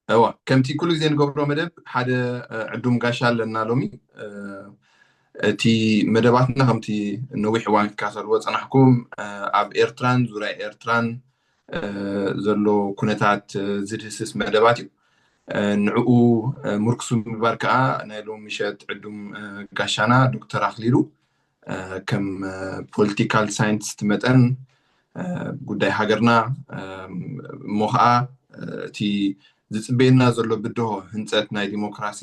እዋ፣ ከምቲ ኩሉ ግዜ ንገብሮ መደብ ሓደ ዕዱም ጋሻ ኣለና ሎሚ። እቲ መደባትና ከምቲ ነዊሕ እዋን ክትከታተልዎ ዝጸናሕኩም፣ ኣብ ኤርትራን ዙርያ ኤርትራን ዘሎ ኩነታት ዝድህስስ መደባት እዩ። ንዕኡ ምርኩስ ምግባር ከኣ ናይ ሎም ምሸት ዕዱም ጋሻና ዶክተር ኣክሊሉ ከም ፖለቲካል ሳይንቲስት መጠን ጉዳይ ሃገርና እሞ ከዓ እቲ ዝፅበየና ዘሎ ብድሆ ህንፀት ናይ ዲሞክራሲ፣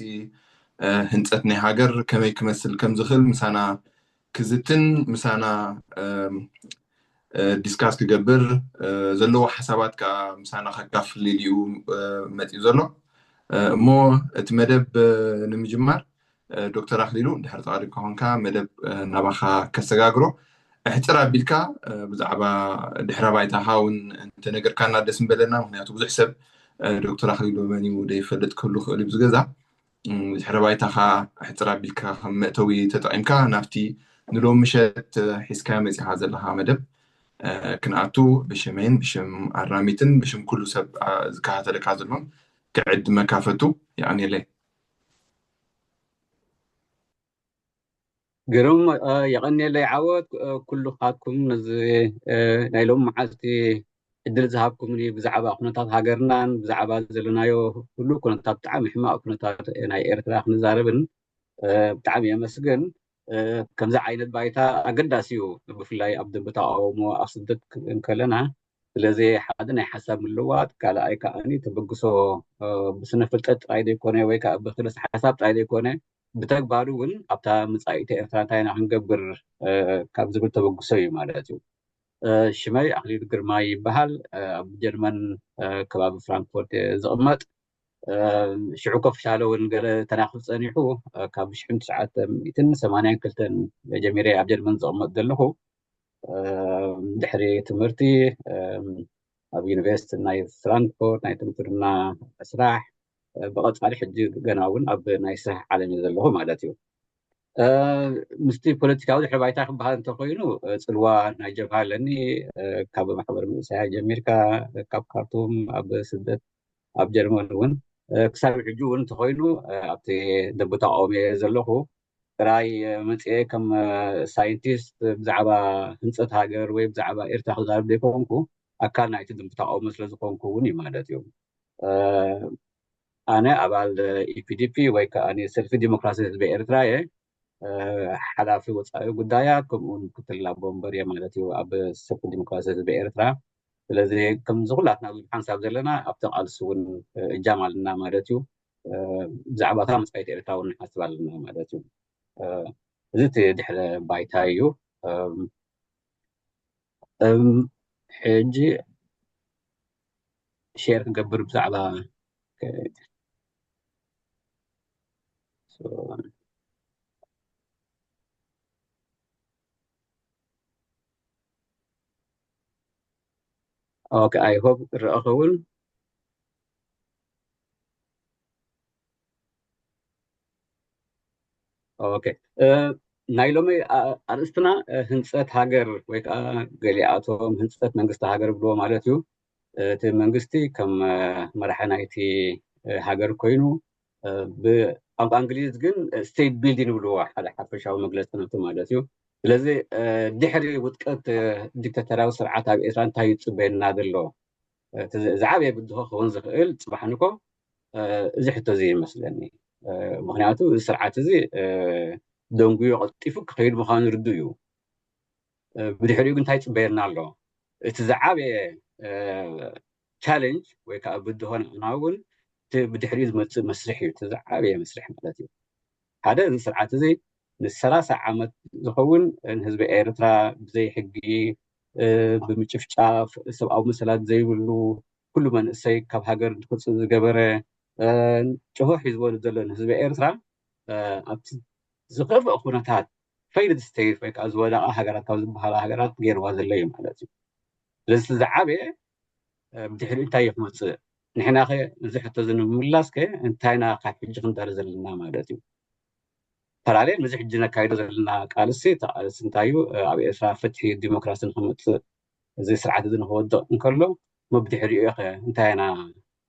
ህንፀት ናይ ሃገር ከመይ ክመስል ከም ዝኽእል ምሳና ክዝትን ምሳና ዲስካስ ክገብር፣ ዘለዎ ሓሳባት ከዓ ምሳና ከካፍል ኢሉ እዩ መፂኡ ዘሎ። እሞ እቲ መደብ ንምጅማር ዶክተር ኣክሊሉ እንድሕር ተቐሪብካ ኮንካ መደብ ናባኻ ከሰጋግሮ። ኣሕፅር ኣቢልካ ብዛዕባ ድሕረ ባይታኻ እውን እንተነገርካና ደስ ምበለና። ምክንያቱ ብዙሕ ሰብ ዶክተር ኣክሊሉ መን እዩ ደይፈልጥ ክህሉ ክእል እዩ። ብዝገዛ ድሕረ ባይታኻ ኣሕፅር ኣቢልካ ከም መእተዊ ተጠቒምካ ናብቲ ንሎም ምሸት ሒዝካ መፂኻ ዘለኻ መደብ ክንኣቱ ብሽመይን ብሽም ኣራሚትን ብሽም ኩሉ ሰብ ዝከታተለካ ዘሎን ክዕድመካ ፈቱ። የቐንየለይ። ግርም፣ የቐንየለይ ዓወት። ኩሉኻትኩም ነዚ ናይ ሎም መዓልቲ ዕድል ዝሃብኩምኒ ብዛዕባ ኩነታት ሃገርናን ብዛዕባ ዘለናዮ ኩሉ ኩነታት፣ ብጣዕሚ ሕማቕ ኩነታት ናይ ኤርትራ ክንዛረብን ብጣዕሚ የመስግን። ከምዚ ዓይነት ባይታ ኣገዳሲ እዩ፣ ብፍላይ ኣብ ደንበ ተቃውሞ ኣብ ስደት እንከለና። ስለዚ ሓደ ናይ ሓሳብ ምልዋጥ፣ ካልኣይ ከዓኒ ተበግሶ ብስነ ፍልጠት ጥራይ ዘይኮነ ወይ ከዓ ብክልስ ሓሳብ ጥራይ ዘይኮነ ብተግባሩ እውን ኣብታ መጻኢት ኤርትራ እንታይ ኢና ክንገብር ካብ ዝብል ተበግሶ እዩ ማለት እዩ። ሽመይ ኣክሊሉ ግርማ ይበሃል። ኣብ ጀርመን ከባቢ ፍራንክፎርት እየ ዝቕመጥ። ሽዑ ኮፍ ሻለ እውን ገለ ተናኽፍ ጸኒሑ፣ ካብ ሽሕን ትሽዓተ ሚእትን ሰማንያን ክልተን ጀሚረ ኣብ ጀርመን ዝቕመጥ ዘለኹ። ድሕሪ ትምህርቲ ኣብ ዩኒቨርሲቲ ናይ ፍራንክፎርት ናይ ትምህርትና ስራሕ፣ ብቐጻሊ ሕጂ ገና እውን ኣብ ናይ ስራሕ ዓለም እየ ዘለኹ ማለት እዩ። ምስቲ ፖለቲካዊ ድሕሪ ባይታ ክበሃል እንተኮይኑ፣ ጽልዋ ናይ ጀብሃ ኣለኒ። ካብ ማሕበር መንእሰያት ጀሚርካ፣ ካብ ካርቱም ኣብ ስደት ኣብ ጀርመን እውን ክሳብ ሕጂ እውን እንተኮይኑ ኣብቲ ደንበ ተቃውሞ እየ ዘለኹ። ጥራይ መፅኤ ከም ሳይንቲስት ብዛዕባ ህንፀት ሃገር ወይ ብዛዕባ ኤርትራ ክዛረብ ዘይኮንኩ፣ ኣካል ናይቲ ደንበ ተቃውሞ ስለዝኮንኩ እውን እዩ ማለት እዩ። ኣነ ኣባል ኢፒዲፒ ወይ ከዓ ሰልፊ ዲሞክራሲ ህዝቢ ኤርትራ እየ። ሓላፊ ወፃኢ ጉዳያት ከምኡውን ምክትል ኣቦ ወንበር እየ ማለት እዩ ኣብ ሰልፊ ዲሞክራሲ ህዝቢ ኤርትራ። ስለዚ ከምዚ ኩላትና ብዙሕ ሓንሳብ ዘለና ኣብቲ ቃልሲ እውን እጃም ኣለና ማለት እዩ። ብዛዕባ እታ መፃኢት ኤርትራ እውን ንሓስብ ኣለና ማለት እዩ። እዚ እቲ ድሕረ ባይታ እዩ። ሕጂ ሼር ክገብር ብዛዕባ ኦኬ፣ ኣይ ሆፕ ክረአ ኸውን። ኦኬ፣ ናይ ሎሚ ኣርእስትና ህንፀት ሃገር ወይ ከዓ ገሊኣቶም ህንፀት መንግስቲ ሃገር ብልዎ ማለት እዩ። እቲ መንግስቲ ከም መራሒ ናይቲ ሃገር ኮይኑ፣ ብቋንቋ እንግሊዝ ግን ስቴት ቢልዲንግ ብልዎ ሓደ ሓፈሻዊ መግለፂ ነቱ ማለት እዩ። ስለዚ ድሕሪ ውድቀት ዲክታተራዊ ስርዓት ኣብ ኤርትራ እንታይ ይፅበየና ዘሎ? ዝዓበየ ብድሆ ክኸውን ዝኽእል ፅባሕ ንኮ እዚ ሕቶ እዚ ይመስለኒ። ምክንያቱ እዚ ስርዓት እዚ ደንጉዩ ቀልጢፉ ክኸይድ ምዃኑ ርዱ እዩ። ብድሕሪኡ ግን እንታይ ይፅበየና ኣሎ? እቲ ዝዓበየ ቻለንጅ ወይ ከዓ ብድሆ ንዓና እውን እቲ ብድሕሪኡ ዝመፅእ መስርሕ እዩ። እቲ ዝዓበየ መስርሕ ማለት እዩ። ሓደ እዚ ስርዓት እዚ ንሰላሳ ዓመት ዝኸውን ንህዝቢ ኤርትራ ብዘይ ሕጊ፣ ብምጭፍጫፍ፣ ሰብኣዊ መሰላት ዘይብሉ፣ ኩሉ መንእሰይ ካብ ሃገር ንክውፅእ ዝገበረ፣ ጭሆ ሒዝዎ ዘሎ ንህዝቢ ኤርትራ ኣብቲ ዝኸፍአ ኩነታት ፌይልድ ስቴት ወይ ከዓ ዝወደቃ ሃገራት ካብ ዝበሃላ ሃገራት ገይርዋ ዘሎ እዩ ማለት እዩ። ስለዚ ዝዓበየ ብድሕሪኡ እንታይ እዩ ክመፅእ? ንሕና ከ እዚ ሕቶ እዚ ንምምላስ ከ እንታይ ኢና ካብ ሕጂ ክንዳረ ዘለና ማለት እዩ? ፓራሌል ነዚ ሕጂ ነካይዶ ዘለና ቃልሲ፣ እቲ ቃልሲ እንታይ እዩ? ኣብ ኤርትራ ፍትሒ ዲሞክራሲ ንክመፅእ፣ እዚ ስርዓት እዚ ንክወድቕ እንከሎ፣ እሞ ብድሕሪኡ ከ እንታይ ኢና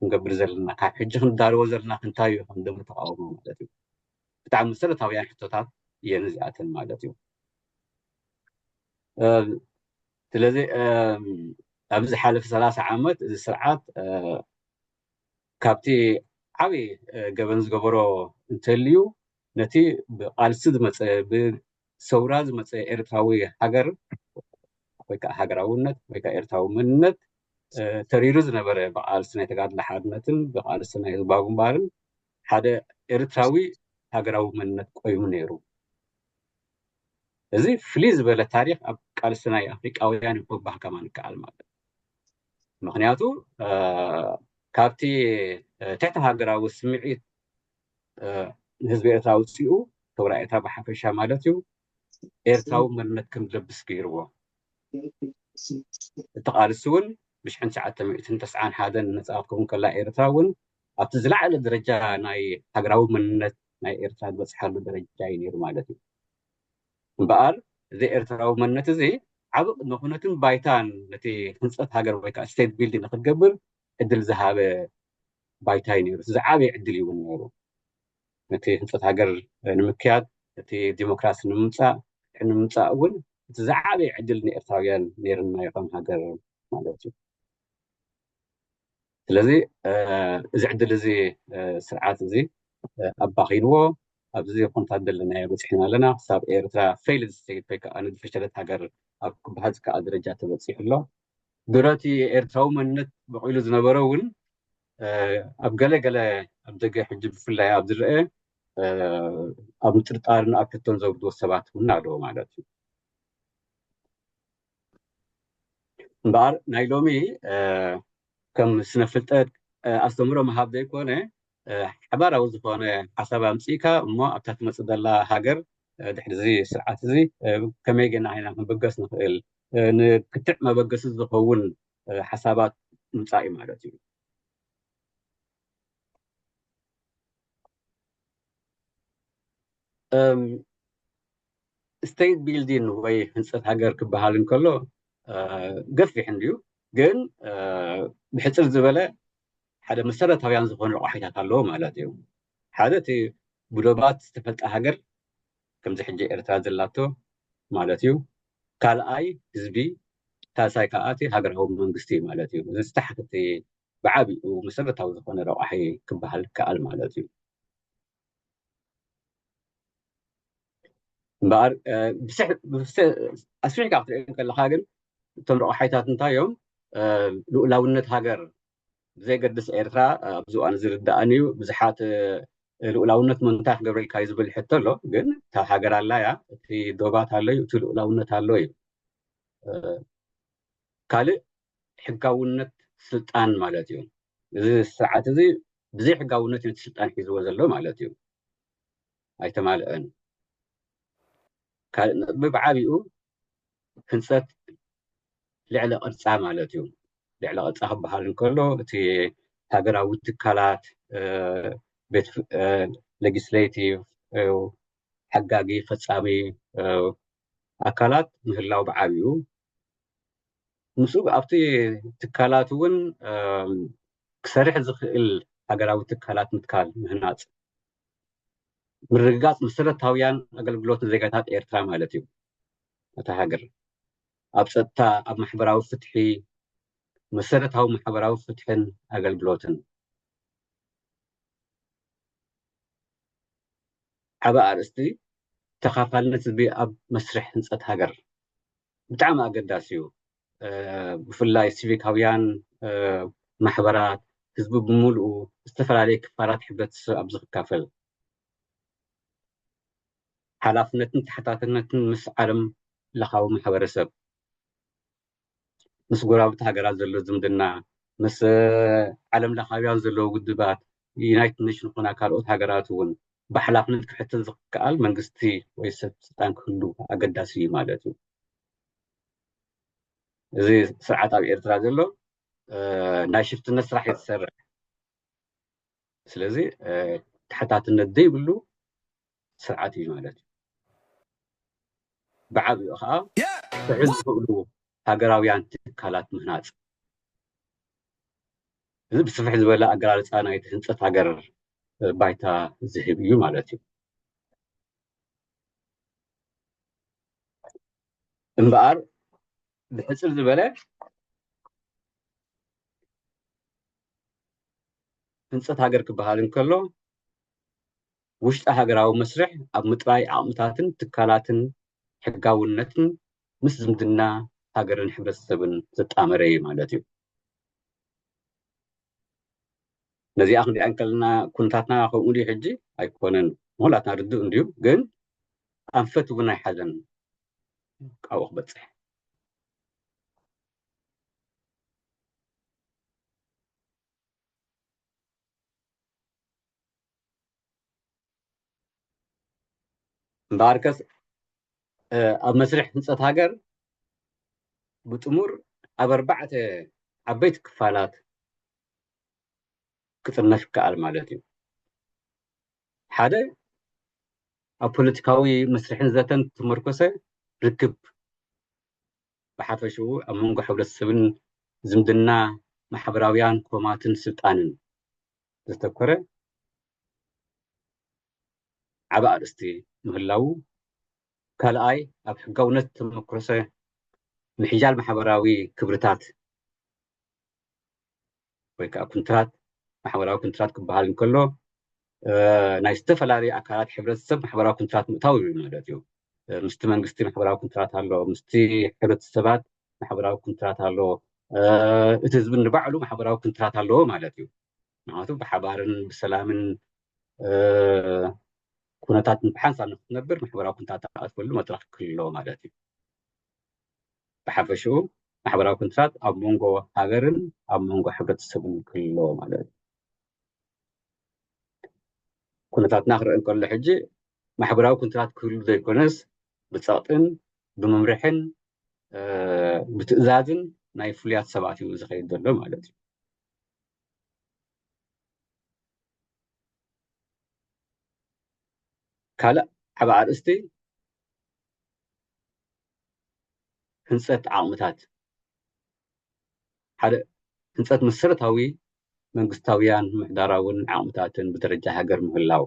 ክንገብር ዘለና፣ ካብ ሕጂ ክንዳርዎ ዘለና እንታይ እዩ ከም ደንበ ተቃውሞ ማለት እዩ። ብጣዕሚ መሰረታውያን ሕቶታት እየን እዚኣተን ማለት እዩ። ስለዚ ኣብዚ ሓለፈ ሰላሳ ዓመት እዚ ስርዓት ካብቲ ዓብዪ ገበን ዝገበሮ እንተልዩ፣ ነቲ ብቃልሲ ዝመፀ፣ ብሰውራ ዝመፀ ኤርትራዊ ሃገር ወይ ከዓ ሃገራውነት ወይ ከዓ ኤርትራዊ መንነት ተሪሩ ዝነበረ፣ ብቃልሲ ናይ ተጋድሎ ሓርነትን ብቃልሲ ናይ ህዝባዊ ግንባርን ሓደ ኤርትራዊ ሃገራዊ መንነት ቆይሙ ነይሩ። እዚ ፍልይ ዝበለ ታሪኽ ኣብ ቃልሲ ናይ ኣፍሪቃውያን እዩ ክበሃል ከማን ይከኣል ማለት እዩ። ምክንያቱ ካብቲ ትሕቲ ሃገራዊ ስምዒት ንህዝቢ ኤርትራ ውፅኡ፣ ሰውራ ኤርትራ ብሓፈሻ ማለት እዩ፣ ኤርትራዊ መንነት ከም ዝለብስ ገይርዎ። እቲ ቃልሲ እውን ብሽሕን ትሽዓተ ሚእትን ተስዓን ሓደን ነፃ ክትከውን ከላ ኤርትራ እውን ኣብቲ ዝለዓለ ደረጃ ናይ ሃገራዊ መንነት ናይ ኤርትራ ዝበፅሓሉ ደረጃ እዩ ነይሩ ማለት እዩ። እምበኣር እዚ ኤርትራዊ መንነት እዚ ዓቢ ቅድመ ኩነትን ባይታን ነቲ ህንፀት ሃገር ወይ ከዓ ስቴት ቢልዲንግ ንክትገብር ዕድል ዝሃበ ባይታ እዩ ነይሩ። ዝዓበየ ዕድል እዩ እውን ነይሩ። ነቲ ህንፀት ሃገር ንምክያድ፣ እቲ ዲሞክራሲ ንምምፃእ፣ ፍትሒ ንምምፃእ እውን እቲ ዝዓበየ ዕድል ንኤርትራውያን ነይርና ይኾን ሃገር ማለት እዩ። ስለዚ እዚ ዕድል እዚ ስርዓት እዚ ኣባኺንዎ ኣብዚ ኩነታት ዘለናዮ በፂሕና ኣለና። ክሳብ ኤርትራ ፌይልድ ስቴት ወይ ከዓ ንዝፈሸለት ሃገር ኣብ ክበሃል ዝከኣል ደረጃ ተበፂሑ ኣሎ። ድሮ እቲ ኤርትራዊ መንነት በቂሉ ዝነበረ እውን ኣብ ገለ ገለ ኣብ ደገ ሕጂ ብፍላይ ኣብ ዝረአ ኣብ ምጥርጣርን ኣብ ሕቶን ዘውርድዎ ሰባት እውን ኣለዎ ማለት እዩ። እምበኣር ናይ ሎሚ ከም ስነ ፍልጠት ኣስተምህሮ ምሃብ ዘይኮነ ሓባራዊ ዝኾነ ሓሳብ ኣምፅእካ እሞ ኣብታ ትመፅእ ዘላ ሃገር ድሕሪ እዚ ስርዓት እዚ ከመይ ጌና ኢና ክንብገስ ንኽእል፣ ንክትዕ መበገሲ ዝኸውን ሓሳባት ምፃእ እዩ ማለት እዩ። ስቴት ቢልዲን ወይ ህንፀት ሃገር ክበሃል እንከሎ ገፊሕ እንድዩ፣ ግን ብሕፅር ዝበለ ሓደ መሰረታውያን ዝኾኑ ረቋሒታት ኣለዎ ማለት እዩ። ሓደ እቲ ብዶባት ዝተፈልጠ ሃገር ከምዚ ሕጂ ኤርትራ ዘላቶ ማለት እዩ። ካልኣይ ህዝቢ፣ ሳልሳይ ከዓ እቲ ሃገራዊ መንግስቲ ማለት እዩ። እዚ ዝተሓተተ ብዓቢኡ መሰረታዊ ዝኾነ ረቋሒ ክበሃል ይከኣል ማለት እዩ። እምበኣር ኣስፊሕካ ክትሪኦ ከለካ ግን እቶም ረቋሒታት እንታይ እዮም? ልኡላውነት ሃገር ብዘየገድስ ኤርትራ ኣብዚ እዋን ዝርዳእን እዩ። ብዙሓት ልኡላውነት ምንታይ ክገብረልካ እዩ ዝብል ሕቶ ኣሎ። ግን እታ ሃገር ኣላ እያ፣ እቲ ዶባት ኣሎ እዩ፣ እቲ ልኡላውነት ኣሎ እዩ። ካልእ ሕጋውነት ስልጣን ማለት እዩ። እዚ ስርዓት እዚ ብዘይ ሕጋውነት እዩ ስልጣን ሒዝዎ ዘሎ ማለት እዩ። ኣይተማልአን። ካልእ ነጥቢ ብዓቢኡ ህንፀት ልዕለ ቅርፃ ማለት እዩ። ልዕለ ቅርፃ ክበሃል እንከሎ እቲ ሃገራዊ ትካላት፣ ቤት ሌጊስሌቲቭ፣ ሓጋጊ ፈፃሚ ኣካላት ምህላው ብዓቢኡ ምስኡ ኣብቲ ትካላት እውን ክሰርሕ ዝኽእል ሃገራዊ ትካላት ምትካል ምህናፅ ምርግጋፅ መሰረታውያን ኣገልግሎት ንዜጋታት ኤርትራ ማለት እዩ። እታ ሃገር ኣብ ፀጥታ፣ ኣብ ማሕበራዊ ፍትሒ፣ መሰረታዊ ማሕበራዊ ፍትሕን ኣገልግሎትን ዓቢ ኣርእስቲ ተኻፋልነት ህዝቢ ኣብ መስርሕ ህንፀት ሃገር ብጣዕሚ ኣገዳሲ እዩ። ብፍላይ ሲቪካውያን ማሕበራት፣ ህዝቢ ብምሉኡ፣ ዝተፈላለየ ክፋላት ሕብረተሰብ ኣብዚ ክካፈል ሓላፍነትን ተሓታትነትን ምስ ዓለም ለኻዊ ማሕበረሰብ፣ ምስ ጎረባብቲ ሃገራት ዘሎ ዝምድና፣ ምስ ዓለም ለኻውያን ዘለዉ ውድባት፣ ዩናይትድ ኔሽን ኮና ካልኦት ሃገራት እውን ብሓላፍነት ክሕተት ዝከኣል መንግስቲ ወይ ሰብ ስልጣን ክህሉ ኣገዳሲ እዩ ማለት እዩ። እዚ ስርዓት ኣብ ኤርትራ ዘሎ ናይ ሽፍትነት ስራሕ እዩ ዝሰርሕ። ስለዚ ተሓታትነት ዘይብሉ ስርዓት እዩ ማለት እዩ። ብዓብኡ ከዓ ክሕዝ ዝኽእሉ ሃገራውያን ትካላት ምህናፅ። እዚ ብስፍሕ ዝበለ ኣገላልፃ ናይቲ ህንፀት ሃገር ባይታ ዝህብ እዩ ማለት እዩ። እምበኣር ብሕፅር ዝበለ ህንፀት ሃገር ክበሃል እንከሎ ውሽጢ ሃገራዊ መስርሕ ኣብ ምጥራይ ዓቕምታትን ትካላትን ሕጋውነትን ምስ ዝምድና ሃገርን ሕብረተሰብን ዘጣመረ እዩ ማለት እዩ። ነዚኣ ክንሪኣ እንከለና ኩነታትና ከምኡ ድዩ ሕጂ? ኣይኮነን። ንኹላትና ርዱእ እንድዩ፣ ግን ኣንፈት እውን ኣይሓዘን ካብኡ ክበፅሕ። እምበኣርከስ ኣብ መስርሕ ህንፀት ሃገር ብጥሙር ኣብ ኣርባዕተ ዓበይቲ ክፋላት ክጥርነፍ ይከኣል ማለት እዩ። ሓደ ኣብ ፖለቲካዊ መስርሕን ዘተን ዝተመርኮሰ ርክብ፣ ብሓፈሽኡ ኣብ መንጎ ሕብረተሰብን ዝምድና ማሕበራውያን ኮማትን ስልጣንን ዘተኮረ ዓቢ ኣርእስቲ ምህላዉ፣ ካልኣይ ኣብ ሕጋውነት ዝተመርኮሰ ምሕያል ማሕበራዊ ክብርታት ወይ ከዓ ኩንትራት፣ ማሕበራዊ ኩንትራት ክበሃል እንከሎ ናይ ዝተፈላለዩ ኣካላት ሕብረተሰብ ማሕበራዊ ኩንትራት ምእታው እዩ ማለት እዩ። ምስቲ መንግስቲ ማሕበራዊ ኩንትራት ኣሎ፣ ምስቲ ሕብረተሰባት ማሕበራዊ ኩንትራት ኣሎ፣ እቲ ህዝቢ ንባዕሉ ማሕበራዊ ኩንትራት ኣለዎ ማለት እዩ። ምክንያቱ ብሓባርን ብሰላምን ኩነታት ብሓንሳብ ንክትነብር ማሕበራዊ ኩንትራት ተኣትፈሉ መድረክ ክህልዎ ማለት እዩ። ብሓፈሽኡ ማሕበራዊ ኩንትራት ኣብ መንጎ ሃገርን ኣብ መንጎ ሕብረተሰብን ክህልዎ ማለት እዩ። ኩነታትና ክረአ እንከሎ ሕጂ ማሕበራዊ ኩንትራት ክህሉ ዘይኮነስ ብፀቕጥን ብመምርሕን ብትእዛዝን ናይ ፍሉያት ሰባት እዩ ዝኸይድ ዘሎ ማለት እዩ። ካልእ ዓብ ኣርእስቲ ህንፀት ዓቕምታት፣ ሓደ ህንፀት መሰረታዊ መንግስታውያን ምሕዳራውን ዓቕምታትን ብደረጃ ሃገር ምህላው።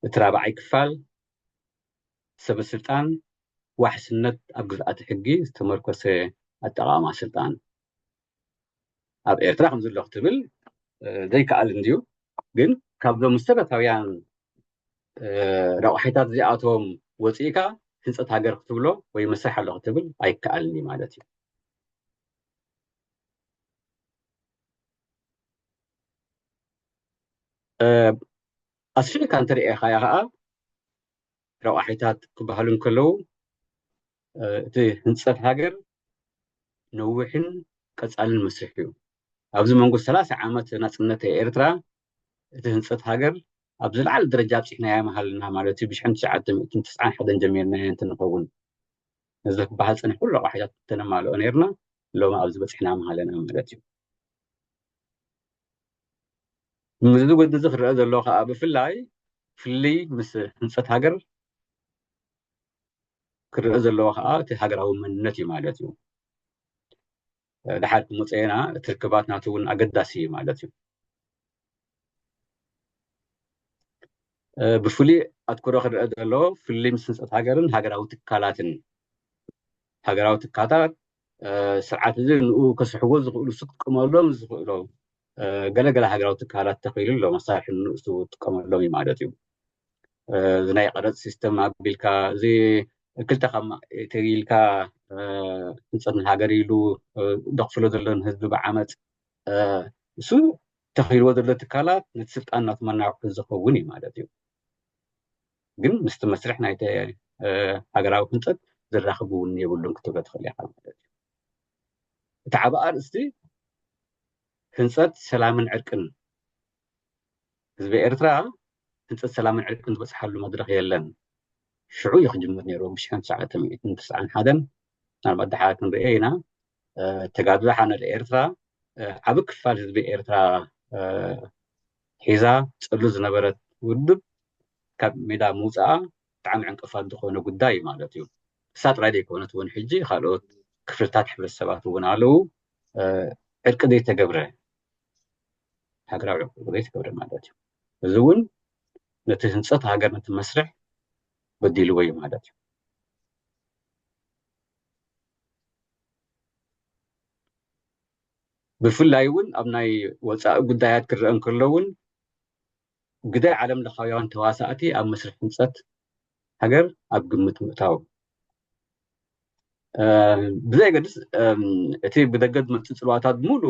እቲ ራብዓይ ክፋል ሰበ ስልጣን ዋሕስነት ኣብ ግዝኣተ ሕጊ ዝተመርኮሰ ኣጠቓቕማ ስልጣን። ኣብ ኤርትራ ከምዚ ኣሎ ክትብል ዘይከኣል እንድዩ፣ ግን ካብዞም መሰረታውያን ረቑሒታት እዚኣቶም ወፂእካ ህንፀት ሃገር ክትብሎ ወይ መስርሕ ኣሎ ክትብል ኣይከኣልን እዩ ማለት እዩ። ኣስፊሕካ እንተሪኤኻያ ከዓ ረቋሒታት ክበሃሉ እንከለዉ እቲ ህንፀት ሃገር ነዊሕን ቀፃልን መስርሕ እዩ። ኣብዚ መንጎ ሰላሳ ዓመት ናፅነት ኤርትራ እቲ ህንፀት ሃገር ኣብ ዝለዓለ ደረጃ ኣብፂሕናዮ ምሃልና ማለት እዩ። ብሽሕን ትሽዓተ ሚእትን ተስዓን ሓደን ጀሚርናዮ እንትንኸውን ነዚ ክበሃል ፀኒሕ ኩሉ ረቋሒታት እንተነማልኦ ነርና ሎሚ ኣብዚ በፂሕና ምሃለና ማለት እዩ። ምስዚ ጉዲ እዚ ክረአ ዘሎ ከዓ ብፍላይ ፍልይ ምስ ህንፀት ሃገር ክረአ ዘለዎ ከዓ እቲ ሃገራዊ መንነት እዩ ማለት እዩ። ድሓር ክመፀየና እቲ ርክባት ናቱ እውን ኣገዳሲ እዩ ማለት እዩ። ብፍሉይ ኣትኩሮ ክረአ ዘለዎ ፍልይ ምስ ህንፀት ሃገርን ሃገራዊ ትካላትን፣ ሃገራዊ ትካላት ስርዓት እዚ ንኡ ከስሕዎ ዝኽእሉ፣ ንሱ ክጥቀመሎም ዝኽእሎ ገለገለ ሃገራዊ ትካላት ተኽኢሉ ኣሎ። መሳርሒ ንሱ ክጥቀመሎም እዩ ማለት እዩ። እዚ ናይ ቀረፅ ሲስተም ኣቢልካ፣ እዚ ክልተ ካብ ማእተይ ኢልካ ህንፀት ንሃገር ኢሉ ደኽፍሎ ዘሎ ንህዝቢ ብዓመፅ፣ እሱ ተኽኢልዎ ዘሎ ትካላት ነቲ ስልጣን ናቱ መናውሒ ዝኸውን እዩ ማለት እዩ። ግን ምስቲ መስርሕ ናይቲ ሃገራዊ ህንፀት ዘራኽቡ እውን የብሉን ክትብሎ ትኽእል ኢኻ ማለት እዩ። እቲ ዓቢ ኣርእስቲ ህንፀት ሰላምን ዕርቅን። ህዝቢ ኤርትራ ህንፀት ሰላምን ዕርቅን ዝበፅሓሉ መድረኽ የለን። ሽዑ እዩ ክጅምር ነይሩ፣ ብሽሕን ትሽዓተ ሚእትን ተስዓን ሓደን። ምናልባት ድሓር ክንሪኦ ኢና። ተጋድሎ ሓነል ኤርትራ ዓቢ ክፋል ህዝቢ ኤርትራ ሒዛ ፀሉ ዝነበረት ውድብ ካብ ሜዳ ምውፅኣ ብጣዕሚ ዕንቅፋት ዝኾነ ጉዳይ እዩ ማለት እዩ። እሳ ጥራይ ዘይኮነት እውን ሕጂ ካልኦት ክፍልታት ሕብረተሰባት እውን ኣለዉ። ዕርቂ ዘይተገብረ፣ ሃገራዊ ዕርቂ ዘይተገብረ ማለት እዩ። እዚ እውን ነቲ ህንፀት ሃገር፣ ነቲ መስርሕ በዲልዎ እዩ ማለት እዩ። ብፍላይ እውን ኣብ ናይ ወፃኢ ጉዳያት ክረአ እንከሎ እውን ግደ ዓለም ለኻውያን ተዋሳእቲ ኣብ መስርሕ ህንፀት ሃገር ኣብ ግምት ምእታው። ብዘየገድስ እቲ ብደገ ዝመፅእ ፅልዋታት ብምሉ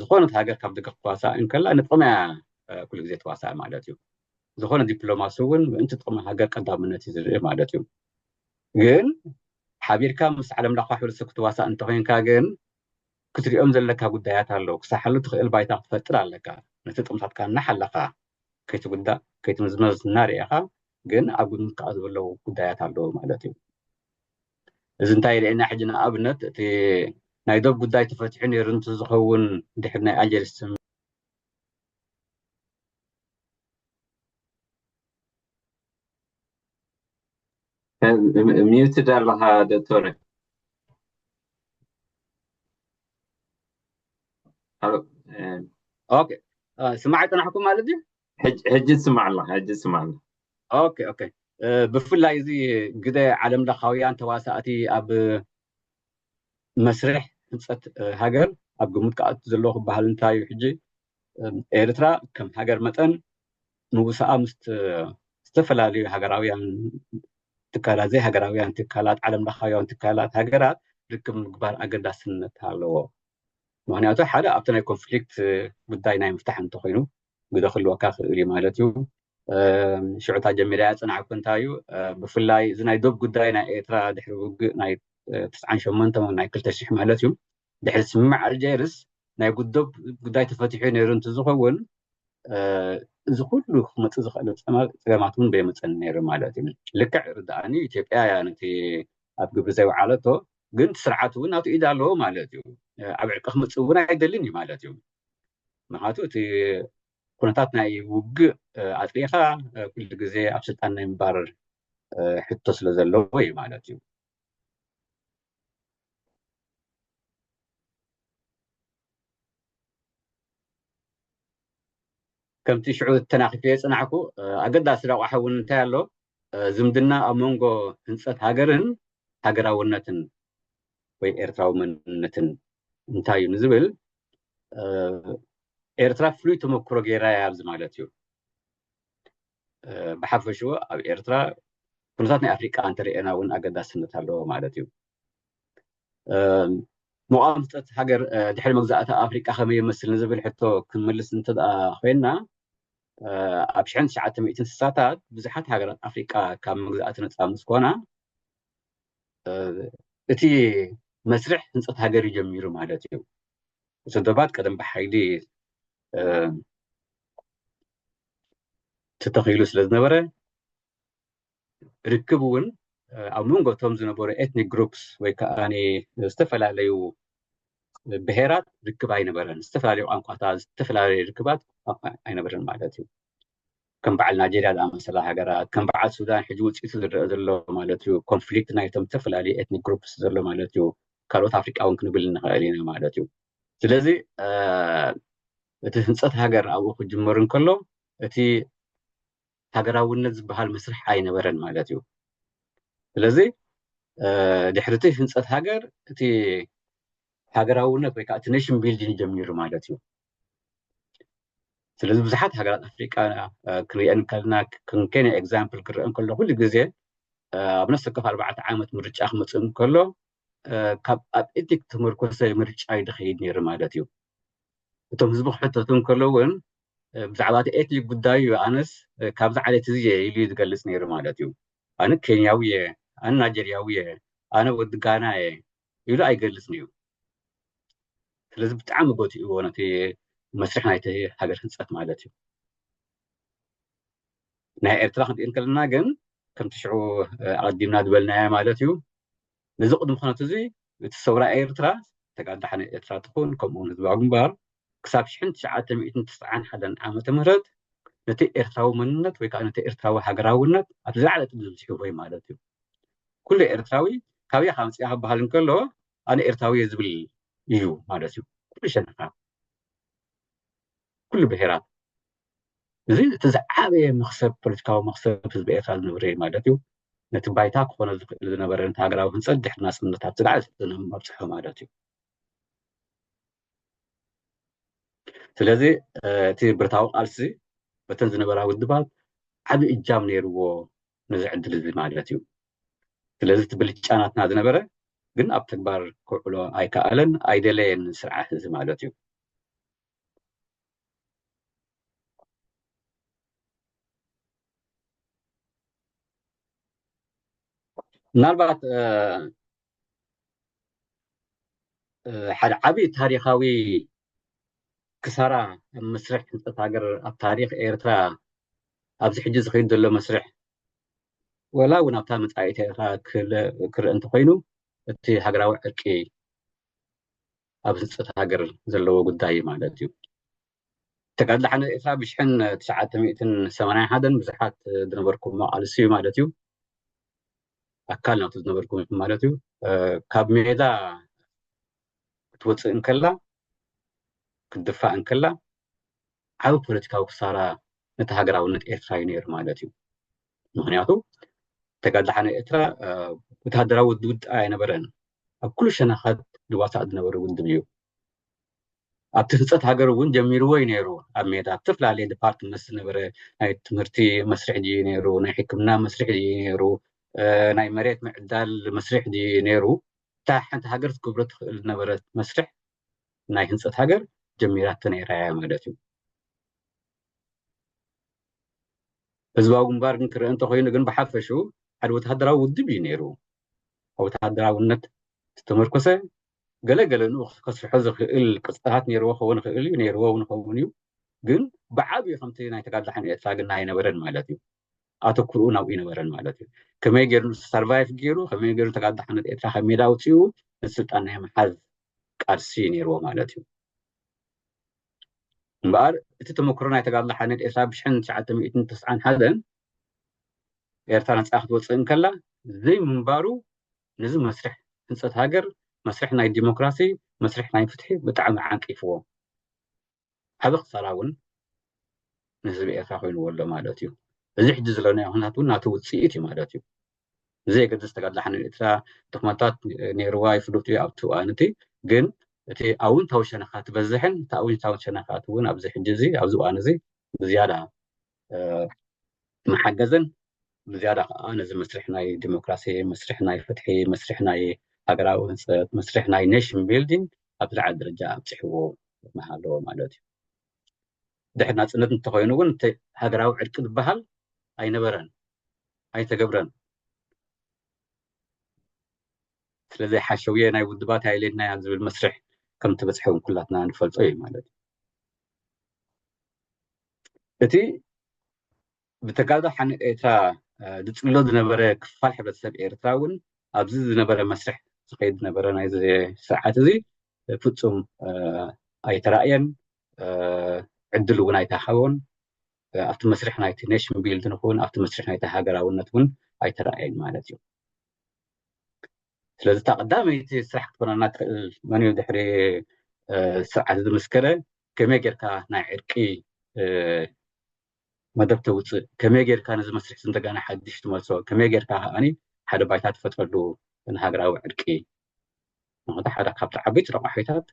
ዝኾነት ሃገር ካብ ደገ ክትዋሳእ እንከላ ንጥቕማ ኩሉ ግዜ ተዋሳእ ማለት እዩ። ዝኾነ ዲፕሎማሲ እውን ምእንቲ ጥቕሚ ሃገር ቀዳምነት እዩ ዝርኢ ማለት እዩ። ግን ሓቢርካ ምስ ዓለም ለኻ ሕብረተሰብ ክትዋሳእ እንተኮይንካ ግን ክትሪኦም ዘለካ ጉዳያት ኣለዉ። ክሳሓሉ ትኽእል ባይታ ክትፈጥር ኣለካ። ነቲ ጥቕምታትካ እናሓለኻ ከይትጉዳእ ከይትምዝመዝ እናርኣኻ ግን ኣብ ግምት ከዓ ዝበለዉ ጉዳያት ኣለዉ ማለት እዩ። እዚ እንታይ የርእየና ሕጂ ንኣብነት እቲ ናይ ዶብ ጉዳይ ተፈቲሑ ነይሩ እንትዝኸውን ድሕሪ ናይ ኣልጀርስ ሚውትድ ኣለኻ ዶክተር። ኦኬ፣ ስማዕ ኣይፀናሕኩም ማለት እዩ። ሕጂ ትስማዕ ኣለኻ፣ ሕጂ ትስማዕ ኣለኻ። ኦኬ ኦኬ። ብፍላይ እዚ ግደ ዓለም ለኻውያን ተዋሳእቲ ኣብ መስርሕ ህንፀት ሃገር ኣብ ግምት ክኣቱ ዘለዎ ክበሃል እንታይ እዩ? ሕጂ ኤርትራ ከም ሃገር መጠን ምውሳኣ ምስ ዝተፈላለዩ ሃገራውያን ትካላት፣ ዘይሃገራውያን ትካላት፣ ዓለም ለኻውያን ትካላት፣ ሃገራት ርክብ ምግባር ኣገዳስነት ኣለዎ። ምክንያቱ ሓደ ኣብቲ ናይ ኮንፍሊክት ጉዳይ ናይ ምፍታሕ እንተኮይኑ ግደ ክህልወካ ክእል እዩ ማለት እዩ። ሽዑታ ጀሚረ ያፅናዕኩ እንታይ እዩ ብፍላይ እዚ ናይ ዶብ ጉዳይ ናይ ኤርትራ ድሕሪ ውግእ ናይ ትስዓን ሸሞንተን ናይ ክልተ ሽሕ ማለት እዩ ድሕሪ ስምምዕ ኣልጀርስ ናይ ጉዶብ ጉዳይ ተፈቲሑ ነይሩ እንትዝኸውን እዚ ኩሉ ክመፅእ ዝኽእል ፀገማት እውን በይመፀን ነይሩ ማለት እዩ። ልክዕ ርድኣኒ ኢትዮጵያ እያ ነቲ ኣብ ግብሪ ዘይወዓለቶ ግን እቲ ስርዓት እውን ናቱ ኢድ ኣለዎ ማለት እዩ። ኣብ ዕርቂ ክመፅእ እውን ኣይደልን እዩ ማለት እዩ። ምክንያቱ እቲ ኩነታት ናይ ውግእ ኣጥሪኻ ኩሉ ግዜ ኣብ ስልጣን ናይ ምንባር ሕቶ ስለ ዘለዎ እዩ ማለት እዩ። ከምቲ ሽዑ ተናኺፈ የፅናሕኩ ኣገዳሲ ረቋሒ እውን እንታይ ኣሎ ዝምድና ኣብ መንጎ ህንፀት ሃገርን ሃገራውነትን ወይ ኤርትራዊ መንነትን እንታይ እዩ ንዝብል ኤርትራ ፍሉይ ተመክሮ ገይራ እያ ኣብዚ ማለት እዩ። ብሓፈሽዎ ኣብ ኤርትራ ኩነታት ናይ ኣፍሪቃ እንተርእና እውን ኣገዳስነት ኣለዎ ማለት እዩ። መቋም ፍጥረት ሃገር ድሕሪ መግዛእቲ ኣፍሪቃ ከመይ ይመስል ንዝብል ሕቶ ክንምልስ እንተ ኮይንና ኣብ ሽሕን ትሽዓተ ሚእትን ስሳታት ብዙሓት ሃገራት ኣፍሪቃ ካብ መግዛእቲ ነፃ ምስ ኮና እቲ መስርሕ ህንፀት ሃገር እዩ ጀሚሩ ማለት እዩ። እቲ ዶባት ቀደም ብሓይሊ ተተኺሉ ስለ ዝነበረ ርክብ እውን ኣብ መንጎ እቶም ዝነበሩ ኤትኒክ ግሩፕስ ወይ ከዓ ዝተፈላለዩ ብሄራት ርክብ ኣይነበረን። ዝተፈላለዩ ቋንቋታት፣ ዝተፈላለዩ ርክባት ኣይነበረን ማለት እዩ። ከም በዓል ናይጀርያ ዝኣመሰላ ሃገራት፣ ከም በዓል ሱዳን ሕጂ ውፅኢቱ ዝረአ ዘሎ ማለት እዩ። ኮንፍሊክት ናይቶም ዝተፈላለዩ ኤትኒክ ግሩፕስ ዘሎ ማለት እዩ። ካልኦት ኣፍሪቃ እውን ክንብል ንኽእል ኢና ማለት እዩ። ስለዚ እቲ ህንፀት ሃገር ኣብኡ ክጅመር እንከሎ እቲ ሃገራውነት ዝበሃል መስርሕ ኣይነበረን ማለት እዩ። ስለዚ ድሕሪ እቲ ህንፀት ሃገር እቲ ሃገራውነት ወይ ከዓ እቲ ኔሽን ቢልዲንግ ጀሚሩ ማለት እዩ። ስለዚ ብዙሓት ሃገራት ኣፍሪቃ ክንሪአን ከለና ከም ኬንያ ኤግዛምፕል ክረአ እንከሎ ኩሉ ግዜ ኣብ ነፍሲ ወከፍ ኣርባዕተ ዓመት ምርጫ ክመፅእ እንከሎ ካብ ኣብ ኤትኒክ ተመርኮሰ ምርጫ እዩ ዝኸይድ ነይሩ ማለት እዩ። እቶም ህዝቢ ክሕተቱ እንከሎ እውን ብዛዕባ እቲ ኤትኒክ ጉዳዩ ኣነስ ካብዚ ዓሌት እዚ እየ ኢሉ እዩ ዝገልፅ ነይሩ ማለት እዩ። ኣነ ኬንያዊ እየ፣ ኣነ ናይጀርያዊ እየ፣ ኣነ ወዲ ጋና እየ ኢሉ ኣይገልፅን እዩ። ስለዚ ብጣዕሚ ጎቲእዎ ነቲ መስርሕ ናይቲ ሃገር ህንፀት ማለት እዩ። ናይ ኤርትራ ክንርኢ እንከለና ግን ከምቲ ሽዑ ኣቐዲምና ዝበልናዮ ማለት እዩ። ነዚ ቅድሚ ኩነት እዚ እቲ ሰውራ ኤርትራ ተጋዳሓነ ኤርትራ ትኹን ከምኡውን ህዝባዊ ግንባር ክሳብ ሽሕን ትሽዓተ ሚእትን ትስዓን ሓደን ዓመተ ምህረት ነቲ ኤርትራዊ መንነት ወይ ከዓ ነቲ ኤርትራዊ ሃገራውነት ኣብ ዝለዓለ ጥግ ዝብዝሕዎ እዩ ማለት እዩ። ኩሉ ኤርትራዊ ካበይ ኢኻ መፂእኻ ክበሃል እንከሎ ኣነ ኤርትራዊ እየ ዝብል እዩ ማለት እዩ። ኩሉ ሸነኻ ኩሉ ብሄራት እዚ እቲ ዝዓበየ መኽሰብ ፖለቲካዊ መኽሰብ ህዝቢ ኤርትራ ዝነበረ እዩ ማለት እዩ። ነቲ ባይታ ክኾነ ዝኽእል ዝነበረ ነቲ ሃገራዊ ህንፀት ድሕሪ ናፅነት ኣብቲ ላዕሊ ዝነበረ ኣብፅሖ ማለት እዩ። ስለዚ እቲ ብረታዊ ቃልሲ በተን ዝነበራ ውድባት ዓቢ እጃም ነይርዎ ነዚ ዕድል እዚ ማለት እዩ። ስለዚ እቲ ብልጫ ናትና ዝነበረ ግን ኣብ ተግባር ክውዕሎ ኣይከኣለን ኣይደለየን ስርዓት እዚ ማለት እዩ። ምናልባት ሓደ ዓብዪ ታሪኻዊ ክሳራ ኣብ መስርሕ ህንፀት ሃገር ኣብ ታሪክ ኤርትራ ኣብዚ ሕጂ ዝኸይድ ዘሎ መስርሕ ወላ እውን ኣብታ መፃኢት ኤርትራ ክርእ እንተኮይኑ እቲ ሃገራዊ ዕርቂ ኣብ ህንፀት ሃገር ዘለዎ ጉዳይ ማለት እዩ። ተጋድሎ ሓርነት ኤርትራ ብሽሕን ትሽዓተ ሚእትን ሰማንያን ሓደን ብዙሓት ዝነበርኩም መቃልሲ እዩ ማለት እዩ። ኣካል ናቱ ዝነበርኩም ኢኹም ማለት እዩ። ካብ ሜዳ ክትወፅእ እንከላ ክትድፋእ እንከላ ዓብ ፖለቲካዊ ክሳራ ነቲ ሃገራውነት ኤርትራ እዩ ነይሩ ማለት እዩ። ምክንያቱ ተጋድሎ ሓርነት ኤርትራ ወታደራዊ ውድብ ኣይነበረን። ኣብ ኩሉ ሸነኻት ዝዋሳእ ዝነበረ ውድብ እዩ። ኣብቲ ህንፀት ሃገር እውን ጀሚርዎ እዩ ነይሩ። ኣብ ሜዳ ኣብ ዝተፈላለየ ዲፓርትመንት ዝነበረ ናይ ትምህርቲ መስርሕ ድዩ ነይሩ፣ ናይ ሕክምና መስርሕ ድዩ ነይሩ፣ ናይ መሬት ምዕዳል መስርሕ ድዩ ነይሩ፣ እታ ሓንቲ ሃገር ክትገብሮ ትኽእል ዝነበረት መስርሕ ናይ ህንፀት ሃገር ጀሚራቶ ነይራ እያ ማለት እዩ። ህዝባዊ ግንባር ግን ክረአ እንተኮይኑ ግን ብሓፈሹ ሓደ ወተሃደራዊ ውድብ እዩ ነይሩ። ኣብ ወተሃደራውነት ዝተመርኮሰ ገለ ገለ ንኡ ከስርሖ ዝኽእል ቅፅታት ነይርዎ ክኸውን ይኽእል እዩ፣ ነይርዎ እውን ክኸውን እዩ። ግን ብዓብዩ ከምቲ ናይ ተጋድሎ ሓርነት ኤርትራ ግን ኣይነበረን ማለት እዩ። ኣተኩርኡ ናብኡ ይነበረን ማለት እዩ። ከመይ ገይሩ ንሱ ሰርቫይቭ ገይሩ፣ ከመይ ገይሩ ተጋድሎ ሓርነት ኤርትራ ካብ ሜዳ ኣውፅኡ ንስልጣን ናይ ምሓዝ ቃልሲ ነይርዎ ማለት እዩ። እምበኣር እቲ ተመክሮ ናይ ተጋድሎ ሓርነት ኤርትራ ብሽሕን ትሽዓተ ሚእትን ተስዓን ሓደን ኤርትራ ነፃ ክትወፅእ እንከላ ዘይምንባሩ ነዚ መስርሕ ህንፀት ሃገር፣ መስርሕ ናይ ዲሞክራሲ፣ መስርሕ ናይ ፍትሒ ብጣዕሚ ዓንቂፍዎ። ዓቢ ክሳራ እውን ንህዝቢ ኤርትራ ኮይንዎ ኣሎ ማለት እዩ። እዚ ሕጂ ዘለናዮ ኩነታት እውን ናቱ ውፅኢት እዩ ማለት እዩ። ብዘየገድስ ተጋድሎ ሓርነት ኤርትራ ድኽመታት ነይርዋ ይፍሉጥ እዩ ኣብቲ እዋን እቲ። ግን እቲ ኣውንታዊ ሸነኻ ትበዝሕን እቲ ኣውንታዊ ሸነኻት እውን ኣብዚ ሕጂ እዚ ኣብዚ እዋን እዚ ብዝያዳ ምሓገዝን ብዝያዳ ከዓ ነዚ መስርሕ ናይ ዲሞክራሲ፣ መስርሕ ናይ ፍትሒ፣ መስርሕ ናይ ሃገራዊ ህንፀት፣ መስርሕ ናይ ኔሽን ቢልዲንግ ኣብ ዝለዓለ ደረጃ ኣብፅሕዎ ምሃለዎ ማለት እዩ። ድሕሪ ናፅነት እንተኮይኑ እውን እቲ ሃገራዊ ዕርቂ ዝበሃል ኣይነበረን፣ ኣይተገብረን። ስለዚ ሓሸውየ ናይ ውድባት ኣይሌድናያ ዝብል መስርሕ ከም ተበፅሐ እውን ኩላትና ንፈልጦ እዩ ማለት እዩ። እቲ ብተጋድሎ ሓርነት ኤርትራ ዝፅሎ ዝነበረ ክፋል ሕብረተሰብ ኤርትራ እውን ኣብዚ ዝነበረ መስርሕ ዝኸይድ ዝነበረ ናይዚ ስርዓት እዚ ፍፁም ኣይተራእየን፣ ዕድል እውን ኣይተሃቦን። ኣብቲ መስርሕ ናይቲ ኔሽን ቢልድ ንኹን ኣብቲ መስርሕ ናይቲ ሃገራውነት እውን ኣይተራእየን ማለት እዩ። ስለዚ እታ ቀዳመይቲ ስራሕ ክትኮነና ትኽእል መን እዩ ድሕሪ ስርዓት ዝምስከረ ከመይ ጌርካ ናይ ዕርቂ መደብ ተውፅእ፣ ከመይ ጌርካ ነዚ መስርሕ እዚ እንደገና ሓድሽ ትመልሶ፣ ከመይ ጌርካ ከዓኒ ሓደ ባይታ ትፈጥረሉ ንሃገራዊ ዕርቂ። ምክንያቱ ሓደ ካብቲ ዓበይቲ ረቋሒታት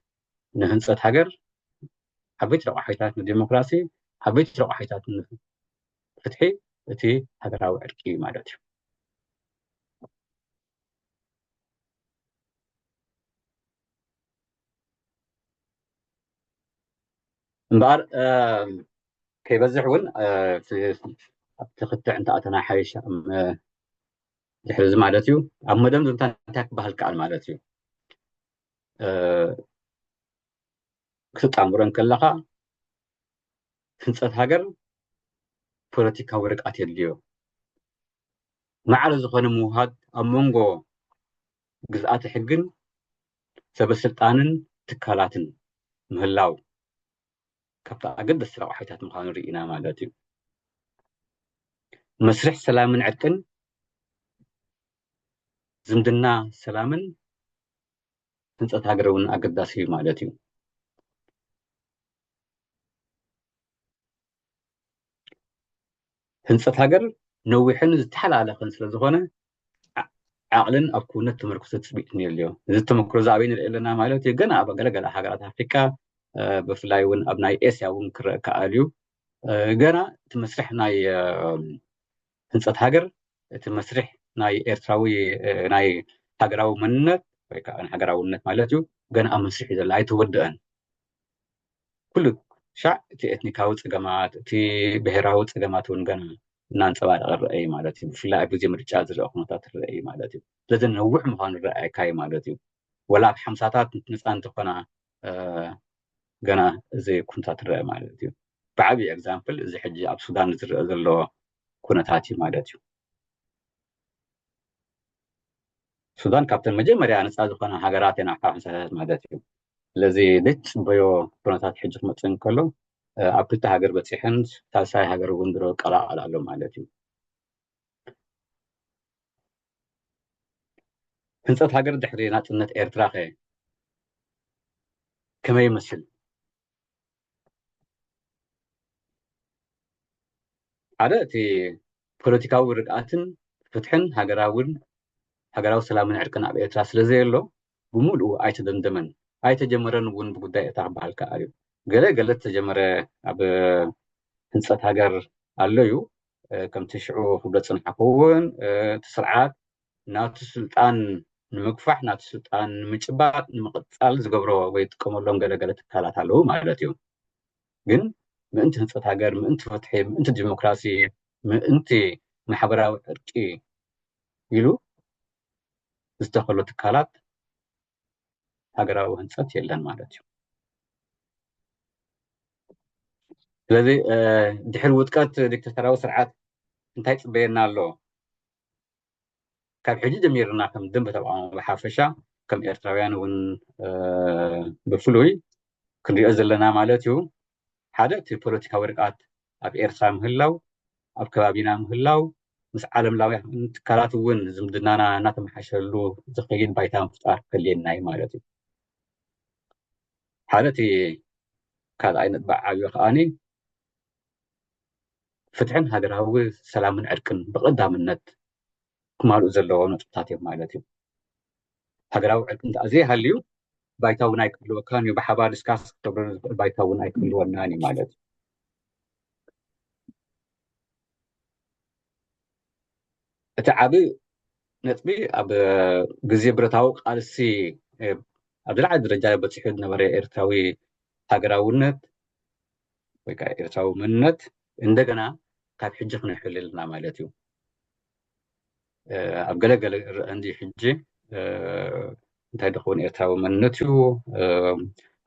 ንህንፀት ሃገር፣ ዓበይቲ ረቋሒታት ንዲሞክራሲ፣ ዓበይቲ ረቋሒታት ንፍትሒ እቲ ሃገራዊ ዕርቂ እዩ ማለት እዩ። እምበኣር ከይበዝሕ እውን ኣብቲ ክትዕ እንተኣተና ሓይሽ ድሕሪ እዚ ማለት እዩ። ኣብ መደምደምታ እንታይ ክበሃል ከኣል ማለት እዩ። ክትጣምሮ እንከለኻ ህንፀት ሃገር ፖለቲካዊ ርቃት የድልዮ። ማዕረ ዝኾነ ምውሃድ ኣብ መንጎ ግዝኣተ ሕግን ሰበስልጣንን ትካላትን ምህላው ካብቲ ኣገደስቲ ረቋሒታት ምዃኑ ርኢና ማለት እዩ። መስርሕ ሰላምን ዕርቅን ዝምድና ሰላምን ህንፀት ሃገር እውን ኣገዳሲ እዩ ማለት እዩ። ህንፀት ሃገር ነዊሕን ዝተሓላለኸን ስለ ዝኾነ ዓቕልን ኣብ ክውነት ተመርኩሰ ትፅቢት የድልዮ። እዚ ተመክሮ እዚ ኣበይ ንርኢ ኣለና ማለት እዩ? ገና ኣብ ገለገለ ሃገራት ኣፍሪካ፣ ብፍላይ እውን ኣብ ናይ ኤስያ እውን ክረአ ከኣል እዩ። ገና እቲ መስርሕ ናይ ህንፀት ሃገር፣ እቲ መስርሕ ናይ ኤርትራዊ ናይ ሃገራዊ መንነት ወይ ከዓ ሃገራውነት ማለት እዩ፣ ገና ኣብ መስርሕ እዩ ዘሎ፣ ኣይተወደአን። ኩሉ ሻዕ እቲ ኤትኒካዊ ፀገማት፣ እቲ ብሄራዊ ፀገማት እውን ገና እናንፀባረቐ ይረአ እዩ ማለት እዩ። ብፍላይ ኣብ ግዜ ምርጫ ዝረአ ኩነታት ይረአ እዩ ማለት እዩ። ስለዚ ነዊሕ ምዃኑ ይረኣየካ እዩ ማለት እዩ። ወላ ኣብ ሓምሳታት ነፃ እንተኾና ገና እዚ ኩነታት ይረአ ማለት እዩ። ብዓብዪ ኤግዛምፕል እዚ ሕጂ ኣብ ሱዳን ዝረአ ዘሎ ኩነታት እዩ ማለት እዩ። ሱዳን ካብተን መጀመርያ ነፃ ዝኾና ሃገራት እየን ኣብ ሓምሳታት ማለት እዩ። ስለዚ ዘይትፅበዮ ኩነታት ሕጂ ክመፅእ እንከሎ ኣብ ክልተ ሃገር በፂሐን ሳልሳይ ሃገር እውን ድሮ ቀላቀል ኣሎ ማለት እዩ። ህንፀት ሃገር ድሕሪ ናፅነት ኤርትራ ከ ከመይ ይመስል? ሓደ እቲ ፖለቲካዊ ርግኣትን ፍትሕን ሃገራውን ሃገራዊ ሰላምን ዕርቅን ኣብ ኤርትራ ስለ ዘየሎ ብምሉኡ ኣይተደምደመን ኣይተጀመረን እውን ብጉዳይ ኤርትራ ክበሃል ከኣል እዩ። ገለ ገለ ዝተጀመረ ኣብ ህንፀት ሃገር ኣሎ እዩ። ከምቲ ሽዑ ክብሎ ዝፅንሓኩ እውን እቲ ስርዓት ናቱ ስልጣን ንምግፋሕ ናቱ ስልጣን ንምጭባጥ ንምቕፃል ዝገብሮ ወይ ዝጥቀመሎም ገለገለ ትካላት ኣለዉ ማለት እዩ። ግን ምእንቲ ህንፀት ሃገር፣ ምእንቲ ፍትሒ፣ ምእንቲ ዲሞክራሲ፣ ምእንቲ ማሕበራዊ ዕርቂ ኢሉ ዝተኸሎ ትካላት ሃገራዊ ህንፀት የለን ማለት እዩ። ስለዚ ድሕሪ ውድቀት ዲክታተራዊ ስርዓት እንታይ ፅበየና ኣሎ? ካብ ሕጂ ጀሚርና ከም ደንበ ተቃውሞ ብሓፈሻ ከም ኤርትራውያን እውን ብፍሉይ ክንሪኦ ዘለና ማለት እዩ። ሓደ እቲ ፖለቲካዊ ርግኣት ኣብ ኤርትራ ምህላው፣ ኣብ ከባቢና ምህላው፣ ምስ ዓለም ለኻውያን ትካላት እውን ዝምድናና እናተመሓሸሉ ዝኸይድ ባይታ ምፍጣር ከድልየና እዩ ማለት እዩ። ሓደ እቲ ካልኣይ ነጥቢ ዓብዩ ከዓኒ ፍትሕን ሃገራዊ ሰላምን ዕርቅን ብቐዳምነት ክማልኡ ዘለዎ ነጥብታት እዮም ማለት እዩ። ሃገራዊ ዕርቂ እንተ ዘይሃልዩ ባይታ እውን ኣይክህልወካን እዩ። ብሓባር ዲስካስ ክትገብሮ ዝኽእል ባይታ እውን ኣይክህልወናን እዩ ማለት እዩ። እቲ ዓቢ ነጥቢ ኣብ ግዜ ብረታዊ ቃልሲ ኣብ ዝለዓለ ደረጃ በፂሑ ዝነበረ ኤርትራዊ ሃገራውነት ወይ ከዓ ኤርትራዊ መንነት እንደገና ካብ ሕጂ ክነሕልልና ማለት እዩ። ኣብ ገለገለ ረእንዲ ሕጂ እንታይ ድኸውን ኤርትራዊ መንነት እዩ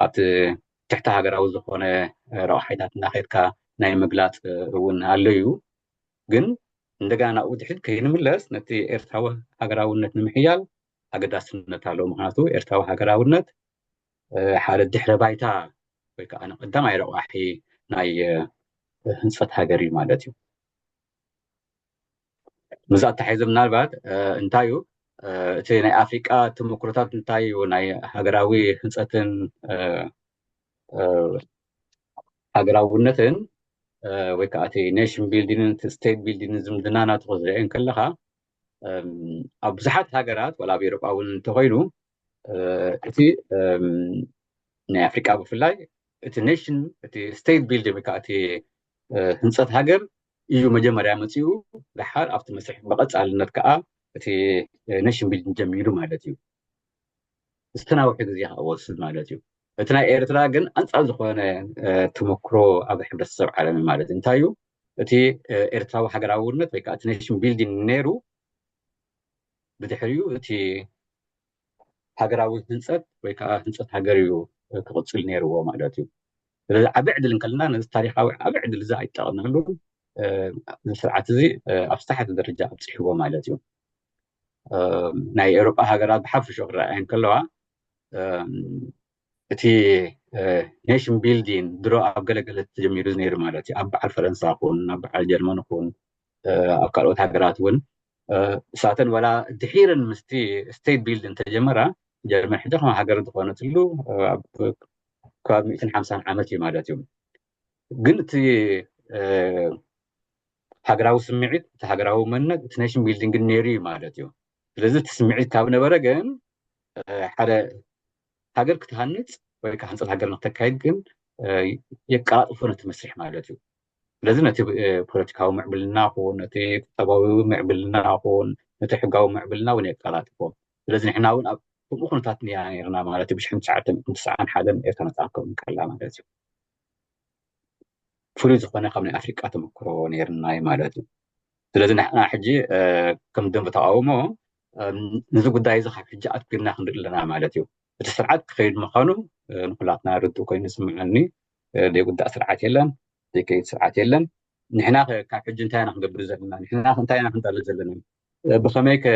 ኣብቲ ትሕቲ ሃገራዊ ዝኾነ ረቑሓይታት እናኸድካ ናይ ምግላፅ እውን ኣሎ እዩ። ግን እንደገና ናብኡ ድሕድ ከይንምለስ ነቲ ኤርትራዊ ሃገራውነት ንምሕያል ኣገዳስነት ኣለዎ። ምክንያቱ ኤርትራዊ ሃገራውነት ሓደ ድሕረ ባይታ ወይ ከዓ ንቀዳማይ ረቋሒ ናይ ህንፀት ሃገር እዩ ማለት እዩ። ምዛ ኣተሓይዘ ምናልባት እንታይ እዩ እቲ ናይ ኣፍሪቃ ተመክሮታት እንታይ እዩ ናይ ሃገራዊ ህንፀትን ሃገራውነትን ወይ ከዓ እቲ ኔሽን ቢልዲንን ስቴት ቢልዲንን ዝምድና ናቱ ክትሪኦ እንከለካ ኣብ ብዙሓት ሃገራት ዋላ ኣብ ኤሮጳ እውን እንተኮይኑ እቲ ናይ ኣፍሪቃ ብፍላይ እቲ ኔሽን እቲ ስቴት ቢልዲንግ ወይ ከዓ እቲ ህንፀት ሃገር እዩ መጀመርያ መፂኡ። ደሓር ኣብቲ መስርሕ ብቐፃልነት ከዓ እቲ ኔሽን ቢልዲንግ ጀሚሩ ማለት እዩ። ዝተናውሐ ግዜ ከዓ ወስድ ማለት እዩ። እቲ ናይ ኤርትራ ግን ኣንፃር ዝኾነ ተመክሮ ኣብ ሕብረተሰብ ዓለም ማለት እዩ። እንታይ እዩ እቲ ኤርትራዊ ሃገራውነት ወይ ከዓ እቲ ኔሽን ቢልዲንግ ነይሩ ብድሕሪኡ እቲ ሃገራዊ ህንፀት ወይ ከዓ ህንፀት ሃገር እዩ ክቕፅል ነይርዎ ማለት እዩ። ስለዚ ዓቢ ዕድል እንከልና ነዚ ታሪካዊ ዓቢ ዕድል እዚ ኣይጠቐምናሉን እዚ ስርዓት እዚ ኣብ ዝተሓተ ደረጃ ኣብፅሕዎ ማለት እዩ። ናይ ኤውሮጳ ሃገራት ብሓፈሽኡ ክረኣያ እንከለዋ እቲ ኔሽን ቢልዲንግ ድሮ ኣብ ገለገለ ተጀሚሩ ነይሩ ማለት እዩ። ኣብ በዓል ፈረንሳ ኹን ኣብ በዓል ጀርመን ኹን ኣብ ካልኦት ሃገራት እውን እሳተን ዋላ ድሒረን ምስቲ ስቴት ቢልድ እንተጀመራ፣ ጀርመን ሕጂ ከም ሃገር ዝኾነትሉ ኣብ ከባቢ ሚእትን ሓምሳን ዓመት እዩ ማለት እዩ። ግን እቲ ሃገራዊ ስምዒት፣ እቲ ሃገራዊ መንነት፣ እቲ ኔሽን ቢልዲንግ ግን ነይሩ እዩ ማለት እዩ። ስለዚ እቲ ስምዒት ካብ ነበረ ግን ሓደ ሃገር ክትሃንፅ ወይ ከዓ ህንፀት ሃገር ንክተካይድ ግን የቀላጥፎ ነቲ መስርሕ ማለት እዩ። ስለዚ ነቲ ፖለቲካዊ ምዕብልና ኹን፣ ነቲ ቁጠባዊ ምዕብልና ኹን፣ ነቲ ሕጋዊ ምዕብልና እውን የቀላጥፎ። ስለዚ ንሕና እውን ኣብ ከምኡ ኩነታት ኢና ነርና ማለት እዩ። ብሽሕን ትሽዓተ ሚእትን ትስዓን ሓደን ኤርትራ ነፃ ክትከውን ከላ ማለት እዩ። ፍሉይ ዝኾነ ካብ ናይ ኣፍሪቃ ተመክሮ ነርና ማለት እዩ። ስለዚ ንሕና ሕጂ ከም ደንበ ተቃውሞ ነዚ ጉዳይ እዚ ካብ ሕጂ ኣትኪርና ክንርኢ ኣለና ማለት እዩ። እቲ ስርዓት ክኸይድ ምዃኑ ንኩላትና ርዱእ ኮይኑ ዝስምዐኒ። ዘይጉዳእ ስርዓት የለን፣ ዘይከይድ ስርዓት የለን። ንሕና ካብ ሕጂ እንታይ ኢና ክንገብር ዘለና? ንሕና እንታይ ኢና ክንጠልብ ዘለና? ብኸመይ ከ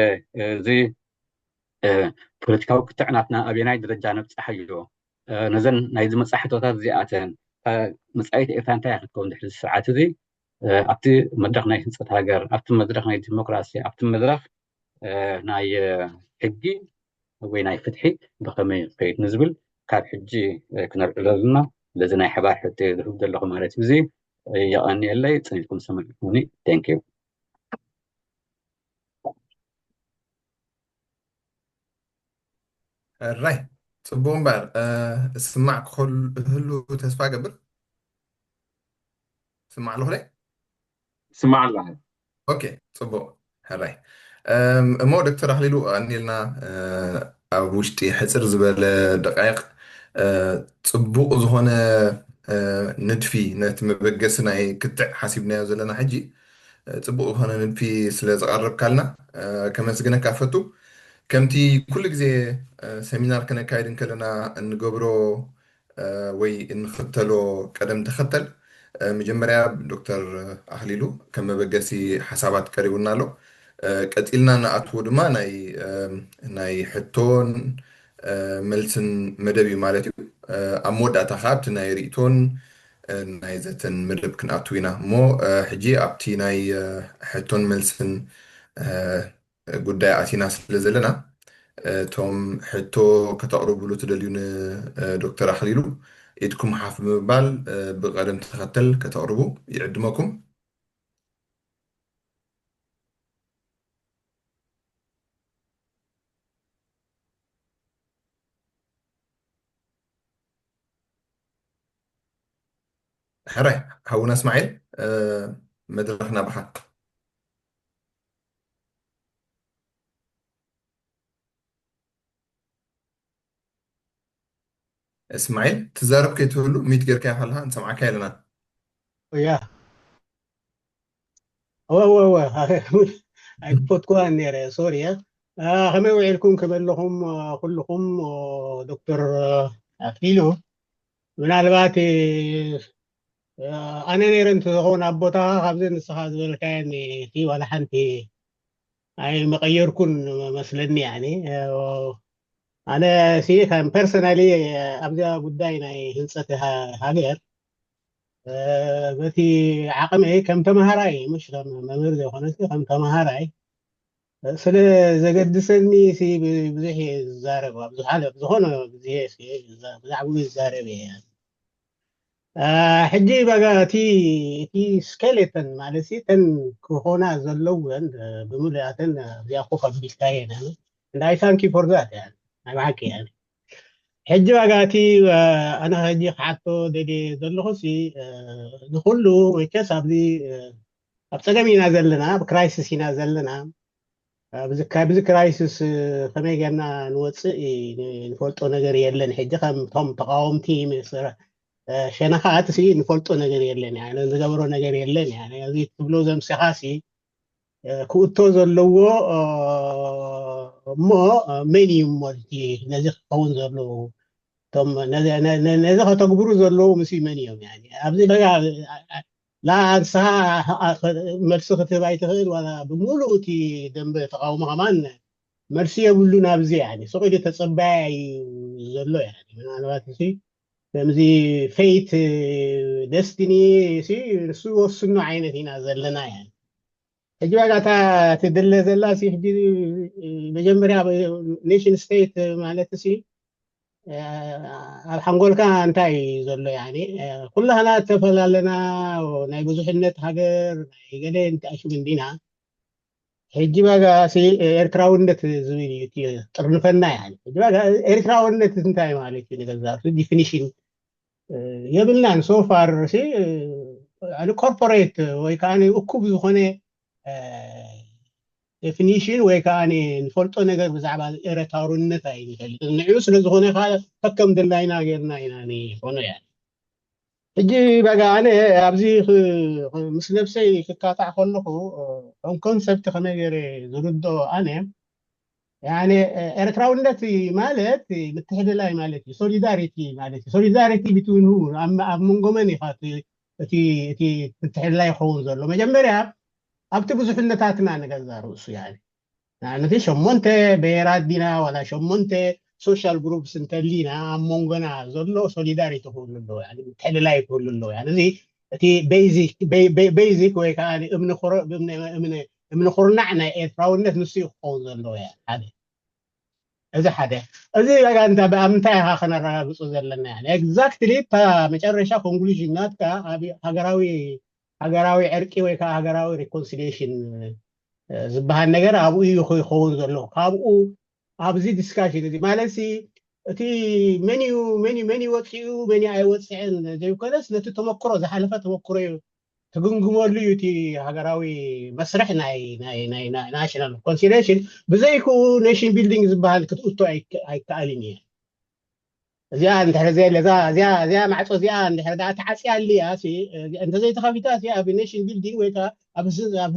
እዚ ፖለቲካዊ ክትዕ ናትና ኣበየናይ ደረጃ ነብፅሓዮ? ነዘን ናይ ዝመፃ ሕቶታት እዚኣተን መፃኢት ኤርትራ እንታይ ክትከውን ድሕሪ ስርዓት እዚ ኣብቲ መድረኽ ናይ ህንፀት ሃገር፣ ኣብቲ መድረኽ ናይ ዲሞክራሲ፣ ኣብቲ መድረኽ ናይ ሕጊ ወይ ናይ ፍትሒ ብኸመይ ይኸይድ ንዝብል ካብ ሕጂ ክነልዕሎ ዘለና። ስለዚ ናይ ሓባር ሕቶ ዝህብ ዘለኹ ማለት እዩ። እዚ የቐንየለይ፣ ፅኒትኩም ሰማዕኩምኒ። Thank you። ሕራይ፣ ፅቡቅ እምበር፣ እስማዕ ክህሉ ተስፋ ገብር። ስማዕ ኣለኹ ደ? ስማዕ ኣለኹ። ኦኬ፣ ፅቡቅ። ሕራይ። እሞ ዶክተር ኣኽሊሉ፣ ኣኒልና ኣብ ውሽጢ ሕፅር ዝበለ ደቃይቅ ፅቡቅ ዝኾነ ንድፊ፣ ነቲ መበገሲ ናይ ክትዕ ሓሲብናዮ ዘለና ሕጂ ፅቡቅ ዝኾነ ንድፊ ስለ ዘቐረብካልና ከመስግነካ ፈቱ። ከምቲ ኩሉ ግዜ ሰሚናር ከነካይድ እንከለና እንገብሮ ወይ እንኽተሎ ቀደም ተኸተል፣ መጀመርያ ዶክተር ኣኽሊሉ ከም መበገሲ ሓሳባት ቀሪቡና ኣሎ። ቀፂልና ንኣትዎ ድማ ናይ ናይ ሕቶን መልስን መደብ እዩ ማለት እዩ። ኣብ መወዳእታ ከዓ ኣብቲ ናይ ርእቶን ናይ ዘተን መደብ ክንኣትው ኢና እሞ፣ ሕጂ ኣብቲ ናይ ሕቶን መልስን ጉዳይ ኣቲና ስለ ዘለና፣ እቶም ሕቶ ከተቕርብሉ ትደልዩ ንዶክተር ኣኽሊሉ ኢድኩም ሓፍ ብምባል ብቐደም ተኸተል ከተቕርቡ ይዕድመኩም። ሕራይ ሓውና እስማዒል፣ መድረኽ ናባኻ። እስማዒል፣ ትዛረብ ከይትህሉ ሚት ጌርካዮ ከለኻ ንሰምዓካ የለናን። ያ እወ እወ እወ ኣይክፈትኩዋን ነይረ፣ ሶሪ። ከመይ ውዒልኩም፣ ከመይ ኣለኹም ኩልኹም? ዶክተር ኣኽሊሉ፣ ምናልባት ኣነ ነይረ እንተዝኸውን ኣብ ቦታኻ ካብዚ ንስኻ ዝበልካየን እቲ ዋላ ሓንቲ ኣይመቐየርኩን መስለኒ። ያኒ ኣነ ሲ ከም ፐርሰናሊ ኣብዚኣ ጉዳይ ናይ ህንፀት ሃገር በቲ ዓቕመይ ከም ተምሃራይ፣ ምሽ ከም መምህር ዘይኮነ ከም ተምሃራይ ስለ ዘገድሰኒ ሲ ብዙሕ እየ ዝዛረብ። ኣብ ዝኾነ ብዝኾነ ግዜ ብዛዕባኡ ይዛረብ እየ። ሕጂ በጋ እቲ እቲ ስኬሌተን ማለት ሲ ተን ክኾና ዘለወን ብምልኣተን እዚኣ ኮፍ ኣቢልካየን። And I thank you for that። ናይ ብሓቂ ሕጂ በጋ እቲ ኣነ ሕጂ ክሓቶ ደልየ ዘለኹ ሲ ንኩሉ መቸስ ኣብዚ ኣብ ፀገም ኢና ዘለና፣ ኣብ ክራይሲስ ኢና ዘለና። ብዚ ክራይሲስ ከመይ ጌርና ንወፅእ ንፈልጦ ነገር የለን። ሕጂ ከምቶም ተቃወምቲ ሸነኻት ሲ ንፈልጦ ነገር የለን፣ ዝገብሮ ነገር የለን። እዚ ትብሎ ዘምስኻ ሲ ክእቶ ዘለዎ እሞ መን እዩ እሞ ነዚ ክኸውን ዘለዎ ነዚ ከተግብሩ ዘለዉ ምስ መን እዮም? ኣብዚ ንስኻ መልሲ ክትህብ ኣይትኽእል፣ ዋላ ብምሉእ እቲ ደንበ ተቃውሞ ከማን መልሲ የብሉን። ኣብዚ ስቕ ኢሉ ተጸባያ እዩ ዘሎ። ምናልባት ከምዚ ፌት ደስቲኒ ንሱ ወስኖ ዓይነት ኢና ዘለና። ሕጂ ዋጋ እታ ትድለ ዘላ ሲ ሕጂ መጀመርያ ኔሽን ስቴት ማለት ሲ ኣብ ሓንጎልካ እንታይ እዩ ዘሎ? ያኒ ኩላህና እተፈላለና ናይ ብዙሕነት ሃገር ናይ ገለ እንተኣሽም እንዲና። ሕጂ ዋጋ ሲ ኤርትራውነት ዝብል እዩ ጥርንፈና። ያኒ ሕጂ ዋጋ ኤርትራውነት እንታይ ማለት እዩ? ንገዛ ዲፊኒሽን የብልናን። ሶፋር ሲ ኮርፖሬት ወይ ከዓ እኩብ ዝኾነ ዴፊኒሽን ወይ ከዓ ንፈልጦ ነገር ብዛዕባ ኤረታውርነት ኣይንፈልጥን። ንዕኡ ስለ ዝኾነ ከዓ ከከም ድላይና ጌርና ኢና ንኾኖ። ያ ሕጂ በጋ ኣነ ኣብዚ ምስ ነብሰይ ክካታዕ ከለኹ ከም ኮንሰፕት ከመይ ገይረ ዝርድኦ ኣነ ያኔ ኤርትራውነት ማለት ምትሕልላይ ማለት እዩ። ሶሊዳሪቲ ማለት እዩ። ሶሊዳሪቲ ቢትዊን ሁ ኣብ መንጎ መን ኢኻ እቲ ምትሕልላይ ይኸውን ዘሎ? መጀመርያ ኣብቲ ብዙሕነታትና ንገዛ ርእሱ ያ ንኣብነት ሸሞንተ ብሄራት ዲና ዋላ ሸሞንተ ሶሻል ግሩፕስ እንተሊና ኣብ መንጎና ዘሎ ሶሊዳሪቲ ክህሉ ኣለዎ። ምትሕልላይ ክህሉ ኣለዎ። እዚ እቲ ቤዚክ ወይ ከዓ እምኒ ኩርናዕ ናይ ኤርትራውነት ንሱ ክኸውን ዘለዎ ሓደ እዚ ሓደ እዚ ጋ እንታ ብኣምንታይ ኢኻ ከነረጋግፁ ዘለና? ኤግዛክትሊ እታ መጨረሻ ኮንክሉዥን ናትካ ኣብ ሃገራዊ ሃገራዊ ዕርቂ ወይ ከዓ ሃገራዊ ሪኮንሲሊሽን ዝበሃል ነገር ኣብኡ እዩ ክኸውን ዘለዎ። ካብኡ ኣብዚ ዲስካሽን እዚ ማለት ሲ እቲ መን እዩ መን እዩ መን እዩ ወፂኡ መን እዩ ኣይወፅዕን ዘይኮነስ ነቲ ተመክሮ ዝሓለፈ ተመክሮ እዩ ትግምግመሉ እዩ እቲ ሃገራዊ መስርሕ ናይ ናሽናል ኮንሲሊሽን። ብዘይክኡ ኔሽን ቢልዲንግ ዝበሃል ክትእቶ ኣይከኣልን እየ። እዚኣ እንድሕር ዘየለ እዚኣ ማዕፆ እዚኣ እንድሕር ዳ ተዓፅያ ኣልያ እንተዘይተኸፊታ ኣብ ኔሽን ቢልዲንግ ወይ ከዓ ኣብ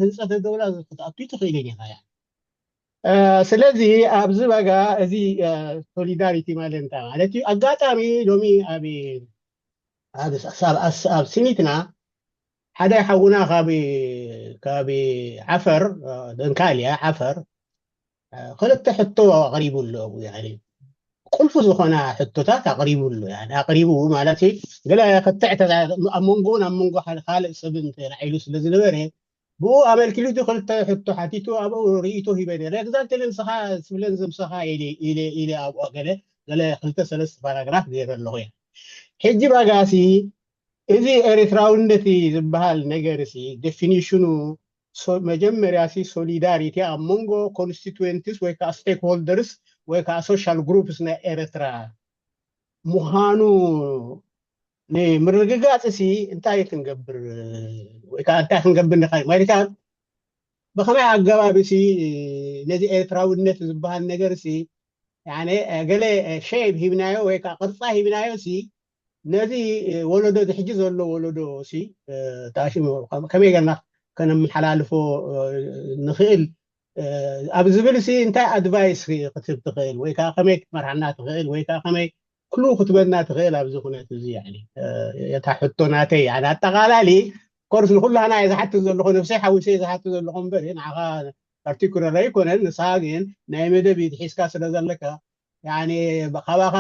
ህንፀት ደውላ ክትኣቱ ትኽእልን ኢኻ። ስለዚ ኣብዚ ዋጋ እዚ ሶሊዳሪቲ ማለት እንታይ ማለት እዩ? ኣጋጣሚ ሎሚ ኣብ ኣብ ሲኒትና ሓደ ሓውና ካብ ዓፈር ደንካልያ ዓፈር ክልተ ሕቶ ኣቕሪቡ ኣሎ። ቁልፊ ዝኾና ሕቶታት ኣቕሪቡ ኣሎ። ኣቕሪቡ ማለት ገለ ክትዕ ኣብ መንጎን ኣብ መንጎ ካልእ ሰብን ተላዒሉ ስለ ዝነበረ ብኡ ኣመልኪሉ ክልተ ሕቶ ሓቲቱ ኣብኡ ርእይቶ ሂበ ነረ። ግዛልተለ ንስኻ ስብለን ዘምሰኻ ኢለ ኣብኡ ገለ ገለ ክልተ ሰለስተ ፓራግራፍ ገይረ ኣለኹ። ሕጂ ባጋሲ እዚ ኤርትራውነት ዝበሃል ነገር ሲ ዴፊኒሽኑ መጀመርያ ሲ ሶሊዳሪቲ ኣብ መንጎ ኮንስቲትዌንትስ ወይ ከዓ ስቴክሆልደርስ ወይ ከዓ ሶሻል ግሩፕስ ናይ ኤርትራ ምዃኑ ንምርግጋፅ ሲ እንታይ ክንገብር ወይ ከዓ እንታይ ክንገብር ንኽእል ማለት ብኸመይ ኣገባብ ሲ ነዚ ኤርትራውነት ዝበሃል ነገር ሲ ገለ ሼፕ ሂብናዮ ወይ ከዓ ቅርፃ ሂብናዮ ሲ ነዚ ወለዶ ዝሕጂ ዘሎ ወለዶ ሲ ታሽሙ ከመይ ገና ከነመሓላልፎ ንኽእል ኣብ ዝብል ሲ እንታይ ኣድቫይስ ክትህብ ትኽእል ወይ ከዓ ከመይ ክትመርሓና ትኽእል ወይ ከዓ ከመይ ክሉ ክትበና ትኽእል ኣብዚ ኩነት እዚ እታ ሕቶ ናተይ ኣጠቃላሊ ኮርስ ንኩላና እየ ዝሓትት ዘለኹ ነብሰይ ሓዊሰ ዝሓትት ዘለኹ እምበር ንዓኻ ፓርቲኩለር ኣይኮነን። ንስኻ ግን ናይ መደብ ሒዝካ ስለ ዘለካ ካባኻ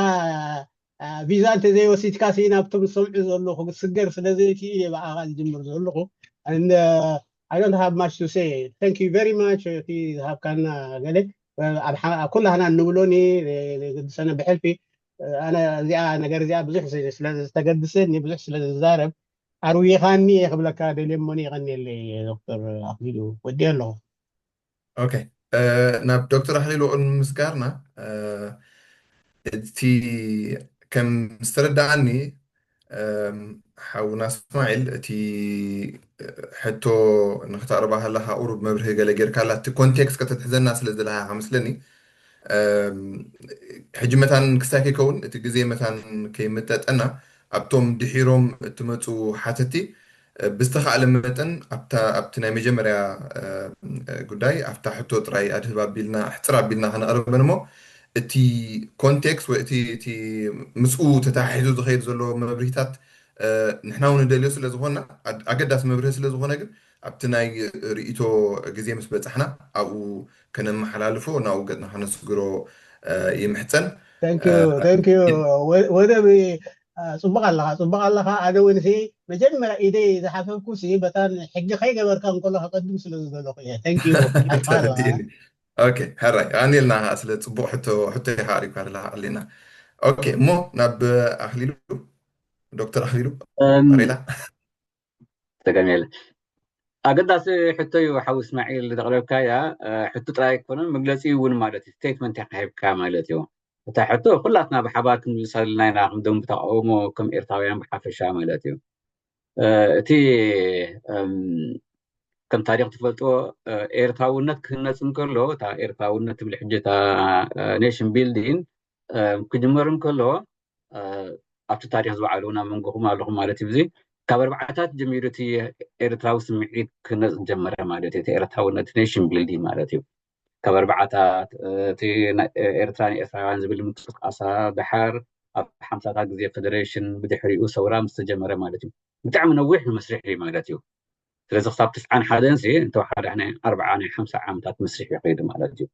ቪዛ እንተዘይወሲድካ ሲ ናብቶም ዝሰምዑ ዘለኹ ክስገር ስለ ዘይክእል እየ ብኣኻ ዝጅምር ዘለኹ። I don't have much to say. Thank you very much እቲ ዝሃብካና ገለ ኣብ ኩላህና እንብሎኒ ግድሰነ ብሕልፊ ኣነ እዚኣ ነገር እዚኣ ብዙሕ ስለዝተገድሰኒ ብዙሕ ስለዝዛረብ ኣርዊኻኒ እየ ክብለካ ደልየ እሞኒ የቐንየለይ ዶክተር ኣኽሊሉ ወዲ ኣለኹ። ኦኬ ናብ ዶክተር ኣኽሊሉ ቅድሚ ምስጋርና እቲ ከም ዝተረዳኣኒ ሓውና እስማዒል እቲ ሕቶ ንክተቕርባ ከለካ ቁሩብ መብርሂ ገለ ጌርካላ እቲ ኮንቴክስት ከተትሕዘና ስለ ዝደለካ ከመስለኒ ሕጂ መታን ክሳይ ከይከውን እቲ ግዜ መታን ከይምጠጠና ኣብቶም ድሒሮም እትመፁ ሓተቲ ብዝተኻእለ መጠን ኣብቲ ናይ መጀመርያ ጉዳይ ኣብታ ሕቶ ጥራይ ኣድህብ ኣቢልና ሕፅር ኣቢልና ከነቕርበን እሞ እቲ ኮንቴክስት ወይ እቲ ምስኡ ተተሓሒዙ ዝኸይድ ዘሎ መብርሂታት ንሕና እውን ንደልዮ ስለ ዝኾንና ኣገዳሲ መብርሂ ስለ ዝኾነ ግን ኣብቲ ናይ ርእይቶ ግዜ ምስ በፃሕና ኣብኡ ከነመሓላልፎ ናብኡ ገፅና ከነስግሮ ይምሕፀን። ወደብ ጽቡቕ ኣለኻ፣ ጽቡቕ ኣለኻ። ኣነ እውን ሲ መጀመርያ ኢደይ ዝሓሰብኩ ሲ በታ ሕጊ ከይገበርካ እንከሎ ከቀድም ስለ ዝደለኹ እየ። Thank you። ሓይልካ ኣለኻ። ኦኬ፣ ሕራይ ኣኒልና ስለ ጽቡቕ ሕቶ ሕቶ ኢኻ ኣሪብካ ኣለኻ ኣሊና። ኦኬ፣ እሞ ናብ ኣኽሊሉ፣ ዶክተር ኣኽሊሉ እም፣ ቀሪላ። ተገሜለ ኣገዳሲ ሕቶ እዩ። ሓው እስማዒል ዘቕረብካያ እ፣ ሕቶ ጥራይ ኣይኮነን፣ መግለፂ እውን ማለት እዩ። ስቴትመንት ኢኻ ሂብካ ማለት እዩ። እታ ሕቶ ኩላትና ብሓባር ክንምልሳ ዘለና ኢና፣ ከም ደንብ ተቃውሞ፣ ከም ኤርትራውያን ብሓፈሻ ማለት እዩ። እ፣ እቲ እም፣ ከም ታሪክ ትፈልጥዎ እ፣ ኤርትራውነት ክህነፅ እንከሎ፣ እታ ኤርትራውነት ትብል ሕጂ እታ ኔሽን ቢልዲንግ ክጅመር እንከሎ እ፣ ኣብቲ ታሪክ ዝወዓሉ ናብ መንጎኹም ኣለኹም ማለት እዩ። እዚ ካብ ኣርባዓታት ጀሚሩ እቲ ኤርትራዊ ስምዒት ክነፅ ጀመረ ማለት እዩ። እቲ ኤርትራውነት ኔሽን ቢልዲንግ ማለት እዩ። ካብ ኣርባዓታት እ፣ እቲ ናይ ኤርትራ ንኤርትራውያን ዝብል ምንቅስቃሳ፣ ደሓር ኣብ ሓምሳታት ግዜ ፌደሬሽን፣ ብድሕሪኡ ሰውራ ምስ ተጀመረ ማለት እዩ። ብጣዕሚ ነዊሕ መስርሕ እዩ ማለት እዩ። ስለዚ ክሳብ ትስዓን ሓደን ሲ እንተወሓደ ናይ ኣርብዓ ናይ ሓምሳ ዓመታት መስርሕ እዩ ከይዱ ማለት እዩ።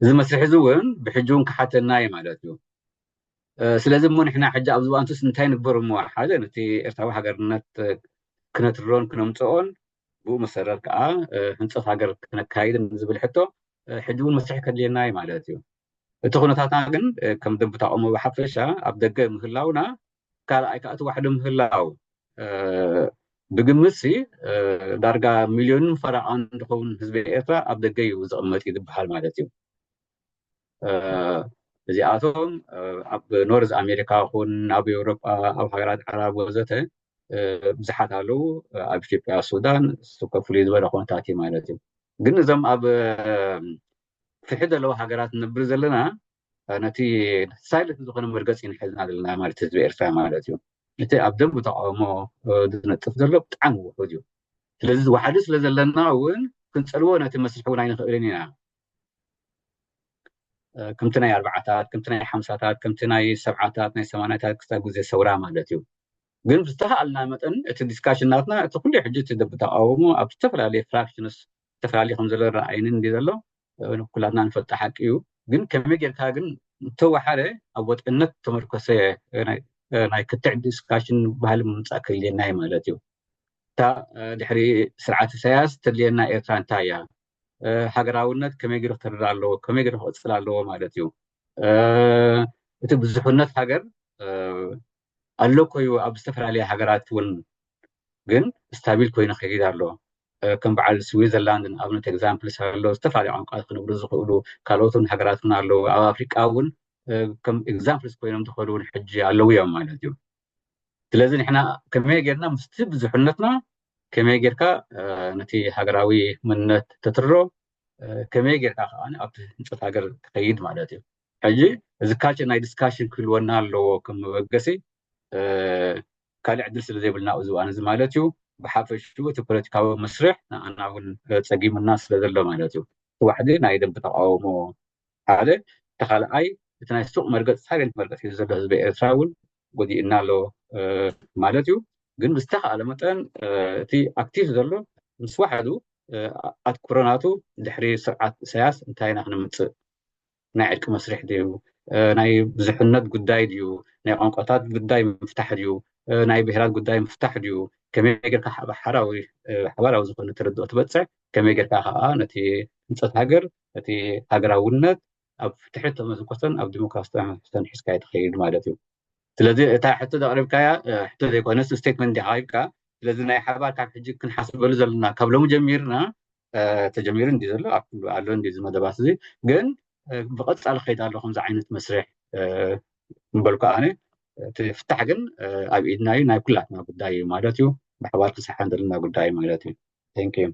እዚ መስርሕ እዚ እውን ብሕጂ እውን ክሓተና እዩ ማለት እዩ። እ፣ ስለዚ እሞ ንሕና ሕጂ ኣብዚ እዋንቱስ እንታይ ንግበር እሞ? ሓደ ነቲ ኤርትራዊ ሃገርነት እ፣ ክነትርሮን ክነምፅኦን፣ ብኡ መሰረት ከዓ እ፣ ህንፀት ሃገር ክነካይድን ዝብል ሕቶ እ፣ ሕጂ እውን መስርሕ ከድልየና እዩ ማለት እዩ። እቲ ኩነታትና ግን እ፣ ከም ደንብ ተቃውሞ ብሓፈሻ ኣብ ደገ ምህላውና ካልኣይ ከዓ እቲ ዋሕዲ ምህላው እ፣ ብግምት ሲ እ፣ ዳርጋ ሚልዮንን ፈረቓን ዝኸውን ህዝቢ ኤርትራ ኣብ ደገ እዩ ዝቕመጥ እዩ ዝበሃል ማለት እዩ። እ፣ እዚኣቶም እ፣ ኣብ ኖርዝ ኣሜሪካ ይኹን ኣብ ኤውሮጳ፣ ኣብ ሃገራት ዓረብ ወዘተ እ፣ ብዙሓት ኣለዉ። እ፣ ኣብ ኢትዮጵያ፣ ሱዳን እሱ ከ ፍሉይ ዝበለ ኩነታት እዩ ማለት እዩ። ግን እዞም ኣብ እ፣ ፍርሒ ዘለዎ ሃገራት ንነብር ዘለና እ፣ ነቲ ሳይለንት ዝኾነ መርገፂ ንሕዝና ዘለና ማለት ህዝቢ ኤርትራ ማለት እዩ። እቲ ኣብ ደንብ ተቃውሞ እ፣ ዝነጥፍ ዘሎ ብጣዕሚ ውሑድ እዩ። ስለዚ ዋሕዲ ስለ ዘለና እውን ክንፀልዎ ነቲ መስርሕ እውን ኣይንኽእልን ኢና። እ፣ ከምቲ ናይ ኣርባዓታት፣ ከምቲ ናይ ሓምሳታት፣ ከምቲ ናይ ሰብዓታት፣ ናይ ሰማንያታት ክሳብ ግዜ ሰውራ ማለት እዩ። ግን ብዝተኻእልና መጠን እቲ ዲስካሽን ናትና እቲ ኩሉ ሕጂ እቲ ደብ ተቃውሞ ኣብ ዝተፈላለዩ ፍራክሽንስ ዝተፈላለዩ ከም ዘሎ ረኣይኒ እንዲ ዘሎ እ፣ ኩላትና ንፈልጦ ሓቂ እዩ። ግን ከመይ ጌርካ ግን እንተወሓደ ኣብ ወጥነት ተመርኮሰ እ፣ ናይ እ፣ ናይ ክትዕ ዲስካሽን ባህሊ ምምፃእ ከድልየና እዩ ማለት እዩ። እታ እ፣ ድሕሪ ስርዓት ኢሳያስ ተድልየና ኤርትራ እንታይ እያ? እ፣ ሃገራውነት ከመይ ገይሩ ክተርር ኣለዎ? ከመይ ገይሩ ክቕፅል ኣለዎ ማለት እዩ። እ፣ እቲ ብዙሕነት ሃገር እ፣ ኣሎ እኮ እዩ ኣብ ዝተፈላለየ ሃገራት እውን ግን ስታቢል ኮይኑ ከይድ ኣሎ። እ፣ ከም በዓል ስዊዘርላንድ ንኣብነት ኤግዛምፕልስ ኣሎ። ዝተፈላለዩ ቋንቋ ክነብሩ ዝኽእሉ ካልኦት እውን ሃገራት እውን ኣለዉ። ኣብ ኣፍሪቃ እውን እ፣ ከም ኤግዛምፕልስ ኮይኖም ዝኸዱ እውን ሕጂ ኣለዉ እዮም ማለት እዩ። ስለዚ ንሕና ከመይ ጌርና ምስቲ ብዙሕነትና ከመይ ጌርካ እ፣ ነቲ ሃገራዊ መንነት ተትርሮ እ፣ ከመይ ጌርካ ከዓ ኣብቲ ህንፀት ሃገር ትኸይድ ማለት እዩ። ሕጂ እዚ ካልቸር ናይ ዲስካሽን ክህልወና ኣለዎ ከም መበገሲ እ፣ ካልእ ዕድል ስለ ዘይብልና ኣብዚ እዋን እዚ ማለት እዩ። ብሓፈሽኡ እቲ ፖለቲካዊ መስርሕ ንኣና እውን እ፣ ፀጊሙና ስለ ዘሎ ማለት እዩ። እቲ ዋሕዲ ናይ ደንብ ተቃውሞ ሓደ፣ እቲ ካልኣይ እቲ ናይ ሱቕ መርገፂ ሳይለንት መርገፂ ሒዙ ዘሎ ህዝቢ ኤርትራ እውን ጎዲእና ኣሎ እ፣ ማለት እዩ። ግን ብዝተኻእለ መጠን እ፣ እቲ ኣክቲቭ ዘሎ ምስ ዋሕዱ እ፣ ኣትኩሮ ናቱ ድሕሪ ስርዓት ኢሳያስ እንታይ ኢና ክነምፅእ፣ ናይ ዕርቂ መስርሕ ድዩ፣ እ፣ ናይ ብዙሕነት ጉዳይ ድዩ፣ ናይ ቋንቋታት ጉዳይ ምፍታሕ ድዩ፣ እ፣ ናይ ብሄራት ጉዳይ ምፍታሕ ድዩ፣ ከመይ ጌርካ ሓ- ሓራዊ እ፣ ሓባራዊ ዝኾነ ተረድኦ ትበፅሕ፣ ከመይ ጌርካ ከዓ ነቲ ህንፀት ሃገር፣ ነቲ ሃገራውነት ኣብ ፍትሒ ተመርኮሰን ኣብ ዲሞክራሲ ተመርኮሰን ሒዝካ ትኸይድ ማለት እዩ። ስለዚ እታ ሕቶ ዘቕሪብካያ እ፣ ሕቶ ዘይኮነስ ስቴትመንት ዲኻ ሂብካ። ስለዚ ናይ ሓባር ካብ ሕጂ ክንሓስበሉ ዘለና ካብ ሎሚ ጀሚርና እ፣ ተጀሚሩ እንዲ ዘሎ ኣብ ኩሉ ኣሎ እንዲ እዚ መደባት እዚ ግን እ፣ ብቐጻሊ ከይድ ኣሎ ከምዚ ዓይነት መስርሕ እ፣ ምበልኩ ኣነ። እቲ ፍታሕ ግን እ፣ ኣብ ኢድና እዩ፣ ናይ ኩላትና ጉዳይ እዩ ማለት እዩ። ብሓባር ክሰሓን ዘለና ጉዳይ እዩ ማለት እዩ። Thank you።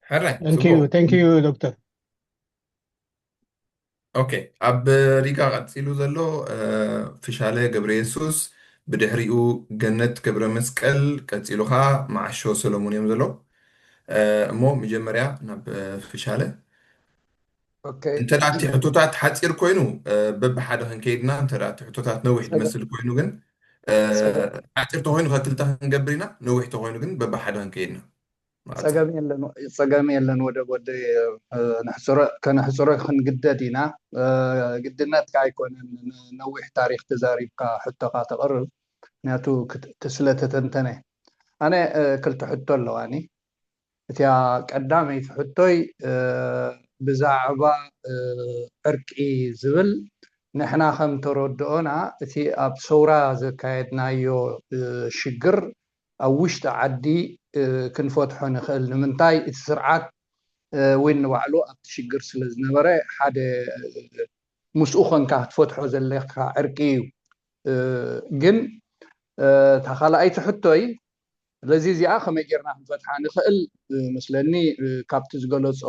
ሕራይ Thank you፣ ጽቡቅ። Thank you ዶክተር። ኦኬ፣ ኣብ ሪጋ ቀጺሉ ዘሎ እ፣ ፍሻለ ገብረ የሱስ፣ ብድሕሪኡ ገነት ገብረ መስቀል፣ ቀጺሉ ኸኣ መዓሾ ሰሎሙን እዮም ዘለዉ። እ፣ እሞ መጀመርያ ናብ እ፣ ፍሻለ። ኦኬ። እንተ ደኣ እቲ ሕቶታት ሓጺር ኮይኑ እ፣ በብሓደ ክንከይድና፣ እንተ ደኣ እቲ ሕቶታት ነዊሕ ጸገም ዝመስል ኮይኑ ግን እ፣ ጸገም ሓጺር ተኾይኑ ከክልተ ክንገብር ኢና፣ ነዊሕ ተኾይኑ ግን በብሓደ ክንከይድና። ጸገም የለን። ጸገም የለን። ወደ ወደ ከነሕፅሮ ክንግደድ ኢና። ግድነትካ ኣይኮነን ነዊሕ ታሪክ ተዛሪብካ ሕቶካ ተቕርብ፣ ምክንያቱ ክስለ ተተንተነ። ኣነ ክልተ ሕቶ ኣለዋኒ። እቲያ ቀዳመይቲ ሕቶይ ብዛዕባ ዕርቂ ዝብል፣ ንሕና ከም ተረድኦና እቲ ኣብ ሰውራ ዘካየድናዮ ሽግር ኣብ ውሽጢ ዓዲ ክንፈትሖ ንኽእል። ንምንታይ? እቲ ስርዓት እውን ንባዕሉ ኣብቲ ሽግር ስለ ዝነበረ ሓደ ምስኡ ኮንካ ክትፈትሖ ዘለካ ዕርቂ እዩ። ግን እታ ካልኣይቲ ሕቶይ ስለዚ እዚኣ ከመይ ጌርና ክንፈትሓ ንኽእል? መስለኒ ካብቲ ዝገለጾ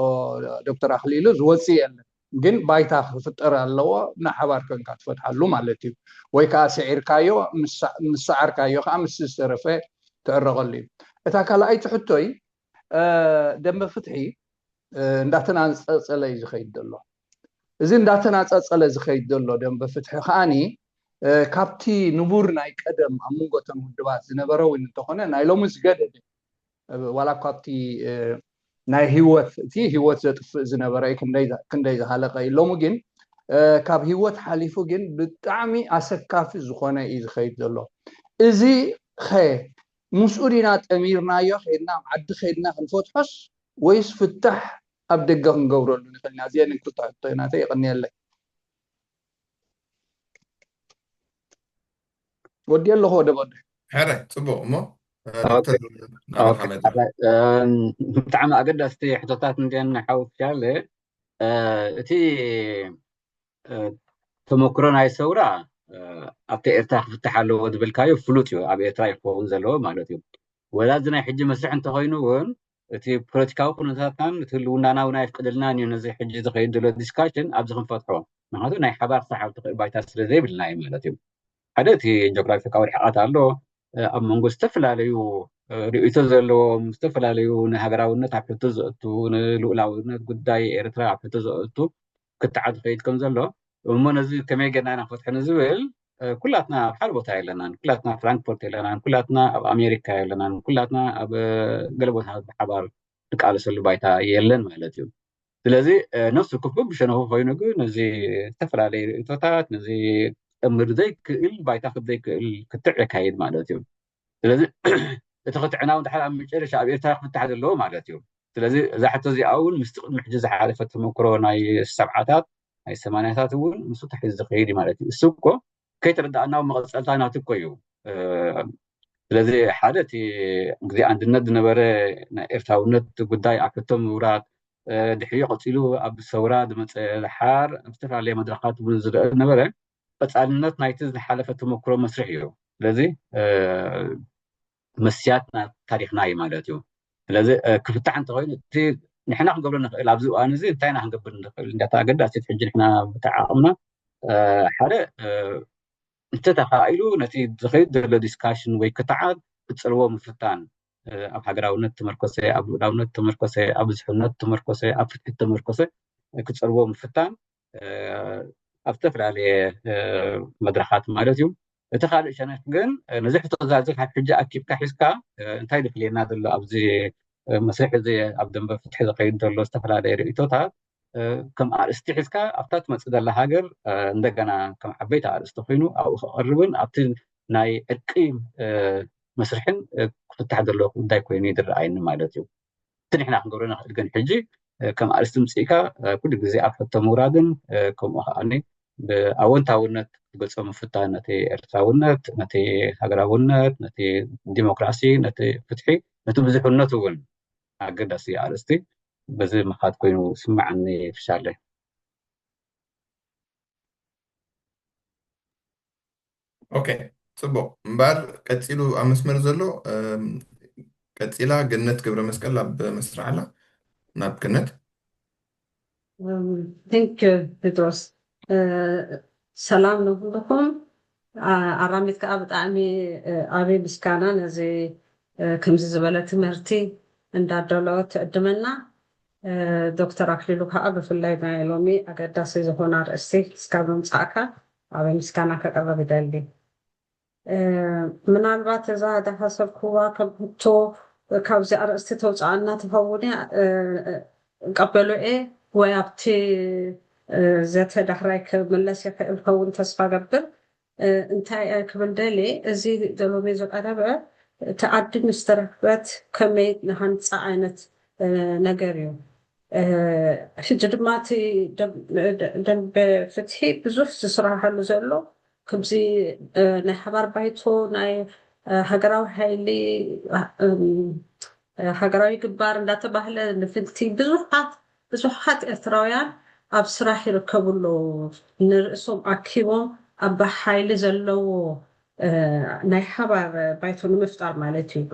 ዶክተር ኣኽሊሉ ዝወፅእ የለን። ግን ባይታ ክፍጠር ኣለዎ፣ ንሓባር ኮንካ ትፈትሓሉ ማለት እዩ። ወይ ከዓ ስዒርካዮ፣ ምስ ሰዓርካዮ ከዓ ምስ ዝተረፈ ትዕረቐሉ እዩ። እታ ካልኣይቲ ሕቶይ ደንበ ፍትሒ እንዳተናፀፀለ እዩ ዝኸይድ ዘሎ። እዚ እንዳተናፀፀለ ዝኸይድ ዘሎ ደንበ ፍትሒ ከዓኒ ካብቲ ንቡር ናይ ቀደም ኣብ መንጎ እተን ውድባት ዝነበረ እውን እንተኾነ ናይ ሎሚ ዝገደደ ዋላ እኳ ኣብቲ ናይ ህይወት እቲ ህይወት ዘጥፍእ ዝነበረ እዩ ክንደይ ዝሃለቀ እዩ። ሎሚ ግን ካብ ህይወት ሓሊፉ ግን ብጣዕሚ ኣሰካፊ ዝኾነ እዩ ዝኸይድ ዘሎ። እዚ ኸ ምስኡ ዲና ጠሚርናዮ ከይድና ኣብ ዓዲ ከይድና ክንፈትሖስ ወይስ ፍታሕ ኣብ ደገ ክንገብረሉ ንኽእል ኢና? እዚአን ክልተ ሕቶ ናተይ። የቐንየለይ። ወዲ ኣለኹ ወደ ወዲ ሕረ ጽቡቕ እሞ ብጣዕሚ ኣገዳስቲ ሕቶታት እንዲአን ሓወሻለ እቲ ተመክሮ ናይ ሰውራ ኣብቲ ኤርትራ ክፍትሕ ኣለዎ ዝብልካዮ ፍሉጥ እዩ። ኣብ ኤርትራ ይኸውን ዘለዎ ማለት እዩ። ወላ እዚ ናይ ሕጂ መስርሕ እንተኾይኑ እውን እቲ ፖለቲካዊ ኩነታትናን እቲ ህልውናና እውን ኣይፍቅድልናን እዩ ነዚ ሕጂ ዝኸይድ ዘሎ ዲስካሽን ኣብዚ ክንፈትሖ። ምክንያቱ ናይ ሓባር ክሳዕ ትኽእል ባይታ ስለ ዘይብልና እዩ ማለት እዩ። ሓደ እቲ ጂኦግራፊካዊ ርሕቀት ኣሎ። ኣብ መንጎ ዝተፈላለዩ ርእይቶ ዘለዎም፣ ዝተፈላለዩ ንሃገራውነት ኣብ ሕቶ ዘእቱ፣ ንልኡላውነት ጉዳይ ኤርትራ ኣብ ሕቶ ዘእቱ ክትዓት ዝኸይድ ከም ዘሎ እሞ ነዚ ከመይ ጌርና ኢና ክንፈትሖ ንዝብል ኩላትና ኣብ ሓደ ቦታ የለናን፣ ኩላትና ፍራንክፎርት የለናን፣ ኩላትና ኣብ ኣሜሪካ የለናን፣ ኩላትና ኣብ ገለ ቦታታት ብሓባር ንቃለሰሉ ባይታ የለን ማለት እዩ። ስለዚ ነፍሲ ወከፍ ብሸነኹ ኮይኑ ግን ነዚ ዝተፈላለዩ ርእይቶታት ነዚ ክጠምር ዘይክእል ባይታ ክብ ዘይክእል ክትዕ የካይድ ማለት እዩ። ስለዚ እቲ ክትዕና እውን ድሓር ኣብ መጨረሻ ኣብ ኤርትራ ክፍታሕ ዘለዎ ማለት እዩ። ስለዚ እዛ ሕቶ እዚኣ እውን ምስቲ ቅድሚ ሕጂ ዝሓለፈ ተመክሮ ናይ ሰብዓታት ናይ ሰማንያታት እውን ምስ ተሒዙ ዝኸይድ እዩ ማለት እዩ። እሱ እኮ ከይተረዳእና እውን መቐፀልታ ናቱ እኮ እዩ። ስለዚ ሓደ እቲ ግዜ ኣንድነት ዝነበረ ናይ ኤርትራውነት ጉዳይ ኣብ ሕቶ ምውራድ ድሕሪኡ ቀፂሉ ኣብ ሰውራ ዝመፀ ድሓር ኣብ ዝተፈላለየ መድረኻት እውን ዝረአ ዝነበረ ቀፃልነት ናይቲ ዝሓለፈ ተመክሮ መስርሕ እዩ። ስለዚ መስያት ታሪክና እዩ ማለት እዩ። ስለዚ ክፍታሕ እንተኮይኑ እቲ ንሕና ክንገብሮ ንኽእል ኣብዚ እዋን እዚ እንታይ ኢና ክንገብር ንኽእል እንዳታ ኣገዳሲት ሕጂ ንሕና ብተዓቕምና ሓደ እንተተኻኢሉ ነቲ ዝኸይድ ዘሎ ዲስካሽን ወይ ክትዓት ክፀልዎ ምፍታን ኣብ ሃገራውነት ተመርኮሰ ኣብ ልኡላውነት ተመርኮሰ ኣብ ብዝሕነት ተመርኮሰ ኣብ ፍትሒ ተመርኮሰ ክፀልዎ ምፍታን ኣብ ዝተፈላለየ መድረኻት ማለት እዩ። እቲ ካልእ ሸነክ ግን ነዚ ሕቶ ዛዚ ካብ ሕጂ ኣኪብካ ሒዝካ እንታይ ድፍልየና ዘሎ ኣብዚ መስርሕ እዚ ኣብ ደንበ ፍትሒ ዝኸይድ ዘሎ ዝተፈላለየ ርእይቶታት ከም ኣርእስቲ ሒዝካ ኣብታ ትመፅእ ዘላ ሃገር እንደገና ከም ዓበይቲ ኣርእስቲ ኮይኑ ኣብኡ ክቐርብን ኣብቲ ናይ ዕርቂ መስርሕን ክፍታሕ ዘለዎ ጉዳይ ኮይኑ ይድረኣይኒ ማለት እዩ። እቲ ንሕና ክንገብሮ ንኽእል ግን ሕጂ ከም ኣርእስቲ ምፅኢካ ኩሉ ግዜ ኣብ ሕቶ ምውራድን ከምኡ ከዓ ብኣወንታውነት ክትገልፆ ምፍታን ነቲ ኤርትራውነት ነቲ ሃገራውነት ነቲ ዲሞክራሲ ነቲ ፍትሒ ነቲ ብዙሕነት እውን ኣገዳሲ ኣርእስቲ በዚ ምኻድ ኮይኑ ስምዓኒ። ፍሻለ ኦኬ፣ ፅቡቕ እምበኣር ቀፂሉ ኣብ መስመር ዘሎ ቀፂላ ገነት ገብረ መስቀል ኣብ መስርዕ ኣላ። ናብ ገነት። ቴንክ ዩ ጴጥሮስ። ሰላም ንኩልኩም። ኣራሚት ከዓ ብጣዕሚ ዓብዪ ምስጋና ነዚ ከምዚ ዝበለ ትምህርቲ እንዳደለወት ትዕድመና። ዶክተር ኣክሊሉ ከዓ ብፍላይ ናይ ሎሚ ኣገዳሲ ዝኾነ ኣርእስቲ እስካብ ምምፃእካ ዓብዪ ምስጋና ከቅርብ ይደሊ። ምናልባት እዛ ዝሓሰብክዋ ከም ሕቶ ካብዚ ኣርእስቲ ተውፅኣና ትኸውን እያ። ቀበሎ እየ ወይ ኣብቲ ዘተ ዳሕራይ ክምለስ ይኽእል ኸውን ተስፋ ገብር። እንታይ እየ ክብል ደልየ፣ እዚ ሎሚ ዝቐረበ እቲ ዓዲ ምስ ተረኽበት ከመይ ንሃንፃ ዓይነት ነገር እዩ። ሕጂ ድማ እቲ ደንበ ፍትሒ ብዙሕ ዝስራሓሉ ዘሎ ከምዚ ናይ ሓባር ባይቶ ናይ ሃገራዊ ሓይሊ ሃገራዊ ግንባር እንዳተባህለ ንፍንቲ ብዙሓት ብዙሓት ኤርትራውያን ኣብ ስራሕ ይርከቡ ኣለዉ። ንርእሶም ኣኪቦም ኣብ ሓይሊ ዘለዎ ናይ ሓባር ባይቶ ንምፍጣር ማለት እዩ።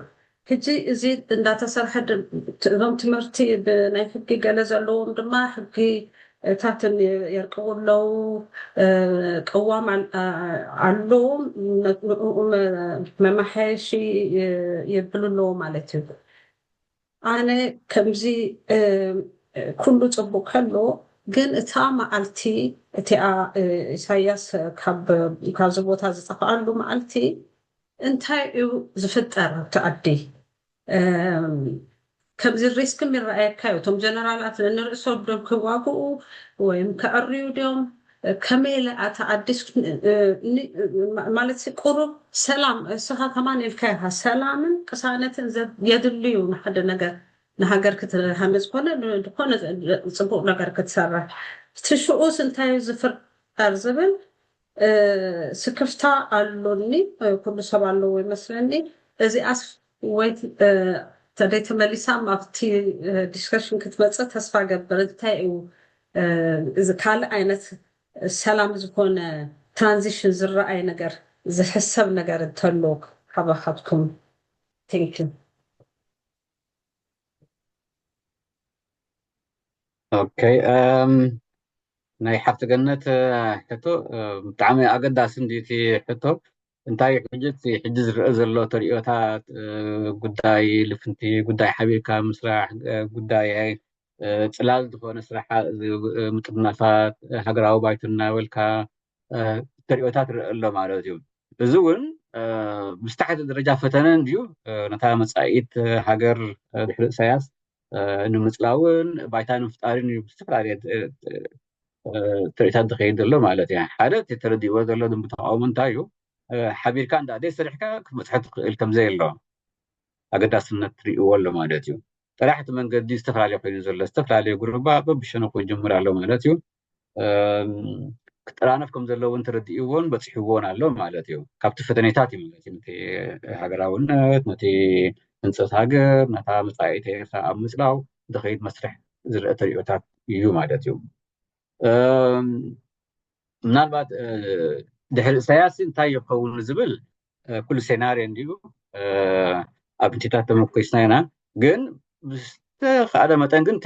ሕጂ እዚ እንዳተሰርሐ እዞም ትምህርቲ ብናይ ሕጊ ገለ ዘለዎም ድማ ሕጊ እታትን የርቅቡ ኣለዉ። ቅዋም ኣለዎም፣ ንኡ መማሓየሺ የብሉ ኣለዎ ማለት እዩ። ኣነ ከምዚ ኩሉ ፅቡቅ ከሎ ግን እታ መዓልቲ እቲኣ ኢሳያስ ካብዚ ቦታ ዝጠፍኣሉ መዓልቲ እንታይ እዩ ዝፍጠር ኣብቲ ዓዲ? ከምዚ ሪስክም ይረኣየካ እዩ። እቶም ጀነራላት ንርእሶም ዶም ክዋግኡ ወይም ከዕርዩ ድዮም? ከመይ ኢለ ኣታ ኣዲስ ማለት ቁሩብ ሰላም እስኻ ከማን ኢልካ ኢኻ ሰላምን ቅሳነትን የድልዩ ንሓደ ነገር ንሃገር ክትሃንፅ ኮነ ዝኾነ ፅቡቅ ነገር ክትሰርሕ እቲ ሽኡስ እንታይ ዝፍጠር ዝብል ስክፍታ ኣሎኒ። ኩሉ ሰብ ኣለዎ ይመስለኒ። እዚኣስ ወይ ተደይ ተመሊሳ ኣብቲ ዲስከሽን ክትመፅእ ተስፋ ገብር። እንታይ እዩ እዚ ካልእ ዓይነት ሰላም ዝኾነ ትራንዚሽን ዝረኣይ ነገር ዝሕሰብ ነገር እንተሎ ካባኻትኩም? Thank you። ኦኬ፣ ናይ ሓፍቲ ገነት ሕቶ ብጣዕሚ ኣገዳሲ እንድዩ እቲ ሕቶ። እንታይ ሕጂ እቲ ሕጂ ዝረአ ዘሎ ተርእዮታት ጉዳይ ልፍንቲ፣ ጉዳይ ሓቢርካ ምስራሕ፣ ጉዳይ ፅላል ዝኾነ ስራሕ ምጥርናፋት፣ ሃገራዊ ባይቶ እናበልካ ተርእዮታት ይረአ ኣሎ ማለት እዩ። እዚ እውን ብዝተሓተ ደረጃ ፈተነ እንድዩ ነታ መፃኢት ሃገር ድሕሪ እሳያስ ንምፅላውን ባይታ ንምፍጣርን እዩ ብዝተፈላለየ ተርእዮታት ዝኸይድ ዘሎ ማለት እዩ። ሓደ እቲ ተረዲእዎ ዘሎ ድንቢ ተቃውሞ እንታይ እዩ? ሓቢርካ እንዳ ደይ ሰሪሕካ ክትበፅሐ ትኽእል ከምዘየሎ ኣገዳስነት ትርእይዎ ኣሎ ማለት እዩ። ጥራሕ እቲ መንገዲ ዝተፈላለየ ኮይኑ ዘሎ ዝተፈላለየ ጉርባ በብሸነኹ ይጅምር ኣሎ ማለት እዩ። ክጠራነፍ ከም ዘለዎ እውን ተረዲእዎን በፂሕዎን ኣሎ ማለት እዩ። ካብቲ ፈተኔታት እዩ ማለት እዩ ነቲ ሃገራውነት፣ ነቲ ህንፀት ሃገር፣ ነታ መፃኢት ኤርትራ ኣብ ምፅላው ዝኸይድ መስርሕ ዝረአ ተሪኦታት እዩ ማለት እዩ። ምናልባት ድሕሪ ኢሳያስ እንታይ ይኸውን ዝብል ኩሉ ሴናርዮ እንዲዩ ኣብ እንትታት ተመርኮስና ኢና። ግን ብዝተኻእለ መጠን ግን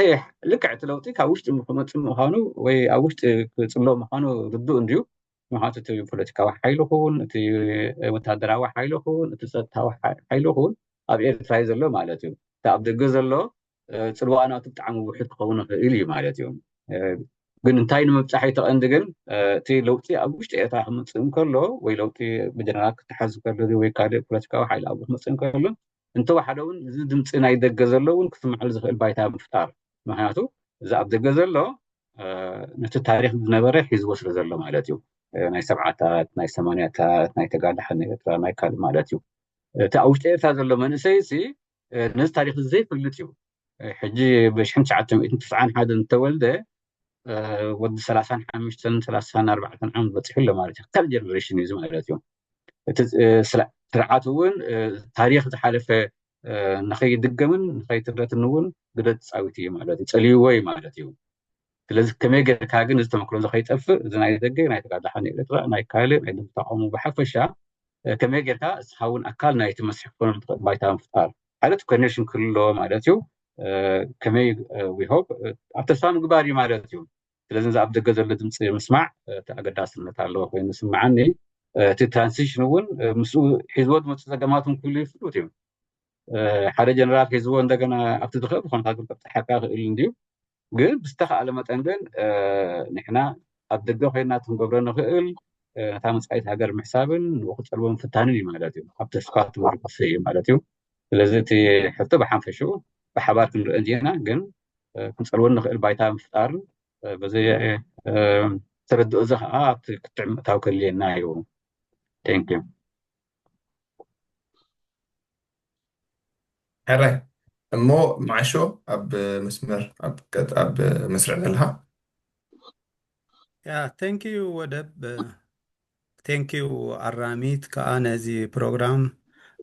ልክዕ እቲ ለውጢ ካብ ውሽጢ ክመፅእ ምዃኑ ወይ ኣብ ውሽጢ ክፅሎ ምዃኑ ርዱእ እንድዩ። ምክንያቱ እቲ ፖለቲካዊ ሓይሊ ኹን እቲ ወታደራዊ ሓይሊ ኹን እቲ ፀጥታዊ ሓይሊ ኹን ኣብ ኤርትራ እዩ ዘሎ ማለት እዩ። እቲ ኣብ ደገ ዘሎ ፅልዋ ናቱ ብጣዕሚ ውሑድ ክኸውን ይኽእል እዩ ማለት እዩ። ግን እንታይ ንምብፃሕ እዩ ተቐንዲ ግን እቲ ለውጢ ኣብ ውሽጢ ኤርትራ ክመፅእ እንከሎ ወይ ለውጢ ብጀነራል ክተሓዝ እንከሎ ወይ ካልእ ፖለቲካዊ ሓይሊ ኣብኡ ክመፅእ እንከሎ እንተወሓደ እውን እዚ ድምፂ ናይ ደገ ዘሎ እውን ክስምዐሉ ዝኽእል ባይታ ምፍጣር። ምክንያቱ እዚ ኣብ ደገ ዘሎ ነቲ ታሪክ ዝነበረ ሒዝዎ ስለ ዘሎ ማለት እዩ። ናይ ሰብዓታት ናይ ሰማንያታት ናይ ተጋድሓ ናይ ኤርትራ ናይ ካልእ ማለት እዩ። እቲ ኣብ ውሽጢ ኤርትራ ዘሎ መንእሰይ ሲ ነዚ ታሪክ ዘይፈልጥ እዩ። ሕጂ ብሽሕን ትሽዓተ ሚእትን ትስዓን ሓደን ዝተወልደ ወዲ ሰላሳን ሓሙሽተን ሰላሳን ኣርባዕተን ዓመት በፂሑ ኣሎ ማለት እዩ። ካልእ ጀነሬሽን እዩ እዚ ማለት እዩ። እቲ ስርዓት እውን ታሪክ ዝሓለፈ ንኸይድገምን ንኸይትረትን እውን ግደ ተፃዊት እዩ ማለት እዩ። ፀልይዎ እዩ ማለት እዩ። ስለዚ ከመይ ጌርካ ግን እዚ ተመክሮ እዚ ከይጠፍእ እዚ ናይ ደገ ናይ ተጋዳሓ ናይ ኤርትራ ናይ ካልእ ናይ ድምቢ ተቃውሞ ብሓፈሻ ከመይ ጌርካ እስኻ እውን ኣካል ናይቲ መስርሕ ክኾነሉ ትኽእል ባይታ ምፍጣር ሓደ ኮኔሽን ክህልዎ ማለት እዩ። ከመይ ዊሆብ ኣብ ተስፋ ምግባር እዩ ማለት እዩ። ስለዚ እዚ ኣብ ደገ ዘሎ ድምፂ ምስማዕ እቲ ኣገዳስነት ኣለዎ ኮይኑ ዝስምዓኒ። እቲ ትራንሲሽን እውን ምስኡ ሒዝዎ ዝመፁ ፀገማት እውን ክህሉ ይፍሉት እዩ። ሓደ ጀነራል ሒዝዎ እንደገና ኣብቲ ዝኽእል ዝኾነ ካብ ክበፅሓካ ይኽእል እንድዩ። ግን ብዝተኻእለ መጠን ግን ንሕና ኣብ ደገ ኮይና ክንገብሮ ንኽእል ነታ መፃኢት ሃገር ምሕሳብን ንኡ ክፀልቦ ምፍታንን እዩ ማለት እዩ። ኣብ ተስፋ ትመርኮስ እዩ ማለት እዩ። ስለዚ እቲ ሕቶ ብሓንፈሽኡ ብሓባር ክንርኢ እንዲና፣ ግን ክንፀልወ ንኽእል ባይታ ምፍጣርን በዚ ተረድኦ እዚ ከዓ ኣብቲ ክትዕ ምእታው ከድልየና እዩ። Thank you። ሕራይ እሞ፣ መዓሾ ኣብ መስመር ኣብ መስርዕ ዘለኻ። ያ thank you ወደብ፣ thank you ኣራሚት ከዓ ነዚ ፕሮግራም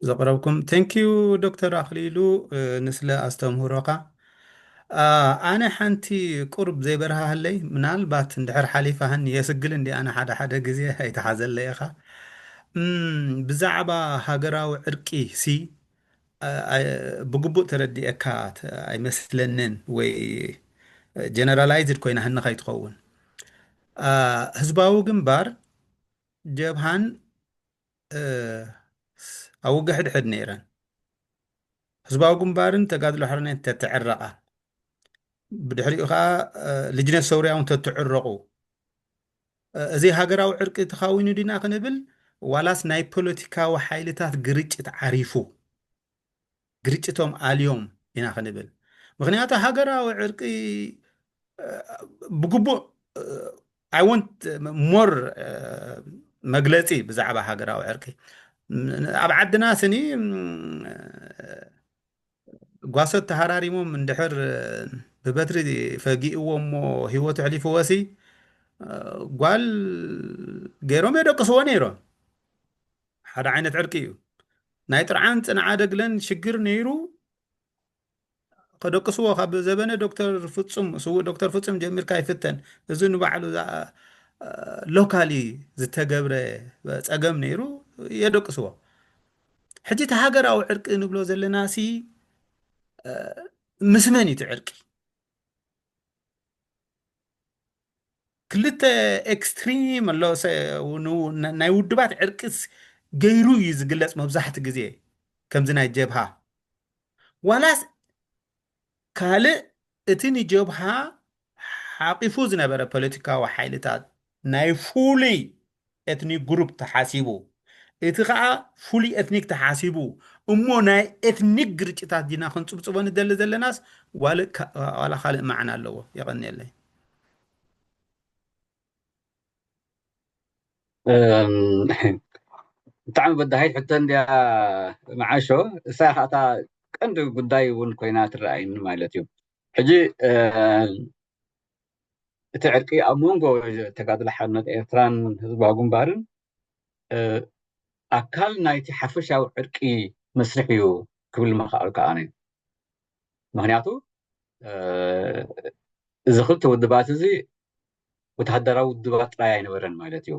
ዘቕረብኩም። Thank you ዶክተር ኣኽሊሉ ንስለ ኣስተምህሮኻ። ኣነ ሓንቲ ቁርብ ዘይበርሃሃለይ፣ ምናልባት እንድሕር ሓሊፋህን የስግል እንዲ ኣነ ሓደ ሓደ ግዜ ኣይተሓዘለይ ኢኻ። ብዛዕባ ሃገራዊ ዕርቂ ሲ ብግቡእ ተረዲኤካ ኣይመስለንን፣ ወይ generalized ኮይና ህንኻ ይትኸውን። ህዝባዊ ግንባር ጀብሃን ኣብ ውግእ ሕድሕድ ነይረን። ህዝባዊ ግንባርን ተጋድሎ ሓርነት ተትዕረቓ፣ ብድሕሪኡ ከዓ ልጅነት ሰውርያ እውን ተትዕረቑ፣ እዚ ሃገራዊ ዕርቂ ተኻዊኑ ዲና ክንብል፣ ዋላስ ናይ ፖለቲካዊ ሓይልታት ግርጭት ዓሪፉ ግርጭቶም ኣልዮም ኢና ክንብል? ምክንያቱ ሃገራዊ ዕርቂ ብግቡእ I want more መግለፂ ብዛዕባ ሃገራዊ ዕርቂ። ኣብ ዓድና ስኒ ጓሶት ተሃራሪሞም እንድሕር ብበትሪ ፈጊእዎ እሞ ህይወቱ ኣሕሊፍዎ ሲ ጓል ገይሮም የደቅስዎ ነይሮም። ሓደ ዓይነት ዕርቂ እዩ። ናይ ጥርዓን ፅንዓ ደግለን ሽግር ነይሩ ከደቅስዎ። ካብ ዘበነ ዶክተር ፍፁም፣ ስዉእ ዶክተር ፍፁም ጀሚርካ ይፍተን። እዚ ንባዕሉ locally ዝተገብረ ፀገም ነይሩ የደቅስዎ። ሕጂ እቲ ሃገራዊ ዕርቂ ንብሎ ዘለና ሲ ምስ መን እዩ እቲ ዕርቂ? ክልተ extreme ኣሎ። ናይ ውድባት ዕርቂስ ገይሩ እዩ ዝግለፅ መብዛሕቲ ግዜ ከምዚ ናይ ጀብሃ። ዋላስ ካልእ እቲ ንጀብሃ ሓቂፉ ዝነበረ ፖለቲካዊ ሓይልታት ናይ ፍሉይ ethnic group ተሓሲቡ፣ እቲ ከዓ ፍሉይ ethnic ተሓሲቡ እሞ ናይ ethnic ግርጭታት ዲና ክንፅብፅቦ ንደሊ ዘለናስ ዋላ ካልእ መዓና ኣለዎ? የቐንየለይ። ብጣዕሚ በዳሃይት ሕቶ እንዲያ መዓሾ። እሳ ከኣታ ቀንዲ ጉዳይ እውን ኮይና ትረኣይኒ ማለት እዩ። ሕጂ እቲ ዕርቂ ኣብ መንጎ ተጋድሎ ሓርነት ኤርትራን ህዝባዊ ግንባርን ኣካል ናይቲ ሓፈሻዊ ዕርቂ መስርሕ እዩ ክብል ምኽኣል ከኣነ። ምክንያቱ እዚ ክልተ ውድባት እዚ ወተሃደራዊ ውድባት ጥራይ ኣይነበረን ማለት እዩ።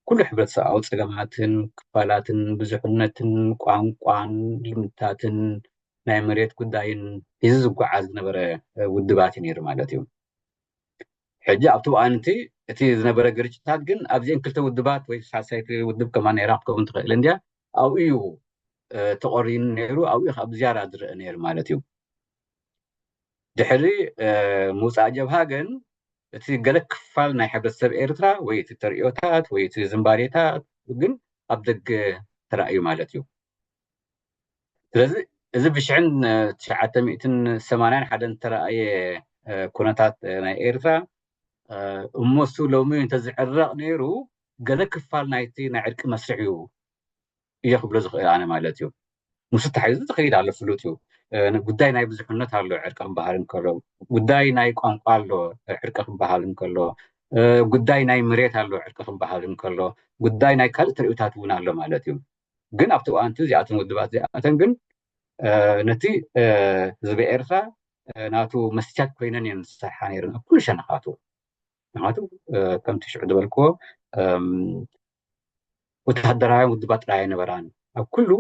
ኩሉ ሕብረተሰባዊ ፀገማትን ክፋላትን ብዙሕነትን ቋንቋን ልምድታትን ናይ መሬት ጉዳይን ሒዙ ዝጓዓዝ ዝነበረ ውድባት እዩ ነይሩ ማለት እዩ። ሕጂ ኣብቲ እዋን እቲ እቲ ዝነበረ ግርጭታት ግን ኣብዚአን ክልተ ውድባት ወይ ሳልሳይቲ ውድብ ከማን ነይራ ክትከውን ትኽእል እንድያ ኣብኡ እዩ ተቆሪኑ ነይሩ። ኣብኡ እዩ ካብ ዝያዳ ዝረአ ነይሩ ማለት እዩ። ድሕሪ ምውፃእ ጀብሃ ግን እቲ ገለ ክፋል ናይ ሕብረተሰብ ኤርትራ ወይ እቲ ተርእዮታት ወይ እቲ ዝንባሌታት ግን ኣብ ደገ ተራእዩ ማለት እዩ። ስለዚ እዚ ብሽሕን ትሽዓተ ሚእትን ሰማንያን ሓደን ተራእየ ኩነታት ናይ ኤርትራ እሞ እሱ ሎሚ እንተዝዕረቕ ነይሩ ገለ ክፋል ናይቲ ናይ ዕርቂ መስርሕ እዩ እየ ክብሎ ዝኽእል ኣነ ማለት እዩ። ምስ ተሓይዙ ዝኸይድ ኣሎ ፍሉጥ እዩ። ጉዳይ ናይ ብዙሕነት ኣሎ ዕርቂ ክበሃል እንከሎ፣ ጉዳይ ናይ ቋንቋ ኣሎ ዕርቂ ክበሃል እንከሎ፣ ጉዳይ ናይ መሬት ኣሎ ዕርቂ ክበሃል እንከሎ፣ ጉዳይ ናይ ካልእ ትርእታት እውን ኣሎ ማለት እዩ። ግን ኣብቲ እዋንቲ እዚኣተን ውድባት እዚኣተን ግን ነቲ ህዝቢ ኤርትራ ናቱ መስትያት ኮይነን እየን ዝሰርሓ ነይረን ኣብ ኩሉ ሸነኻቱ። ምክንያቱ ከምቲ ሽዑ ዝበልክዎ ወተሃደራውያን ውድባት ጥራይ ኣይነበራን፣ ኣብ ኩሉ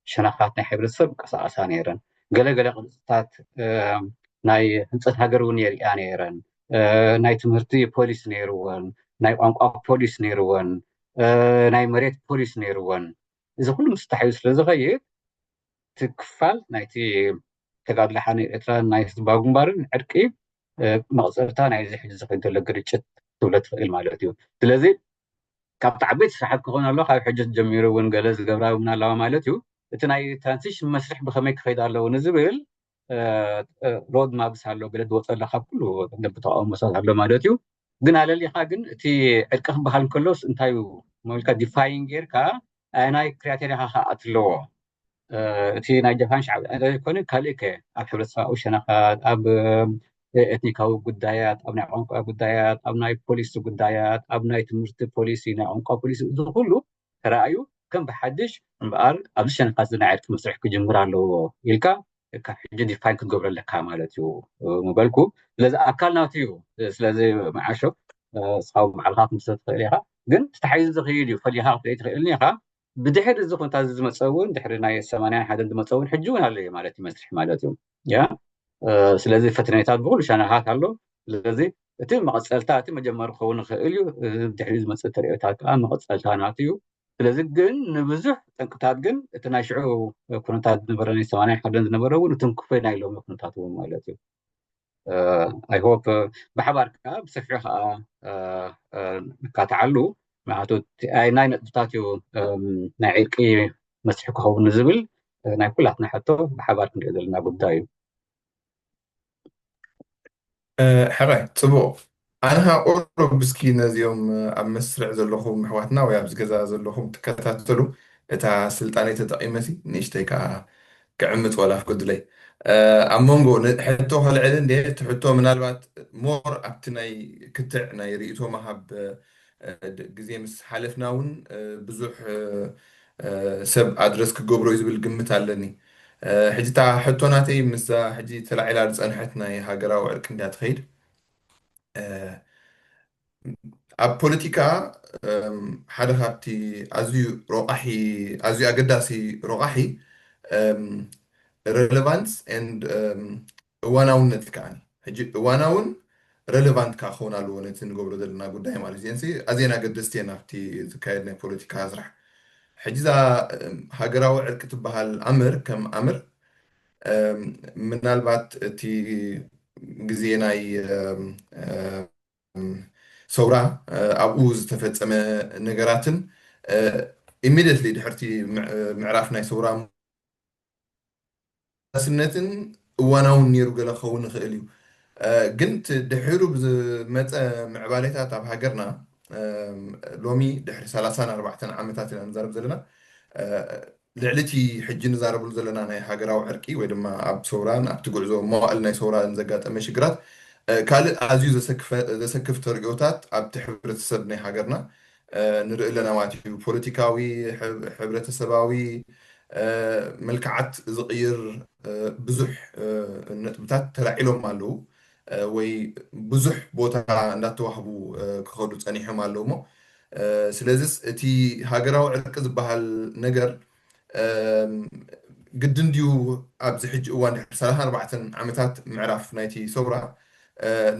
ሸነኻት ናይ ሕብረተሰብ ይንቀሳቐሳ ነይረን። ገለ ገለ ቅርፅታት ናይ ህንፀት ሃገር እውን የርእያ ነይረን። ናይ ትምህርቲ ፖሊስ ነይርወን፣ ናይ ቋንቋ ፖሊስ ነይርወን፣ ናይ መሬት ፖሊስ ነይርወን። እዚ ኩሉ ምስ ተታሒዙ ስለ ዝኸይድ እቲ ክፋል ናይቲ ተጋድሎ ሓርነት ኤርትራን ናይ ህዝባዊ ግንባርን ዕርቂ መቕፅርታ ናይዚ ሕጂ ዝኸይድ ዘሎ ግርጭት ክትብሎ ትኽእል ማለት እዩ። ስለዚ ካብቲ ዓበይቲ ስራሓት ክኾን ኣሎ ካብ ሕጂ ጀሚሩ እውን ገለ ዝገብራ እውን ኣለዋ ማለት እዩ። እቲ ናይ ትራንዚሽን መስርሕ ብኸመይ ክኸይድ ኣለዎ ንዝብል ሮድ ማፕስ ኣሎ፣ ገለ ዝወፀለ ካብ ኩሉ ደንብ ተቃውሞ ሰባት ኣሎ ማለት እዩ። ግን ኣለሊኻ ግን እቲ ዕርቂ ክበሃል እንከሎስ እንታይ እዩ መብልካ ዲፋይን ጌርካ ኣየናይ ክራይቴሪያ ከኣት ኣለዎ? እቲ ናይ ጃፓን ሻዕቢ ኣይኮነ ካልእ ከ ኣብ ሕብረተሰባዊ ሸነኻት፣ ኣብ ኤትኒካዊ ጉዳያት፣ ኣብ ናይ ቋንቋ ጉዳያት፣ ኣብ ናይ ፖሊሲ ጉዳያት፣ ኣብ ናይ ትምህርቲ ፖሊሲ፣ ናይ ቋንቋ ፖሊሲ፣ እዚ ኩሉ ተራእዩ ከም ብሓድሽ እምበኣር ኣብዚ ሸነኻት እዚ ናይ ዕርቂ መስርሕ ክጅምር ኣለዎ ኢልካ ካብ ሕጂ ዲፋይን ክትገብሮ ኣለካ ማለት እዩ ምበልኩ። ስለዚ ኣካል ናቱ እዩ። ስለዚ መዓሾ እስኻው ባዕልኻ ክምስረት ትኽእል ኢኻ፣ ግን ተታሒዙ ዝኽይድ እዩ። ፈሊኻ ክትርኢ ትኽእል ኢኻ። ብድሕሪ እዚ ኩነታት እዚ ዝመፀ እውን ድሕሪ ናይ ሰማንያን ሓደን ዝመፀ እውን ሕጂ እውን ኣሎ እዩ ማለት ይመስልሕ ማለት እዩ። ያ ስለዚ ፈተነታት ብኩሉ ሸነኻት ኣሎ። ስለዚ እቲ መቐፀልታ እቲ መጀመሪ ክኸውን ይኽእል እዩ። ድሕሪ ዝመፅእ ተሪኦታት ከዓ መቐፀልታ ናቱ እዩ። ስለዚ ግን ንብዙሕ ጠንቅታት ግን እቲ ናይ ሽዑ ኩነታት ዝነበረ ናይ ሰማንያን ሓደን ዝነበረ እውን እትንክፎ ናይ ሎሚ ኩነታት እውን ማለት እዩ። I hope ብሓባር ከዓ ብሰፊሑ ከዓ ንካትዓሉ። ምክንያቱ ናይ ነጥብታት እዩ ናይ ዕርቂ መስርሒ ክኸውን ዝብል ናይ ኩላትና ሕቶ ብሓባር ክንሪኦ ዘለና ጉዳይ እዩ። ሕራይ፣ ፅቡቕ። ኣነ ቁሩብ እስኪ ነዚኦም ኣብ መስርዕ ዘለኹም ኣሕዋትና ወይ ኣብዚ ገዛ ዘለኹም ትከታተሉ እታ ስልጣነይ ተጠቒመሲ ንእሽተይ ከዓ ክዕምፅ ወላ ኣፍቅዱለይ። ኣብ መንጎ ሕቶ ከልዕል እንደ እቲ ሕቶ ምናልባት ሞር ኣብቲ ናይ ክትዕ ናይ ርእይቶ ምሃብ ግዜ ምስ ሓለፍና እውን ብዙሕ ሰብ ኣድረስ ክገብሮ እዩ ዝብል ግምት ኣለኒ። ሕጂ እታ ሕቶ ናተይ ምስዛ ሕጂ ተላዒላ ዝፀንሐት ናይ ሃገራዊ ዕርቂ እንዳ ትኸይድ ኣብ ፖለቲካ ሓደ ካብቲ ኣዝዩ ሮቃሒ ኣዝዩ ኣገዳሲ ሮቃሒ relevance and እዋናውነት ከዓኒ ሕጂ እዋናውን ረሌቫንት ከዓ ክኸውን ኣለዎ ነቲ ንገብሮ ዘለና ጉዳይ ማለት እዩ። ኣዝየን ኣገደስቲ እየን ኣብቲ ዝካየድ ናይ ፖለቲካ ስራሕ። ሕጂ እዛ ሃገራዊ ዕርቂ ትበሃል ኣምር ከም ኣምር ምናልባት እቲ ግዜ ናይ ሰውራ ኣብኡ ዝተፈፀመ ነገራትን ኢሚድየትሊ ድሕርቲ ምዕራፍ ናይ ሰውራ ስነትን እዋናውን ነይሩ ገለ ክኸውን ይኽእል እዩ። ግን ድሕሩ ብዝመፀ ምዕባሌታት ኣብ ሃገርና ሎሚ ድሕሪ ሰላሳን ኣርባዕተን ዓመታት ኢና ንዛረብ ዘለና። ልዕሊ እቲ ሕጂ ንዛረብሉ ዘለና ናይ ሃገራዊ ዕርቂ ወይ ድማ ኣብ ሰውራን ኣብቲ ጉዕዞ መዋእል ናይ ሰውራን ዘጋጠመ ሽግራት ካልእ ኣዝዩ ዘሰክፍ ተርእዮታት ኣብቲ ሕብረተሰብ ናይ ሃገርና ንርኢ ኣለና ማለት እዩ። ፖለቲካዊ፣ ሕብረተሰባዊ፣ መልክዓት ዝቕይር ብዙሕ ነጥብታት ተላዒሎም ኣለዉ ወይ ብዙሕ ቦታ እንዳተዋህቡ ክኸዱ ፀኒሖም ኣለዉ እሞ ስለዚስ እቲ ሃገራዊ ዕርቂ ዝበሃል ነገር ግድን ድዩ ኣብዚ ሕጂ እዋን ድሕሪ ሰላሳ ኣርባዕተ ዓመታት ምዕራፍ ናይቲ ሰውራ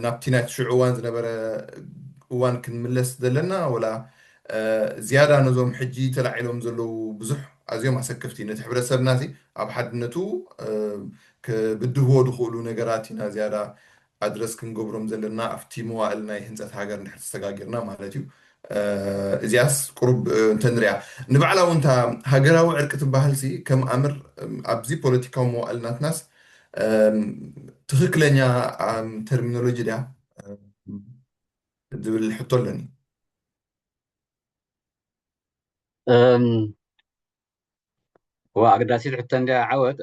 ናብቲ ናይ ሽዑ እዋን ዝነበረ እዋን ክንምለስ ዘለና ወላ ዝያዳ ነዞም ሕጂ ተላዒሎም ዘለዉ ብዙሕ ኣዝዮም ኣሰክፍቲ ነቲ ሕብረተሰብና ኣብ ሓድነቱ ክብድህዎ ዝኽእሉ ነገራት ኢና ዝያዳ ኣድረስ ክንገብሮም ዘለና ኣብቲ መዋእል ናይ ህንፀት ሃገር እንድሕር ተሰጋጊርና ማለት እዩ። እዚኣስ ቁሩብ እንተንሪኣ ንባዕላ እውን እታ ሃገራዊ ዕርቂ ትበሃል ሲ ከም ኣምር ኣብዚ ፖለቲካዊ መዋእል ናትናስ ትኽክለኛ ተርሚኖሎጂ ድያ ዝብል ሕቶ ኣለኒ። ዋ ኣግዳሲት ሕቶ እንዲያ ዓወት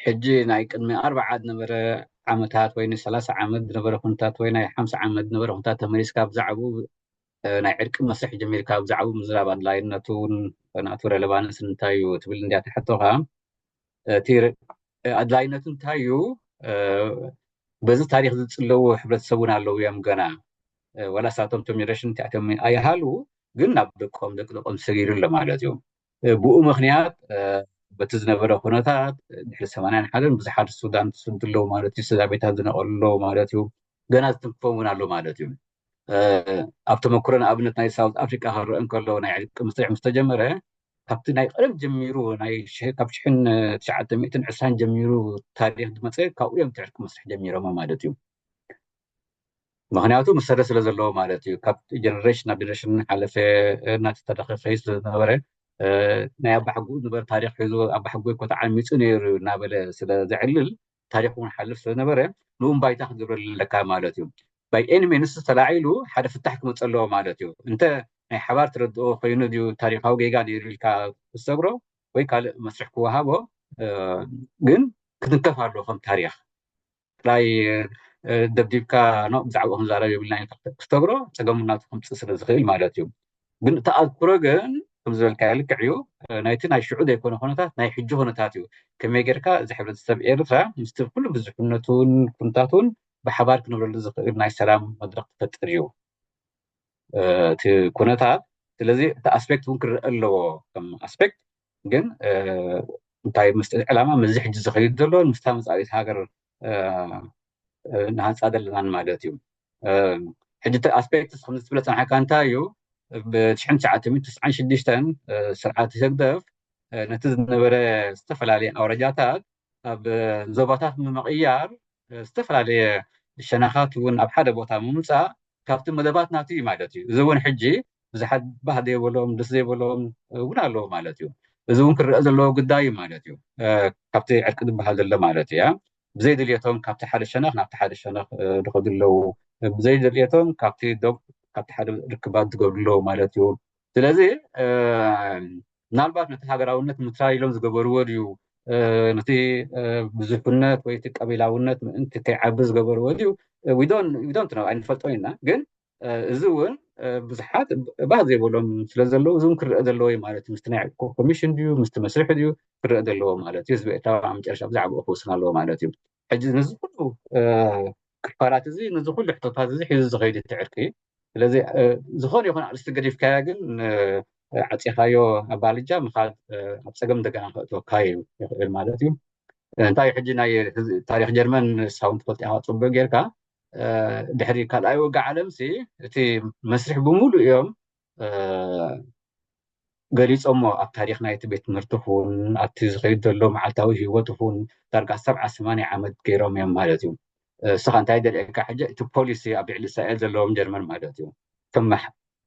ሕጂ ናይ ቅድሚ ኣርባዓ ዝነበረ ዓመታት ወይ ንሰላሳ ዓመት ዝነበረ ኩነታት ወይ ናይ ሓምሳ ዓመት ዝነበረ ኩነታት ተመሊስካ ብዛዕባኡ ናይ ዕርቂ መስርሕ ጀሚርካ ብዛዕባኡ ምዝራብ ኣድላይነቱን ናቱ ረለቫንስ እንታይ እዩ ትብል እንዲያ ተሕቶኻ እቲ ኣድላይነቱ እንታይ እዩ በዚ ታሪክ ዝፅለዉ ሕብረተሰብ እውን ኣለዉ እዮም ገና ወላ ሳቶም ቶም ጀነሬሽን እቲኣቶም ኣይሃልዉ ግን ናብ ደቆም ደቂ ደቆም ሰጊሩ ኣሎ ማለት እዩ ብኡ ምክንያት በቲ ዝነበረ ኩነታት ድሕሪ ሰማንያን ሓደን ብዙሓት ሱዳን ዝስዱ ኣለዉ ማለት እዩ ስድራ ቤታት ዝነቐሉ ኣለዉ ማለት እዩ ገና ዝትንክፎም እውን ኣሎ ማለት እዩ ኣብ ተመክሮ ንኣብነት ናይ ሳውት ኣፍሪካ ክረአ እንከሎ ናይ ዕርቂ መስርሕ ምስ ተጀመረ ካብቲ ናይ ቀደም ጀሚሩ ናይ ካብ ሽሕን ትሽዓተ ሚእትን ዕስራን ጀሚሩ ታሪክ ዝመፀ ካብኡ እዮም ትዕርቂ መስርሕ ጀሚሮም ማለት እዩ ምክንያቱ መሰረት ስለ ዘለዎ ማለት እዩ ካብ ጀነሬሽን ናብ ጀነሬሽን ሓለፈ እናተተረኸፈ ስለዝነበረ ናይ ኣባሕጉኡ ዝነበረ ታሪክ ሒዙ ኣባሕጉ እኮ ተዓሚፁ ነይሩ እናበለ ስለ ዘዕልል፣ ታሪክ እውን ሓልፍ ስለነበረ ንኡም ባይታ ክትገብረሉ ኣለካ ማለት እዩ። ባይ ኤኒ ሚንስ ተላዒሉ ሓደ ፍታሕ ክመፀ ኣለዎ ማለት እዩ። እንተ ናይ ሓባር ትረድኦ ኮይኑ ድዩ ታሪካዊ ጌጋ ነይሩ ኢልካ ክሰግሮ ወይ ካልእ መስርሕ ክወሃቦ፣ ግን ክትንከፍ ኣለዎ ከም ታሪክ። ጥራይ ደብዲብካ ኖ ብዛዕባ ክንዛረብ የብልና ክተግሮ ፀገም ናቱ ከምፅእ ስለ ዝኽእል ማለት እዩ። ግን እቲ ኣትኩሮ ግን ከምዝበልካ ልክዕ እዩ። ናይቲ ናይ ሽዑ ዘይኮነ ኩነታት ናይ ሕጂ ኩነታት እዩ። ከመይ ጌርካ እዚ ሕብረተሰብ ኤርትራ ምስቲ ኩሉ ብዙሕነቱን ኩነታቱን ብሓባር ክነብረሉ ዝኽእል ናይ ሰላም መድረክ ትፈጥር እዩ እቲ ኩነታት። ስለዚ እቲ ኣስፔክት እውን ክረአ ኣለዎ ከም ኣስፔክት። ግን እንታይ ምስ ዕላማ ምስዚ ሕጂ ዝኸይድ ዘሎ ምስታ መፃኢት ሃገር ንሃንፃ ዘለናን ማለት እዩ። ሕጂ እቲ ኣስፔክት ከም ዝትብለ ፀናሕካ እንታይ እዩ? ብ ትሽዓተ ሚእትን ተስዓን ሽዱሽተን ስርዓት ህግደፍ ነቲ ዝነበረ ዝተፈላለየ ኣውረጃታት ኣብ ዞባታት ንምቕያር ዝተፈላለየ ሸነኻት እውን ኣብ ሓደ ቦታ ምምፃእ ካብቲ መደባት ናቱ እዩ ማለት እዩ። እዚ እውን ሕጂ ብዙሓት ባህ ዘይበሎም ደስ ዘይበሎም እውን ኣለዎ ማለት እዩ። እዚ እውን ክረአ ዘለዎ ጉዳይ እዩ ማለት እዩ። ካብቲ ዕርቂ ዝበሃል ዘሎ ማለት እዩ። ብዘይ ድልየቶም ካብቲ ሓደ ሸነኽ ናብቲ ሓደ ሸነኽ ዝኸዱ ኣለዉ። ብዘይ ድልየቶም ካብቲ ዶ ካብቲ ሓደ ርክባት ዝገብሩ ኣለዉ ማለት እዩ። ስለዚ ምናልባት ነቲ ሃገራውነት ምትራይ ኢሎም ዝገበርዎ ድዩ፣ ነቲ ብዙሕነት ወይ እቲ ቀቢላውነት ምእንቲ ከይዓቢ ዝገበርዎ ድዩ፣ ዊዶንት ነው፣ ኣይንፈልጦ ኢና። ግን እዚ እውን ብዙሓት ባህ ዘይበሎም ስለ ዘለዉ እዚ እውን ክረአ ዘለዎ እዩ ማለት እዩ። ምስቲ ናይ ኮሚሽን ድዩ ምስቲ መስርሒ ድዩ ክረአ ዘለዎ ማለት እዩ። ህዝቢ ኤርትራ ኣብ መጨረሻ ብዛዕባኡ ክውስን ኣለዎ ማለት እዩ። ሕጂ ነዚ ኩሉ ክፋላት እዚ ነዚ ኩሉ ሕቶታት እዚ ሒዙ ዝኸይድ እቲ ዕርቂ። ስለዚ ዝኾነ ይኹን ኣርእስቲ ገዲፍካያ ግን ዓፂኻዮ ኣባልጃ ምኻድ ኣብ ፀገም እንደገና ከእትወካ ይኽእል ማለት እዩ። እንታይ ሕጂ ናይ ታሪክ ጀርመን ንስኻ እውን ትፈልጥ ኢኻ ፅቡቅ ጌርካ። ድሕሪ ካልኣይ ውግእ ዓለም ሲ እቲ መስርሕ ብምሉእ እዮም ገሊፆሞ ኣብ ታሪክ ናይቲ ቤት ትምህርቲ ኹን ኣብቲ ዝኸይድ ዘሎ መዓልታዊ ህይወት ኹን ዳርጋ ሰብዓ ሰማንያ ዓመት ገይሮም እዮም ማለት እዩ። እስኻ እንታይ ደልየካ ሕጂ እቲ ፖሊሲ ኣብ ልዕሊ እስራኤል ዘለዎም ጀርመን ማለት እዩ። ከም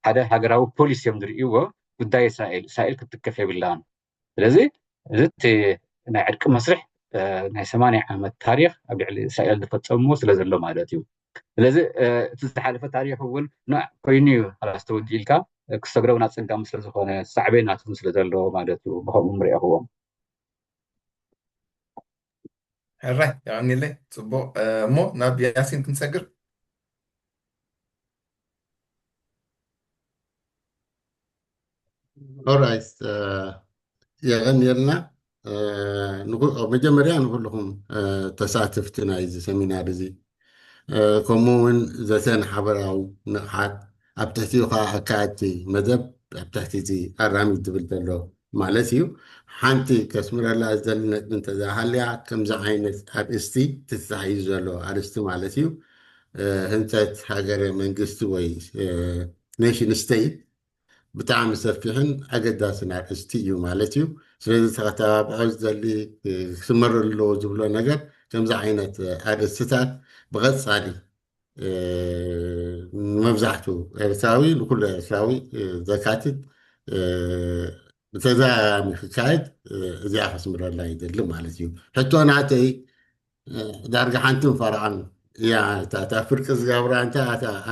ሓደ ሃገራዊ ፖሊሲ እዮም ዝርእይዎ ጉዳይ እስራኤል እስራኤል ክትትከፍ የብላን። ስለዚ እዚ እቲ ናይ ዕርቂ መስርሕ ናይ ሰማንያ ዓመት ታሪክ ኣብ ልዕሊ እስራኤል ዝፈፀምዎ ስለ ዘሎ ማለት እዩ። ስለዚ እቲ ዝሓለፈ ታሪክ እውን ና ኮይኑ እዩ ኣላስተወዲ ኢልካ ክሰግረውን ኣፀጋሚ ስለ ዝኾነ ሳዕቤን ናትኩም ስለ ዘለዎ ማለት እዩ። ብከምኡ ምርኢኹዎም። ሕራይ የቐኒለይ። ፅቡቕ። እሞ ናብ ያሲን ክንሰግር። ኦራይት፣ የቐንየልና። መጀመርያ ንኩልኹም ተሳተፍቲ ናይዚ ሰሚናር እዚ፣ ከምኡ እውን ዘተ ንሓበራዊ ንቕሓት ኣብ ትሕቲኡ ከዓ ኣካየድቲ መደብ ኣብ ትሕቲ እዚ ኣራሚት ዝብል ዘሎ ማለት እዩ። ሓንቲ ከስምረላ ዝደሊ ነጥቢ እንተዝሃልያ፣ ከምዚ ዓይነት ኣርእስቲ፣ እቲ ተታሒዙ ዘሎ ኣርእስቲ ማለት እዩ፣ ህንፀት ሃገረ መንግስቲ ወይ ኔሽን ስቴት ብጣዕሚ ሰፊሕን ኣገዳስን ኣርእስቲ እዩ ማለት እዩ። ስለዚ ተተባብዖ ዝደሊ ክስመረሉ ኣለዎ ዝብሎ ነገር ከምዚ ዓይነት ኣርእስትታት ብቐፃሊ ንመብዛሕቱ ኤርትራዊ ንኩሉ ኤርትራዊ ዘካትት ብተደጋጋሚ ክካየድ እዚኣ ከስምረላ ይደሊ ማለት እዩ። ሕቶ ናተይ ዳርጋ ሓንትን ፈረቓን እያ። እታ ፍርቂ ዝገብራ እንተ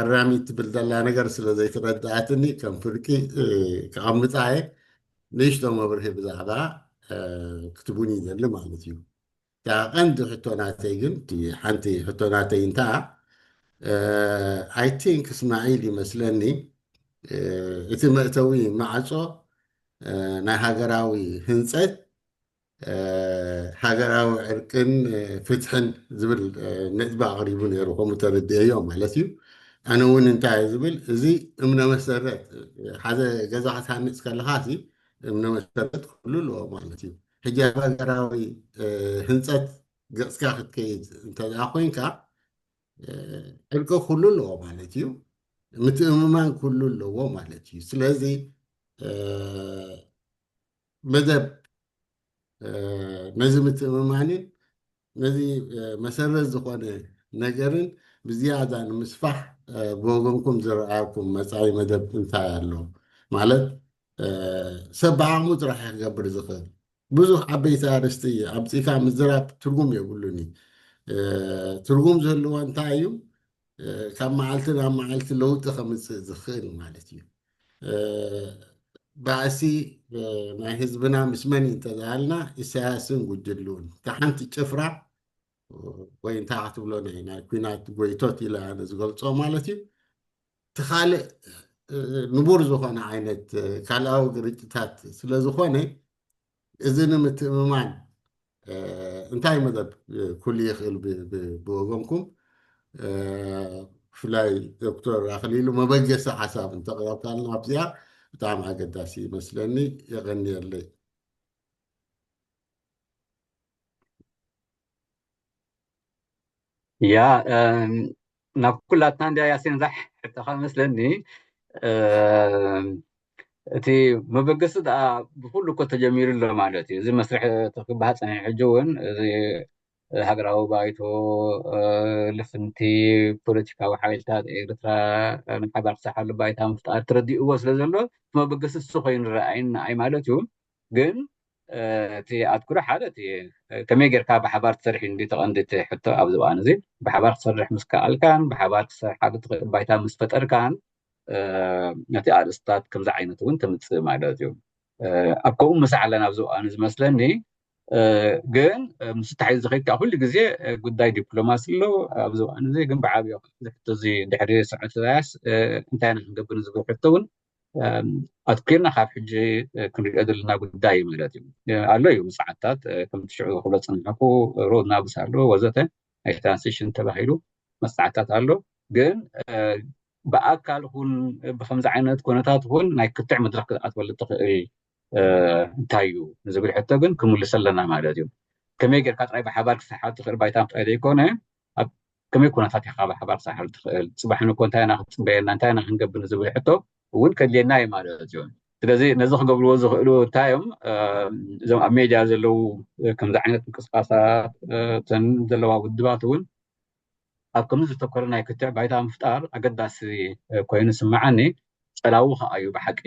ኣራሚት ትብል ዘላ ነገር ስለ ዘይተረድኣትኒ ከም ፍርቂ ክቐምጣ እየ። ንእሽቶ መብርሂ ብዛዕባ ክትቡኒ ይደሊ ማለት እዩ። እታ ቀንዲ ሕቶ ናተይ ግን ሓንቲ ሕቶ ናተይ እንታ ኣይ ቲንክ እስማዒል ይመስለኒ እቲ መእተዊ ማዕፆ ናይ ሃገራዊ ህንፀት ሃገራዊ ዕርቅን ፍትሕን ዝብል ነጥቢ ኣቕሪቡ ነይሩ፣ ከምኡ ተረድኤዮ ማለት እዩ። ኣነ እውን እንታይ ዝብል እዚ እምነ መሰረት ሓደ ገዛ ክትሃንፅ ከለኻ እምነ መሰረት ክህሉ ኣለዎ ማለት እዩ። ሕጂ ኣብ ሃገራዊ ህንፀት ገፅካ ክትከይድ እንተደኣ ኮይንካ ዕርቂ ክህሉ ኣለዎ ማለት እዩ። ምትእምማን ክህሉ ኣለዎ ማለት እዩ። ስለዚ መደብ ነዚ ምትእምማንን ነዚ መሰረት ዝኾነ ነገርን ብዝያዳ ንምስፋሕ ብወገንኩም ዝረኣኩም መፃኢ መደብ እንታይ ኣሎ? ማለት ሰብ ብዓቕሙ ጥራሕ ክገብር ዝኽእል። ብዙሕ ዓበይቲ ኣርእስቲ ኣምፂእካ ምዝራብ ትርጉም የብሉን እዩ። ትርጉም ዝህልዎ እንታይ እዩ? ካብ መዓልቲ ናብ መዓልቲ ለውጢ ከምፅእ ዝኽእል ማለት እዩ። ባእሲ ናይ ህዝብና ምስ መን እዩ እንተዝሃልና፣ ኢሳያስን ጉጅልኡን። እታ ሓንቲ ጭፍራ ወይ እንታይ ክትብሎ ናይ ናይ ኲናት ጎይቶት ኢለ ኣነ ዝገልጾ ማለት እዩ። እቲ ካልእ ንቡር ዝኾነ ዓይነት ካልኣዊ ግርጭታት ስለ ዝኾነ፣ እዚ ንምትእምማን እንታይ መደብ ኩሉ ይኽእል ብወገንኩም? ብፍላይ ዶክተር ኣኽሊሉ መበገሲ ሓሳብ እንተቕረብካልና ኣብዚኣ ብጣዕሚ ኣገዳሲ ይመስለኒ። የቐንየለይ። ያ ናብ ኩላትና እንዲያ ያሲን ዛሕ ሕተኻ መስለኒ። እቲ መበገሲ ደኣ ብኩሉ እኮ ተጀሚሩ ኣሎ ማለት እዩ። እዚ መስርሕ ተክባህ ፀኒሑ ሕጂ እውን እዚ ሃገራዊ ባይቶ፣ ልፍንቲ፣ ፖለቲካዊ ሓይልታት ኤርትራ ንሓባር ክሰርሓሉ ባይታ ምፍጣር ተረዲእዎ ስለ ዘሎ እቲ መበገሲ እሱ ኮይኑ ረኣይን ንኣይ ማለት እዩ። ግን እቲ ኣትኩሮ ሓደ እቲ ከመይ ጌርካ ብሓባር ትሰርሕ እንዲ ተቐንዲ እቲ ሕቶ ኣብዚ እዋን እዚ ብሓባር ክትሰርሕ ምስ ከኣልካን ብሓባር ክትሰርሓሉ ትኽእል ባይታ ምስ ፈጠርካን ነቲ ኣርእስታት ከምዚ ዓይነት እውን ተምፅእ ማለት እዩ። ኣብ ከምኡ መሳዕለን ኣብዚ እዋን እዚ መስለኒ። ግን ምስ ተሓይዝ ዝኸይድ ከዓ ኩሉ ግዜ ጉዳይ ዲፕሎማሲ ኣሎ ኣብዚ እዋን እዚ። ግን ብዓብዮ ሕቶ እዚ ድሕሪ ስርዓት ኢሳያስ እንታይ ኢና ክንገብር ንዝብል ሕቶ እውን ኣትኪርና ካብ ሕጂ ክንሪኦ ዘለና ጉዳይ እዩ ማለት እዩ። ኣሎ እዩ መፅዓታት ከምቲ ሽዑ ክብሎ ፅንሐኩ ሮድ ናብስ ኣሎ ወዘተ ናይ ትራንሲሽን ተባሂሉ መፅዓታት ኣሎ። ግን ብኣካል ኹን ብከምዚ ዓይነት ኩነታት ኹን ናይ ክትዕ መድረክ ክትኣትወሉ ትኽእል እንታይ እዩ ንዝብል ሕቶ ግን ክምልስ ኣለና ማለት እዩ። ከመይ ጌርካ ጥራይ ብሓባር ክሰሓብ ትኽእል ባይታ ምፍጣር ዘይኮነ ኣብ ከመይ ኩነታት ኢኻ ብሓባር ክትሰሓብ ትኽእል፣ ፅባሕ ንኮ እንታይ ኢና ክትፅበየና፣ እንታይ ኢና ክንገብር ንዝብል ሕቶ እውን ከድልየና እዩ ማለት እዩ። ስለዚ ነዚ ክገብርዎ ዝኽእሉ እንታይ እዮም? እዞም ኣብ ሜድያ ዘለዉ ከምዚ ዓይነት ምንቅስቃሳት እተን ዘለዋ ውድባት እውን ኣብ ከምዚ ዝተኮረ ናይ ክትዕ ባይታ ምፍጣር ኣገዳሲ ኮይኑ ስምዓኒ። ጸላዊ ከኣ እዩ ብሓቂ።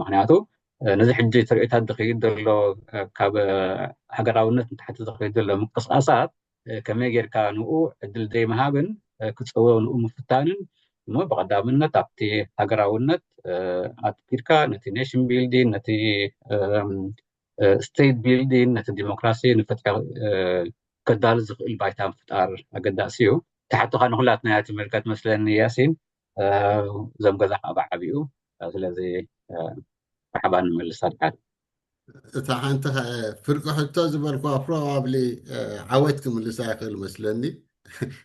ምክንያቱ ነዚ ሕጂ ትርኢታት ዝኸይድ ዘሎ ካብ ሃገራውነት ንታሕቲ ዝኸይድ ዘሎ ምንቅስቃሳት ከመይ ጌርካ ንኡ ዕድል ዘይምሃብን ክጸወ ንኡ ምፍታንን እሞ ብቐዳምነት ኣብቲ ሃገራውነት ኣትኪድካ ነቲ ኔሽን ቢልዲን ነቲ ስቴት ቢልዲን ነቲ ዲሞክራሲ ንፍትሒ ከዳሉ ዝኽእል ባይታ ምፍጣር ኣገዳሲ እዩ። ተሓቶኻ ንኩላትና እያ ትምልከት መስለኒ ያሲን። እዞም ገዛ ከዓ ብዓብኡ ስለዚ ብሓባር ንመልሳ ድሓር። እታ ሓንቲ ፍርቂ ሕቶ ዝበልኩዋ ፕሮባብሊ ዓወት ክምልሳ ይኽእል መስለኒ።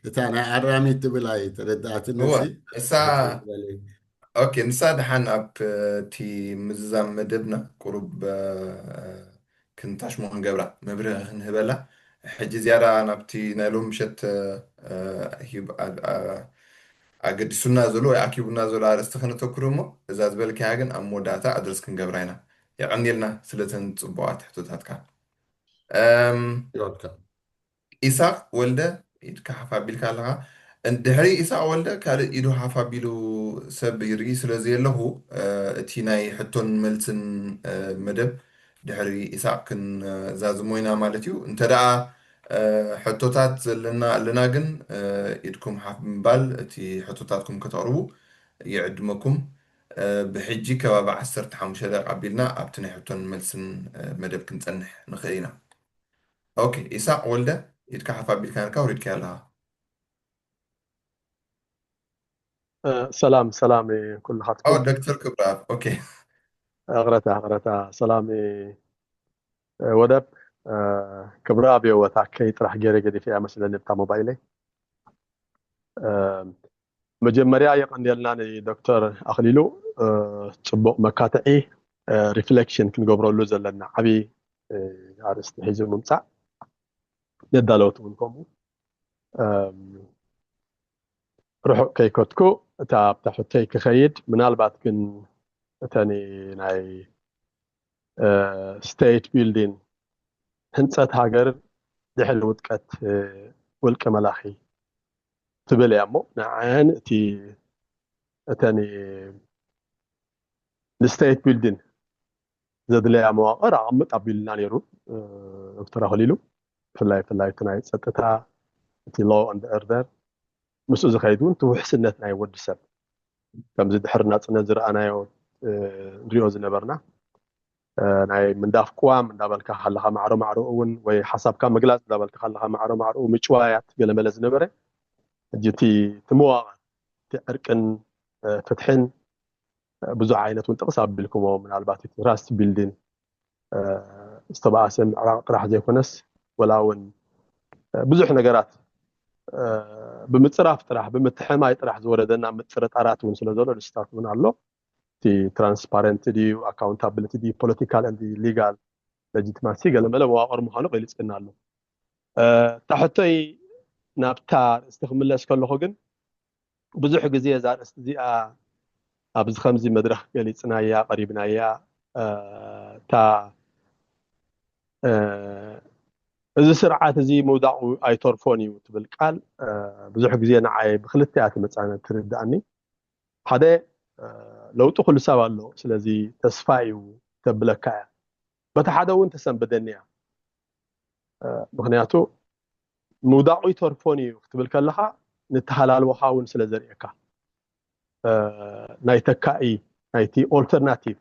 እታ ናይ ኣራሚት ትብል ኣይተረዳእትን እሳ ኦኬ ንሳ ደሓን ኣብ እቲ ምዝዛም መደብና ቁሩብ ክንታሽሞ ክንገብራ መብርህ ክንህበላ። ሕጂ ዝያዳ ናብቲ ናይ ሎም ምሸት ኣገዲሱና ዘሎ ወይ ኣኪቡና ዘሎ ኣርእስቲ ከነተኩር እሞ እዛ ዝበልካያ ግን ኣብ መወዳእታ ኣድረስ ክንገብራ ኢና። የቐንየልና ስለተን ፅቡቓት ሕቶታትካ። ኢሳቅ ወልደ ኢድካ ሓፍ ኣቢልካ ኣለኻ። ድሕሪ ኢሳቅ ወልደ ካልእ ኢዱ ሓፍ ኣቢሉ ሰብ ይርኢ ስለ ዘየለኹ እቲ ናይ ሕቶን መልስን መደብ ድሕሪ ኢሳቅ ክንዛዝሞ ኢና ማለት እዩ። እንተ ደኣ ሕቶታት ዘለና ኣለና ግን ኢድኩም ሓፍ ብምባል እቲ ሕቶታትኩም ከተቕርቡ ይዕድመኩም። ብሕጂ ከባቢ ዓሰርተ ሓሙሽተ ደቂቕ ኣቢልና ኣብቲ ናይ ሕቶን መልስን መደብ ክንጸንሕ ንኽእል ኢና። ኦኬ ኢሳቅ ወልደ ኢድካ ሓፍ ኣቢልካ ነርካ ውሪድካ ኣለኻ። ሰላም ሰላም ኩልኻትኩም ዶክተር ክብረኣብ ኦኬ እቕረታ እቕረታ ሰላም ወደብ ክብረኣብ የወታከይ ጥራሕ ገይረ ገዲፈያ መስለኒ ብታ ሞባይለይ። መጀመርያ የቐንየልና ንዶክተር ኣኽሊሉ ጽቡቕ መካትዒ ሪፍሌክሽን ክንገብረሉ ዘለና ዓብዪ ኣርእስቲ ሒዙ ምምፃእ ነዳለወት እውን ከምኡ ርሑቕ ከይከድኩ እታ ኣብታ ሕቶይ ክኸይድ ምናልባት ግን እተን ናይ ስቴት ቢልዲን ህንፀት ሃገር ድሕሪ ውድቀት ውልቀ መላኺ ትብል እያ እሞ ንዓን እቲ እተን ንስቴት ቢልዲን ዘድለያ መዋቕር ኣቐምጥ ኣቢሉና ነይሩ ዶክተር ኣኽሊሉ። ብፍላይ ብፍላይ እቲ ናይ ፀጥታ፣ እቲ law and order ምስኡ ዝኸይድ እውን እቲ ውሕስነት ናይ ወዲ ሰብ ከምዚ ድሕሪ ናፅነት ዝረኣናዮ ንሪኦ ዝነበርና ናይ ምንዳፍ ቅዋም እንዳበልካ ከለኻ ማዕሮ ማዕሮ እውን ወይ ሓሳብካ ምግላፅ እንዳበልካ ከለኻ ማዕሮ ማዕሮ ምጭዋያት ገለመለ ዝነበረ ሕጂ እቲ እቲ መዋቕር እቲ ዕርቅን ፍትሕን ብዙሕ ዓይነት እውን ጥቕስ ኣቢልኩሞ ምናልባት እቲ trust building ዝተባኣሰ ምዕራቕ ጥራሕ ዘይኮነስ ወላ እውን ብዙሕ ነገራት ብምፅራፍ ጥራሕ ብምትሕማይ ጥራሕ ዝወረደና ምጥርጣራት እውን ስለ ዘሎ ንስታት እውን ኣሎ። እቲ transparent ድዩ፣ accountability ድዩ፣ political and legal legitimacy ገለመለ መዋቕር ምዃኑ ገሊፅና ኣሎ። እታ ሕቶይ ናብታ ርእስቲ ክምለስ ከለኹ ግን ብዙሕ ግዜ እዛ ርእስቲ እዚኣ ኣብዚ ከምዚ መድረኽ ገሊፅናያ ቀሪብናያ እታ እዚ ስርዓት እዚ ምውዳቑ ኣይተርፎን እዩ ትብል ቃል ብዙሕ ግዜ ንዓይ ብክልተ እያ ትመፃነ ትርድኣኒ። ሓደ ለውጢ ኩሉ ሰብ ኣሎ፣ ስለዚ ተስፋ እዩ ተብለካ እያ። በቲ ሓደ እውን ተሰንብደኒ እያ። ምክንያቱ ምውዳቑ ይተርፎን እዩ ክትብል ከለካ ንተሃላልወካ እውን ስለ ዘርእየካ ናይ ተካኢ ናይቲ alternative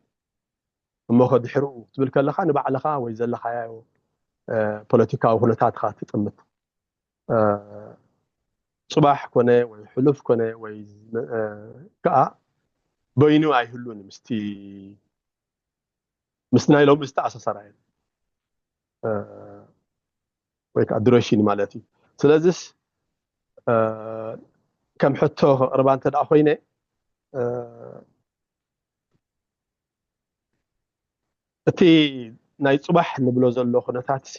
እሞ ከድሕርኡ ክትብል ከለካ ንባዕልካ ወይ ዘለካዮ ፖለቲካዊ ኩነታትካ ትጥምት። ፅባሕ ኮነ ወይ ሕሉፍ ኮነ ወይ ከዓ በይኑ ኣይህሉን ምስቲ ምስ ናይ ሎሚ ዝተኣሳሰራ እየን ወይ ከዓ ዱሬሽን ማለት እዩ። ስለዚስ ከም ሕቶ ከቕርባ እንተ ደኣ ኮይነ እቲ ናይ ፅባሕ ንብሎ ዘሎ ኩነታት ሲ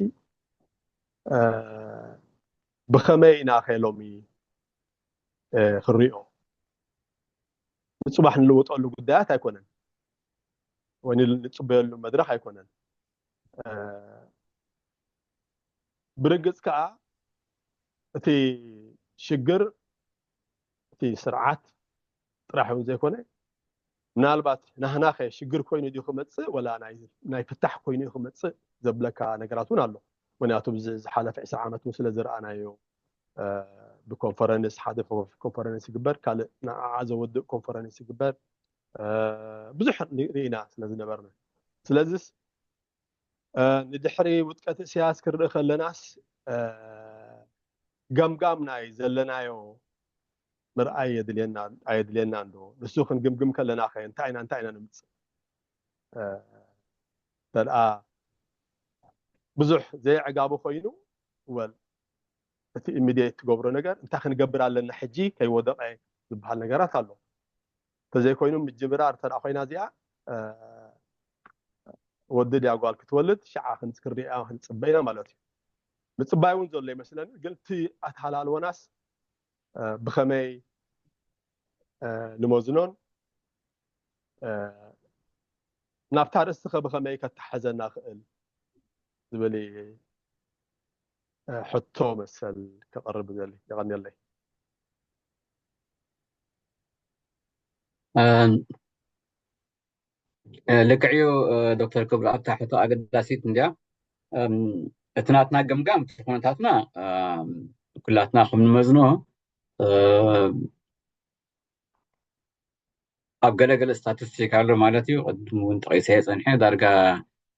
ብኸመይ ኢና ከ ሎሚ ክንሪኦ? ንፅባሕ ንልውጠሉ ጉዳያት ኣይኮነን ወይ ንፅበየሉ መድረክ ኣይኮነን። ብርግፅ ከዓ እቲ ሽግር እቲ ስርዓት ጥራሕ እውን ዘይኮነ ምናልባት ናህናኸ ሽግር ኮይኑ ድዩ ክመፅእ ወላ ናይ ፍታሕ ኮይኑ እዩ ክመፅእ ዘብለካ ነገራት እውን ኣሎ። ምክንያቱ ዝሓለፈ ዕስራ ዓመት እውን ስለ ዝረኣናዮ ብኮንፈረንስ ሓደ ኮንፈረንስ ይግበር ካልእ ንዓዓ ዘወድእ ኮንፈረንስ ይግበር ብዙሕ ርኢና ስለ ዝነበርና ስለዚስ ንድሕሪ ውድቀት እስያስ ክንርኢ ከለናስ ገምጋም ናይ ዘለናዮ ምርኣይ የድልየና ኣየድልየና እንዶ ንሱ ክንግምግም ከለና ከ እንታይ ኢና እንታይ ኢና ንምፅእ ተደኣ ብዙሕ ዘይዕጋቡ ኮይኑ ወል እቲ ኢሚዲየት ትገብሮ ነገር እንታይ ክንገብር ኣለና ሕጂ ከይወደቀ ዝበሃል ነገራት ኣሎ ተዘይኮይኑ ምጅምራር ተደኣ ኮይና እዚኣ ወዲ ድያ ጓል ክትወልድ ሽዓ ክንሪኣ ክንፅበ ኢና ማለት እዩ ምፅባይ እውን ዘሎ ይመስለኒ ግን እቲ ኣተሃላልወናስ ብኸመይ ንመዝኖን ናብታ ርእስቲ ከ ብኸመይ ከተሓሕዘና ክእል ዝብል ሕቶ መሰል ከቕርብ ዘል የቐንየለይ ልክዕዩ ዶክተር ክብር ኣብታ ሕቶ ኣገዳሲት እንዲያ እቲ ናትና ገምጋም እቲ ኩነታትና ኩላትና ከም ንመዝኖ ኣብ ገለገለ ስታቲስቲክ ኣሎ ማለት እዩ ቅድም እውን ጠቂሰ የፀንሐ ዳርጋ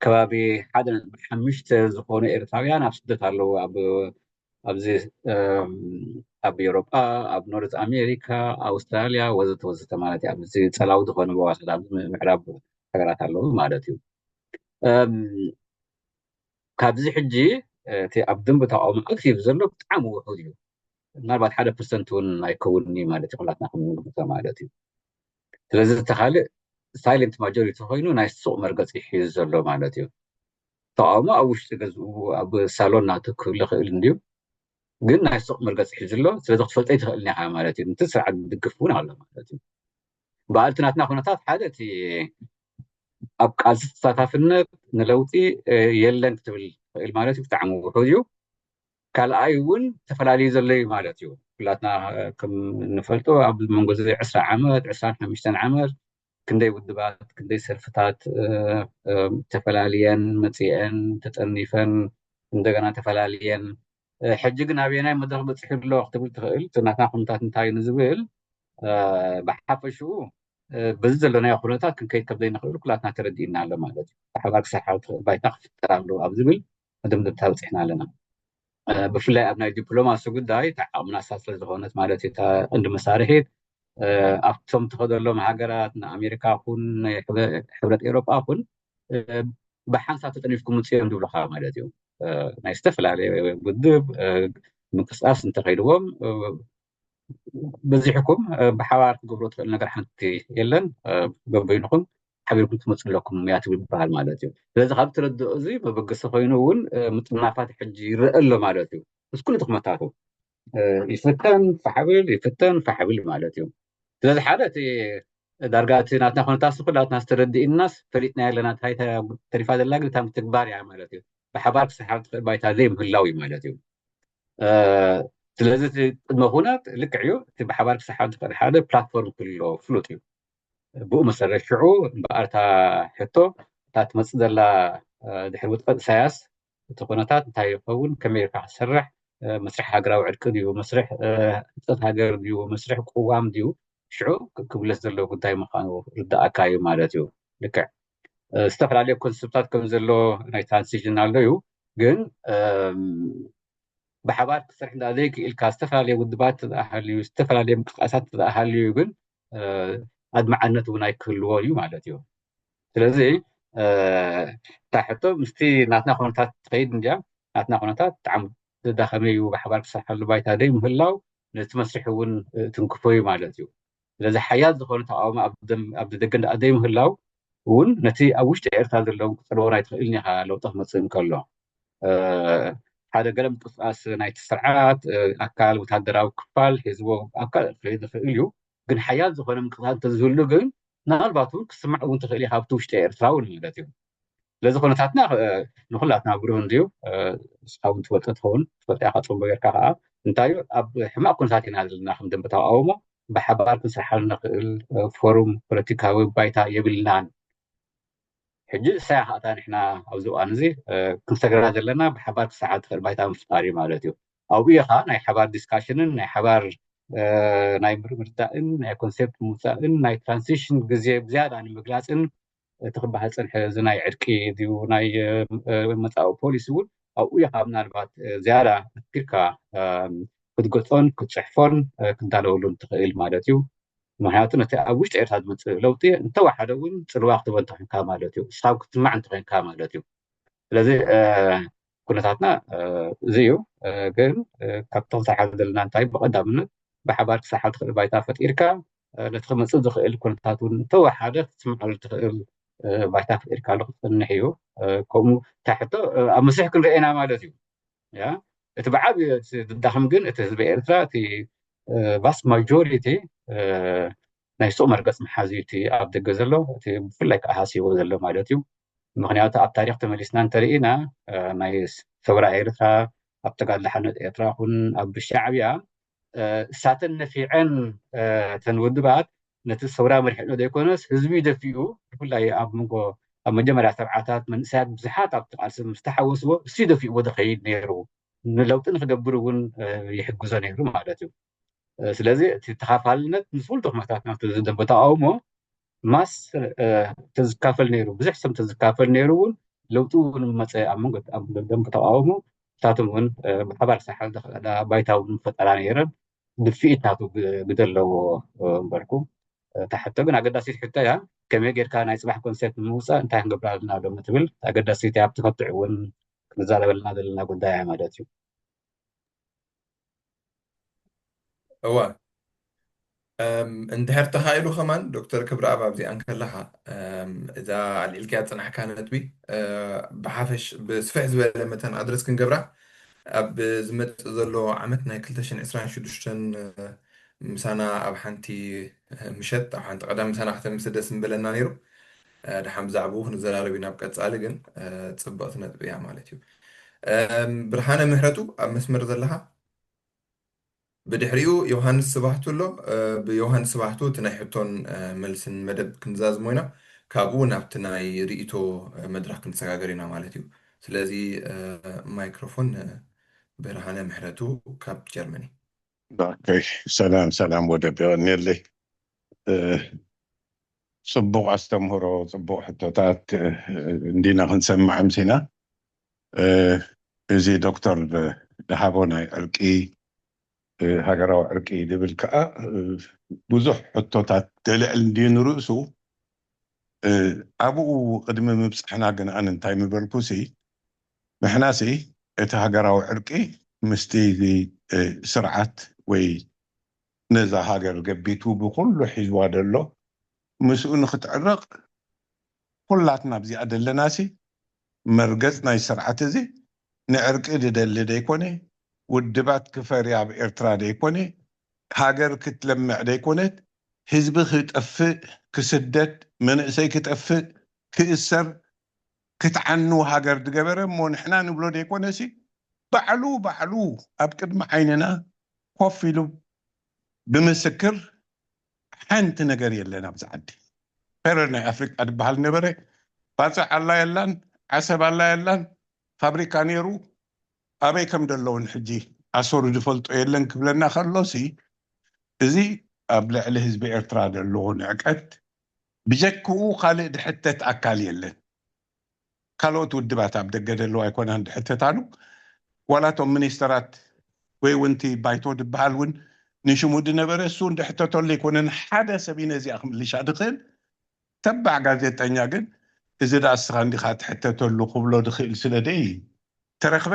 ከባቢ ሓደ ነጥቢ ሓሙሽተ ዝኾኑ ኤርትራውያን ኣብ ስደት ኣለዉ ኣብዚ ኣብ ኤሮጳ ኣብ ኖርዝ ኣሜሪካ ኣውስትራልያ ወዘተ ወዘተ ማለት እዩ ኣብዚ ፀላዊ ዝኾነ ቦታታት ኣብዚ ምዕራብ ሃገራት ኣለዉ ማለት እዩ ካብዚ ሕጂ እቲ ኣብ ደንበ ተቃውሞ ኣክቲቭ ዘሎ ብጣዕሚ ውሑድ እዩ ምናልባት ሓደ ፐርሰንት እውን ኣይከውንኒ ማለት እዩ ኩላትና ከም ንግምቶ ማለት እዩ ስለዚ እቲ ካልእ ሳይለንት ማጆሪቲ ኮይኑ ናይ ሱቕ መርገፂ ሒዙ ዘሎ ማለት እዩ ተቃውሞ ኣብ ውሽጢ ገዝኡ ኣብ ሳሎን ናቱ ክህሉ ይኽእል እንድዩ ግን ናይ ሱቕ መርገፂ ሒዙ ኣሎ ስለዚ ክትፈልጠ ይትኽእል ኢኻ ማለት እዩ እቲ ስርዓት ዝድግፍ እውን ኣሎ ማለት እዩ በኣልቲ ናትና ኩነታት ሓደ እቲ ኣብ ቃልሲ ተሳታፍነት ንለውጢ የለን ክትብል ትኽእል ማለት እዩ ብጣዕሚ ውሑድ እዩ ካልኣይ እውን ተፈላለዩ ዘሎ እዩ ማለት እዩ ኩላትና ከም ንፈልጦ ኣብ መንጎ እዚ ዕስራ ዓመት ዕስራን ሓሙሽተን ዓመት ክንደይ ውድባት፣ ክንደይ ሰልፍታት ተፈላልየን መፅአን ተጠኒፈን እንደገና ተፈላልየን፣ ሕጂ ግን ኣበየናይ መድረኽ በፂሑ ኣሎ ክትብል ትኽእል። ናትና ኩነታት እንታይ እዩ ንዝብል ብሓፈሽኡ በዚ ዘለናዮ ኩነታት ክንከይድ ከም ዘይንኽእል ኩላትና ተረዲእና ኣሎ ማለት እዩ። ብሓባር ክሰርሓ ዝኽእል ባይታ ክፍጠር ኣለዎ ኣብ ዝብል መደምደምታ በፂሕና ኣለና። ብፍላይ ኣብ ናይ ዲፕሎማሲ ጉዳይ እታ ዓቕምና እሳ ስለ ዝኾነት ማለት እዩ፣ እታ ቀንዲ መሳርሒት ኣብቶም ትኸደሎም ሃገራት ንኣሜሪካ ኩን ናይ ሕብረት ኤሮጳ ኩን ብሓንሳብ ተጠኒፍኩም ውፅኦም ዝብሉካ ማለት እዩ። ናይ ዝተፈላለየ ውድብ ምንቅስቃስ እንተኸይድዎም በዚሕኩም ብሓባር ክገብሮ ትኽእል ነገር ሓንቲ የለን። በበይንኹም ሓቢርኩም ትመፁ ኣለኩም እያ ትብል ይበሃል ማለት እዩ። ስለዚ ካብ ትረድኦ እዚ መበገሲ ኮይኑ እውን ምጥናፋት ሕጂ ይረአ ኣሎ ማለት እዩ። ምስ ኩሉ ድኽመታቱ ይፍተን ፋሕብል ይፍተን ፋሕብል ማለት እዩ። ስለዚ ሓደ እቲ ዳርጋ እቲ ናትና ኩነታት ኩላትና ዝተረድእናስ ፈሊጥና ኣለና። እንታይ ተሪፋ ዘላ ግን እታ ምትግባር እያ ማለት እዩ። ብሓባር ክሰሓብ ትኽእል ባይታ ዘይምህላው እዩ ማለት እዩ። ስለዚ እቲ ቅድመ ኩነት ልክዕ እዩ። እቲ ብሓባር ክሰሓብ ትኽእል ሓደ ፕላትፎርም ክህልዎ ፍሉጥ እዩ። ብኡ መሰረት ሽዑ እምበኣር እታ ሕቶ እታ ትመፅእ ዘላ ድሕሪ ውድቀት ኢሳያስ እቲ ኩነታት እንታይ ይኸውን፣ ከመይ ኢልካ ክትሰርሕ፣ መስርሕ ሃገራዊ ዕርቂ ድዩ፣ መስርሕ ህፀት ሃገር ድዩ፣ መስርሕ ቅዋም ድዩ፣ ሽዑ ክብለስ ዘለዎ ጉዳይ ምዃኑ ርዳእካ እዩ ማለት እዩ። ልክዕ ዝተፈላለየ ኮንሰፕታት ከም ዘሎ ናይ ትራንሲሽን ኣሎ እዩ፣ ግን ብሓባር ክሰርሕ እንዳ ዘይክኢልካ ዝተፈላለየ ውድባት ተዝኣሃልዩ ዝተፈላለየ ምንቅስቃሳት ተዝኣሃልዩ ግን ኣድማዓነት እውን ኣይክህልዎን እዩ ማለት እዩ። ስለዚ እታ ሕቶ ምስቲ ናትና ኩነታት ትኸይድ እንድያ። ናትና ኩነታት ብጣዕሚ ዝዳኸመ እዩ። ብሓባር ክሰርሓሉ ባይታ ደይ ምህላው ነቲ መስርሒ እውን ትንክፎ እዩ ማለት እዩ። ስለዚ ሓያል ዝኾነ ተቃውሞ ኣብ ደገ እንዳ ደይ ምህላው እውን ነቲ ኣብ ውሽጢ ኤርትራ ዘለውን ክፀልዎ ኣይትኽእልን ኢኻ ለውጢ ክመፅእ እንከሎ ሓደ ገለ ምንቅስቃስ ናይቲ ስርዓት ኣካል ወታደራዊ ክፋል ህዝቦ ኣካል ክኽእል ዝኽእል እዩ። ግን ሓያል ዝኾነ ምንቅስቃስ እንተዝህሉ ግን ምናልባት እውን ክስማዕ እውን ትኽእል ኢኻ ኣብቲ ውሽጢ ኤርትራ እውን ማለት እዩ። ስለዚ ኩነታትና ንኩላትና ብሩህ እንድዩ። ንስኻ እውን ትፈልጦ ትኸውን፣ ትፈልጦ ኢኻ ፅቡቅ ጌርካ ከዓ። እንታይ እዩ ኣብ ሕማቅ ኩነታት ኢና ዘለና ከም ደንበ ተቃውሞ ብሓባር ክንሰርሓሉ ንኽእል ፎሩም ፖለቲካዊ ባይታ የብልናን። ሕጂ እሳያ ከዓ ንሕና ኣብዚ እዋን እዚ ክንሰግራ ዘለና ብሓባር ክሰሓ ትኽእል ባይታ ምፍጣር እዩ ማለት እዩ። ኣብኡ ኢኻ ናይ ሓባር ዲስካሽንን ናይ ሓባር ናይ ምርምርዳእን ናይ ኮንሴፕት ምውፃእን ናይ ትራንሲሽን ግዜ ብዝያዳ ንምግላፅን እቲ ክበሃል ዝፀንሐ እዚ ናይ ዕርቂ ድዩ ናይ መፃኡ ፖሊሲ እውን ኣብኡ ኢኻ ምናልባት ዝያዳ ኣትኪርካ ክትገልፆን ክትፅሕፎን ክትዳለወሉን ትኽእል ማለት እዩ። ምክንያቱ ነቲ ኣብ ውሽጢ ኤርትራ ዝመፅእ ለውጢ እንተወሓደ እውን ፅልዋ ክትበ እንተኮንካ ማለት እዩ። እስኻ ክትስማዕ እንተኮንካ ማለት እዩ። ስለዚ ኩነታትና እዚ እዩ። ግን ካብቶም ዝሓዘ ዘለና እንታይ ብቐዳምነት ብሓባር ክሳሓል ትኽእል ባይታ ፈጢርካ ነቲ ክመፅእ ዝኽእል ኩነታት እውን እንተወሓደ ክትስምዓሉ ትኽእል ባይታ ፈጢርካ ኣሎ ክፀንሕ እዩ። ከምኡ እታ ሕቶ ኣብ መስርሕ ክንርኤና ማለት እዩ። ያ እቲ ብዓብ ዝዳኸም ግን እቲ ህዝቢ ኤርትራ እቲ ቫስት ማጆሪቲ ናይ ሱቕ መርገፅ መሓዚ እቲ ኣብ ደገ ዘሎ እቲ ብፍላይ ከዓ ሃስይዎ ዘሎ ማለት እዩ። ምክንያቱ ኣብ ታሪክ ተመሊስና እንተርኢና ናይ ሰውራ ኤርትራ ኣብ ተጋድሎ ሓርነት ኤርትራ ኹን ኣብ ሻዕብያ እሳተን ነፊዐን እተን ውድባት ነቲ ሰውራ መሪሕኖ ዘይኮነስ ህዝቢ ደፊኡ ብፍላይ ኣብ መንጎ ኣብ መጀመርያ ሰብዓታት መንእሰያት ብዙሓት ኣብቲ ቃልሲ ምስ ተሓወስዎ እሱ ደፊእዎ ዝኸይድ ነይሩ። ንለውጢ ንክገብር እውን ይሕግዞ ነይሩ ማለት እዩ። ስለዚ እቲ ተኻፋልነት ምስ ኩሉ ተኽመታት ናብቲ ዝደንበ ተቃውሞ ማስ ተዝካፈል ነይሩ፣ ብዙሕ ሰብ ተዝካፈል ነይሩ እውን ለውጢ እውን መፀ ኣብ መንጎ ኣብ ደንበ ተቃውሞ እሳቶም እውን ብሓባር ሳሓል ባይታ እውን ፈጠራ ነይረን ድፍኢት ናቱ ግደ ኣለዎ እምበርኩ። እታ ሕቶ ግን ኣገዳሲት ሕቶ እያ። ከመይ ጌርካ ናይ ፅባሕ ኮንሴፕት ንምውፃእ እንታይ ክንገብር ኣለና ሎም ትብል ኣገዳሲት እያ። ኣብቲ ከትዕ እውን ክንዛረበልና ዘለና ጉዳይ እያ ማለት እዩ። እዋ እንድሕር ተኻኢሉ ከማን ዶክተር ክብረኣብ ኣብዚኣ እንከለኻ እዛ ኣልዒልካያ ዝፅናሕካ ነጥቢ ብሓፈሽ ብስፍሕ ዝበለ መተን ኣድረስ ክንገብራ ኣብ ዝመፅእ ዘሎ ዓመት ናይ ክልተ ሽሕን ዕስራን ሽዱሽተን ምሳና ኣብ ሓንቲ ምሸት ኣብ ሓንቲ ቀዳም ምሳና ከተምስ ደስ ምበለና ነይሩ። ድሓን ብዛዕባኡ ክንዘራረብ ኢና ኣብ ቀፃሊ፣ ግን ፅብቕቲ ነጥቢ እያ ማለት እዩ። ብርሃነ ምህረቱ ኣብ መስመር ዘለኻ? ብድሕሪኡ ዮሃንስ ስባህቱ ኣሎ። ብዮሃንስ ስባህቱ እቲ ናይ ሕቶን መልስን መደብ ክንዛዝሞ ኢና። ካብኡ ናብቲ ናይ ርእይቶ መድረኽ ክንሰጋገር ኢና ማለት እዩ። ስለዚ ማይክሮፎን ብርሃነ ምሕረቱ ካብ ጀርመኒ። ሰላም ሰላም፣ ወደብ የቐንየለይ። ፅቡቕ ኣስተምህሮ፣ ፅቡቕ ሕቶታት እንዲና ክንሰምዕ ምሲና። እዚ ዶክተር ደሃቦ ናይ ዕርቂ፣ ሃገራዊ ዕርቂ ዝብል ከዓ ብዙሕ ሕቶታት ዘልዕል እንዲዩ ንርእሱ። ኣብኡ ቅድሚ ምብፃሕና ግን ኣነ እንታይ ምበልኩ ሲ፣ ንሕና ሲ እቲ ሃገራዊ ዕርቂ ምስቲ እዚ ስርዓት ወይ ነዛ ሃገር ገቢቱ ብኩሉ ሒዝዋ ዘሎ ምስኡ ንክትዕረቕ ኩላትና ኣብዚኣ ዘለና ሲ መርገፅ ናይ ስርዓት እዚ ንዕርቂ ዝደሊ ደይኮነ፣ ውድባት ክፈሪ ኣብ ኤርትራ ደይኮነ፣ ሃገር ክትለምዕ ደይኮነት፣ ህዝቢ ክጠፍእ፣ ክስደድ፣ መንእሰይ ክጠፍእ፣ ክእሰር፣ ክትዓኑ ሃገር ዝገበረ እሞ ንሕና ንብሎ ደይኮነ ሲ ባዕሉ ባዕሉ ኣብ ቅድሚ ዓይንና ኮፍ ኢሉ ብምስክር ሓንቲ ነገር የለን ኣብዚ ዓዲ። ፌረር ናይ ኣፍሪቃ ዝበሃል ነበረ። ባፅዕ ኣላ የላን፣ ዓሰብ ኣላ የላን፣ ፋብሪካ ነይሩ ኣበይ ከም ዘለውን ሕጂ ኣሰሩ ዝፈልጦ የለን ክብለና ከሎሲ እዚ ኣብ ልዕሊ ህዝቢ ኤርትራ ዘለዎ ንዕቀት ብጀክኡ ካልእ ድሕተት ኣካል የለን። ካልኦት ውድባት ኣብ ደገ ዘለዋ ኣይኮናን ድሕተታሉ። ዋላ እቶም ሚኒስተራት ወይ እውን እቲ ባይቶ ዝበሃል እውን ንሽሙ ዝነበረ እሱ እውን ድሕተተሉ ኣይኮነን። ሓደ ሰብ እዩ ነዚኣ ክምልሻ ዝኽእል። ተባዕ ጋዜጠኛ ግን እዚ ደኣ እስኻ እንዲኻ ትሕተተሉ ክብሎ ዝኽእል ስለ ደይ ተረኽበ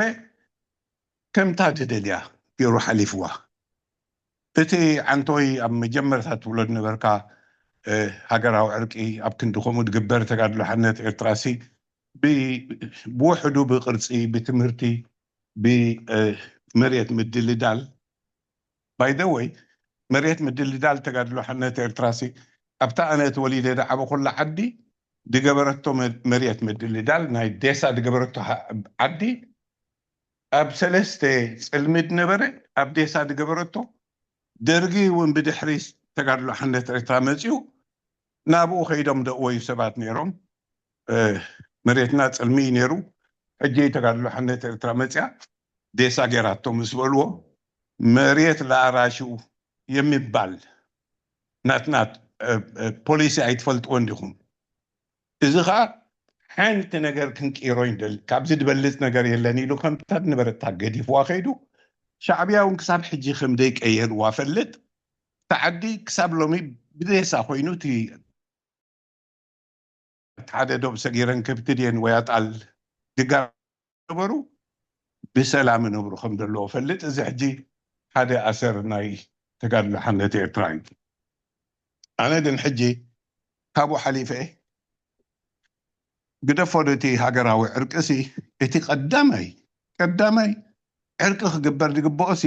ከምታ ዝደልያ ገይሩ ሓሊፍዋ። እቲ ዓንቶይ ኣብ መጀመርታ ትብሎ ዝነበርካ ሃገራዊ ዕርቂ ኣብ ክንዲ ከምኡ ዝግበር ተጋድሎ ሓርነት ኤርትራ ሲ ብውሕዱ ብቅርፂ፣ ብትምህርቲ፣ ብመሬት ምድልዳል። ባይደወይ መሬት ምድልዳል ተጋድሎ ሓርነት ኤርትራ ሲ ኣብታ ኣነ ተወሊደ ዝዓበኹላ ዓዲ ዝገበረቶ መሬት ምድልዳል ናይ ዴሳ ዝገበረቶ ዓዲ ኣብ ሰለስተ ፅልሚ ዝነበረ ኣብ ዴሳ ዝገበረቶ ደርጊ እውን ብድሕሪ ተጋድሎ ሓርነት ኤርትራ መፂኡ ናብኡ ከይዶም ደእወዩ ሰባት ነይሮም። መሬትና ፅልሚ እዩ ነይሩ። ሕጂ ተጋድሎ ሓርነት ኤርትራ መፅያ ዴሳ ገይራቶ ምስ በልዎ መሬት ለኣራሹ የሚባል ናትና ፖሊሲ ኣይትፈልጥዎ እንዲኹም። እዚ ከዓ ሓንቲ ነገር ክንቅይሮ ይደሊ፣ ካብዚ ዝበልፅ ነገር የለን ኢሉ ከምታ ዝነበረታ ገዲፍዋ ከይዱ። ሻዕብያ እውን ክሳብ ሕጂ ከም ዘይቀየርዋ ፈልጥ። እቲ ዓዲ ክሳብ ሎሚ ብዴሳ ኮይኑ እቲ ሓደ ዶብ ሰጊረን ከብቲ ድየን ወይ ኣጣል ድጋ ነበሩ ብሰላም ይነብሩ ከም ዘለዎ ፈልጥ። እዚ ሕጂ ሓደ ኣሰር ናይ ተጋድሎ ሓርነት ኤርትራ እዩ። ኣነ ግን ሕጂ ካብኡ ሓሊፈ ግደፎ እቲ ሃገራዊ ዕርቂ ሲ እቲ ቀዳማይ ቀዳማይ ዕርቂ ክግበር ዝግብኦ ሲ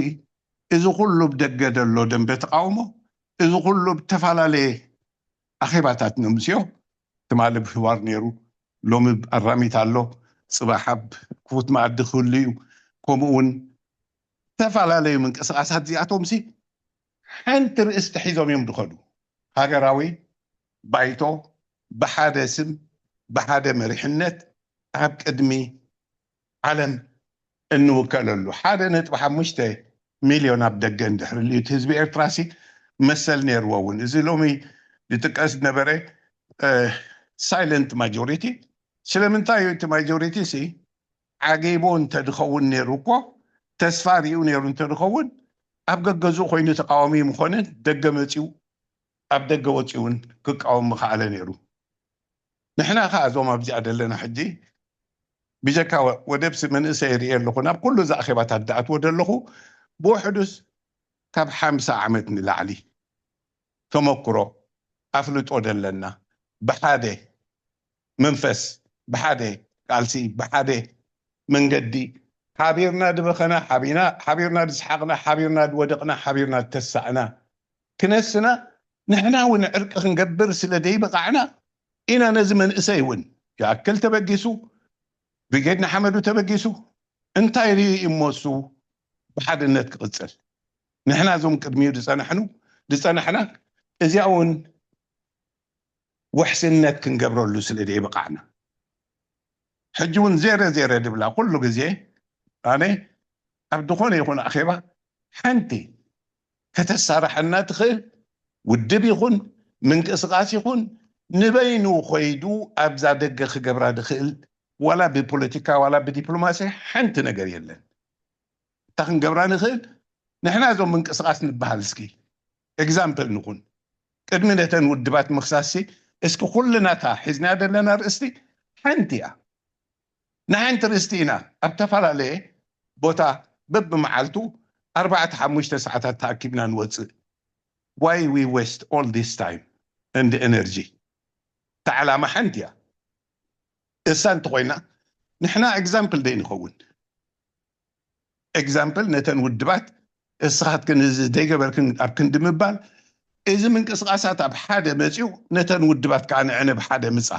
እዚ ኩሉ ብደገ ዘሎ ደንበ ተቃውሞ፣ እዚ ኩሉ ብተፈላለየ ኣኼባታት ነምስዮ። ትማሊ ብህዋር ነይሩ፣ ሎሚ ኣራሚት ኣሎ፣ ፅባሕ ኣብ ክፉት መኣዲ ክህሉ እዩ። ከምኡ እውን ዝተፈላለዩ ምንቅስቃሳት እዚኣቶም ሲ ሓንቲ ርእስቲ ሒዞም እዮም ዝኸዱ። ሃገራዊ ባይቶ ብሓደ ስም ብሓደ መሪሕነት ኣብ ቅድሚ ዓለም እንውከለሉ ሓደ ነጥቢ ሓሙሽተ ሚልዮን ኣብ ደገ እንድሕር ልዩ እቲ ህዝቢ ኤርትራ ሲ መሰል ነይርዎ እውን። እዚ ሎሚ ዝጥቀስ ዝነበረ ሳይለንት ማጆሪቲ ስለምንታይ እዩ? እቲ ማጆሪቲ ሲ ዓጊቡ እንተድኸውን ነይሩ እኮ ተስፋ ሪኡ ነይሩ እንተድኸውን ኣብ ገገዝኡ ኮይኑ ተቃዋሚ ምኾነ ደገ መፂኡ ኣብ ደገ ወፂኡ እውን ክቃወም ምኸኣለ ነይሩ። ንሕና ከዓ እዞም ኣብዚኣ ዘለና ሕጂ ብጀካ ወደብሲ መንእሰይ ይርኢ ኣለኹ ናብ ኩሉ እዚ ኣኼባታት ዝኣትዎ ዘለኹ ብውሕዱስ ካብ ሓምሳ ዓመት ንላዕሊ ተመክሮ ኣፍልጦ ዘለና ብሓደ መንፈስ ብሓደ ቃልሲ ብሓደ መንገዲ ሓቢርና ዝበኸና ሓቢና ሓቢርና ዝስሓቕና ሓቢርና ዝወደቕና ሓቢርና ዝተሳእና ክነስና ንሕና እውን ዕርቂ ክንገብር ስለ ዘይበቃዕና ኢና ነዚ መንእሰይ እውን ይኣክል ተበጊሱ ብጌድ ንሓመዱ ተበጊሱ እንታይ ርኢ እሞ እሱ ብሓድነት ክቕፅል ንሕና እዞም ቅድሚኡ ዝፀናሕኑ ዝፀናሕና እዚኣ እውን ውሕስነት ክንገብረሉ ስለ ዘይበቃዕና ሕጂ እውን ዜረ ዜረ ድብላ ኩሉ ግዜ ኣነ ኣብ ዝኾነ ይኹን ኣኼባ ሓንቲ ከተሳርሐና ትኽእል ውድብ ይኹን ምንቅስቃስ ይኹን ንበይኑ ኮይዱ ኣብዛ ደገ ክገብራ ዝኽእል ዋላ ብፖለቲካ ዋላ ብዲፕሎማሲ ሓንቲ ነገር የለን። እታ ክንገብራ ንኽእል ንሕና እዞም ምንቅስቃስ ንበሃል እስኪ ኤግዛምፕል ንኹን ቅድሚ ነተን ውድባት ምክሳሲ እስኪ ኩልና እታ ሒዝና ዘለና ርእስቲ ሓንቲ እያ። ንሓንቲ ርእስቲ ኢና ኣብ ተፈላለየ ቦታ በብመዓልቱ ኣርባዕተ ሓሙሽተ ሰዓታት ተኣኪብና ንወፅእ። Why we waste all this time and energy? እታ ዓላማ ሓንቲ እያ። እሳ እንተኮይና ንሕና ኤግዛምፕል ደይ ንኸውን? ኤግዛምፕል ነተን ውድባት እስኻትክን እዚ ዘይገበርክን ኣብ ክንዲ ምባል እዚ ምንቅስቃሳት ኣብ ሓደ መፅዩ ነተን ውድባት ከዓ ንዕነ ብሓደ ምፃ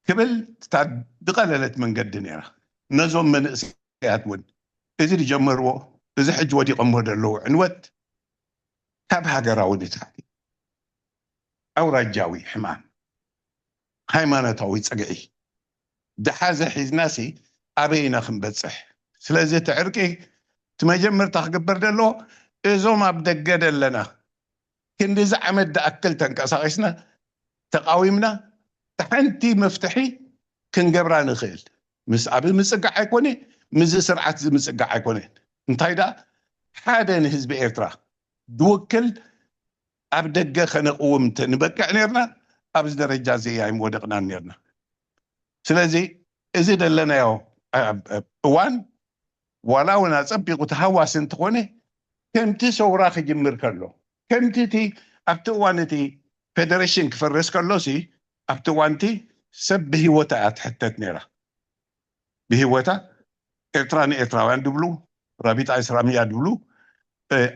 ክብል እታ ዝቐለለት መንገዲ ነይራ። ነዞም መንእሰያት እውን እዚ ዝጀመርዎ እዚ ሕጂ ወዲቐሞ ዘለዉ ዕንወት ካብ ሃገራዊ ንታሕቲ ኣውራጃዊ ሕማም ሃይማኖታዊ ፀግዒ ዝሓዘ ሒዝናሲ ኣበይ ኢና ክንበፅሕ? ስለዚ እቲ ዕርቂ እቲ መጀመርታ ክግበር ዘለዎ እዞም ኣብ ደገ ዘለና ክንዲዚ ዓመት ዝኣክል ተንቀሳቒስና ተቃዊምና ሓንቲ መፍትሒ ክንገብራ ንኽእል ምስ ኣብ ምፅጋዕ ኣይኮነ ምስዚ ስርዓት ዝምፅጋዕ ኣይኮነ እንታይ ደኣ ሓደ ንህዝቢ ኤርትራ ዝውክል ኣብ ደገ ከነቕውም ንበቅዕ ነርና ኣብዚ ደረጃ እዚ ኣይምወደቕናን ነርና። ስለዚ እዚ ዘለናዮ እዋን ዋላ እውን ኣፀቢቑ ተሃዋሲ እንተኾነ ከምቲ ሰውራ ክጅምር ከሎ ከምቲ እቲ ኣብቲ እዋን እቲ ፌደሬሽን ክፈርስ ከሎ ሲ ኣብቲ እዋንቲ ሰብ ብህይወታ እያ ትሕተት ነይራ። ብህይወታ ኤርትራ ንኤርትራውያን ድብሉ ራቢጣ እስላምያ ድብሉ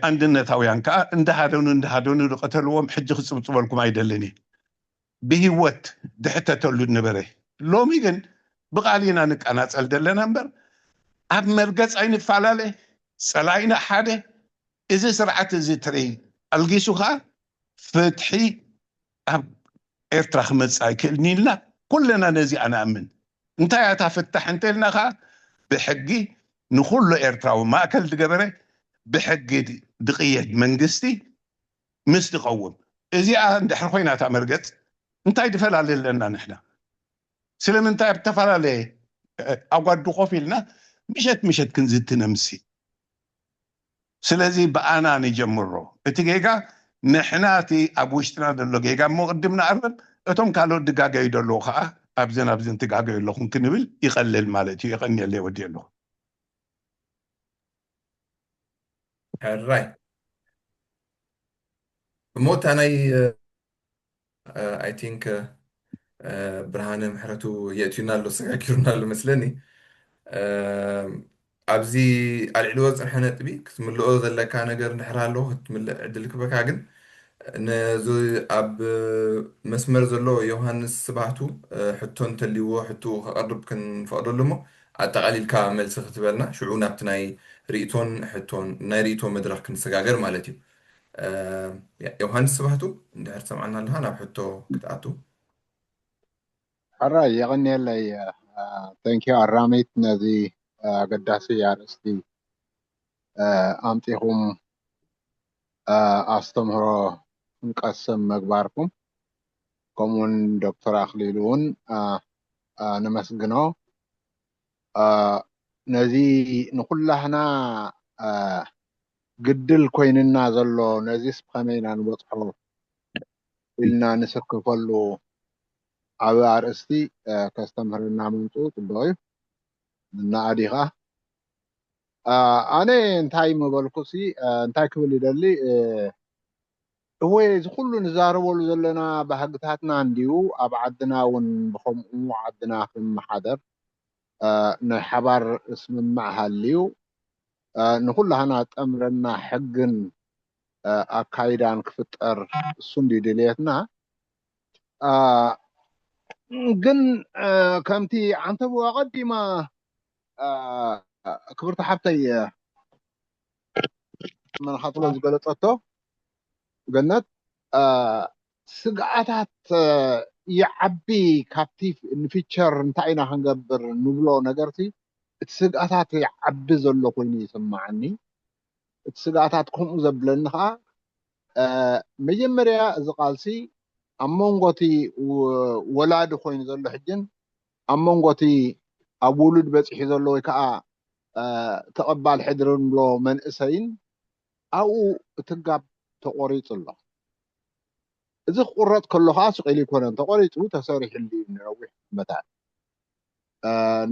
ኣንድነታውያን ከዓ እንዳሃደኑ እንዳሃደኑ ዝቀተልዎም ሕጂ ክፅብፅበልኩም ኣይደልን እየ። ብህይወት ድሕተተሉ ነበረ። ሎሚ ግን ብቃል ኢና ንቀናፀል ዘለና እምበር ኣብ መርገፅ ኣይንፈላለ፣ ፀላኢና ሓደ። እዚ ስርዓት እዚ ትርኢ ኣልጊሱ ከዓ ፍትሒ ኣብ ኤርትራ ክመፅእ ኣይክእልን ኢልና ኩለና ነዚኣ ንኣምን። እንታይ እያ እታ ፍታሕ እንተልና ከዓ ብሕጊ ንኩሉ ኤርትራዊ ማእከል ዝገበረ ብሕጊ ዝቕየድ መንግስቲ ምስ ዝቐውም እዚኣ እንድሕር ኮይና እታ መርገፅ እንታይ ዝፈላለ ኣለና ንሕና? ስለምንታይ ኣብ ዝተፈላለየ ኣጓዱ ኮፍ ኢልና ምሸት ምሸት ክንዝቲ ነምሲ? ስለዚ ብኣና ንጀምሮ። እቲ ጌጋ ንሕና እቲ ኣብ ውሽጥና ዘሎ ጌጋ እሞ ቅድም ንኣርም፣ እቶም ካልኦት ዝጋገዩ ዘለዉ ከዓ ኣብዝን ኣብዝን ትጋገዩ ኣለኹም ክንብል ይቐልል ማለት እዩ። የቐንየለይ ወዲ ኣለኹ። ሕራይ እሞ እታ ናይ I think ብርሃነ ምሕረቱ የእትዩና ኣሎ ሰጋጊሩና ኣሎ መስለኒ። ኣብዚ ኣልዕልዎ ዝፀንሐ ነጥቢ ክትምልኦ ዘለካ ነገር እንድሕር ኣሎ ክትምልእ ዕድል ክበካ ግን ነዚ ኣብ መስመር ዘሎ ዮሃንስ ስባህቱ ሕቶ እንተልይዎ ሕቶ ከቐርብ ክንፈቕደሉ እሞ ኣጠቓሊልካ መልሲ ክትበልና ሽዑ ናብቲ ናይ ርእቶን ሕቶን ናይ ርእቶ መድረክ ክንሰጋገር ማለት እዩ። ዮሃንስ ስባህቱ እንድሕር ትሰምዓና ኣለካ ናብ ሕቶ ክትኣቱ። ሕራይ የቐንየለይ። Thank you ኣራሚት ነዚ ኣገዳሲ ኣርእስቲ ኣምፂኹም ኣስተምህሮ ክንቀስም ምግባርኩም ከምኡውን ዶክተር ኣክሊሉ እውን ነመስግኖ። ነዚ ንኩላህና ግድል ኮይንና ዘሎ ነዚስ ብኸመይ ኢና ንበፅሖ ኢልና ንስክፈሉ ዓብ ኣርእስቲ ከስተምህረና ምምፅኡ ፅቡቅ እዩ። እና ኣዲኻ ኣነ እንታይ ምበልኩ ሲ እንታይ ክብል ይደሊ እወ እዚ ኩሉ ንዛረበሉ ዘለና ባህግታትና እንድዩ ኣብ ዓድና እውን ብከምኡ ዓድና ክመሓደር ናይ ሓባር ስምምዕ ሃልዩ ንኩላህና ጠምረና ሕግን ኣካይዳን ክፍጠር እሱ እንድዩ ድልየትና ግን ከምቲ ዓንተቡ ኣቐዲማ ክብርቲ ሓብተይ መናኻትሎ ዝገለጸቶ ገነት ስግኣታት ይዓቢ። ካብቲ ንፊቸር እንታይ ኢና ክንገብር ንብሎ ነገርቲ እቲ ስግኣታት ይዓቢ ዘሎ ኮይኑ ይስምዓኒ። እቲ ስግኣታት ከምኡ ዘብለኒ ከዓ መጀመርያ እዚ ቃልሲ ኣብ መንጎ እቲ ወላዲ ኮይኑ ዘሎ ሕጅን ኣብ መንጎ እቲ ኣብ ውሉድ በፂሑ ዘሎ ወይ ከዓ ተቐባል ሕድሪ ንብሎ መንእሰይን ኣብኡ እቲ ጋብ ተቆሪፁ ኣሎ። እዚ ክቁረፅ ከሎ ከዓ ስቂሉ ይኮነን ተቆሪፁ፣ ተሰሪሕሉ እዩ ንነዊሕ ዓመታት።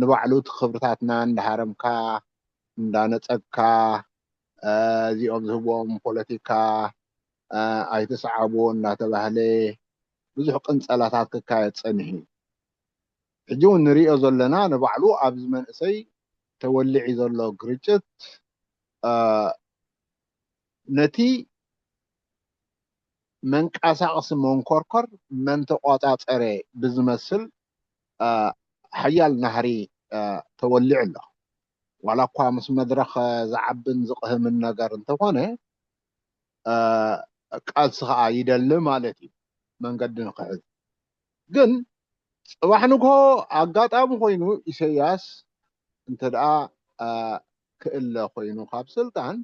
ንባዕሉ እቲ ክብርታትና እንዳሃረምካ እንዳነፀግካ እዚኦም ዝህብዎም ፖለቲካ ኣይትስዓቡ እናተባህለ ብዙሕ ቅንፀላታት ክካየድ ፀኒሑ እዩ። ሕጂ እውን ንሪኦ ዘለና ንባዕሉ ኣብዚ መንእሰይ ተወሊዒ ዘሎ ግርጭት ነቲ መንቀሳቐሲ መንኮርኮር መን ተቆፃፀረ ብዝመስል ሓያል ናህሪ ተወሊዑ ኣሎ። ዋላ እኳ ምስ መድረኽ ዝዓብን ዝቕህምን ነገር እንተኾነ ቃልሲ ከዓ ይደሊ ማለት እዩ። መንገዲ ንክሕዝ ግን ፅባሕ ንግሆ ኣጋጣሚ ኮይኑ ኢሰያስ እንተ ደኣ ክእለ ኮይኑ ካብ ስልጣን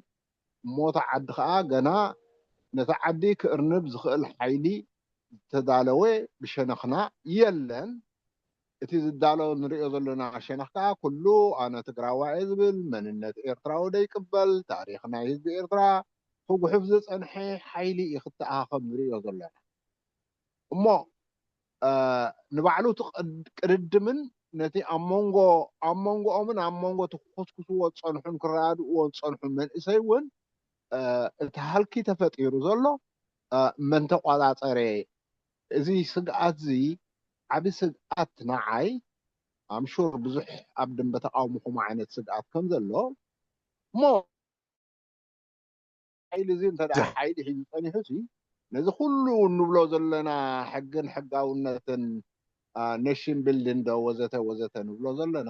እሞ እቲ ዓዲ ከዓ ገና ነቲ ዓዲ ክእርንብ ዝኽእል ሓይሊ ዝተዳለወ ብሸነኽና የለን። እቲ ዝዳሎ ንሪኦ ዘለና ሸነኽ ከዓ ኩሉ ኣነ ትግራዋይ እየ ዝብል መንነት ኤርትራዊ ዘይቅበል ታሪኽ ናይ ህዝቢ ኤርትራ ክጉሕፍ ዝፀንሐ ሓይሊ እዩ ክተኣኻኸብ ንሪኦ ዘለና። እሞ ንባዕሉ እቲ ቅድድምን ነቲ ኣብ መንጎ ኣብ መንጎኦምን ኣብ መንጎ እቲ ክኹስኩስዎ ዝፀንሑን ክረዳድእዎ ዝፀንሑ መንእሰይ እውን እቲ ሃልኪ ተፈጢሩ ዘሎ መን ተቋፃፀረ? እዚ ስግኣት እዚ ዓቢ ስግኣት ንዓይ ኣምሹር ብዙሕ ኣብ ደንበ ተቃውሞኹም ዓይነት ስግኣት ከም ዘሎ እሞ ሓይሊ እዚ እንተ ሓይሊ ሒዙ ፀኒሑ ሲ ነዚ ኩሉ እንብሎ ዘለና ሕግን ሕጋውነትን ኔሽን ቢልዲንግ ዶ ወዘተ ወዘተ ንብሎ ዘለና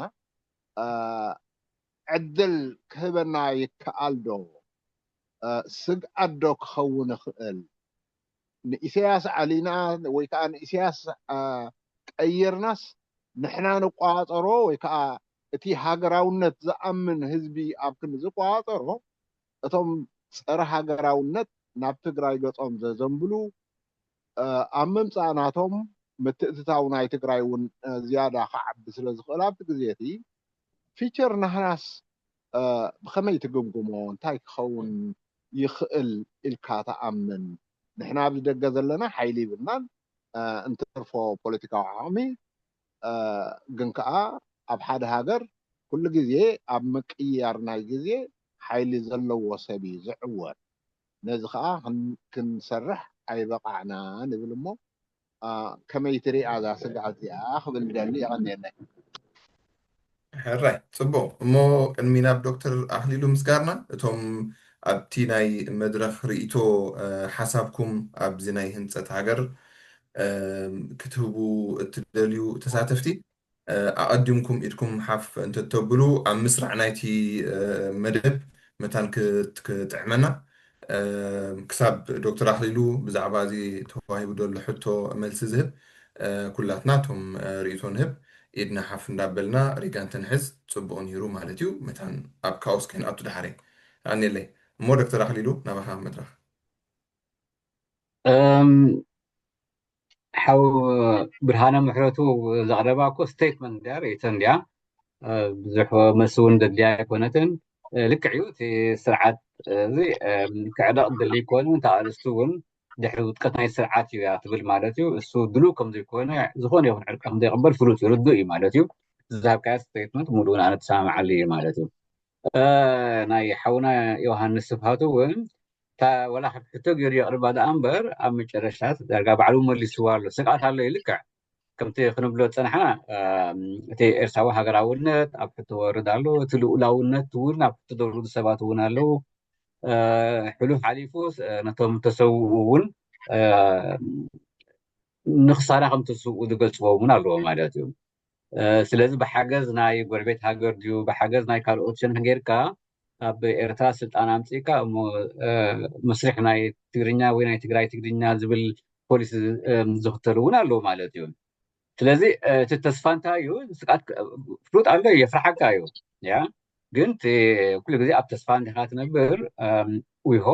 ዕድል ክህበና ይከኣል ዶ? ስግኣት ዶ ክኸውን ይኽእል? ንኢሳያስ ኣሊና ወይ ከዓ ንኢሳያስ ቀይርናስ ንሕና ንቋፀሮ ወይ ከዓ እቲ ሃገራውነት ዝኣምን ህዝቢ ኣብ ክንዲ ዝቋፀሮ እቶም ፀረ ሃገራውነት ናብ ትግራይ ገፆም ዘዘንብሉ ኣብ ምምፃእ ናቶም ምትእትታው ናይ ትግራይ እውን ዝያዳ ክዓቢ ስለ ዝኽእል ኣብቲ ግዜ እቲ ፊቸር ናህናስ ብኸመይ ትግምግሞ? እንታይ ክኸውን ይኽእል ኢልካ ትኣምን? ንሕና ኣብዚ ደገ ዘለና ሓይሊ ይብልናን እንትርፎ ፖለቲካዊ ዓቕሚ ግን ከዓ ኣብ ሓደ ሃገር ኩሉ ግዜ ኣብ ምቅይያር ናይ ግዜ ሓይሊ ዘለዎ ሰብ እዩ ዝዕወት። ነዚ ከዓ ክንሰርሕ ኣይበቃዕና ንብል እሞ ከመይ ትሪኣ እዛ ስግኣት እዚኣ ክብል ደሊ የቐንየለይ። ሕራይ ፅቡቅ እሞ ቅድሚ ናብ ዶክተር ኣክሊሉ ምስጋርና እቶም ኣብቲ ናይ መድረክ ርእቶ ሓሳብኩም ኣብዚ ናይ ህንፀት ሃገር ክትህቡ እትደልዩ ተሳተፍቲ ኣቐዲምኩም ኢድኩም ሓፍ እንተተብሉ ኣብ ምስራዕ ናይቲ መደብ መታን ክጥዕመና ክሳብ ዶክተር ኣክሊሉ ብዛዕባ እዚ ተዋሂቡ ዘሎ ሕቶ መልሲ ዝህብ ኩላትና እቶም ርእቶ ንህብ ኢድና ሓፍ እንዳበልና ሪጋ እንተንሕዝ ፅቡቕ ነይሩ ማለት እዩ። መታን ኣብ ካኦስ ከይንኣቱ ድሓረይ ኣኔለይ እሞ ዶክተር ኣክሊሉ ናባኻ መድረኽ ሓው ብርሃነ ምሕረቱ ዘቕረባ እኮ ስቴትመንት እንድያ ርእቶ እንድያ ብዙሕ መልሲ እውን ዘድልያ ኣይኮነትን። ልክዕ እዩ እቲ ስርዓት እዚ ክዕደቕ ዝደሊ ኣይኮነን። እታ ኣርእስቲ እውን ድሕሪ ውድቀት ናይ ስርዓት እዩ እያ ትብል ማለት እዩ። እሱ ድሉው ከም ዘይኮነ ዝኾነ ይኹን ዕርቂ ከም ዘይቕበል ፍሉጥ እዩ፣ ርዱእ እዩ ማለት እዩ። ዝሃብካያ ስቴትመንት ሙሉእን ኣነ ተሰማምዓሉ እየ ማለት እዩ። ናይ ሓውና ዮሃንስ ስብሃቱ እውን እታ ወላ ካብ ሕቶ ገይሩ የቕርባ ደኣ እምበር ኣብ መጨረሽታ ዳርጋ ባዕሉ መሊስዋ ኣሎ። ስግኣት ኣሎ እዩ ልክዕ ከምቲ ክንብሎ ዝፀናሕና እቲ ኤርትራዊ ሃገራውነት ኣብ ሕቶ ወርድ ኣሎ። እቲ ልኡላውነት እውን ኣብ ሕቶ ዘውርዱ ሰባት እውን ኣለዉ። ሕሉፍ ሓሊፉ ነቶም ተሰውኡ እውን ንክሳራ ከም ተስውኡ ዝገልፅዎ እውን ኣለዎ ማለት እዩ። ስለዚ ብሓገዝ ናይ ጎረቤት ሃገር ድዩ ብሓገዝ ናይ ካልኦት ሸነኽ ጌርካ ኣብ ኤርትራ ስልጣን ኣምጺእካ እሞ መስርሕ ናይ ትግርኛ ወይ ናይ ትግራይ ትግርኛ ዝብል ፖሊሲ ዝኽተሉ እውን ኣለዉ ማለት እዩ። ስለዚ እቲ ተስፋ እንታይ እዩ? ስቃት ፍሉጥ ኣሎ፣ የፍርሓካ እዩ። ያ ግን ኩሉ ግዜ ኣብ ተስፋ እንዲኻ ትነብር። ዊሆ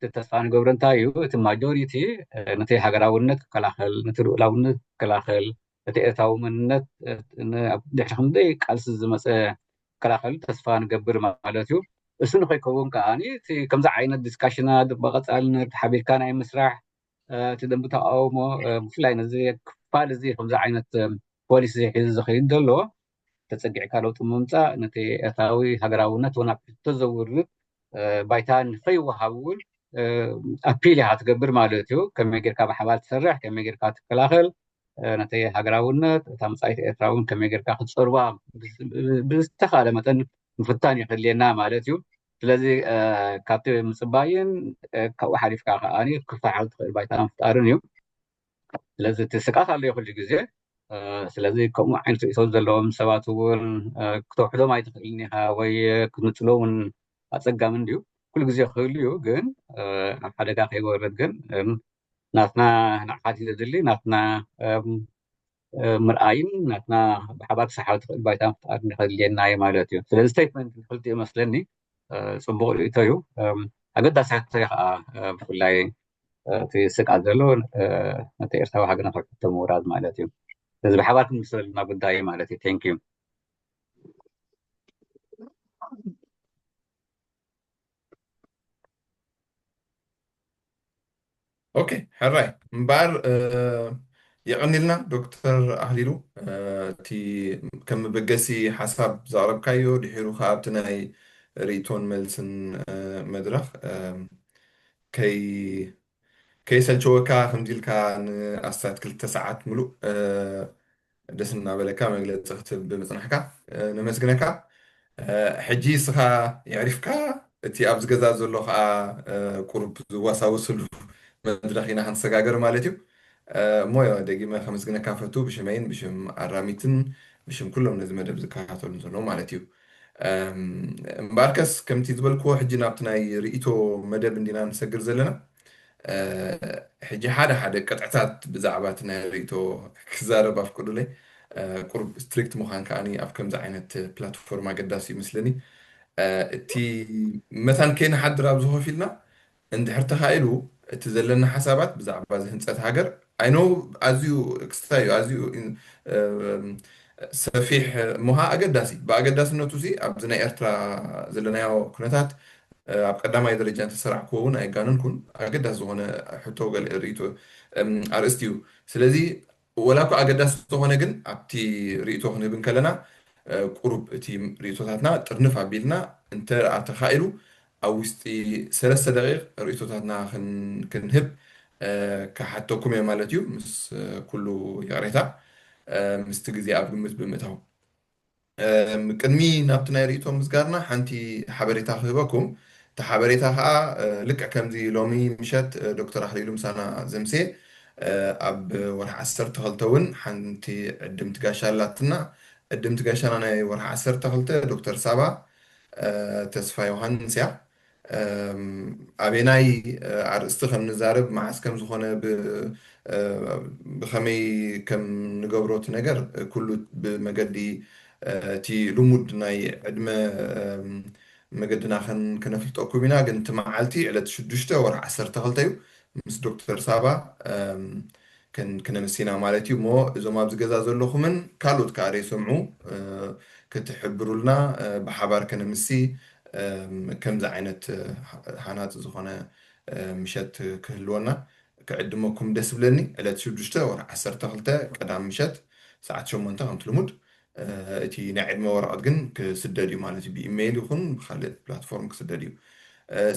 እቲ ተስፋ ንገብሮ እንታይ እዩ? እቲ ማጆሪቲ ነቲ ሃገራውነት ክከላኸል፣ ነቲ ልኡላውነት ክከላኸል፣ እቲ ኤርትራዊ መንነት ድሕሪ ክንደይ ቃልሲ ዝመፀ ክከላኸል ተስፋ ንገብር ማለት እዩ። እሱ ንኸይከውን ከዓኒ እቲ ከምዚ ዓይነት ዲስካሽናት ብቐፃልነት ሓቢርካ ናይ ምስራሕ እቲ ደንቢ ተቃውሞ ብፍላይ ነዚ ክፋል እዚ ከምዚ ዓይነት ፖሊሲ ሒዙ ዝኸይድ ዘሎ ተፀጊዕካ ለውጢ ምምፃእ ነቲ ኤርትራዊ ሃገራውነት ወናብ ሕቶ ዘውርድ ባይታ ንኸይወሃብ እውን ኣፒል ኢኻ ትገብር ማለት እዩ። ከመይ ጌርካ ብሓባር ትሰርሕ፣ ከመይ ጌርካ ትከላኸል ነቲ ሃገራውነት፣ እታ መፃኢት ኤርትራ እውን ከመይ ጌርካ ክትፀርባ ብዝተኻለ መጠን ምፍታን የድልየና ማለት እዩ። ስለዚ ካብቲ ምፅባይን ካብኡ ሓሊፍካ ከዓኒ ክፈሓል ትኽእል ባይታ ምፍጣርን እዩ። ስለዚ እቲ ስቃት ኣሎ ኩሉ ግዜ። ስለዚ ከምኡ ዓይነት ርእቶ ዘለዎም ሰባት እውን ክትወሕዶም ኣይትኽእልን ኢኻ ወይ ክትንፅሎ እውን ኣፀጋሚ እንድዩ። ኩሉ ግዜ ክህሉ እዩ፣ ግን ኣብ ሓደጋ ከይወርድ ግን ናትና ንቕሓት እዩ ዘድሊ፣ ናትና ምርኣይን ናትና ብሓባር ክሰሓብ ትኽእል ባይታ ምፍጣር ንኸድልየና እዩ ማለት እዩ። ስለዚ ስቴትመንት ክልቲኡ መስለኒ ፅቡቕ ርእቶ እዩ። ኣገዳሲ ሕቶ እዩ ከዓ ብፍላይ እቲ ስቃት ዘሎ ነቲ ኤርትራዊ ሃገርና ከሕቶ ምውራድ ማለት እዩ። ስለዚ ብሓባር ክንምስለልና ጉዳይ ማለት እዩ። ቴንክ ዩ። ኦኬ፣ ሕራይ እምበኣር የቐኒልና ዶክተር ኣኽሊሉ፣ እቲ ከም መበገሲ ሓሳብ ዘቕረብካዮ ድሒሩ ከዓ ኣብቲ ናይ ርእቶን መልስን መድረኽ ከይ ከይሰልቸወካ ከምዚ ኢልካ ንኣስታት ክልተ ሰዓት ምሉእ ደስ እናበለካ መግለፂ ክትህብ ብምፅናሕካ ነመስግነካ። ሕጂ እስኻ የዕሪፍካ፣ እቲ ኣብዚ ገዛ ዘሎ ከዓ ቁሩብ ዝዋሳወስሉ መድረኽ ኢና ክንሰጋገር ማለት እዩ። እሞ ደጊመ ከመስግነካ ፈቱ፣ ብሽመይን ብሽም ኣራሚትን ብሽም ኩሎም ነዚ መደብ ዝከታተሉን ዘለዉ ማለት እዩ። እምበኣርከስ ከምቲ ዝበልክዎ ሕጂ ናብቲ ናይ ርእይቶ መደብ እንዲና ንሰግር ዘለና። ሕጂ ሓደ ሓደ ቅጥዕታት ብዛዕባ እቲ ናይ ርእይቶ ክዛረብ ኣፍቅዱለይ። ቁሩብ ስትሪክት ምዃን ከዓኒ ኣብ ከምዚ ዓይነት ፕላትፎርም ኣገዳሲ ይመስለኒ። እቲ መታን ከይንሓድር ኣብዚ ኮፍ ኢልና እንድሕር ተኻኢሉ እቲ ዘለና ሓሳባት ብዛዕባ እዚ ህንፀት ሃገር ኣይኖ ኣዝዩ ክስታይ እዩ፣ ኣዝዩ ሰፊሕ ምሃ ኣገዳሲ። ብኣገዳስነቱ ሲ ኣብዚ ናይ ኤርትራ ዘለናዮ ኩነታት ኣብ ቀዳማይ ደረጃ እንተሰራዕክዎ እውን ኣይጋነንኩን። ኣገዳሲ ዝኾነ ሕቶ ገለ ርእይቶ ኣርእስቲ እዩ። ስለዚ ወላ እኳ ኣገዳሲ ዝኾነ ግን ኣብቲ ርእይቶ ክንህብ እንከለና ቁሩብ እቲ ርእይቶታትና ጥርንፍ ኣቢልና እንተ ደኣ ተኻኢሉ ኣብ ውሽጢ ሰለስተ ደቂቕ ርእይቶታትና ክንህብ ክሓተኩም እየ ማለት እዩ። ምስ ኩሉ ይቕሬታ ምስቲ ግዜ ኣብ ግምት ብምእታው። ቅድሚ ናብቲ ናይ ርእይቶ ምስጋርና ሓንቲ ሓበሬታ ክህበኩም። እቲ ሓበሬታ ከዓ ልክዕ ከምዚ ሎሚ ምሸት ዶክተር ኣኽሊሉ ምሳና ዘምሴ ኣብ ወርሒ ዓሰርተ ክልተ እውን ሓንቲ ዕድምቲ ጋሻ ኣላትና። ዕድምቲ ጋሻና ናይ ወርሒ ዓሰርተ ክልተ ዶክተር ሳባ ተስፋ ዮሃንስ እያ። ኣበናይ ኣርእስቲ ከም ንዛረብ፣ መዓስ ከም ዝኾነ፣ ብኸመይ ከም ንገብሮ እቲ ነገር ኩሉ ብመገዲ እቲ ልሙድ ናይ ዕድመ መገድና ከነፍልጠኩም ኢና። ግን እቲ መዓልቲ ዕለት ሽዱሽተ ወርሒ ዓሰርተ ክልተ እዩ። ምስ ዶክተር ሳባ ክነምስ ኢና ማለት እዩ። እሞ እዞም ኣብዚ ገዛ ዘለኹምን ካልኦት ከዓ ዘይሰምዑ ክትሕብሩልና ብሓባር ከነምሲ ከምዚ ዓይነት ሃናፂ ዝኾነ ምሸት ክህልወና ክዕድመኩም ደስ ብለኒ። ዕለት ሽዱሽተ ወርሒ ዓሰርተ ክልተ ቀዳም ምሸት ሰዓት ሸሞንተ ከምቲ ልሙድ። እቲ ናይ ዕድመ ወረቐት ግን ክስደድ እዩ ማለት እዩ። ብኢሜይል ይኹን ብካልእ ፕላትፎርም ክስደድ እዩ።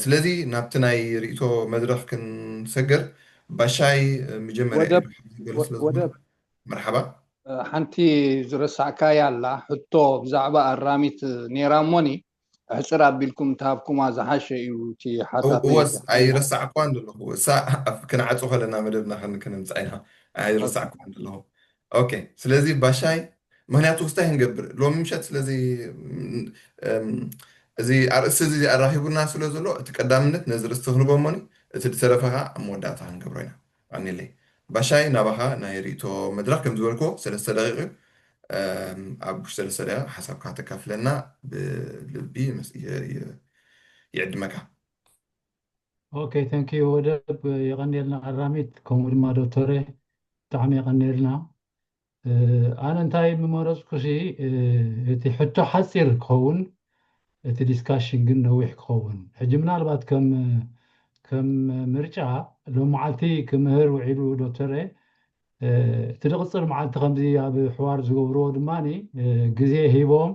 ስለዚ ናብቲ ናይ ርእይቶ መድረኽ ክንሰገር ባሻይ መጀመርያ መርሓባ። ሓንቲ ዝረሳዕካያ ኣላ ሕቶ ብዛዕባ ኣራሚት ነይራ እሞኒ ኣሕፅር ኣቢልኩም እንተሃብኩማ ዝሓሸ እዩ እቲ ሓሳብ። እወስ ኣይረሳዕኳን ዘለኹ እሳ ክንዓፁ ከለና መደብና ከን- ከነምፅኣ ኢና ኣይረሳዕኳን ዘለኹ። ኦኬ ስለዚ ባሻይ ምክንያቱ ክስታይ ክንገብር ሎሚ ምሸት ስለዚ እም፣ እዚ ኣርእስቲ እዚ ኣራኺቡና ስለ ዘሎ እቲ ቀዳምነት ነዚ ርእስቲ ክንቦ እሞኒ እቲ ዝተረፈ ከዓ ኣብ መወዳእታ ክንገብሮ ኢና። ኣኒለይ ባሻይ ናባኻ ናይ ርእቶ መድረክ ከም ዝበልኮ ሰለስተ ደቂቕ እዩ። ኣብ ውሽጢ ሰለስተ ደቂቕ ሓሳብካ ተካፍለና ብልቢ ይዕድመካ። ኦኬ፣ thank you ወደብ፣ የቐንየልና ኣራሚት፣ ከምኡ ድማ ዶክተረ ብጣዕሚ የቐንየልና። ኣነ እንታይ ምመረፅኩሲ እቲ ሕቶ ሓፂር ክኸውን፣ እቲ ዲስካሽን ግን ነዊሕ ክኸውን። ሕጂ ምናልባት ከም ከም ምርጫ ሎም መዓልቲ ክምህር ውዒሉ ዶክተረ፣ እቲ ዝቕፅል መዓልቲ ከምዚ ኣብ ሕዋር ዝገብርዎ ድማ ግዜ ሂቦም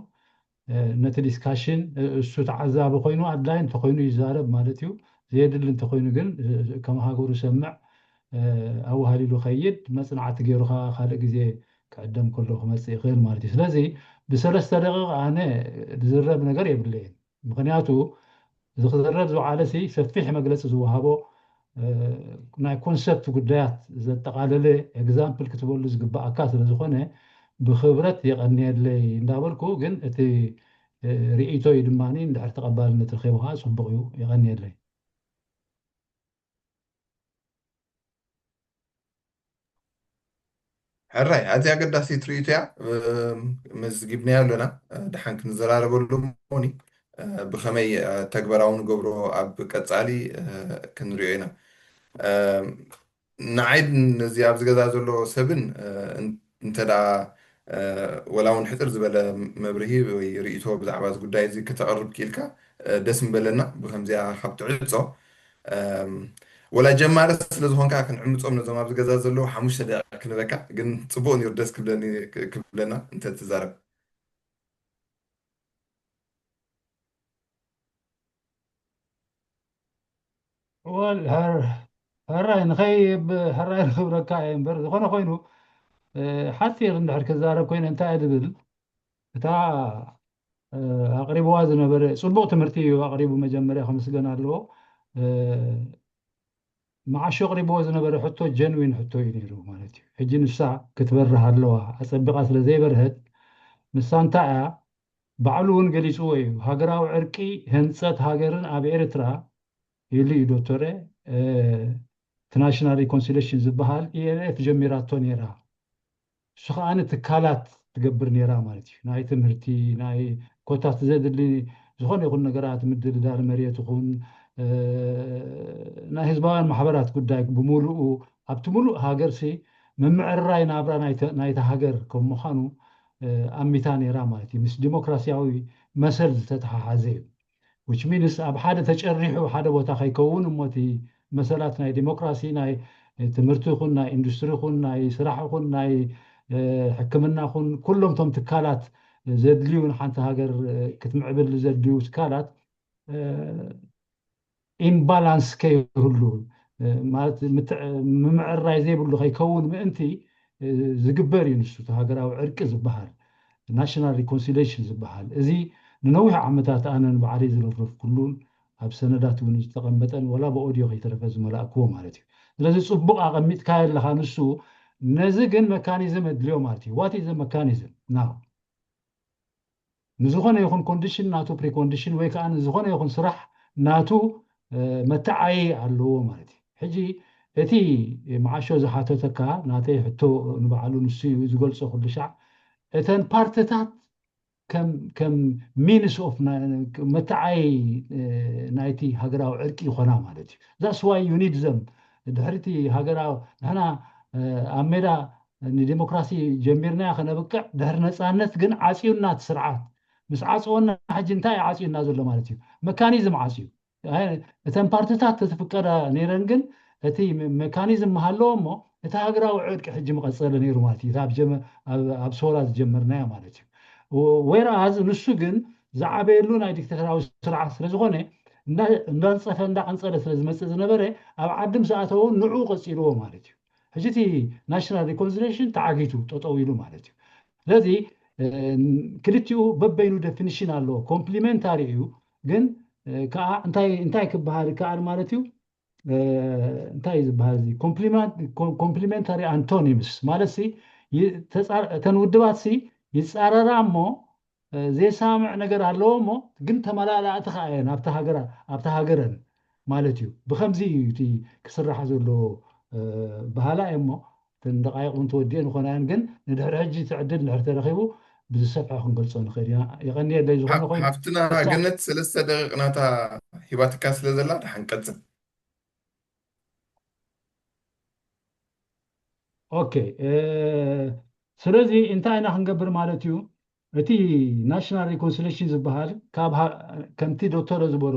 ነቲ ዲስካሽን እሱ ተዓዛቢ ኮይኑ ኣድላይ እንተኮይኑ ይዛረብ ማለት እዩ። ዘየድሊ እንተኮይኑ ግን ከም ሃገሩ ሰምዕ ኣዋሃሊሉ ከይድ መፅናዕቲ ገይሩ ከዓ ካልእ ግዜ ክዕደም ከሎ ክመፅእ ይኽእል ማለት እዩ። ስለዚ ብሰለስተ ደቂቕ ኣነ ዝዝረብ ነገር የብለይን። ምክንያቱ እዚ ክዝረብ ዝወዓለ ሲ ሰፊሕ መግለፂ ዝወሃቦ ናይ ኮንሰፕት ጉዳያት ዘጠቓለለ ኤግዛምፕል ክትበሉ ዝግባኣካ ስለዝኾነ ብክብረት የቐንየለይ እንዳበልኩ፣ ግን እቲ ርእይቶይ ድማ እንድሕር ተቐባልነት ረኺቡ ከዓ ፅቡቕ እዩ። የቐንየለይ። ሕራይ ኣዝያ ኣገዳሲት ርእይቶ እያ። መዝጊብናዮ ኣለና፣ ደሓን ክንዘራረበሉ እሞኒ ብኸመይ ተግባራዊ ንገብሮ ኣብ ቀፃሊ ክንሪኦ ኢና። ንዓይ ነዚ ኣብዚ ገዛ ዘሎ ሰብን እንተ ወላ እውን ሕፅር ዝበለ መብርሂ ወይ ርእይቶ ብዛዕባ እዚ ጉዳይ እዚ ከተቕርብ ክኢልካ ደስ ምበለና። ብከምዚኣ ካብ ትዕፆ ወላ ጀማሪ ስለዝኾንካ ክንዕምፆም ነዞም ኣብዚ ገዛ ዘለዉ ሓሙሽተ ደቂቕ ክንበካ ግን ፅቡቕ ነይሩ ደስ ክብለኒ ክብለና እንተትዛረብ። ወል ሕራይ ንኸይ ሕራይ ንክብረካ እየ እምበር፣ ዝኾነ ኮይኑ ሓፂር እንድሕር ክዛረብ ኮይነ እንታይ እየ ዝብል፣ እታ ኣቕሪብዋ ዝነበረ ፅቡቕ ትምህርቲ እዩ ኣቕሪቡ። መጀመርያ ከምስገን ኣለዎ። መዓሾ ኣቕሪብዎ ዝነበረ ሕቶ ጀንዊን ሕቶ እዩ ነይሩ ማለት እዩ። ሕጂ ንሳ ክትበርህ ኣለዋ፣ ኣፀቢቓ ስለ ዘይበርሀት ንሳ እንታይ እያ ባዕሉ እውን ገሊፅዎ እዩ። ሃገራዊ ዕርቂ ህንፀት ሃገርን ኣብ ኤርትራ ኢሉ እዩ ዶክተረ እቲ ናሽናል ሪኮንሲሌሽን ዝበሃል ኢኤልኤፍ ጀሚራቶ ነይራ። እሱ ከዓኒ ትካላት ትገብር ነይራ ማለት እዩ። ናይ ትምህርቲ፣ ናይ ኮታት ዘድሊ ዝኾነ ይኹን ነገራት፣ ምድልዳል መሬት ይኹን ናይ ህዝባውያን ማሕበራት ጉዳይ ብምሉኡ ኣብቲ ሙሉእ ሃገርሲ ምምዕርራይ ናብራ ናይታ ሃገር ከም ምዃኑ ኣሚታ ነይራ ማለት እዩ። ምስ ዲሞክራሲያዊ መሰል ዝተተሓሓዘ እዩ። which means ኣብ ሓደ ተጨሪሑ ሓደ ቦታ ከይከውን እሞ እቲ መሰላት ናይ ዲሞክራሲ ናይ ትምህርቲ ይኹን ናይ ኢንዱስትሪ ይኹን ናይ ስራሕ ይኹን ናይ ሕክምና ይኹን ኩሎም እቶም ትካላት ዘድልዩ ንሓንቲ ሃገር ክትምዕብል ዘድልዩ ትካላት ኢምባላንስ ከይህሉ ማለት ምምዕርራይ ዘይብሉ ከይከውን ምእንቲ ዝግበር እዩ። ንሱ እቲ ሃገራዊ ዕርቂ ዝበሃል ናሽናል ሪኮንሲሌሽን ዝበሃል እዚ ንነዊሕ ዓመታት ኣነ ንባዕለይ ዝረፍረፍኩሉን ኣብ ሰነዳት እውን ዝተቐመጠን ወላ ብኦዲዮ ከይተረፈ ዝመላእክዎ ማለት እዩ። ስለዚ ፅቡቕ ኣቐሚጥካዮ ኣለኻ። ንሱ ነዚ ግን መካኒዝም ኣድልዮ ማለት እዩ። ዋት ኢዝ መካኒዝም ናው ንዝኾነ ይኹን ኮንዲሽን ናቱ ፕሪኮንዲሽን ወይ ከዓ ንዝኾነ ይኹን ስራሕ ናቱ መተዓይ ኣለዎ ማለት እዩ። ሕጂ እቲ መዓሾ ዝሓተተካ ናተይ ሕቶ ንባዕሉ ንሱ እዩ ዝገልፆ ኩሉ ሻዕ እተን ፓርትታት ከም ከም ሚንስ ኦፍ መተዓይ ናይቲ ሃገራዊ ዕርቂ ይኾና ማለት እዩ። that's why you need them ድሕሪቲ ሃገራዊ ንሕና ኣብ ሜዳ ንዲሞክራሲ ጀሚርናያ ከነብቅዕ ድሕሪ ነፃነት ግን ዓፅዩና እቲ ስርዓት። ምስ ዓፅወና ሕጂ እንታይ እዩ ዓፅዩና ዘሎ ማለት እዩ? መካኒዝም ዓፅዩ። እተን ፓርትታት ተትፍቀዳ ነይረን ግን እቲ መካኒዝም ምሃለዎ እሞ እቲ ሃገራዊ ዕርቂ ሕጂ መቐፀለ ነይሩ ማለት እዩ። ኣብ ሶላ ዝጀመርናዮ ማለት እዩ። ወይራዝ ንሱ ግን ዝዓበየሉ ናይ ዲክተተራዊ ስርዓት ስለዝኾነ እንዳንፀፈ እንዳቐንፀለ ስለዝመፅእ ዝነበረ ኣብ ዓዲ ምስ ኣተው ንዑ ቀፂልዎ ማለት እዩ። ሕጂ እቲ ናሽናል ሪኮንሲሌሽን ተዓጊቱ ጠጠው ኢሉ ማለት እዩ። ስለዚ ክልቲኡ በበይኑ ዴፊኒሽን ኣለዎ። ኮምፕሊሜንታሪ እዩ ግን ከዓ እንታይ እንታይ ክበሃል ይከኣል ማለት እዩ? እንታይ እዩ ዝበሃል እዚ ኮምፕሊሜንታሪ ኣንቶኒምስ ማለት ሲ እተን ውድባት ሲ ይፃረራ እሞ እ፣ ዘየሰማምዕ ነገር ኣለዎ እሞ፣ ግን ተመላላእቲ ከኣ እየን ኣብቲ ሃገራ-፣ ኣብቲ ሃገረን ማለት እዩ። ብኸምዚ እዩ እቲ ክስራሕ ዘለዎ፣ እ፣ በሃላይ እሞ፣ እተን ደቃይቕ እውን ተወዲአን ይኾና እየን፣ ግን ንድሕሪ ሕጂ እቲ ዕድል እንድሕር ተረኺቡ ብዝሰፍሐ ክንገልጾ ንኽእል ኢና። የቐንየለይ ዝኾነ ሓ-፣ ኮይኑ፣ ሓፍትና ክሳዕ ገነት ሰለስተ ደቂቕ ናታ ሂባትካ ስለ ዘላ፣ ደሓን ቀጽል። ኦኬ፣ እ፣ ስለዚ እንታይ ኢና ክንገብር ማለት እዩ? እቲ ናሽናል ሪኮንሲሌሽን ዝበሃል ካብ ሃ-፣ ከምቲ ዶክተር ዝበሎ፣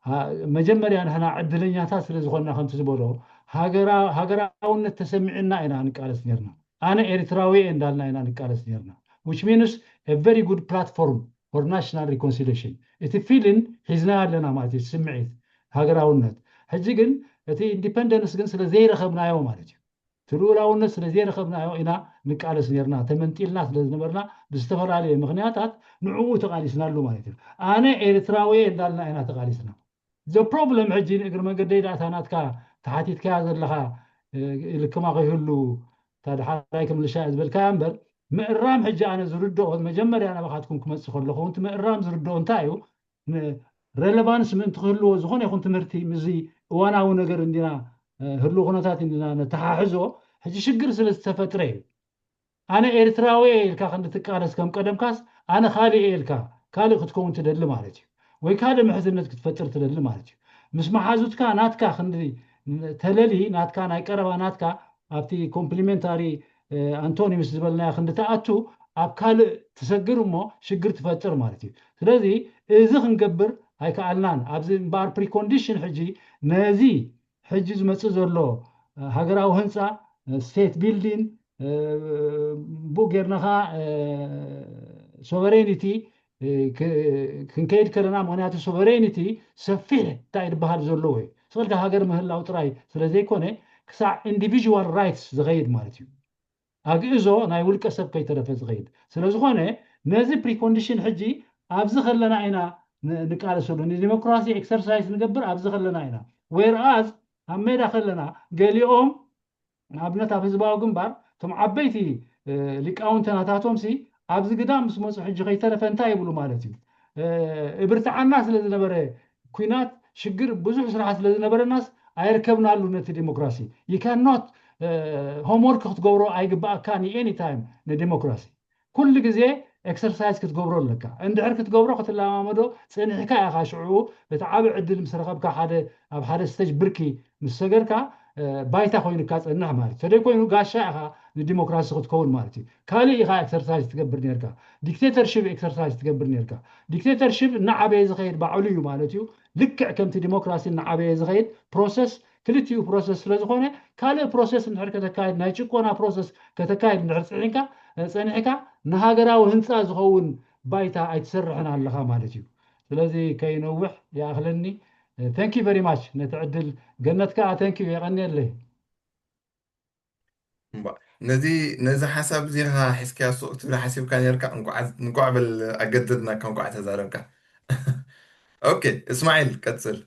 ሃ-፣ መጀመርያ ንሕና ዕድለኛታት ስለ ዝኾንና፣ ከምቲ ዝበሎ፣ ሃገራ-፣ ሃገራውነት ተሰሚዕና ኢና ንቃለስ ነርና። ኣነ ኤርትራዊ እየ እንዳልና ኢና ንቃለስ ነርና። Which means a very good platform for national reconciliation። እቲ ፊልን ሒዝና ኣለና ማለት እዩ፣ ስምዒት ሃገራውነት። ሕጂ ግን እቲ ኢንዲፐንደንስ ግን ስለ ዘይረኸብናዮ ማለት እዩ፣ እቲ ልኡላውነት ስለ ዘይረኸብናዮ ኢና ንቃለስ ነርና። ተመንጢልና ስለ ዝነበርና ብዝተፈላለየ ምኽንያታት ንዕኡ ተቃሊስናሉ ማለት እዩ። ኣነ ኤርትራዊ እየ እንዳልና ኢና ተቃሊስና። The problem ሕጂ ንእግሪ መንገደይ ዳእታ ናትካ ተሓቲትካያ ዘለኻ፣ እ፣ ልክማ ከይህሉ እታ ደሓራይ ክምልሻ እየ ዝበልካያ እምበር፣ ምእራም ሕጂ ኣነ ዝርድኦ መጀመርያ ናባኻትኩም ክመጽእ ከለኹ፣ እቲ ምእራም ዝርድኦ እንታይ እዩ? ን-፣ ሬሌቫንስ ምእንቲ ክህልዎ ዝኾነ ይኹን ትምህርቲ ምስዚ እዋናዊ ነገር እንዲና፣ እ፣ ህልው ኩነታት እንዲና ነተሓሕዞ፣ ሕጂ ሽግር ስለ ዝተፈጥረ እዩ። ኣነ ኤርትራዊ እየ ኢልካ ክንዲ ትቃለስ ከም ቀደምካስ፣ ኣነ ካልእ እየ ኢልካ ካልእ ክትከውን ትደሊ ማለት እዩ። ወይ ካልእ ምሕዝነት ክትፈጥር ትደሊ ማለት እዩ። ምስ መሓዙትካ ናትካ ክንዲ ተለሊ፣ ናትካ ናይ ቀረባ ናትካ ኣብቲ ኮምፕሊሜንታሪ፣ እ፣ ኣንቶኒምስ ዝበልናዮ ክንዲ ትኣቱ፣ ኣብ ካልእ ትሰግር እሞ ሽግር ትፈጥር ማለት እዩ። ስለዚ እዚ ክንገብር ኣይከኣልናን። ኣብዚ እምበኣር ፕሪኮንዲሽን ሕጂ ነዚ ሕጂ ዝመጽእ ዘሎ፣ እ፣ ሃገራዊ ህንጻ፣ እ፣ ስቴት ቢልዲን፣ እ፣ ብኡ ጌርና ኸዓ፣ እ፣ ሶቨሬኒቲ፣ እ፣ ክ-፣ ክንከይድ ከለና፣ ምኽንያቱ ሶቨሬኒቲ ሰፊሕ እንታይ ዝበሃል ዘለዎ እዩ። ስቕልካ ሃገር ምህላው ጥራይ ስለ ዘይኮነ፣ ክሳዕ ኢንዲቪዥዋል ራይትስ ዝኸይድ ማለት እዩ። ኣግእዞ ናይ ውልቀ ሰብ ከይተረፈ ዝኸይድ ስለ ዝኾነ፣ ነዚ ፕሪኮንዲሽን ሕጂ ኣብዚ ከለና ኢና ን-፣ ንቃለሰሉ። ንዲሞክራሲ ኤክሰርሳይዝ ንገብር ኣብዚ ከለና ኢና። ዌርኣዝ ኣብ ሜዳ ከለና ገሊኦም ንኣብነት ኣብ ህዝባዊ ግንባር እቶም ዓበይቲ፣ እ፣ ሊቃውንቲ ናታቶምሲ ኣብዚ ግዳም ምስ መጹ ሕጂ ከይተረፈ እንታይ ይብሉ ማለት እዩ? እ፣ እብርትዓና ስለ ዝነበረ፣ ኲናት፣ ሽግር፣ ብዙሕ ስራሕ ስለ ዝነበረናስ ኣየርከብናሉ ነቲ ዲሞክራሲ። You cannot፣ እ፣ ሆምወርክ ክትገብሮ ኣይግባኣካን እዩ ኤኒ ታይም ንዲሞክራሲ። ኩሉ ግዜ ኤክሰርሳይዝ ክትገብሮ ኣለካ። እንድሕር ክትገብሮ ክትለማመዶ ጸኒሕካ ኢኻ ሽዑ እቲ ዓቢ ዕድል ምስ ረኸብካ ሓደ ኣብ ሓደ ስቴጅ ብርኪ ምስ ሰገርካ፣ እ፣ ባይታ ኮይኑካ ጸንሕ ማለት እዩ። ተደይ ኮይኑ ጋሻ ኢኻ ንዲሞክራሲ ክትከውን ማለት እዩ። ካልእ ኢኻ ኤክሰርሳይዝ ትገብር ነርካ። ዲክቴተርሺፕ ኤክሰርሳይዝ ትገብር ነርካ። ዲክቴተርሺፕ እናዓበየ ዝኸይድ ባዕሉ እዩ ማለት እዩ። ልክዕ ከምቲ ዲሞክራሲ እናዓበየ ዝኸይድ ፕሮሰስ፣ ክልቲኡ ፕሮሰስ ስለ ዝኾነ፣ ካልእ ፕሮሰስ እንድሕር ከተካይድ፣ ናይ ጭቆና ፕሮሰስ ከተካይድ እንድሕር ጽዒንካ፣ እ፣ ጸኒሕካ፣ ንሃገራዊ ህንጻ ዝኸውን ባይታ ኣይትሰርሕን ኣለኻ ማለት እዩ። ስለዚ ከይነውሕ ይኣኽለኒ። Thank you very much ነቲ ዕድል። ገነት ከኣ thank you፣ የቐንየለይ። እምባ፣ ነዚ፣ ነዚ ሓሳብ እዚ ኢኻ ሒዝካዮ ሱቕ ክትብል ሓሲብካ ነርካ? እንቋዕ፣ እንቋዕ በል ኣገደድናካ፣ እንቋዕ ተዛረብካ። ኦኬ፣ እስማዒል ቀጽል።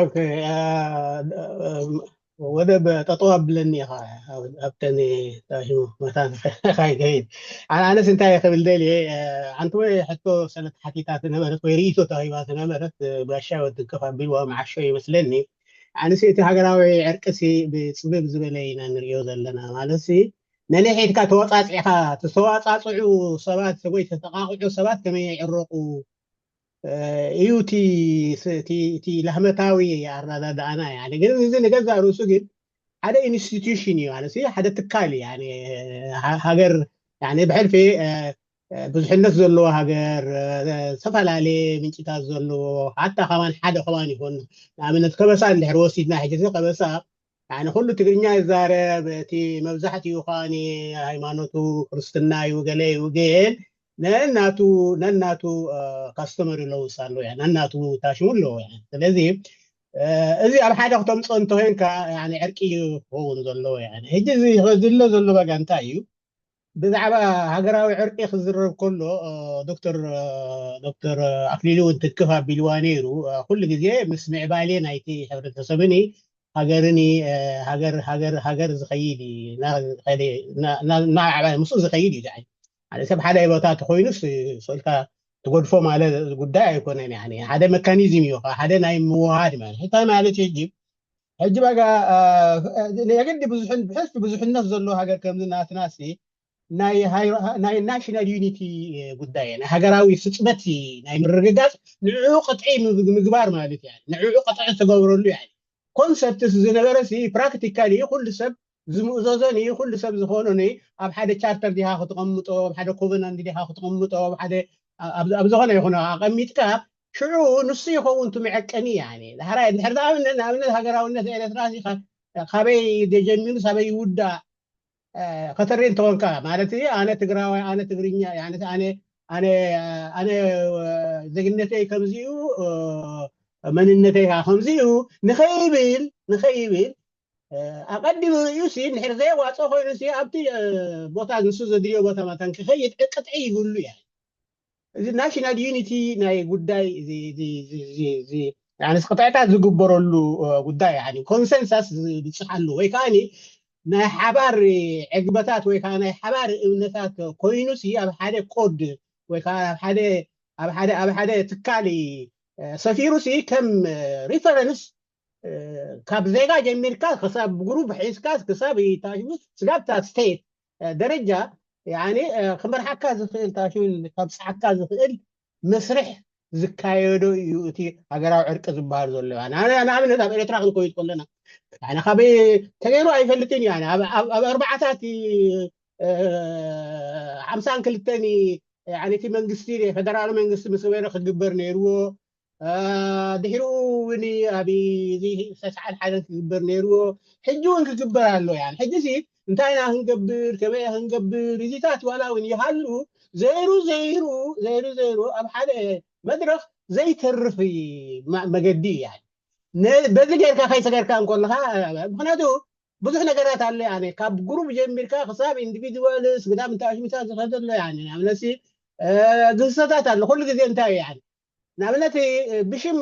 ኦኬ፣ አ፣ ወደ በ-፣ ጠጠው ኣብለኒ ኢኻ፣ ኣብ-፣ ኣብተን ታሽሙ መታን ካይከይድ። ኣነ፣ ኣነስ እንታይ ክብል ደልየ፣ አ፣ ኣንቲ ወይ ሕቶ ስለ ተሓቲታ ዝነበረት ወይ ርእይቶ ተዋሂባ ዝነበረት፣ እ፣ ጋሻ ወዲ ከፍ ኣቢልዋ መዓሾ ይመስለኒ። ኣነስ እቲ ሃገራዊ ዕርቅሲ ብጽብብ ዝበለ ኢና ንርእዮ ዘለና። ማለትሲ፣ ነንሕድካ ተወጻጺዕካ፣ ዝተወጻጽዑ ሰባት ወይ ዝተጠቓቕዑ ሰባት ከመይ ይዕረቑ፣ እ፣ እዩ እቲ ስ-፣ እቲ፣ እቲ ላህመታዊ ኣረዳድኣና። ያኒ ግን እዚ ንገዛእ ርእሱ ግን ሓደ ኢንስቲትዩሽን እዩ፣ ማለት ሓደ ትካል እዩ። ያኒ ሃ-፣ ሃገር፣ ያኒ ብሕልፊ፣ እ፣ እ፣ ብዙሕነት ዘለዎ ሃገር፣ እ፣ ዝተፈላለየ ምንጭታት ዘለዎ፣ ሓታ ከማን ሓደ ከማን ይኹን፣ ንኣብነት ከበሳ እንድሕር ወሲድና፣ ሕጂ እዚ ከበሳ፣ ያኒ ኩሉ ትግርኛ ይዛረብ፣ እቲ መብዛሕትኡ ከኣኒ ሃይማኖቱ ክርስትና እዩ፣ ገለ እዩ፣ ግን ነናቱ፣ ነናቱ፣ እ፣ ካስተመሪ ሎውስ ኣለዎ፣ ያኒ ነናቱ ታሽሙ ኣለዎ፣ ያኒ። ስለዚ፣ እ፣ እዚ ኣብ ሓደ ክተምጽኦ እንተኾይንካ፣ ያኒ ዕርቂ እዩ ክኸውን ዘለዎ፣ ያኒ። ሕጂ እዚ ዝሎ ዘሎ ባጋ እንታይ እዩ? ብዛዕባ ሃገራዊ ዕርቂ ክዝረብ ከሎ፣ እ፣ ዶክተር፣ እ፣ ዶክተር ኣክሊሉ እውን ትክፍ ኣቢልዋ ነይሩ። እ፣ ኩሉ ግዜ ምስ ምዕባሌ ናይቲ ሕብረተሰብኒ ሃገርኒ፣ እ፣ ሃገር፣ ሃገር፣ ሃገር ዝኸይድ እዩ። ና-፣ ከደ-፣ ና-፣ ና-፣ ናዕባይ ምስኡ ዝኸይድ እዩ ዝዓይ። ሓደ ሰብ ሓደ ቦታ ተኮይኑስ ስእልካ ትጎድፎ ማለት ጉዳይ ኣይኮነን። ሓደ መካኒዝም እዩ፣ ሓደ ናይ ምውሃድ ማለት። እንታይ ማለት ሕጂ ሕጂ በቃ የግዲ ብዙሕን ብሕልፊ ብዙሕነት ዘለዎ ሃገር ከምዚ ናትና ሲ ናይ ናሽናል ዩኒቲ ጉዳይ ናይ ሃገራዊ ስፅበት ናይ ምርግጋፅ ንዕኡ ቅጥዒ ምግባር ማለት እዩ። ንዕኡ ቅጥዒ ትገብረሉ ያ ኮንሰፕትስ ዝነበረ ሲ ፕራክቲካሊ ኩሉ ሰብ ዝምእዘዞን እዩ ኩሉ ሰብ ዝኾኖን ኣብ ሓደ ቻርተር ዲኻ ክትቐምጦ ኣብ ሓደ ኮቨናንት ዲኻ ክትቐምጦ ኣብ ሓደ ኣብ ዝኾነ ይኹን ኣቐሚጥካ ሽዑ ንሱ ይኸውን እቲ መዐቀኒ። ዳሕራይ እንድሕር ንኣብነት ንኣብነት ሃገራውነት ኤረትራ ካበይ ጀሚሩ ሳበይ ይውዳእ ከተርኢ እንተኾንካ ማለት ኣነ ትግራዋይ ኣነ ትግርኛ ኣነ ኣነ ዜግነተይ ከምዚኡ መንነተይ ከዓ ከምዚኡ ንኸይብል ንኸይብል ኣቐዲሙ ርእዩ ሲ እንድሕር ዘየዋፅኦ ኮይኑ ሲ ኣብቲ ቦታ ንሱ ዘድልዮ ቦታ መታን ክኸይድ ቅጥዒ ይብሉ እያ። እዚ ናሽናል ዩኒቲ ናይ ጉዳይ ቅጥዕታት ዝግበረሉ ጉዳይ ኮንሰንሳስ ዝብፅሓሉ ወይ ከዓ ናይ ሓባር ዕግበታት ወይ ከዓ ናይ ሓባር እምነታት ኮይኑ ሲ ኣብ ሓደ ኮድ ወይ ከዓ ኣብ ሓደ ኣብ ሓደ ኣብ ሓደ ትካል ሰፊሩ ሲ ከም ሪፈረንስ ካብ ዜጋ ጀሚርካ ክሳብ ግሩፕ ሒዝካ ክሳብ ታሽሙ ስጋብታ ስቴት ደረጃ ክመርሓካ ዝኽእል ታሽሙ ካብፅሓካ ዝኽእል መስርሕ ዝካየዶ እዩ እቲ ሃገራዊ ዕርቂ ዝበሃል ዘሎ። ንኣብነት ኣብ ኤርትራ ክንኮይድ ከለና ንሕና ካብ ተገይሩ ኣይፈልጥን እዩ። ኣብ ኣርባዓታት ሓምሳን ክልተን እቲ መንግስቲ ፈደራል መንግስቲ ምስ ገበረ ክግበር ነይርዎ። ድሕሪኡ እውን ኣብ ሰስዓል ሓደን ክግበር ነይርዎ። ሕጂ እውን ክግበር ኣሎ። ሕጂ ሲ እንታይ ኢና ክንገብር ከመይ ክንገብር እዚታት ዋላ እውን ይሃሉ ዘይሩ ዘይሩ ዘይሩ ዘይሩ ኣብ ሓደ መድረክ ዘይተርፍ መገዲ እያ። በዚ ጌርካ ከይሰገርካ እንኮለካ ምክንያቱ ብዙሕ ነገራት ኣለ። ካብ ግሩፕ ጀሚርካ ክሳብ ኢንዲቪድዋልስ ግዳም እንተኣሽሚታ ዝኸደ ኣሎ። ንኣብነት ግህሰታት ኣሎ። ኩሉ ግዜ እንታይ እዩ ንኣብነት ብሽም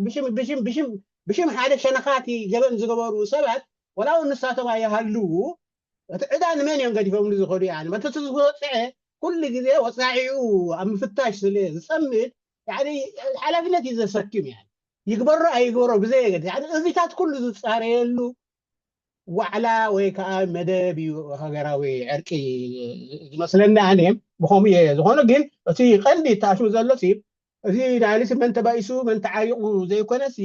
ብሽም ብሽም ብሽም ብሽም ሓደ ሸነኻት ገበን ዝገበሩ ሰባት ወላ እውን ንሳቶም ኣይሃልዉ እቲ ዕዳ ንመን እዮም ገዲፎምሉ ዝኸዱ? መተቲ ዝወፅዐ ኩሉ ግዜ ወፃዒኡ ኣብ ምፍታሽ ስለ ዝፀምድ ሓላፍነት እዩ ዘሰክም። ይግበሮ ኣይግበሮ ብዘየገድስ እዚታት ኩሉ ዝፃረየሉ ዋዕላ ወይ ከዓ መደብ እዩ ሃገራዊ ዕርቂ ዝመስለኒ። ኣነ ብከምኡ እየ ዝኾነ ግን እቲ ቀንዲ ተኣሽሙ ዘሎ እዚ ናይልሲ መን ተባኢሱ መን ተዓሪቑ ዘይኮነሲ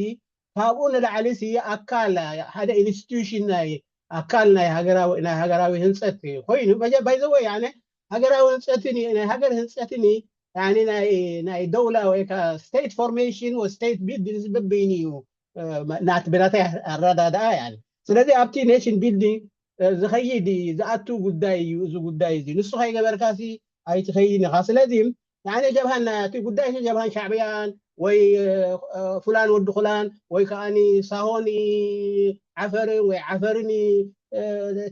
ካብኡ ንላዕሊ ሲ ኣካል ሓደ ኢንስቲቱሽን ናይ ኣካል ናይ ሃገራዊ ናይ ሃገራዊ ህንፀት ኮይኑ ባይዘወ ያነ ሃገራዊ ህንፀትን ናይ ሃገር ህንፀትን ናይ ናይ ደውላ ወይ ከዓ ስቴት ፎርሜሽን ወይ ስቴት ቢልዲንግ ዝበበይን እዩ ናት ብናተይ ኣረዳድኣ ያ። ስለዚ ኣብቲ ኔሽን ቢልዲንግ ዝኸይድ ዝኣቱ ጉዳይ እዩ። እዚ ጉዳይ እዚ ንሱ ከይገበርካ ሲ ኣይትኸይድን ኢኻ። ስለዚ ንዓነ ጀብሃና እቲ ጉዳይ ጀብሃን ሻዕብያን ወይ ፍላን ወዲ ኩላን ወይ ከዓ ሳሆን ዓፈርን ወይ ዓፈርን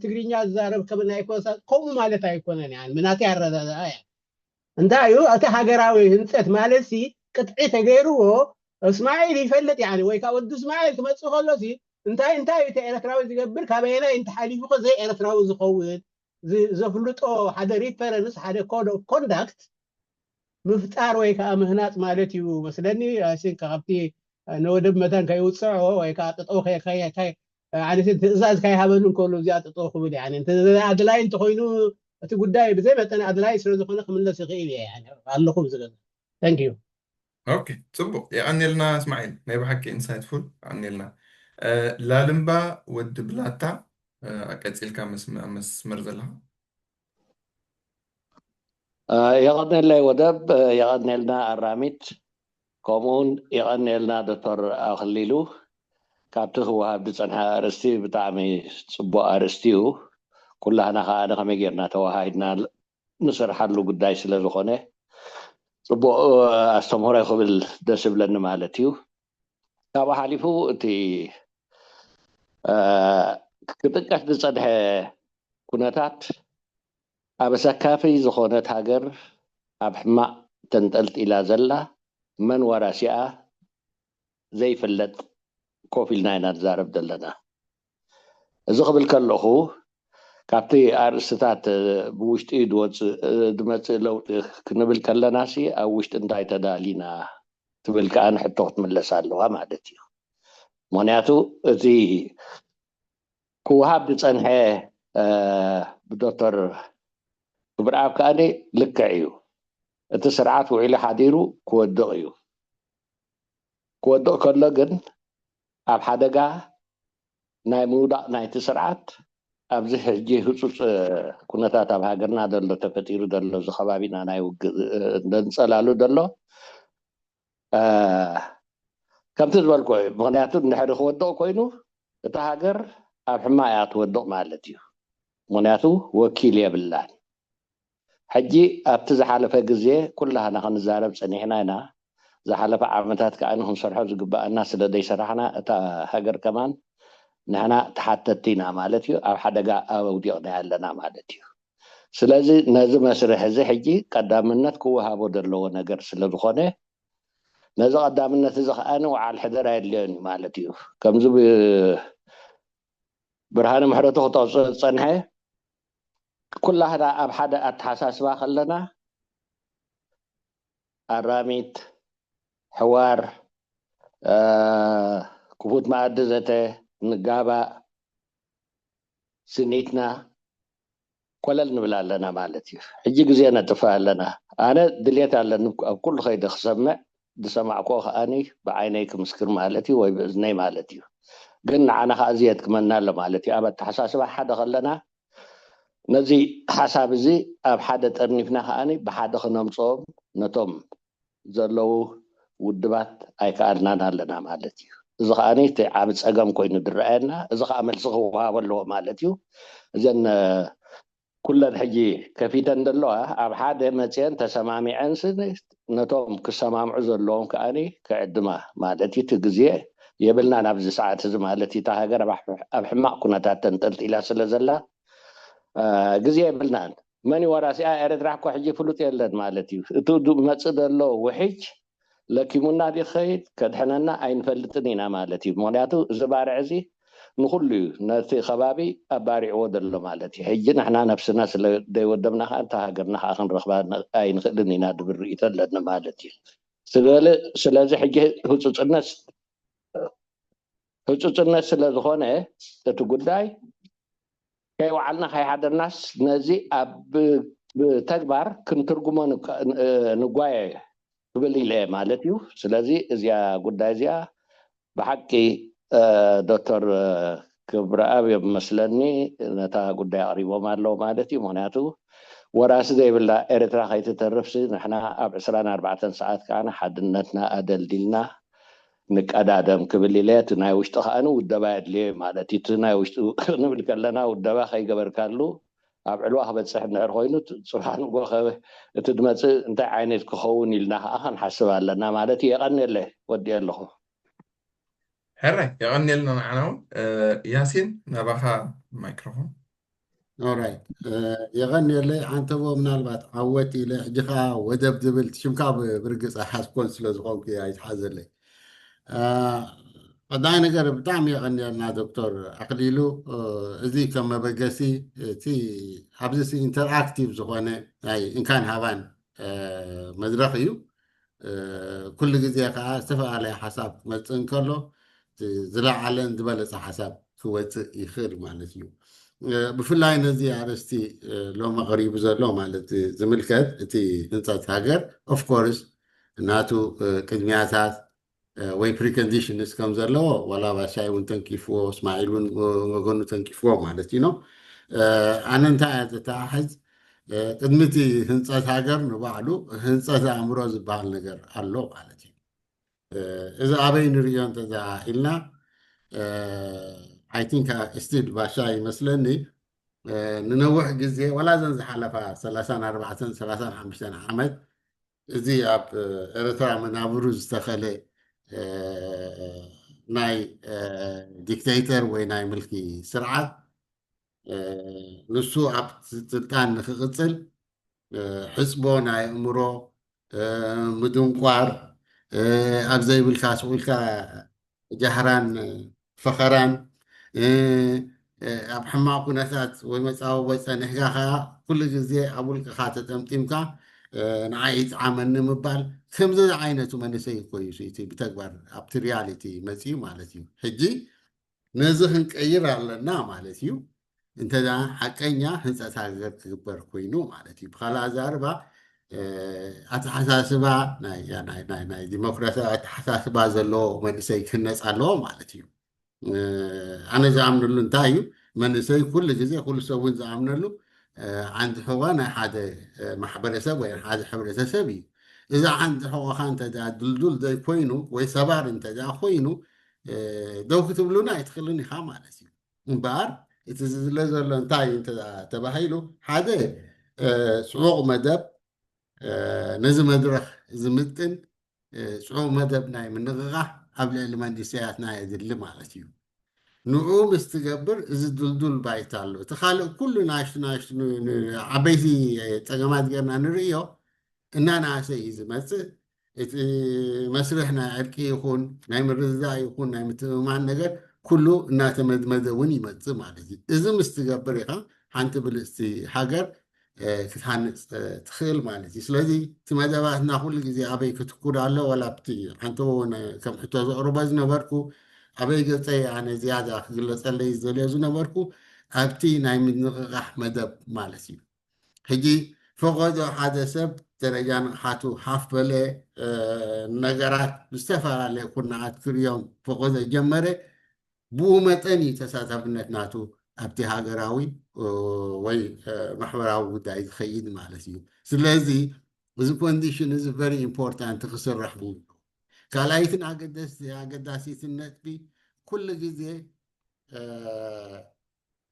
ትግርኛ ዝዛረብ ከም ናይ ኮሳ ከምኡ ማለት ኣይኮነን። ያ ምናተይ ኣረዳድኣ ያ እንታይ እዩ እቲ ሃገራዊ ህንፀት ማለት ሲ ቅጥዒ ተገይርዎ እስማዒል ይፈልጥ ያ ወይ ከዓ ወዲ እስማዒል ክመፅእ ከሎ ሲ እንታይ እንታይ እቲ ኤርትራዊ ዝገብር ካበየናይ እንተሓሊፉ ከ ዘይ ኤርትራዊ ዝኸውን ዘፍልጦ ሓደ ሪፈረንስ ሓደ ኮድ ኦፍ ኮንዳክት ምፍጣር ወይ ከዓ ምህናፅ ማለት እዩ መስለኒ። ኣይ ቲንክ ካብቲ ንወደብ መታን ከይውፅዖ ወይ ከዓ ጥጠው ዓይነት ትእዛዝ ከይሃበሉ እንከሎ እዚኣ ጥጠው ክብል ኣድላይ እንተኮይኑ እቲ ጉዳይ ብዘይ መጠን ኣድላይ ስለዝኮነ ክምለስ ይኽእል እየ ኣለኹ ዝገዛ። Thank you። ኦኬ ፅቡቅ የቀኒልና እስማዒል ናይ ብሓቂ ኢንሳይትፉል የቀኒልና። ላልምባ ወዲ ብላታ ቀፂልካ መስመር ዘለካ የቐኔለይ ወደብ የቐኔልና ኣራሚት ከምኡውን የቐኔልና ዶክተር ኣክሊሉ ካብቲ ክወሃብ ዝፀንሐ ኣርእስቲ ብጣዕሚ ፅቡቅ ኣርእስቲ እዩ። ኩላህና ከዓ ንከመይ ጌርና ተወሃሂድና ንሰርሓሉ ጉዳይ ስለ ዝኾነ ፅቡቅ ኣስተምህሮ ክብል ደስ ይብለኒ ማለት እዩ። ካብኡ ሓሊፉ እቲ ክጥቀስ ዝፀንሐ ኩነታት ኣብ ኣሰካፊ ዝኾነት ሃገር ኣብ ሕማቕ ተንጠልጢላ ዘላ መን ወራሲኣ ዘይፍለጥ ኮፍ ኢልና ኢና ንዛረብ ዘለና። እዚ ክብል ከለኹ ካብቲ ኣርእስትታት ብውሽጢ ድወፅእ ድመፅእ ለውጢ ክንብል ከለና ሲ ኣብ ውሽጢ እንታይ ተዳሊና ትብል ከዓ ንሕቶ ክትምለስ ኣለዋ ማለት እዩ። ምክንያቱ እቲ ክወሃብ ዝፀንሐ ብዶክተር ክብረኣብ ከኣኒ ልክዕ እዩ። እቲ ስርዓት ውዒሉ ሓዲሩ ክወድቕ እዩ። ክወድቕ ከሎ ግን ኣብ ሓደጋ ናይ ምውዳቕ ናይቲ ስርዓት ኣብዚ ሕጂ ህፁፅ ኩነታት ኣብ ሃገርና ዘሎ ተፈጢሩ ዘሎ እዚ ከባቢና ናይ ውግእ ዘንፀላሉ ዘሎ ከምቲ ዝበልኩ እዩ። ምክንያቱ እንድሕሪ ክወድቕ ኮይኑ እታ ሃገር ኣብ ሕማ እያ ትወድቕ ማለት እዩ። ምክንያቱ ወኪል የብላን። ሕጂ ኣብቲ ዝሓለፈ ግዜ ኩላህና ክንዛረብ ፀኒሕና ኢና። ዝሓለፈ ዓመታት ከዓ ክንሰርሖ ዝግበኣና ስለ ዘይሰራሕና እታ ሃገር ከማን ንሕና ተሓተቲ ኢና ማለት እዩ። ኣብ ሓደጋ ኣውዲቕና ኣለና ማለት እዩ። ስለዚ ነዚ መስርሕ እዚ ሕጂ ቀዳምነት ክወሃቦ ዘለዎ ነገር ስለ ዝኾነ ነዚ ቀዳምነት እዚ ከዓ ንውዓል ሕደር ኣየድልዮን እዩ ማለት እዩ። ከምዚ ብርሃነ ምሕረቱ ክጠቕሶ ዝፀንሐ ኩላህና ኣብ ሓደ ኣተሓሳስባ ከለና ኣራሚት፣ ሕዋር፣ ክፉት መኣዲ ዘተ፣ ንጋባእ፣ ስኒትና ኮለል ንብል ኣለና ማለት እዩ። ሕጂ ግዜ ነጥፍእ ኣለና። ኣነ ድሌት ኣለኒ ኣብ ኩሉ ከይደ ክሰምዕ ዝሰማዕኮ ከኣኒ ብዓይነይ ክምስክር ማለት እዩ ወይ ብእዝነይ ማለት እዩ። ግን ንዓና ከዓ እዚ የጥቅመና ኣሎ ማለት እዩ። ኣብ ኣተሓሳስባ ሓደ ከለና ነዚ ሓሳብ እዚ ኣብ ሓደ ጠርኒፍና ከኣኒ ብሓደ ክነምፅኦም ነቶም ዘለዉ ውድባት ኣይከኣልናን ኣለና ማለት እዩ። እዚ ከኣኒ እቲ ዓብ ፀገም ኮይኑ ዝረኣየና፣ እዚ ከዓ መልሲ ክወሃቦ ኣለዎ ማለት እዩ። እዘን ኩለን ሕጂ ከፊተን ዘለዋ ኣብ ሓደ መፅአን ተሰማሚዐን ነቶም ክሰማምዑ ዘለዎም ከኣኒ ክዕድማ ማለት እዩ። እቲ ግዜ የብልናን ኣብዚ ሰዓት እዚ ማለት እዩ። እታ ሃገር ኣብ ሕማቕ ኩነታት ተንጠልጢላ ስለ ዘላ ግዜ የብልናን። መን ይወራሲኣ ኤርትራ እኮ ሕጂ ፍሉጥ የለን ማለት እዩ። እቲ መፅእ ዘሎ ውሕጅ ለኪሙና ድኸይድ ከድሕነና ኣይንፈልጥን ኢና ማለት እዩ። ምክንያቱ እዚ ባርዕ እዚ ንኩሉ እዩ፣ ነቲ ከባቢ ኣባሪዕዎ ዘሎ ማለት እዩ። ሕጂ ንሕና ነብስና ስለ ዘይወደብና ከዓ እታ ሃገርና ከዓ ክንረክባ ኣይንክእልን ኢና ድብል ርእይቶ ኣለኒ ማለት እዩ። ስለዚ ሕጂ ህፁፅነት ህፁፅነት ስለ ዝኾነ እቲ ጉዳይ ከይወዓልና ከይሓደርናስ ነዚ ኣብ ብተግባር ክንትርጉሞ ንጓየ ክብል ኢለ ማለት እዩ። ስለዚ እዚኣ ጉዳይ እዚኣ ብሓቂ ዶክተር ክብረኣብ እዮም መስለኒ ነታ ጉዳይ ኣቕሪቦም ኣለዉ ማለት እዩ። ምክንያቱ ወራሲ ዘይብላ ኤርትራ ከይትተርፍሲ ንሕና ኣብ ዕስራን ኣርባዕተን ሰዓት ከዓ ሓድነትና ኣደልዲልና ንቀዳደም ክብል ኢለ እቲ ናይ ውሽጢ ከዓኒ ውደባ የድልዮ ማለት እዩ። እቲ ናይ ውሽጢ ክንብል ከለና ውደባ ከይገበርካሉ ኣብ ዕልዋ ክበፅሕ እንድሕር ኮይኑ ፅባሕ ንጎ እቲ ድመፅእ እንታይ ዓይነት ክኸውን ኢልና ከዓ ክንሓስብ ኣለና ማለት እዩ። የቐንየለ ወዲኤ ኣለኹ። ሕራይ የቐንየልና ንዓና እውን። ያሲን ናባኻ ማይክሮፎን። ኦራይት የቐንየለይ ዓንተቦ። ምናልባት ዓወት ኢለ ሕጂ ከዓ ወደብ ዝብል ሽምካ ብርግፅ ኣይሓዝኮን ስለ ዝኾንኩ ኣይትሓዘለይ። ቀዳይ ነገር ብጣዕሚ የቐንየልና ዶክተር ኣኽሊሉ። እዚ ከም መበገሲ እቲ ኣብዚ ኢንተርኣክቲቭ ዝኾነ ናይ እንካን ሃባን መድረኽ እዩ። ኩሉ ግዜ ከዓ ዝተፈላለየ ሓሳብ ክመፅእ እንከሎ ዝለዓለን ዝበለፀ ሓሳብ ክወፅእ ይኽእል ማለት እዩ። ብፍላይ ነዚ ኣርእስቲ ሎሚ ቀሪቡ ዘሎ ማለት ዝምልከት እቲ ህንፀት ሃገር ኦፍኮርስ ናቱ ቅድሚያታት ወይ ፕሪኮንዲሽንስ ከም ዘለዎ ዋላ ባሻይ እውን ተንኪፍዎ እስማዒል እውን ወገኑ ተንኪፍዎ ማለት እዩ። ኣነ እንታይ እየ ዘተሓሕዝ ቅድሚ እቲ ህንፀት ሃገር ንባዕሉ ህንፀት ኣእምሮ ዝበሃል ነገር ኣሎ ማለት እዩ። እዚ ኣበይ ንርእዮ እንተዛ ኢልና I think still ባሻ ይመስለኒ ንነውሕ ግዜ ዋላ ዘን ዝሓለፋ ሰላሳን ኣርባዕተን ሰላሳን ሓሙሽተን ዓመት እዚ ኣብ ኤርትራ መናብሩ ዝተኸለ ናይ ዲክቴተር ወይ ናይ ምልኪ ስርዓት ንሱ ኣብ ስልጣን ንክቕፅል ሕፅቦ ናይ ኣእምሮ ምድንቋር ኣብ ዘይብልካ ስቑልካ ጃህራን ፈኸራን ኣብ ሕማቕ ኩነታት ወይ መጻወቦ ጸኒሕካ ከኣ ኩሉ ግዜ ኣብ ውልቅኻ ተጠምጢምካ ንዓይ ይጥዓመኒ ምባል ከምዚ ዝዓይነቱ መንእሰይ እኮ እዩ እቲ ብተግባር ኣብቲ ሪያሊቲ መጺኡ ማለት እዩ። ሕጂ ነዚ ክንቀይር ኣለና ማለት እዩ። እንተ ሓቀኛ ህንፀት ሃገር ክግበር ኮይኑ ማለት እዩ። ብካልእ ኣዛርባ ኣተሓሳስባ ናይ ዲሞክራሲያዊ ኣተሓሳስባ ዘለዎ መንእሰይ ክህነፅ ኣለዎ ማለት እዩ። ኣነ ዝኣምነሉ እንታይ እዩ? መንእሰይ ኩሉ ግዜ ኩሉ ሰብ እውን ዝኣምነሉ ዓንዲ ሕዋ ናይ ሓደ ማሕበረሰብ ወይ ሓደ ሕብረተሰብ እዩ። እዚ ዓንዲ ሕቆኻ እንተ ድልዱል ዘይኮይኑ ወይ ሰባር እንተ ኮይኑ ደው ክትብሉና ኣይትኽእልን ኢኻ ማለት እዩ። እምበኣር እቲ ዝድለ ዘሎ እንታይ እዩ እንተ ተባሂሉ ሓደ ፅዑቕ መደብ ነዚ መድረኽ ዝምጥን ፅዑቕ መደብ ናይ ምንቕቓሕ ኣብ ልዕሊ መንእሰያትና የድሊ ማለት እዩ። ንኡ ምስ ትገብር እዚ ድልዱል ባይታ ኣሎ። እቲ ካልእ ኩሉ ናሽቱ ናሽቱ ዓበይቲ ፀገማት ጌርና ንርእዮ እናናእሰ እዩ ዝመፅእ። እቲ መስርሕ ናይ ዕርቂ ይኹን ናይ ምርድዳእ ይኹን ናይ ምትእምማን ነገር ኩሉ እናተመድመደ እውን ይመፅእ ማለት እዩ። እዚ ምስ ትገብር ኢኻ ሓንቲ ብልፅቲ ሃገር ክትሃንፅ ትኽእል ማለት እዩ። ስለዚ እቲ መደባትና ኩሉ ግዜ ኣበይ ክትኩር ኣሎ ወላ ኣብቲ ሓንቲ እውን ከም ሕቶ ዘቕርቦ ዝነበርኩ ኣበይ ገፀይ ኣነ ዝያዳ ክግለፀለይ ዝደልዮ ዝነበርኩ ኣብቲ ናይ ምንቕቓሕ መደብ ማለት እዩ። ሕጂ ፈቐዶ ሓደ ሰብ ደረጃ ንቕሓቱ ሓፍ በለ፣ ነገራት ብዝተፈላለየ ኩርናዓት ክርእዮም ፈቐዶ ጀመረ። ብኡ መጠን እዩ ተሳታፍነት ናቱ ኣብቲ ሃገራዊ ወይ ማሕበራዊ ጉዳይ ዝኸይድ ማለት እዩ። ስለዚ እዚ ኮንዲሽን እዚ ቨሪ ኢምፖርታንት ክስራሕ እዩ። ካልኣይትን ኣገዳሲትን ነጥቢ ኩሉ ግዜ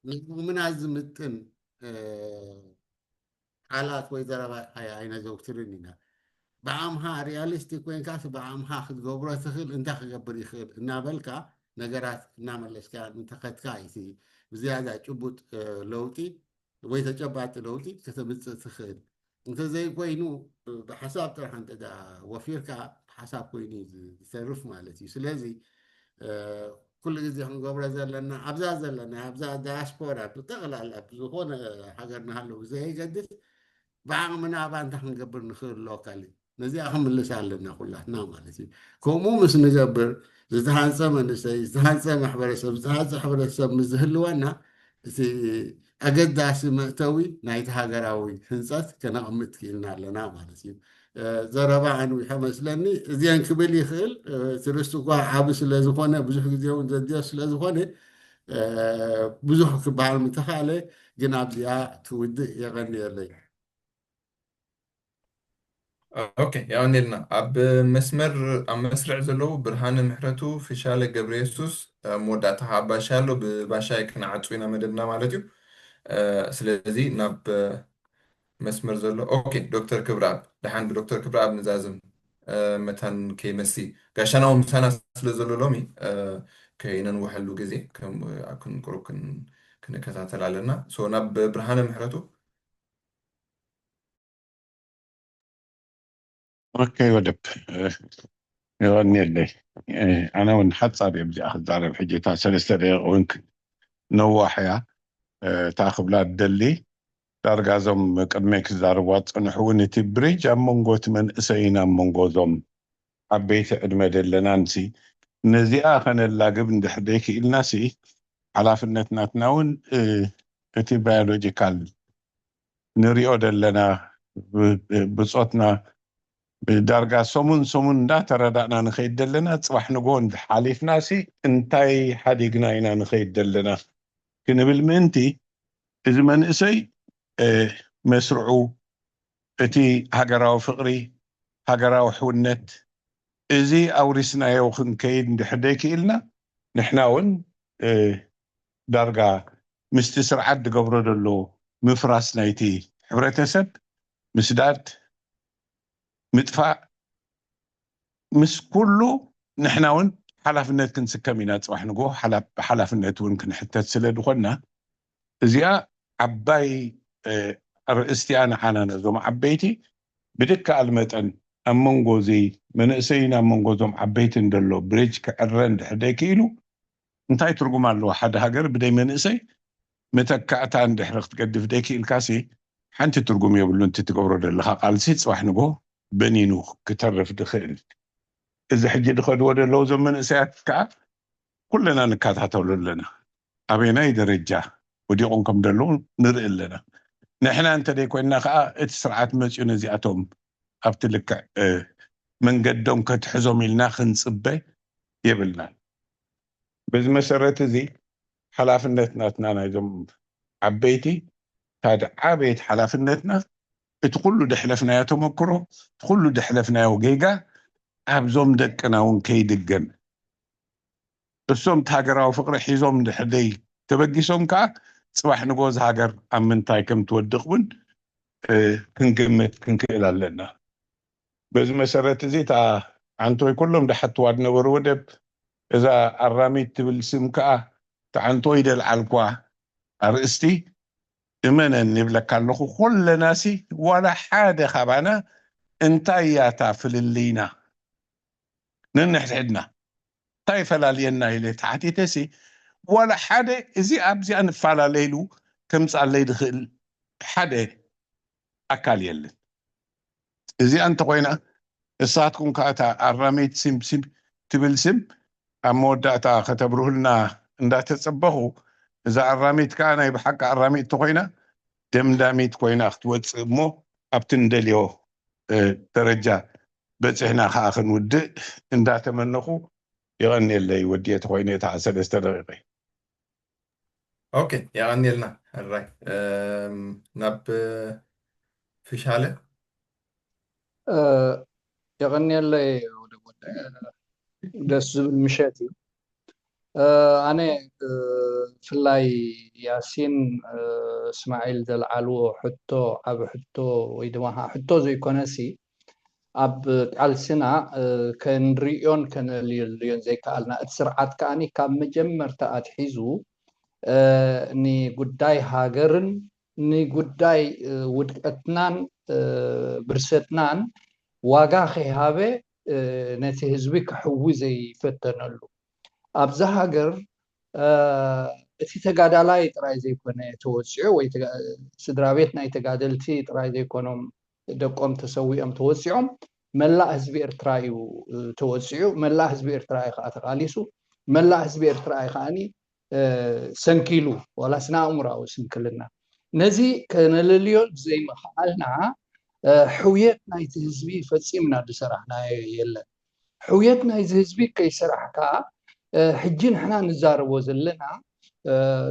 ንዕቕምና ዝምጥን ቃላት ወይ ዘረባ ኣይነዘውትርን ኢና። ብዓቕምኻ ሪያሊስቲክ ኮይንካስ ብዓቕምኻ ክትገብሮ ትኽእል እንታይ ክገብር ይኽእል እናበልካ ነገራት እናመለስካ እንተኸድካ እዩ ብዝያዳ ጭቡጥ ለውጢ ወይ ተጨባጢ ለውጢ ከተምፅእ ትኽእል። እንተዘይኮይኑ ብሓሳብ ጥራሕ እንተ ወፊርካ ሓሳብ ኮይኑ እዩ ዝተርፍ ማለት እዩ። ስለዚ ኩሉ ግዜ ክንገብሮ ዘለና ኣብዛ ዘለና ኣብዛ ዳያስፖራ ብጠቕላላ ብዝኾነ ሃገር ንሃለዉ ብዘየገድስ ብዓቕምና ኣባንታ ክንገብር ንኽእል ሎካሊ ነዚኣ ክምልስ ኣለና ኩላትና ማለት እዩ። ከምኡ ምስ ንገብር ዝተሃንፀ መንእሰይ ዝተሃንፀ ማሕበረሰብ ዝተሃንፀ ሕብረተሰብ ምስ ዝህልወና እቲ ኣገዳሲ መእተዊ ናይቲ ሃገራዊ ህንፀት ከነቐምጥ ክኢልና ኣለና ማለት እዩ። ዘረባ ኣንዊሐ መስለኒ እዚአን ክብል ይኽእል። እቲ ርእስቲ እኳ ዓቢ ስለዝኾነ ብዙሕ ግዜ እውን ዘድዮ ስለዝኾነ ብዙሕ ክበሃል ምተኻእለ ግን ኣብዚኣ ትውድእ የቐንየለይ። ኦኬ የቐንየልና። ኣብ መስመር ኣብ መስርዕ ዘለዉ ብርሃነ ምሕረቱ፣ ፍሻለ ገብረየሱስ፣ መወዳእታ ከዓ ባሻ ኣሎ። ብባሻይ ክንዓፁ ኢና መደብና ማለት እዩ። ስለዚ ናብ መስመር ዘሎ ኦኬ ዶክተር ክብረኣብ፣ ደሓን ብዶክተር ክብረኣብ ንዛዝም መታን ከይመሲ ጋሻና እውን ምሳና ስለ ዘሎ ሎሚ ከይነንውሐሉ ግዜ ከም ቁሩብ ክንከታተል ኣለና። ናብ ብርሃነ ምሕረቱ ኦኬ ወደብ የቐንየለይ። ኣነ እውን ሓፃር እየ ብዚኣ ክዛረብ ሕጂ እታ ሰለስተ ደቂቕ እውን ነዋሕ እያ። እታ ክብላ ደሊ ዳርጋ እዞም ቅድመይ ክዛረቡ ኣፀንሑ እውን እቲ ብሪጅ ኣብ መንጎ እቲ መንእሰይን ኣብ መንጎ እዞም ዓበይቲ ዕድመ ደለናን ሲ ነዚኣ ከነላግብ እንድሕር ደይክኢልና ሲ ሓላፍነት ናትና እውን እቲ ባዮሎጂካል ንሪኦ ደለና ብፆትና ዳርጋ ሰሙን ሰሙን እንዳተረዳእና ንኸይድ ደለና ፅባሕ ንጎ ሓሊፍና ሲ እንታይ ሓዲግና ኢና ንኸይድ ደለና ክንብል ምእንቲ እዚ መንእሰይ መስርዑ እቲ ሃገራዊ ፍቕሪ ሃገራዊ ሕውነት እዚ ኣውሪስናዮ ክንከይድ እንድሕር ደይክኢልና ንሕና እውን ዳርጋ ምስቲ ስርዓት ዝገብሮ ዘሎ ምፍራስ ናይቲ ሕብረተሰብ ምስዳድ ምጥፋእ ምስ ኩሉ ንሕና እውን ሓላፍነት ክንስከም ኢና ፅባሕ ንጎ ሓላፍነት እውን ክንሕተት ስለ ዝኾንና እዚኣ ዓባይ ኣርእስቲያ ንዓና ነዞም ዓበይቲ ብድከኣል መጠን ኣብ መንጎ እዚ መንእሰይን ኣብ መንጎ እዞም ዓበይትን ዘሎ ብሪጅ ክዕረ እንድሕር ደይክኢሉ እንታይ ትርጉም ኣለዎ ሓደ ሃገር ብደይ መንእሰይ መተካእታ እንድሕሪ ክትገድፍ ደይክኢልካሲ ሓንቲ ትርጉም የብሉ። እንት ትገብሮ ዘለኻ ቃልሲ ጽባሕ ንጎ በኒኑ ክተርፍ ድኽእል። እዚ ሕጂ ድኸድዎ ደለዉ ዞም መንእሰያት ከዓ ኩለና ንከታተሉ ኣለና። ኣበናይ ደረጃ ወዲቖም ከም ደለዉ ንርኢ ኣለና። ንሕና እንተ ደይኮይንና ከዓ እቲ ስርዓት መፅኡ ነዚኣቶም ኣብቲ ልክዕ መንገዶም ከትሕዞም ኢልና ክንፅበ የብልናን። በዚ መሰረት እዚ ሓላፍነት ናትና ናይዞም ዓበይቲ ታድ ዓበይቲ ሓላፍነትና እቲ ኩሉ ደሕለፍናዮ ተመክሮ እቲ ኩሉ ደሕለፍናዮ ጌጋ ኣብዞም ደቅና እውን ከይድገም እሶም እቲ ሃገራዊ ፍቕሪ ሒዞም ድሕደይ ተበጊሶም ከዓ ፅባሕ ንጎዝ ሃገር ኣብ ምንታይ ከም ትወድቕ እውን ክንግምት ክንክእል ኣለና። በዚ መሰረት እዚ እታ ዓንቶይ ኩሎም ድሓትዋ ዝነበሩ ወደብ እዛ ኣራሚት ትብል ስም ከዓ እታ ዓንቶይ ደልዓልኳ ኣርእስቲ እመነን ይብለካ ኣለኹ። ኮለናሲ ዋላ ሓደ ካባና እንታይ ያታ ፍልልይና ነንሕድሕድና እንታይ ይፈላልየና ኢለ ተሓቲተሲ ዋላ ሓደ እዚ ኣብዚኣ ንፈላለይሉ ከምፃለይ ዝኽእል ሓደ ኣካል የለን። እዚኣ እንተኮይና እሳትኩም ከዓ እታ ኣራሚት ስም ስም ትብል ስም ኣብ መወዳእታ ከተብርሁልና እንዳተፀበኹ እዛ ኣራሚት ከዓ ናይ ብሓቂ ኣራሚት ተኮይና ደምዳሚት ኮይና ክትወፅእ እሞ ኣብቲ እንደልዮ ደረጃ በፂሕና ከዓ ክንውድእ እንዳተመነኹ የቐንየለይ። ወዲየ ተኮይነ እታ ሰለስተ ደቂቀ ኦኬ የቐንየልና። ሕራይ ናብ ፍሻለ የቐንየለይ። ወደ ወደ ደስ ዝብል ምሸት እዩ። ኣነ ብፍላይ ያሲን እስማዒል ዘልዓልዎ ሕቶ ዓብ ሕቶ ወይ ድማ ከዓ ሕቶ ዘይኮነሲ ኣብ ቃልስና ከንርእዮን ከነልየልዮን ዘይከኣልና እቲ ስርዓት ከዓኒ ካብ መጀመርታ ኣትሒዙ ንጉዳይ ሃገርን ንጉዳይ ውድቀትናን ብርሰትናን ዋጋ ከይሃበ ነቲ ህዝቢ ክሕዊ ዘይፈተነሉ ኣብዛ ሃገር እቲ ተጋዳላይ ጥራይ ዘይኮነ ተወፂዑ ወይ ስድራ ቤት ናይ ተጋደልቲ ጥራይ ዘይኮኖም ደቆም ተሰዊኦም ተወፂዖም መላእ ህዝቢ ኤርትራ እዩ ተወፂዑ። መላእ ህዝቢ ኤርትራ እዩ ከዓ ተቃሊሱ። መላእ ህዝቢ ኤርትራ እዩ ከዓኒ ሰንኪሉ ዋላ ስነ ኣእምራዊ ስንክልና ነዚ ከነለልዮ ዘይምኽኣልና ሕውየት ናይቲ ህዝቢ ፈፂምና ዝሰራሕናዮ የለን። ሕውየት ናይዚ ህዝቢ ከይሰራሕካ ሕጂ ንሕና ንዛረቦ ዘለና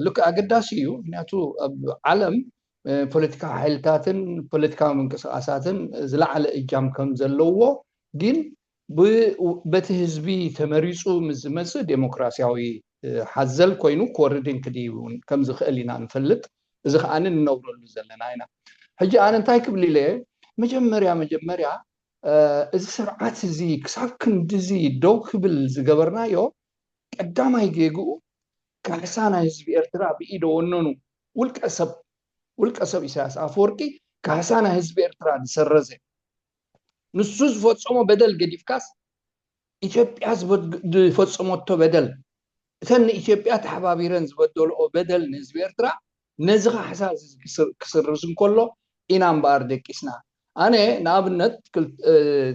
ልክ ኣገዳሲ እዩ። ምክንያቱ ኣብ ዓለም ፖለቲካዊ ሓይልታትን ፖለቲካዊ ምንቅስቃሳትን ዝለዓለ እጃም ከም ዘለዎ ግን በቲ ህዝቢ ተመሪፁ ምስ ዝመፅእ ዴሞክራሲያዊ ሓዘል ኮይኑ ክወርድን ክድይብን ከም ዝኽእል ኢና ንፈልጥ። እዚ ከዓ ንነብረሉ ዘለና ኢና። ሕጂ ኣነ እንታይ ክብል ኢለ መጀመርያ መጀመርያ እዚ ስርዓት እዚ ክሳብ ክንድዚ ደው ክብል ዝገበርናዮ ቀዳማይ ጌግኡ ካሕሳ ናይ ህዝቢ ኤርትራ ብኢደ ወነኑ ውልቀ ሰብ ውልቀ ሰብ ኢሳያስ ኣፈወርቂ ካሕሳ ናይ ህዝቢ ኤርትራ ዝሰረዘ ንሱ ዝፈጸሞ በደል ገዲፍካስ ኢትዮጵያ ዝፈጸመቶ በደል እተን ንኢትዮጵያ ተሓባቢረን ዝበደልኦ በደል ንህዝቢ ኤርትራ ነዚ ካሕሳ ክስርዝ እንከሎ ኢና እምበኣር ደቂስና። ኣነ ንኣብነት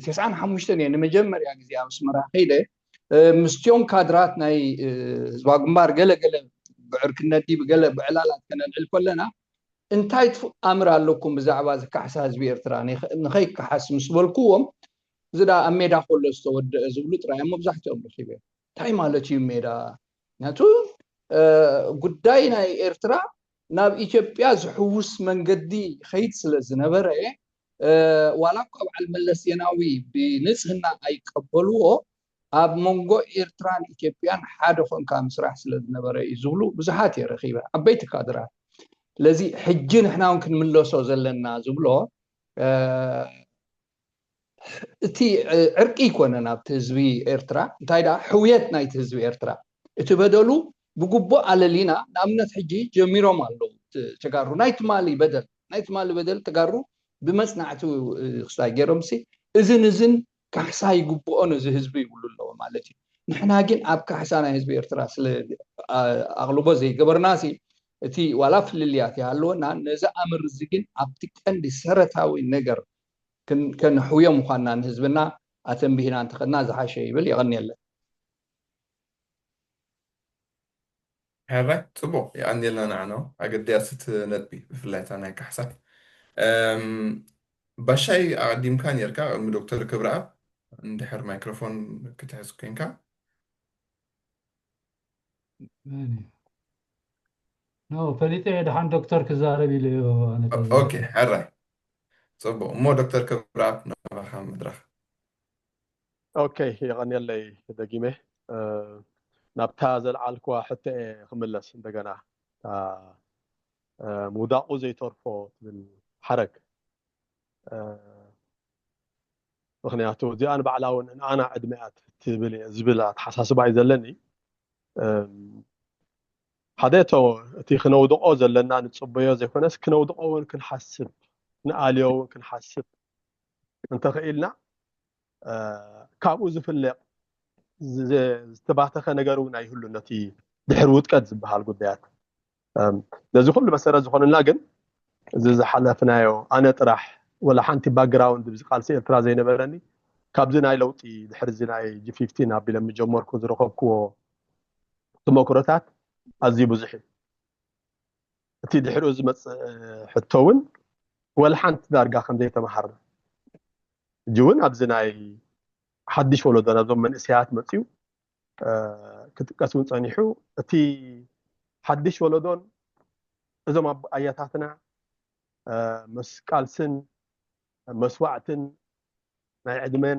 ተስዓን ሓሙሽተን እየ ንመጀመርያ ግዜ ኣብ ኣስመራ ከይደ ምስቲኦም ካድራት ናይ ህዝባዊ ግንባር ገለ ገለ ብዕርክነት ድዩ ብገለ ብዕላላት ከነልዕል ከለና እንታይ ትኣምር ኣለኩም ብዛዕባ እዚ ካሕሳ ህዝቢ ኤርትራ ንኸይከሓስ ምስ በልክዎም እዚ ደኣ ኣብ ሜዳ ከሎ ዝተወደአ ዝብሉ ጥራይ እሞ መብዛሕትኦም ረኺበ። እንታይ ማለት እዩ ሜዳ? ምክንያቱ ጉዳይ ናይ ኤርትራ ናብ ኢትዮጵያ ዝሕውስ መንገዲ ይኸይድ ስለ ዝነበረ ዋላ እኳ በዓል መለስ ዜናዊ ብንጽህና ኣይቀበልዎ ኣብ መንጎ ኤርትራን ኢትዮጵያን ሓደ ኮንካ ምስራሕ ስለ ዝነበረ እዩ ዝብሉ ብዙሓት እየ ረኺበ። ዓበይቲ ካድራት ስለዚ ሕጂ ንሕና እውን ክንምለሶ ዘለና ዝብሎ እቲ ዕርቂ ኣይኮነን ኣብቲ ህዝቢ ኤርትራ እንታይ ደኣ ሕውየት ናይቲ ህዝቢ ኤርትራ እቲ በደሉ ብግቡእ ኣለሊና ንኣብነት ሕጂ ጀሚሮም ኣለዉ ተጋሩ ናይ ትማሊ በደል ናይ ትማሊ በደል ተጋሩ ብመጽናዕቲ ክስታይ ገይሮም ሲ እዝን እዝን ካሕሳ ይግብኦ ነዚ ህዝቢ ይብሉ ኣለዎ ማለት እዩ። ንሕና ግን ኣብ ካሕሳ ናይ ህዝቢ ኤርትራ ስለ ኣቕልቦ ዘይገበርና ሲ እቲ ዋላ ፍልልያት ይሃልወና፣ ነዚ ኣምር እዚ ግን ኣብቲ ቀንዲ ሰረታዊ ነገር ከን- ከነሕውዮ ምዃንና ንህዝብና ኣተንቢህና እንተኸድና ዝሓሸ ይብል። የቐንየለን። ሕራይ ጽቡቕ። የቐንየልና። ንዓና ኣገዳሲት ነጥቢ፣ ብፍላይ እታ ናይ ካሕሳ። እም፣ ባሻይ ኣቐዲምካ ነርካ፣ ቅድሚ ዶክተር ክብረኣብ። እንድሕር ማይክሮፎን ክትሕዝ ኮንካ። ኖ፣ ፈሊጠ እየ፣ ደሓን ዶክተር ክዛረብ ኢለ እዮ። ኣነ ኦኬ፣ ሕራይ። ጽቡቕ። እሞ ዶክተር ክብረኣብ፣ ናባኻ መድረኽ። ኦኬ፣ የቐንየለይ። ደጊመ ናብታ ዘልዓልኩዋ ሕቶ እየ ክምለስ። እንደገና ምውዳቑ ዘይተርፎ ትብል ሓረግ፣ ምክንያቱ እዚኣ ንባዕላ እውን ንኣና ዕድመያት ትብል ዝብል ኣተሓሳስባ እዩ ዘለኒ። ሓደ፣ እቶ እቲ ክነውድቆ ዘለና ንፅበዮ ዘይኮነስ፣ ክነውድቆ እውን ክንሓስብ፣ ንኣልዮ እውን ክንሓስብ እንተኽኢልና፣ ካብኡ ዝፍለቕ ዝተባተኸ ነገር እውን ኣይህሉ፣ ነቲ ድሕሪ ውድቀት ዝበሃል ጉዳያት። ነዚ ኩሉ መሰረት ዝኾነና ግን፣ እዚ ዝሓለፍናዮ፣ ኣነ ጥራሕ ወላ ሓንቲ ባክግራውንድ ብዚ ቃልሲ ኤርትራ ዘይነበረኒ፣ ካብዚ ናይ ለውጢ፣ ድሕሪ እዚ ናይ ጂ ፊፍቲን ኣቢለ ምጀመርኩ ዝረኸብክዎ ተመክሮታት ኣዝዩ ብዙሕ እዩ። እቲ ድሕሪኡ ዝመፅእ ሕቶ እውን ወላ ሓንቲ ዳርጋ ከም ዘይተምሃርና፣ ሕጂ እውን ኣብዚ ናይ ሓድሽ ወለዶ፣ ናብዞም መንእሰያት መፅዩ ክጥቀስ እውን ፀኒሑ፣ እቲ ሓድሽ ወለዶን እዞም ኣያታትና ምስ ቃልስን መስዋዕትን ናይ ዕድመን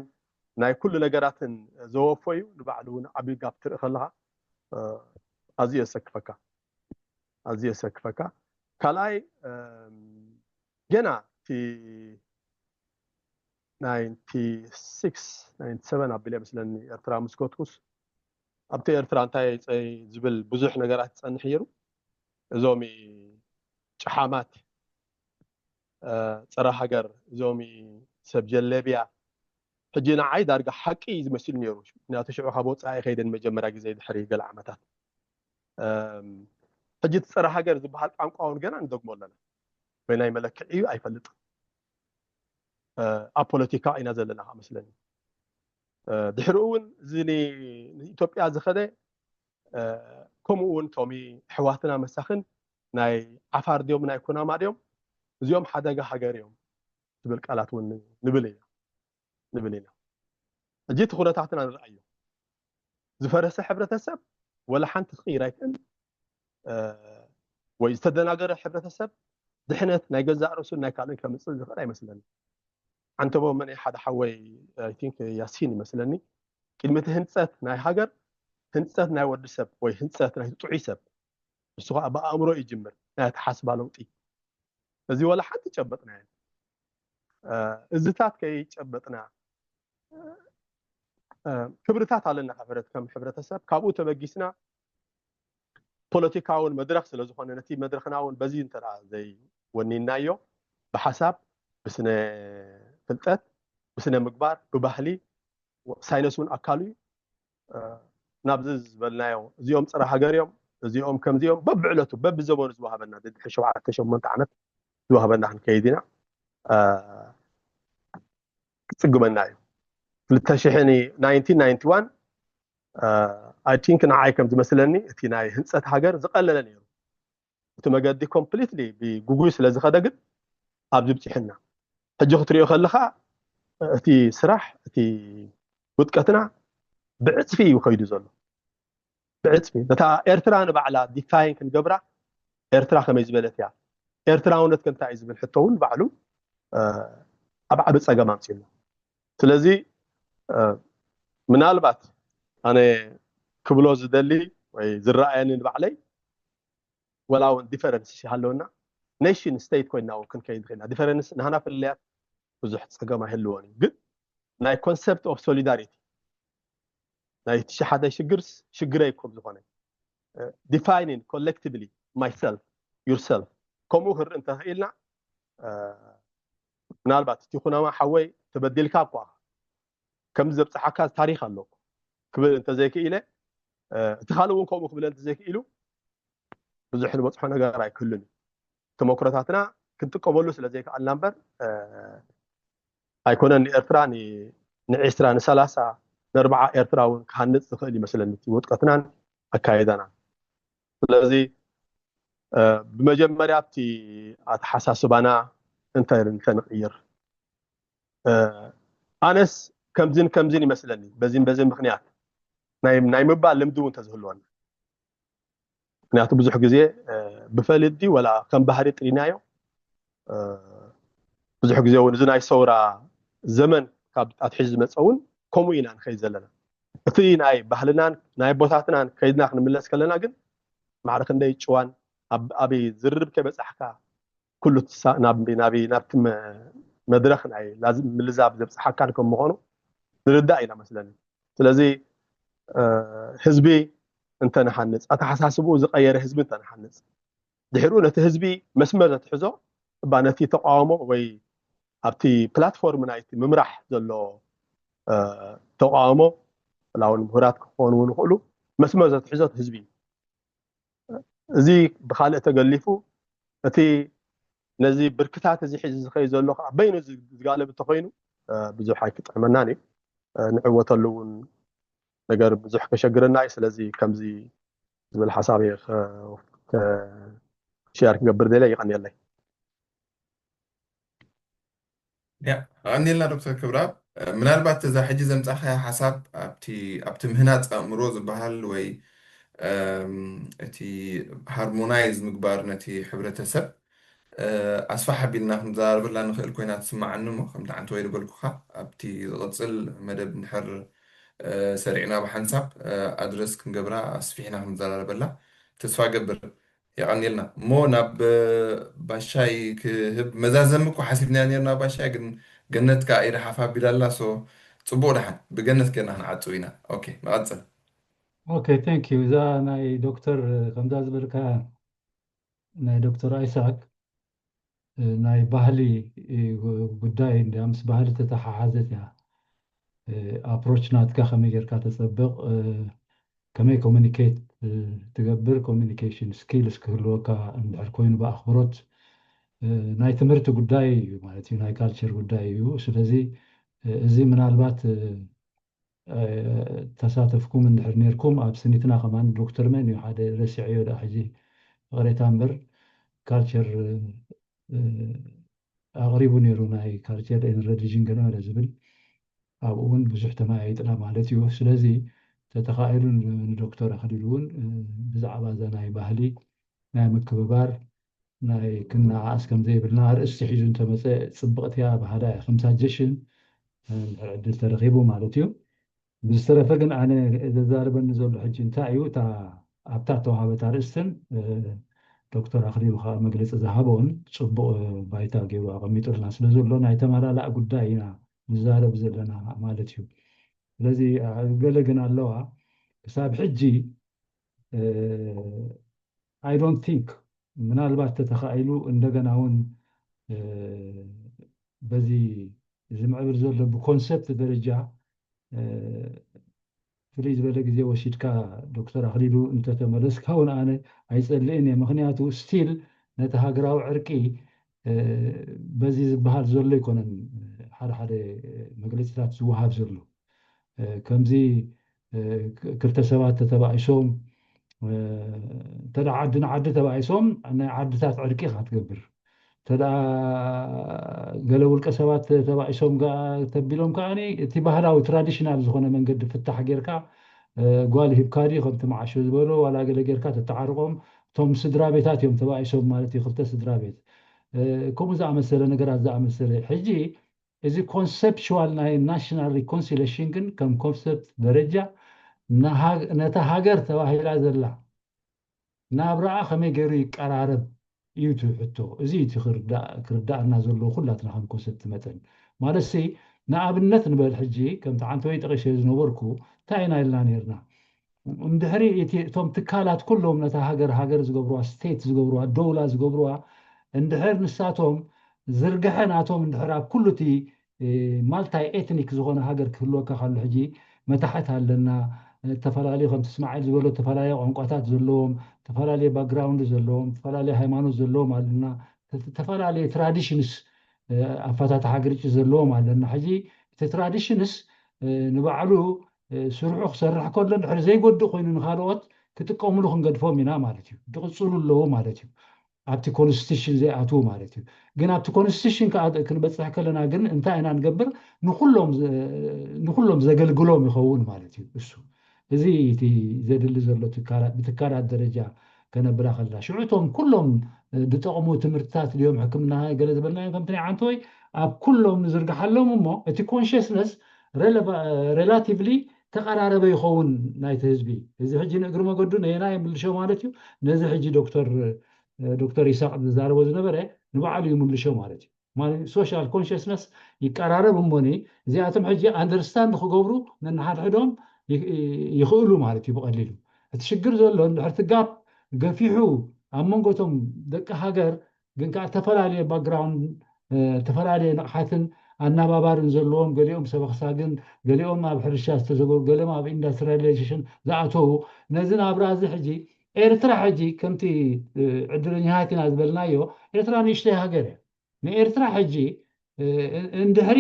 ናይ ኩሉ ነገራትን ዘወፈዩ፣ ንባዕሉ እውን ዓብዩ ጋፕ ትርኢ ከለኻ ኣዝዩ የሰክፈካ፣ ኣዝዩ የሰክፈካ። ካልኣይ፣ ገና እቲ ናይንቲ ሲክስ ናይንቲ ሰቨን ኣቢለ መስለኒ ኤርትራ ምስ ገትኩስ፣ ኣብቲ ኤርትራ እንታይ ዝብል ብዙሕ ነገራት ይጸንሕ ነይሩ። እዞም ጨሓማት፣ ጸረ ሃገር፣ እዞም ሰብ ጀለብያ፣ ሕጂ ንዓይ ዳርጋ ሓቂ እዩ ዝመስል ነይሩ። ምክንያቱ ሽዑ ካብ ወጻኢ ከይደ ንመጀመርያ ግዜ ድሕሪ ገለ ዓመታት። ሕጂ እቲ ጸረ ሃገር ዝበሃል ቋንቋ እውን ገና ንደግሞ ኣለና። በየናይ መለክዒ እዩ ኣይፈልጥን። ኣብ ፖለቲካ ኢና ዘለና ከዓ መስለኒ። ድሕሪኡ እውን እዚ ንኢትዮጵያ ዝኸደ፣ ከምኡ እውን እቶም ኣሕዋትና መሳኽን ናይ ዓፋር ድዮም ናይ ኩናማ ድዮም፣ እዚኦም ሓደጋ ሃገር እዮም ትብል ቃላት እውን ንብል ኢና፣ ንብል ኢና። ሕጂ እቲ ኩነታትና ንርኣዮ። ዝፈረሰ ሕብረተሰብ ወላ ሓንቲ ክቕይር ኣይክእል፣ ወይ ዝተደናገረ ሕብረተሰብ ድሕነት ናይ ገዛእ ርእሱን ናይ ካልእን ከምፅእ ዝኽእል ኣይመስለኒ። ዓንተቦ መን ሓደ ሓወይ፣ I think ያሲን ይመስለኒ፣ ቅድሚ እቲ ህንፀት ናይ ሃገር፣ ህንፀት ናይ ወዲ ሰብ ወይ ህንፀት ናይ ጥዑይ ሰብ፣ ንሱ ከዓ ብኣእምሮ ይጅምር፣ ናይ ኣተሓስባ ለውጢ። እዚ ወላ ሓንቲ ጨበጥናዮ። እዚታት ከይጨበጥና፣ ክብርታት ኣለና ከም ሕብረተሰብ፣ ካብኡ ተበጊስና ፖለቲካውን መድረኽ ስለ ዝኾነ፣ ነቲ መድረኽና እውን በዚ እንተ ዘይወኒናዮ፣ ብሓሳብ፣ ብስነ ፍልጠት፣ ብስነ ምግባር፣ ብባህሊ፣ ሳይነስ እውን ኣካሉ እዩ። ናብዚ ዝበልናዮ፣ እዚኦም ጸረ ሃገር እዮም፣ እዚኦም ከምዚኦም፣ በብዕለቱ በብዘመኑ ዝወሃበና፣ ድሕሪ ሸውዓተ ሸሞንተ ዓመት ዝወሃበና ክንከይድ ኢና። ክጽግመና እዩ። ክልተ ሽሕን ናይንቲን ናይንቲ ዋን፣ I think ንዓይ ከም ዝመስለኒ እቲ ናይ ህንጸት ሃገር ዝቐለለ ነይሩ። እቲ መገዲ ኮምፕሊትሊ ብጉጉይ ስለ ዝኸደ ግን ኣብዚ ብፂሕና። ሕጂ ክትሪኦ ከለኻ እቲ ስራሕ፣ እቲ ውድቀትና ብዕፅፊ እዩ ከይዱ ዘሎ። ብዕፅፊ። ነታ ኤርትራ ንባዕላ ዲፋይን ክንገብራ፣ ኤርትራ ከመይ ዝበለት እያ? ኤርትራውነት ከ እንታይ እዩ ዝብል ሕቶ እውን ባዕሉ ኣብ ዓቢ ጸገም ኣምፅእና። ስለዚ ምናልባት ኣነ ክብሎ ዝደሊ ወይ ዝረኣየኒ ንባዕለይ፣ ወላ እውን ዲፈረንስ ይሃለወና፣ ኔሽን ስቴት ኮይና እውን ክንከይድ ንኽእልና። ዲፈረንስ ናህና ፍልልያት ብዙሕ ጸገም ኣይህልዎን እዩ። ግን ናይ ኮንሰፕት ኦፍ ሶሊዳሪቲ፣ ናይ እቲ ሓደ ሽግርስ ሽግረይ ከም ዝኾነ፣ ዲፋይኒን ኮሌክቲቭሊ ማይሰልፍ፣ ዩርሰልፍ፣ ከምኡ ክርኢ እንተኽኢልና፣ ምናልባት እቲ ኩናማ ሓወይ ተበዲልካ እኳ ከምዚ ዘብፅሓካ ታሪኽ ኣሎ ክብል እንተዘይክኢለ፣ እቲ ካልእ እውን ከምኡ ክብለ እንተዘይክኢሉ፣ ብዙሕ ዝበፅሖ ነገር ኣይክህሉን እዩ። ተመክሮታትና ክንጥቀመሉ ስለ ዘይከኣልና እምበር ኣይኮነን ንኤርትራ ንዒስራ ንሰላሳ ንኣርባዓ ኤርትራ እውን ክሃንፅ ዝኽእል ይመስለኒ እቲ ውጥቀትናን ኣካይዳና። ስለዚ ብመጀመርያ ኣብቲ ኣተሓሳስባና እንተንቅይር ኣነስ ከምዚን ከምዚን ይመስለኒ በዚን በዚ ምክንያት ናይ ምባል ልምዲ እውን ተዝህልወና። ምክንያቱ ብዙሕ ግዜ ብፈልዲ ወላ ከም ባህሪ ጥሪናዮ ብዙሕ ግዜ እውን እዚ ናይ ሰውራ ዘመን ካብ ኣትሒዙ ዝመፀ እውን ከምኡ ኢና ንኸይድ ዘለና። እቲ ናይ ባህልናን ናይ ኣቦታትናን ከይድና ክንምለስ ከለና ግን ማዕረ ክንደይ ጭዋን ኣብ ዝርርብ ከይበፃሕካ ኩሉ ናብቲ መድረክ ናይ ምልዛብ ዘብፅሓካን ከም ምዃኑ ንርዳእ ኢና መስለኒ። ስለዚ ህዝቢ እንተንሓንፅ ኣተሓሳስብኡ ዝቀየረ ህዝቢ እንተንሓንፅ ድሕሪኡ ነቲ ህዝቢ መስመር ዘትሕዞ እባ ነቲ ተቃውሞ ወይ ኣብቲ ፕላትፎርም ናይቲ ምምራሕ ዘሎ ተቃውሞ ላውን ምሁራት ክኾኑ ይኽእሉ መስመር ዘትሕዞ ህዝቢ እዩ። እዚ ብካልእ ተገሊፉ እቲ ነዚ ብርክታት እዚ ሒዙ ዝኸይ ዘሎ ከዓ በይኑ ዝጋለብ እንተኮይኑ ብዙሕ ኣይክጥዕመናን እዩ። ንዕወተሉ እውን ነገር ብዙሕ ከሸግረና እዩ። ስለዚ ከምዚ ዝብል ሓሳብ ሸር ክገብር ደለ ይቀንየለይ። ያ ቀኒልና ዶክተር ክብራብ፣ ምናልባት እዛ ሕጂ ዘምፃኻያ ሓሳብ ኣብቲ ምህናፅ ኣእምሮ ዝበሃል ወይ እቲ ሃርሞናይዝ ምግባር ነቲ ሕብረተሰብ ኣስፋሕ ኣቢልና ክንዘራረበላ ንኽእል ኮይና ትስማዓኒ እሞ ከምቲ ዓንተ ወይ ዝበልኩኻ ኣብቲ ዝቕፅል መደብ እንድሕር ሰሪዕና ብሓንሳብ ኣድረስ ክንገብራ ኣስፊሕና ክንዘራረበላ ተስፋ ገብር። የቐኒልና እሞ ናብ ባሻይ ክህብ መዛዘሚ እኮ ሓሲብናዮ ነርና ባሻይ ግን ገነት ከዓ ኢዳ ሓፍ ኣቢላ ኣላ። ሶ ፅቡቅ ደሓን ብገነት ጌርና ክንዓፅው ኢና። ኦኬ ንቐፅል። ኦኬ thank you እዛ ናይ ዶክተር ከምዛ ዝበልካ ናይ ዶክተር ኣይሳክ ናይ ባህሊ ጉዳይ እንዲያ ምስ ባህሊ ተተሓሓዘት እያ። ኣፕሮች ናትካ ከመይ ጌርካ ተፀብቕ ከመይ ኮሚኒኬት ትገብር ኮሚኒኬሽን ስኪልስ ክህልወካ እንድሕር ኮይኑ ብኣኽብሮት ናይ ትምህርቲ ጉዳይ እዩ ማለት እዩ ናይ ካልቸር ጉዳይ እዩ። ስለዚ እዚ ምናልባት ተሳተፍኩም እንድሕር ነርኩም ኣብ ስኒትና ከማን ዶክተር መን እዩ ሓደ ረሲዐዮ ዳ ሕጂ ይቕሬታ እምበር ካልቸር ኣቕሪቡ ነይሩ ናይ ካልቸር ን ረሊጅን ገለ መለ ዝብል ኣብኡ እውን ብዙሕ ተመያይጥና ማለት እዩ። ስለዚ ተተኻኢሉ ንዶክተር ኣክሊሉ እውን ብዛዕባ እዛ ናይ ባህሊ ናይ ምክብባር ናይ ክንነኣኣስ ከም ዘይብልና ኣርእስቲ ሒዙ እንተመፀ ፅብቕቲ እያ በሃላይ እያ ከም ሳጀሽን እንድሕር ዕድል ተረኺቡ ማለት እዩ። ብዝተረፈ ግን ኣነ ዘዛርበኒ ዘሎ ሕጂ እንታይ እዩ እታ ኣብታ ተዋሃበት ኣርእስትን ዶክተር ኣክሊሉ ከዓ መግለፂ ዝሃበውን ፅቡቕ ባይታ ገይሩ ኣቐሚጡልና ስለ ዘሎ ናይ ተመላላእ ጉዳይ ኢና ንዛረብ ዘለና ማለት እዩ። ስለዚ ገለ ግን ኣለዋ ክሳብ ሕጂ I don't think ምናልባት ተተኻኢሉ እንደገና እውን በዚ ዝምዕብል ዘሎ ብኮንሰፕት ደረጃ ፍልይ ዝበለ ግዜ ወሲድካ ዶክተር ኣክሊሉ እንተተመለስካ እውን ኣነ ኣይፀልእን እየ። ምክንያቱ ስቲል ነቲ ሃገራዊ ዕርቂ በዚ ዝበሃል ዘሎ ኣይኮነን ሓደ ሓደ መግለፂታት ዝወሃብ ዘሎ ከምዚ ክልተ ሰባት ተተባኢሶም እንተ ዓዲ ንዓዲ ተባኢሶም ናይ ዓድታት ዕርቂ ኢኻ ትገብር። እንተ ገለ ውልቀ ሰባት ተባኢሶም ተቢሎም ከዓ እቲ ባህላዊ ትራዲሽናል ዝኾነ መንገዲ ፍታሕ ጌርካ ጓል ሂብካ ድዩ ከምቲ መዓሾ ዝበሎ ዋላ ገለ ጌርካ ተተዓርቆም እቶም ስድራ ቤታት እዮም ተባኢሶም ማለት እዩ ክልተ ስድራ ቤት ከምኡ ዝኣመሰለ ነገራት ዝኣመሰለ ሕጂ እዚ ኮንሰፕሽዋል ናይ ናሽናል ሪኮንሲሌሽን ግን ከም ኮንሰፕት ደረጃ ነታ ሃገር ተባሂላ ዘላ ናብራኣ ከመይ ገይሩ ይቀራረብ እዩ እቲ ሕቶ። እዚ እቲ ክርዳእና ዘለዎ ኩላትና ከም ኮንሰፕት መጠን ማለት ሲ ንኣብነት ንበል ሕጂ ከምቲ ዓንተወይ ጠቂሰ ዝነበርኩ እንታይ ኢና ኢልና ነርና እንድሕሪ እቲ እቶም ትካላት ኩሎም ነታ ሃገር ሃገር ዝገብርዋ ስቴት ዝገብርዋ ደውላ ዝገብርዋ እንድሕር ንሳቶም ዝርግሐ ናቶም እንድሕር ኣብ ኩሉ እቲ ማልታይ ኤትኒክ ዝኾነ ሃገር ክህልወካ ካሎ ሕጂ መታሕት ኣለና ዝተፈላለዩ ከምቲ እስማዒል ዝበሎ ዝተፈላለዩ ቋንቋታት ዘለዎም፣ ዝተፈላለዩ ባክግራውንድ ዘለዎም፣ ዝተፈላለዩ ሃይማኖት ዘለዎም ኣለና፣ ዝተፈላለዩ ትራዲሽንስ ኣፈታትሓ ግርጭት ዘለዎም ኣለና። ሕጂ እቲ ትራዲሽንስ ንባዕሉ ስርሑ ክሰርሕ ከሎ ድሕሪ ዘይጎድእ ኮይኑ ንካልኦት ክጥቀምሉ ክንገድፎም ኢና ማለት እዩ። ዝቕፅሉ ኣለዉ ማለት እዩ። ኣብቲ ኮንስቲቱሽን ዘይኣትዉ ማለት እዩ። ግን ኣብቲ ኮንስቲቱሽን ክንበፅሕ ከለና ግን እንታይ ኢና ንገብር? ንኩሎም ዘገልግሎም ይኸውን ማለት እዩ። እሱ እዚ እቲ ዘድሊ ዘሎ ብትካላት ደረጃ ከነብራ ከላ ሽዑ እቶም ኩሎም ዝጠቕሙ ትምህርትታት ድዮም ሕክምና ገለ ዝበልናዮም ከምቲ ናይ ዓንተወይ ኣብ ኩሎም ንዝርግሓሎም እሞ እቲ ኮንሽስነስ ሬላቲቭሊ ተቐራረበ ይኸውን ናይቲ ህዝቢ። እዚ ሕጂ ንእግሪ መገዱ ነየና የምልሾ ማለት እዩ። ነዚ ሕጂ ዶክተር ዶክተር ይስሐቅ ዝዛረቦ ዝነበረ ንባዕሉ ይምልሾ ማለት እዩ። ማለት ሶሻል ኮንሽስነስ ይቀራረብ እሞኒ እዚኣቶም ሕጂ ኣንደርስታንድ ክገብሩ ነንሓድሕዶም ይኽእሉ ማለት እዩ ብቐሊሉ። እቲ ሽግር ዘሎ እንድሕር እቲ ጋፕ ገፊሑ ኣብ መንጎቶም ደቂ ሃገር ግን ከዓ ዝተፈላለየ ባክግራውንድ ዝተፈላለየ ንቕሓትን ኣናባባርን ዘለዎም ገሊኦም ሰበክሳግን ገሊኦም ኣብ ሕርሻ ዝተዘገሩ ገሊኦም ኣብ ኢንዳስትሪያላይዜሽን ዝኣተዉ ነዚ ናብራ እዚ ሕጂ ኤርትራ ሕጂ ከምቲ ዕድለኛታት ኢና ዝበልናዮ ኤርትራ ንእሽተይ ሃገር እያ። ንኤርትራ ሕጂ እንድሕሪ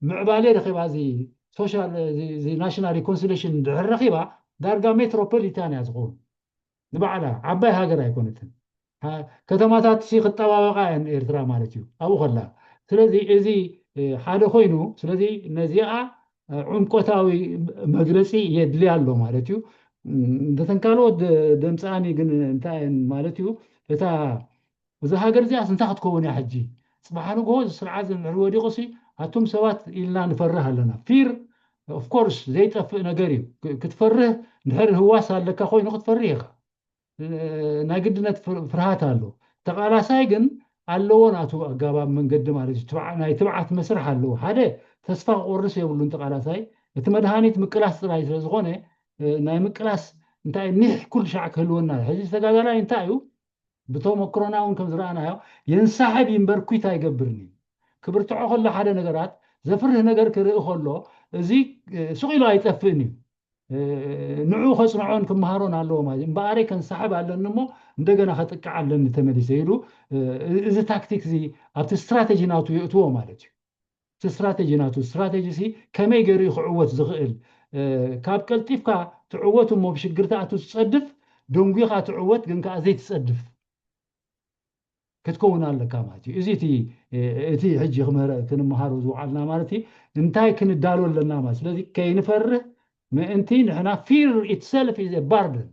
ምዕባለ ረኺባ እዚ ሶሻል ናሽናል ሪኮንሲሌሽን እንድሕር ረኺባ ዳርጋ ሜትሮፖሊታን እያ ዝኸውን። ንባዕላ ዓባይ ሃገር ኣይኮነትን። ከተማታት ሲ ክጠባበቃ እየን ኤርትራ ማለት እዩ ኣብኡ ከላ። ስለዚ እዚ ሓደ ኮይኑ ስለዚ ነዚኣ ዕምቆታዊ መግለፂ የድልያ ኣሎ ማለት እዩ። እንተተን ካልኦት ደምፃኒ ግን እንታይ ማለት እዩ እታ እዛ ሃገር እዚኣስ እንታይ ክትከውን እያ ሕጂ? ፅባሕ ንግሆ እዚ ስርዓት እዚ እንድሕር ወዲቑ ሲ ኣቱም ሰባት ኢልና ንፈርህ ኣለና። ፊር ኦፍኮርስ ዘይጠፍእ ነገር እዩ። ክትፈርህ እንድሕር ህዋስ ኣለካ ኮይኑ ክትፈርህ ኢኻ። ናይ ግድነት ፍርሃት ኣሎ። ተቓላሳይ ግን ኣለዎ ናቱ ኣጋባብ መንገዲ ማለት እዩ። ናይ ትብዓት መስርሕ ኣለዎ። ሓደ ተስፋ ክቆርስ የብሉን ተቓላሳይ። እቲ መድሃኒት ምቅላስ ጥራይ ስለ ዝኾነ ናይ ምቅላስ እንታይ ኒሕ ኩሉ ሻዕ ክህልወና ሕዚ ተጋዳላይ እንታይ እዩ ብተመክሮና እውን ከም ዝረኣናዮ የንሳሕብ ይንበር ኩይት ኣይገብርን እዩ። ክብርትዖ ከሎ ሓደ ነገራት ዘፍርህ ነገር ክርኢ ከሎ እዚ ስቕ ኢሉ ኣይጠፍእን እዩ። ንዑ ከፅንዖን ክመሃሮን ኣለዎ ማለት እዩ። እምበኣረይ ከንሳሕብ ኣለኒ እሞ እንደገና ከጥቅዕ ኣለኒ ተመሊሰ ኢሉ እዚ ታክቲክ እዚ ኣብቲ ስትራቴጂ ናቱ የእትዎ ማለት እዩ። እቲ ስትራቴጂ ናቱ ስትራቴጂ ሲ ከመይ ገይሩ እዩ ክዕወት ዝኽእል? ካብ ቀልጢፍካ ትዕወት እሞ ብሽግር ትኣቱ ትፀድፍ፣ ደንጒኻ ትዕወት ግን ከዓ ዘይትፀድፍ ክትከውን ኣለካ ማለት እዩ። እዚ እቲ ሕጂ ክንመሃሮ ዝውዓልና ማለት እዩ። እንታይ ክንዳሎ ኣለና ማለት ስለዚ ከይንፈርህ ምእንቲ ንሕና ፊር ኢትሰልፍ ኢዝ ባርደን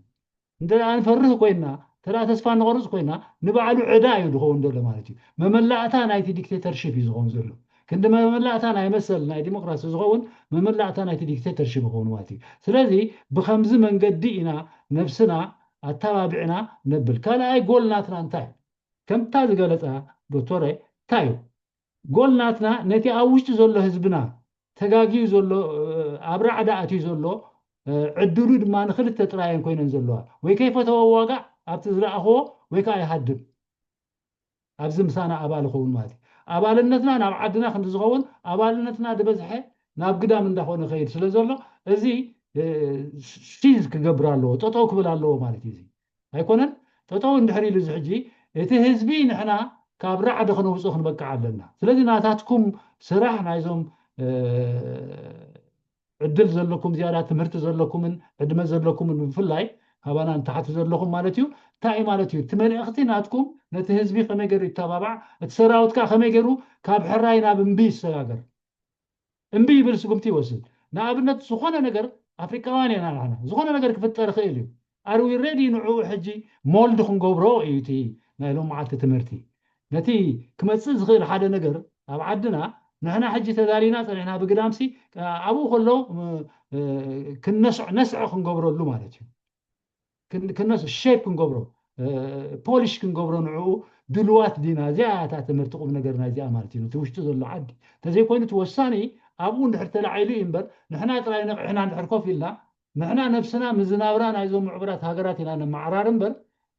እንተ ንፈርህ ኮይና እንተ ተስፋ ንቆርፅ ኮይና ንባዕሉ ዕዳ እዩ ዝኸውን ዘሎ ማለት እዩ። መመላእታ ናይቲ ዲክቴተርሽፕ እዩ ዝኸውን ዘሎ። ክንዲ መመላእታ ናይ መሰል ናይ ዲሞክራሲ ዝኸውን መመላእታ ናይቲ ዲክቴተርሽፕ ይኸውን ማለት እዩ። ስለዚ ብከምዚ መንገዲ ኢና ነብስና ኣተባቢዕና ነብል። ካልኣይ ጎል ናትና እንታይ ከምታ ዝገለፃ ዶክተረ እንታይ እዩ ጎል ናትና ነቲ ኣብ ውሽጢ ዘሎ ህዝብና ተጋግዩ ዘሎ ኣብ ራዕዲ ኣትዩ ዘሎ ዕድሉ ድማ ንክልተ ጥራየን ኮይነን ዘለዋ ወይ ከይፈተወ ዋጋ ኣብቲ ዝረኣኽዎ ወይ ከዓ ይሃድም ኣብዚ ምሳና ኣባል ይኸውን ማለት እዩ። ኣባልነትና ናብ ዓድና ክንዲ ዝኸውን ኣባልነትና ዝበዝሐ ናብ ግዳም እንዳኾነ ከይድ ስለ ዘሎ እዚ ሲዝ ክገብር ኣለዎ፣ ጠጠው ክብል ኣለዎ ማለት እዩ። ኣይኮነን ጠጠው እንድሕር ኢሉ እዚ ሕጂ እቲ ህዝቢ ንሕና ካብ ራዕዲ ክነውፅኦ ክንበቅዕ ኣለና። ስለዚ ናታትኩም ስራሕ ናይዞም ዕድል ዘለኩም ዝያዳ ትምህርቲ ዘለኩምን ዕድመ ዘለኩምን ብፍላይ ካባና ንታሕቲ ዘለኹም ማለት እዩ እንታይ እዩ ማለት እዩ እቲ መልእኽቲ ናትኩም ነቲ ህዝቢ ከመይ ገይሩ ይተባባዕ እቲ ሰራዊት ከዓ ከመይ ገይሩ ካብ ሕራይ ናብ እምቢ ይሰጋገር እምቢ ይብል ስጉምቲ ይወስድ ንኣብነት ዝኾነ ነገር ኣፍሪካውያን ኢና ንሕና ዝኾነ ነገር ክፍጠር ይኽእል እዩ are we ready ንዕኡ ሕጂ ሞልድ ክንገብሮ እዩ እቲ ናይ ሎመዓልቲ ትምህርቲ ነቲ ክመፅእ ዝኽእል ሓደ ነገር ኣብ ዓድና ንሕና ሕጂ ተዳሊና ፀኒሕና ብግዳምሲ ኣብኡ ከሎ ክነስዕ ነስዕ ክንገብረሉ ማለት እዩ ክነስ ሼፕ ክንገብሮ ፖሊሽ ክንገብሮ ንዕኡ ድልዋት ዲና እዚኣ እታ ትምህርቲ ቁም ነገር ናይዚኣ ማለት እዩ ነቲ ውሽጢ ዘሎ ዓዲ እንተዘይኮይኑ እቲ ወሳኒ ኣብኡ እንድሕር ተላዒሉ እዩ እምበር ንሕና ጥራይ ነቕሕና እንድሕር ኮፍ ኢልና ንሕና ነብስና ምዝናብራ ናይዞም ምዕቡራት ሃገራት ኢና ነመዓራር እምበር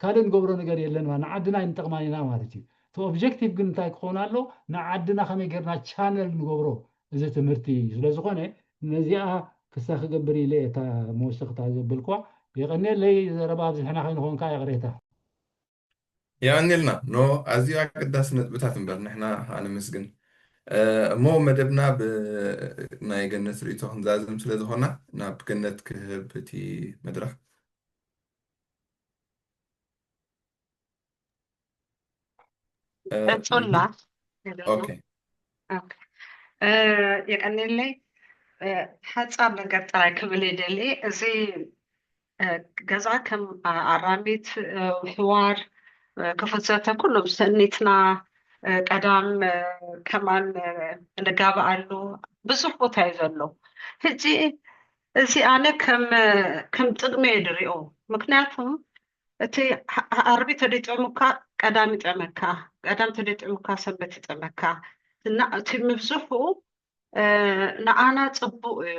ካልእ ንገብሮ ነገር የለን ንዓድና ኣይንጠቕማን ኢና ማለት እዩ እቲ ኦብጀክቲቭ ግን እንታይ ክኸውን ኣሎ ንዓድና ከመይ ጌርና ቻነል ንገብሮ እዚ ትምህርቲ እዩ ስለዝኾነ ነዚኣ ክሳ ክገብር ኢለ እየ እታ መወሰኽታ ዘበልኳ። የቐንየለይ። ዘረባ ኣብዚሕና ከይንኾንካ ይቕሬታ። የቐንየልና። ኖ፣ ኣዝዩ ኣገዳሲ ነጥብታት እምበር ንሕና ኣነመስግን። እሞ መደብና ብናይ ገነት ርእይቶ ክንዛዝም ስለ ዝኾና ናብ ገነት ክህብ እቲ መድረኽ። ቀጽላ። ኦኬ። የቀኒለይ። ሓጻር ነገር ጥራይ ክብል ይደሊ። እዚ ገዛ ከም ኣራሚት፣ ሕዋር፣ ክፉት ዘተ ኩሎም ሰኒትና ቀዳም ከማን ንጋብኣሉ ብዙሕ ቦታ እዩ ዘሎ። ሕጂ እዚ ኣነ ከም ከም ጥቕሚ እየ ድሪኦ። ምክንያቱም እቲ ኣርቢ ተደይጠሙካ ቀዳም ይጠመካ፣ ቀዳም ተደይጠሙካ ሰንበት ይጠመካ። እና እቲ ምብዝሑ ንኣና ጽቡቕ እዩ።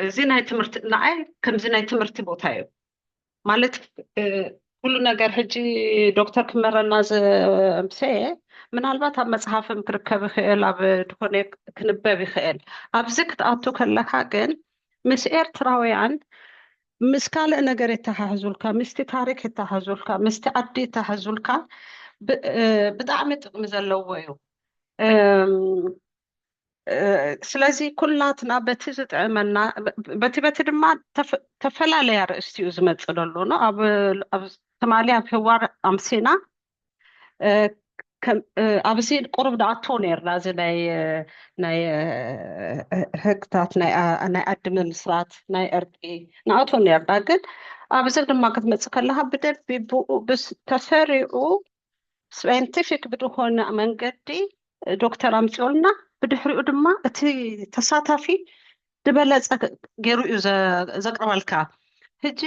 እዚ ናይ ትምህርቲ ንዓይ ከምዚ ናይ ትምህርቲ ቦታ እዩ ማለት ኩሉ ነገር ሕጂ ዶክተር ክመረና ዘምሰየ ምናልባት ኣብ መጽሓፍም ክርከብ ይኽእል ኣብ ዝኾነ ክንበብ ይኽእል። ኣብዚ ክትኣቱ ከለካ ግን ምስ ኤርትራውያን ምስ ካልእ ነገር የተሓሕዙልካ ምስቲ ታሪክ የተሓዙልካ ምስቲ ዓዲ የተሓዙልካ ብጣዕሚ ጥቕሚ ዘለዎ እዩ። ስለዚ ኩላትና በቲ ዝጥዕመና በቲ በቲ ድማ ተፈላለየ ኣርእስቲ እዩ ዝመፅእ ዘሎ ኣብ ትማሊ ኣብ ህዋር ኣምሲና ኣብዚ ቁሩብ ንኣቶ ነርና እዚ ናይ ናይ ህግታት ናይ ዓዲ ምምስራት ናይ ዕርቂ ንኣቶ ነርና ግን ኣብዚ ድማ ክትመፅእ ከለካ ብደንቢ ብኡ ተሰሪዑ ሳይንቲፊክ ብዝኾነ መንገዲ ዶክተር ኣምፂኦልና ብድሕሪኡ ድማ እቲ ተሳታፊ ዝበለፀ ገይሩ እዩ ዘቅርበልካ። ሕጂ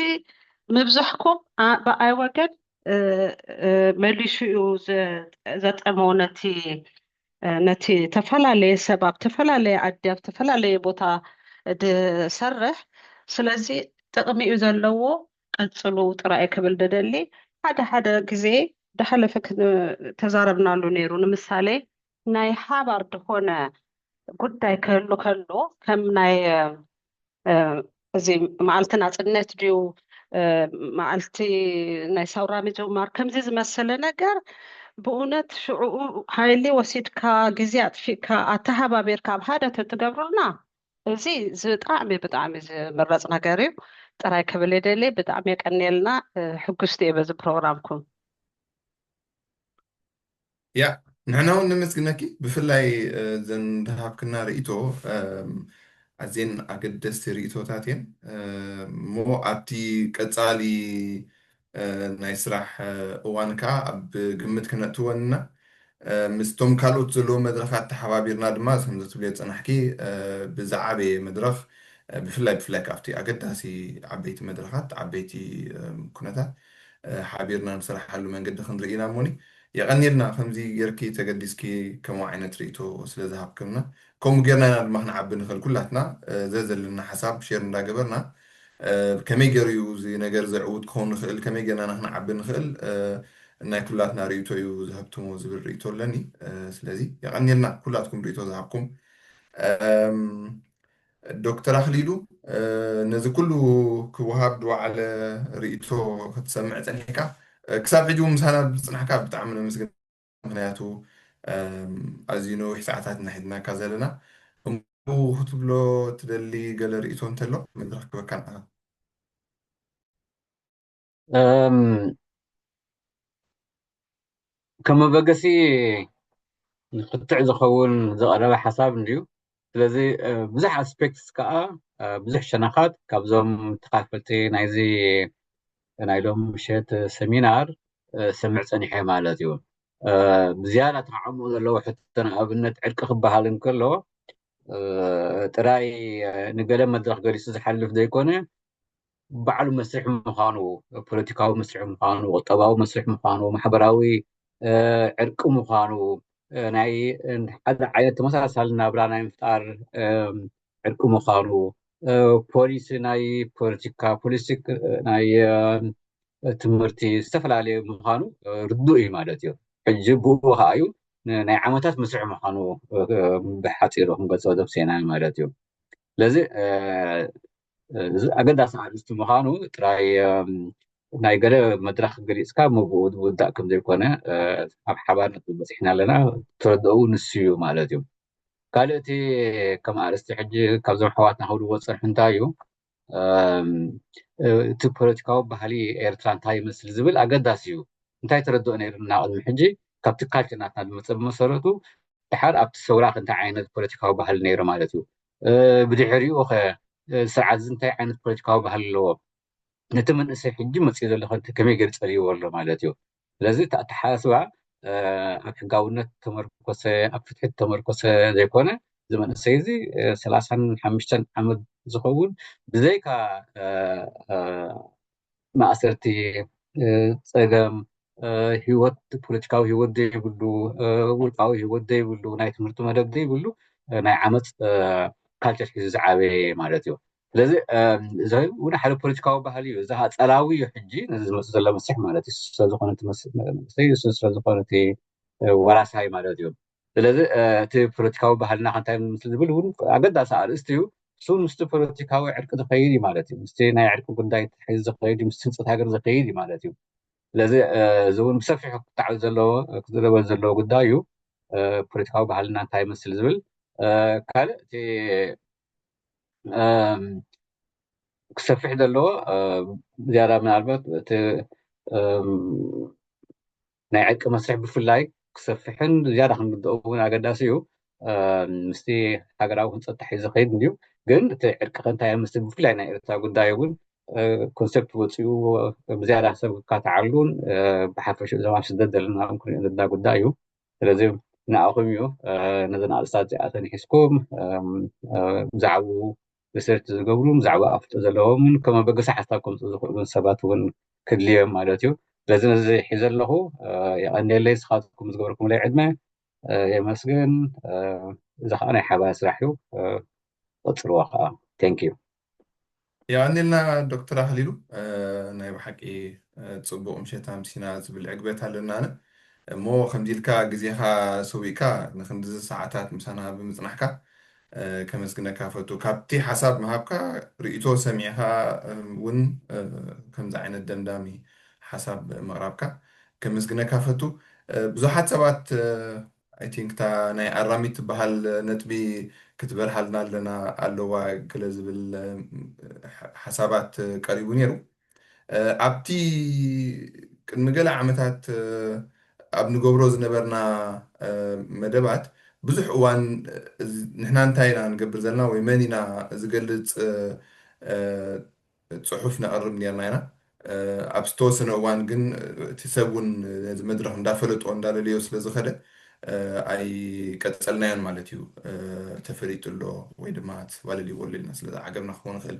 ምብዛሕኩም ብኣይ ወገን መሊሹ እዩ ዘጠመው ነቲ ነቲ ተፈላለየ ሰብ ኣብ ተፈላለየ ዓዲ ኣብ ተፈላለየ ቦታ ድሰርሕ ስለዚ ጥቕሚ እዩ ዘለዎ። ቀፅሉ ጥራይ ክብል ደደሊ ሓደ ሓደ ግዜ ዳሓለፈ ተዛረብናሉ ነይሩ ንምሳሌ ናይ ሓባር ዝኾነ ጉዳይ ክህሉ ከሎ ከም ናይ እዚ መዓልቲ ናፅነት ድዩ መዓልቲ ናይ ሳውራ ምጅማር ከምዚ ዝመሰለ ነገር ብእውነት ሽዕኡ ሓይሊ ወሲድካ ግዜ ኣጥፊእካ ኣተሃባቢርካ ኣብ ሓደ ተትገብሩልና እዚ ብጣዕሚ ብጣዕሚ ዝምረፅ ነገር እዩ። ጥራይ ክብል የደሊ ብጣዕሚ የቀንየልና። ሕጉስቲ እየ በዚ ፕሮግራምኩም። ያ ንሕና እውን ነመስግነኪ ብፍላይ ዘን ዝሃብክና ርእይቶ ኣዝየን ኣገደስቲ ርእይቶታት እየን እሞ ኣብቲ ቀፃሊ ናይ ስራሕ እዋን ከዓ ኣብ ግምት ክነእትወን ኢና ምስቶም ካልኦት ዘለዎ መድረኻት ተሓባቢርና ድማ ከምዚ ትብልዮ ዝፀናሕኪ ብዝዓበየ መድረኽ ብፍላይ ብፍላይ ካብቲ ኣገዳሲ ዓበይቲ መድረኻት ዓበይቲ ኩነታት ሓቢርና ንስራሓሉ መንገዲ ክንርኢ ኢና እሞኒ የቐኒልና ከምዚ ጌርኪ ተገዲስኪ ከምኡ ዓይነት ርእይቶ ስለ ዝሃብክምና ከምኡ ጌርና ኢና ድማ ክንዓቢ ንኽእል ኩላትና ዘዘለና ሓሳብ ሼር እንዳገበርና ከመይ ገይሩ እዩ እዚ ነገር ዘዕውት ክኸውን ንኽእል ከመይ ጌርና ኢና ክንዓቢ ንኽእል ናይ ኩላትና ርእይቶ እዩ ዝሀብትሞ ዝብል ርእይቶ ኣለኒ ስለዚ የቐኒልና ኩላትኩም ርእይቶ ዝሃብኩም ዶክተር ኣኽሊሉ ነዚ ኩሉ ክወሃብ ዝወዓለ ርእይቶ ክትሰምዕ ፀኒሕካ ክሳብ ሕጂ እውን ምሳና ዝፅናሕካ ብጣዕሚ ነመስግን ምክንያቱ ኣዝዩ ነዊሕ ሰዓታት ኢና ሒዝናካ ዘለና እሞ ክትብሎ ትደሊ ገለ ርእይቶ እንተሎ መድረክ ክበካ ንዓኻ ከም መበገሲ ንክትዕ ዝኸውን ዝቐረበ ሓሳብ እንድዩ ስለዚ ብዙሕ ኣስፔክትስ ከዓ ብዙሕ ሸነኻት ካብዞም ተካፈልቲ ናይዚ ናይ ሎም ምሸት ሰሚናር ሰምዕ ፀኒሐ ማለት እዩ ብዝያዳ ተዓምኡ ዘለዎ ሕቶ ንኣብነት ዕርቂ ክበሃል እንከሎ ጥራይ ንገለ መድረክ ገሊሱ ዝሓልፍ ዘይኮነ ባዕሉ መስርሕ ምዃኑ ፖለቲካዊ መስርሕ ምዃኑ ቁጠባዊ መስርሕ ምዃኑ ማሕበራዊ ዕርቂ ምዃኑ ናይ ሓደ ዓይነት ተመሳሳሊ ናብራ ናይ ምፍጣር ዕርቂ ምዃኑ ፖሊሲ ናይ ፖለቲካ ፖሊሲ ናይ ትምህርቲ ዝተፈላለየ ምዃኑ ርዱእ እዩ ማለት እዩ ሕጂ ብኡ ከዓ እዩ ናይ ዓመታት መስርሕ ምዃኑ ብሓፂሩ ክንገልፆ ዘብሴና ማለት እዩ ስለዚ እዚ ኣገዳሲ ኣርእስቲ ምዃኑ ጥራይ ናይ ገለ መድረኽ ገሊፅካ ምብኡ ዝውዳእ ከም ዘይኮነ ኣብ ሓባር ነጥቢ በፂሕና ኣለና። ተረድኦ ንሱ እዩ ማለት እዩ። ካልእ እቲ ከም ኣርእስቲ ሕጂ ካብዞም ኣሕዋትና ክብልዎ ዝፀንሑ እንታይ እዩ እቲ ፖለቲካዊ ባህሊ ኤርትራ እንታይ ይመስል ዝብል ኣገዳሲ እዩ። እንታይ ተረድኦ ነይሩ እና ቅድሚ ሕጂ ካብቲ ካልቸር ናትና ዝመፀ ብመሰረቱ ድሓር ኣብቲ ሰውራ እንታይ ዓይነት ፖለቲካዊ ባህሊ ነይሩ ማለት እዩ። ብድሕሪኡ ከ ስርዓት እዚ እንታይ ዓይነት ፖለቲካዊ ባህሊ ኣለዎ? ነቲ መንእሰይ ሕጂ መፅኡ ዘሎ ከ ከመይ ገይሩ ፀልይዎ ኣሎ ማለት እዩ። ስለዚ እቲ ኣተሓሳስባ ኣብ ሕጋውነት ተመርኮሰ ኣብ ፍትሒ ተመርኮሰ ዘይኮነ እዚ መንእሰይ እዚ ሰላሳን ሓሙሽተን ዓመት ዝኸውን ብዘይካ ማእሰርቲ፣ ፀገም፣ ሂወት ፖለቲካዊ ሂወት ዘይብሉ፣ ውልቃዊ ሂወት ዘይብሉ፣ ናይ ትምህርቲ መደብ ዘይብሉ ናይ ዓመፅ ካልቸር ሒዙ ዝዓበየ ማለት እዩ። ስለዚ እዚ እውን ሓደ ፖለቲካዊ ባህሊ እዩ። እዚ ጸላዊ እዩ ሕጂ ነዚ ዝመፅእ ዘሎ መስርሕ ማለት እዩ። ስለዝኾነ እቲ መንእሰይ እሱ ስለዝኾነ እቲ ወራሳይ ማለት እዩ። ስለዚ እቲ ፖለቲካዊ ባህልና ከንታይ ምስል ዝብል እውን ኣገዳሲ ኣርእስቲ እዩ። እሱ ምስቲ ፖለቲካዊ ዕርቂ ዝኸይድ እዩ ማለት እዩ። ምስቲ ናይ ዕርቂ ጉዳይ ተታሒዙ ዝኸይድ እዩ፣ ምስቲ ህንፀት ሃገር ዝኸይድ እዩ ማለት እዩ። ስለዚ እዚ እውን ብሰፊሑ ክተዓል ዘለዎ ክዝረበል ዘለዎ ጉዳይ እዩ። ፖለቲካዊ ባህልና እንታይ ይመስል ዝብል ካልእ እቲ ክሰፍሕ ዘለዎ ዝያዳ ምናልባት እቲ ናይ ዕርቂ መስርሕ ብፍላይ ክሰፍሕን ዝያዳ ክንርድኦ እውን ኣገዳሲ እዩ። ምስቲ ሃገራዊ ህንፀት ተታሒዙ ዝኸይድ እንድዩ። ግን እቲ ዕርቂ ከንታይ ምስቲ ብፍላይ ናይ ኤርትራ ጉዳይ እውን ኮንሰፕት ወፂኡ ብዝያዳ ሰብ ክካትዓሉን ብሓፈሽ እዞም ኣብ ስደት ዘለና እውን ክንሪኦ ዘለና ጉዳይ እዩ። ስለዚ ንኣኹም እዩ ነዘን ኣርእስታት እዚኣተን ሒዝኩም ብዛዕባኡ ሪሰርች ዝገብሩን ብዛዕባ ኣፍልጦ ዘለዎምን ከም ኣበገሲ ሓሳብ ከምፅኡ ዝኽእሉን ሰባት እውን ክድልዮም ማለት እዩ። ስለዚ ነዚ ሒዘ ኣለኹ። የቐንየለይ ንስኻትኩም ዝገበርኩምለይ ዕድመ የመስግን። እዚ ከዓ ናይ ሓባር ስራሕ እዩ። ቀፅልዎ ከዓ። Thank you። የቐንየልና ዶክተር ኣኽሊሉ። ናይ ብሓቂ ፅቡቕ ምሸት ኣምሲና ዝብል ዕግበት ኣለና ኣነ። እሞ ከምዚ ኢልካ ግዜኻ ሰዊእካ ንክንድዚ ሰዓታት ምሳና ብምፅናሕካ ከመስግነካ ፈቱ። ካብቲ ሓሳብ ምሃብካ ርእይቶ ሰሚዕካ እውን ከምዚ ዓይነት ደምዳሚ ሓሳብ ምቕራብካ ከመስግነካ ፈቱ። ብዙሓት ሰባት I think እታ ናይ ኣራሚት ትበሃል ነጥቢ ክትበርሃልና ኣለና ኣለዋ ገለ ዝብል ሓሳባት ቀሪቡ ነይሩ። ኣብቲ ቅድሚ ገለ ዓመታት ኣብ ንገብሮ ዝነበርና መደባት ብዙሕ እዋን ንሕና እንታይ ኢና ንገብር ዘለና ወይ መን ኢና ዝገልፅ ፅሑፍ ነቕርብ ነርና ኢና። ኣብ ዝተወሰነ እዋን ግን እቲ ሰብ እውን ነዚ መድረኽ እንዳፈለጦ እንዳለለዮ ስለዝኸደ ኣይቀፀልናዮን ማለት እዩ። ተፈሊጡ ኣሎ ወይ ድማ ዋለል ይወሉ ኢልና ስለዝዓገብና ክኸውን ይኽእል።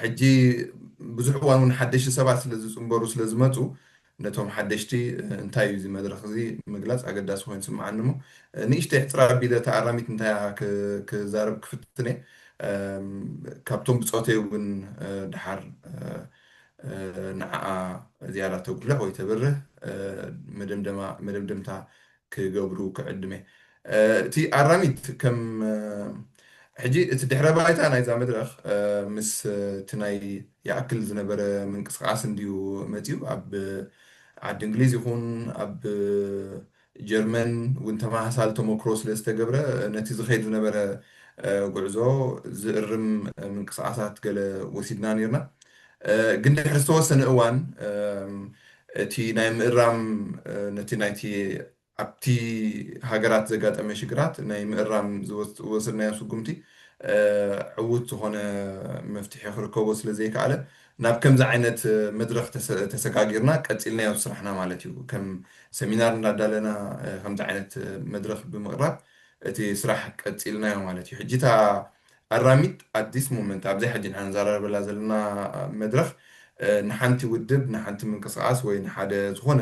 ሕጂ ብዙሕ እዋን እውን ሓደሽቲ ሰባት ስለዝፅንበሩ ስለዝመፁ ነቶም ሓደሽቲ እንታይ እዩ እዚ መድረኽ እዚ ምግላፅ ኣገዳሲ ኮይኑ ስምዓኒ እሞ ንእሽተይ ሕፅር ኣቢለ ተኣራሚት እንታይ ክዛረብ ክፍትነ ካብቶም ብፆተይ እውን ድሓር ንዓኣ ዝያዳ ተጉልሕ ወይ ተብርህ መደምደምታ ክገብሩ ክዕድመ እቲ ኣራሚት ከም ሕጂ እቲ ድሕረ ባይታ ናይዛ መድረኽ ምስ እቲ ናይ ይኣክል ዝነበረ ምንቅስቃስ እንድዩ መፅዩ ኣብ ዓዲ እንግሊዝ ይኹን ኣብ ጀርመን እውን ተመሳሳሊ ተመክሮ ስለ ዝተገብረ ነቲ ዝኸይድ ዝነበረ ጉዕዞ ዝእርም ምንቅስቃሳት ገለ ወሲድና ነርና። ግን ድሕሪ ዝተወሰነ እዋን እቲ ናይ ምእራም ነቲ ናይቲ ኣብቲ ሃገራት ዘጋጠመ ሽግራት ናይ ምእራም ዝወሰድናዮ ስጉምቲ ዕዉት ዝኾነ መፍትሒ ክርከቦ ስለ ዘይከኣለ ናብ ከምዚ ዓይነት መድረኽ ተሰጋጊርና ቀፂልናዮ ስራሕና ማለት እዩ። ከም ሰሚናር እንዳዳለና ከምዚ ዓይነት መድረኽ ብምቕራብ እቲ ስራሕ ቀፂልናዮ ማለት እዩ። ሕጂ እታ ኣራሚት at this moment ኣብዚ ሕጂ ንሕና ንዘራረበላ ዘለና መድረኽ ንሓንቲ ውድብ ንሓንቲ ምንቅስቃስ ወይ ንሓደ ዝኾነ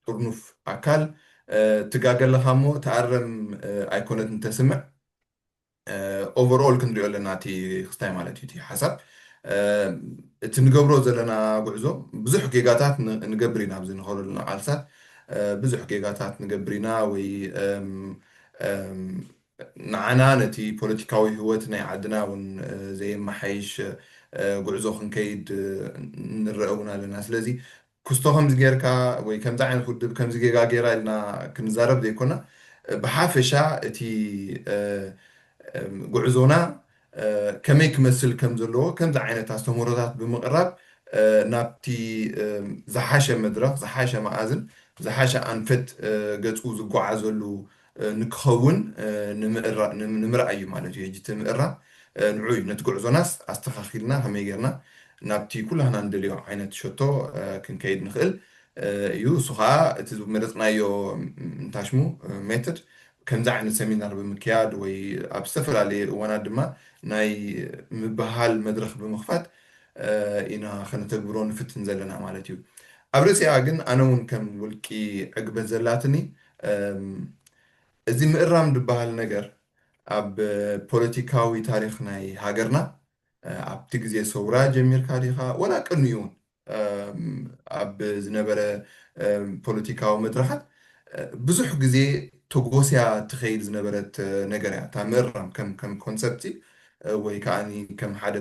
ጥርኑፍ ኣካል ትጋገ ኣለኻ እሞ ተኣረም ኣይኮነትን ተስምዕ። Overall ክንሪኦ ኣለና እቲ ክስታይ ማለት እዩ እቲ ሓሳብ እቲ ንገብሮ ዘለና ጉዕዞ ብዙሕ ጌጋታት ንገብር ኢና ኣብዚ ንኸደሉ ቃልሳት ብዙሕ ጌጋታት ንገብር ኢና ወይ ንዓና ነቲ ፖለቲካዊ ህይወት ናይ ዓድና እውን ዘየመሓይሽ ጉዕዞ ክንከይድ ንረአ እውን ኣለና። ስለዚ ክስቶ ከምዚ ጌርካ ወይ ከምዚ ዓይነት ውድብ ከምዚ ጌጋ ጌራ ኢልና ክንዛረብ ዘይኮና፣ ብሓፈሻ እቲ ጉዕዞና ከመይ ክመስል ከም ዘለዎ ከምዚ ዓይነት ኣስተምህሮታት ብምቕራብ ናብቲ ዝሓሸ መድረኽ፣ ዝሓሸ መኣዝን ዝሓሸ ኣንፈት ገጹ ዝጓዓዘሉ ንክኸውን ንምእራ- ንም- ንምርኣይ እዩ ማለት እዩ። ሕጂ እቲ ምእራም ንዑ እዩ። ነቲ ጉዕዞናስ ኣስተኻኺልና ከመይ ጌርና ናብቲ ኩላህና ንደልዮ ዓይነት ሸቶ ክንከይድ ንኽእል እዩ። እሱ ከዓ እቲ ዝመረፅናዮ እንታሽሙ ሜቶድ ከምዚ ዓይነት ሰሚናር ብምክያድ ወይ ኣብ ዝተፈላለየ እዋናት ድማ ናይ ምብሃል መድረኽ ብምኽፋት ኢና ከነተግብሮ ንፍትን ዘለና ማለት እዩ። ኣብ ርእሲኣ ግን ኣነ እውን ከም ውልቂ ዕግበት ዘላትኒ እዚ ምእራም ዝበሃል ነገር ኣብ ፖለቲካዊ ታሪኽ ናይ ሃገርና ኣብቲ ግዜ ሰውራ ጀሚርካ ዲኻ ወላ ቅድሚኡ እውን ኣብ ዝነበረ ፖለቲካዊ መድረኻት ብዙሕ ግዜ ተጎስያ ትኸይድ ዝነበረት ነገር እያ። እታ ምእራም ከም ከም ኮንሰፕት ወይ ከዓ ከም ሓደ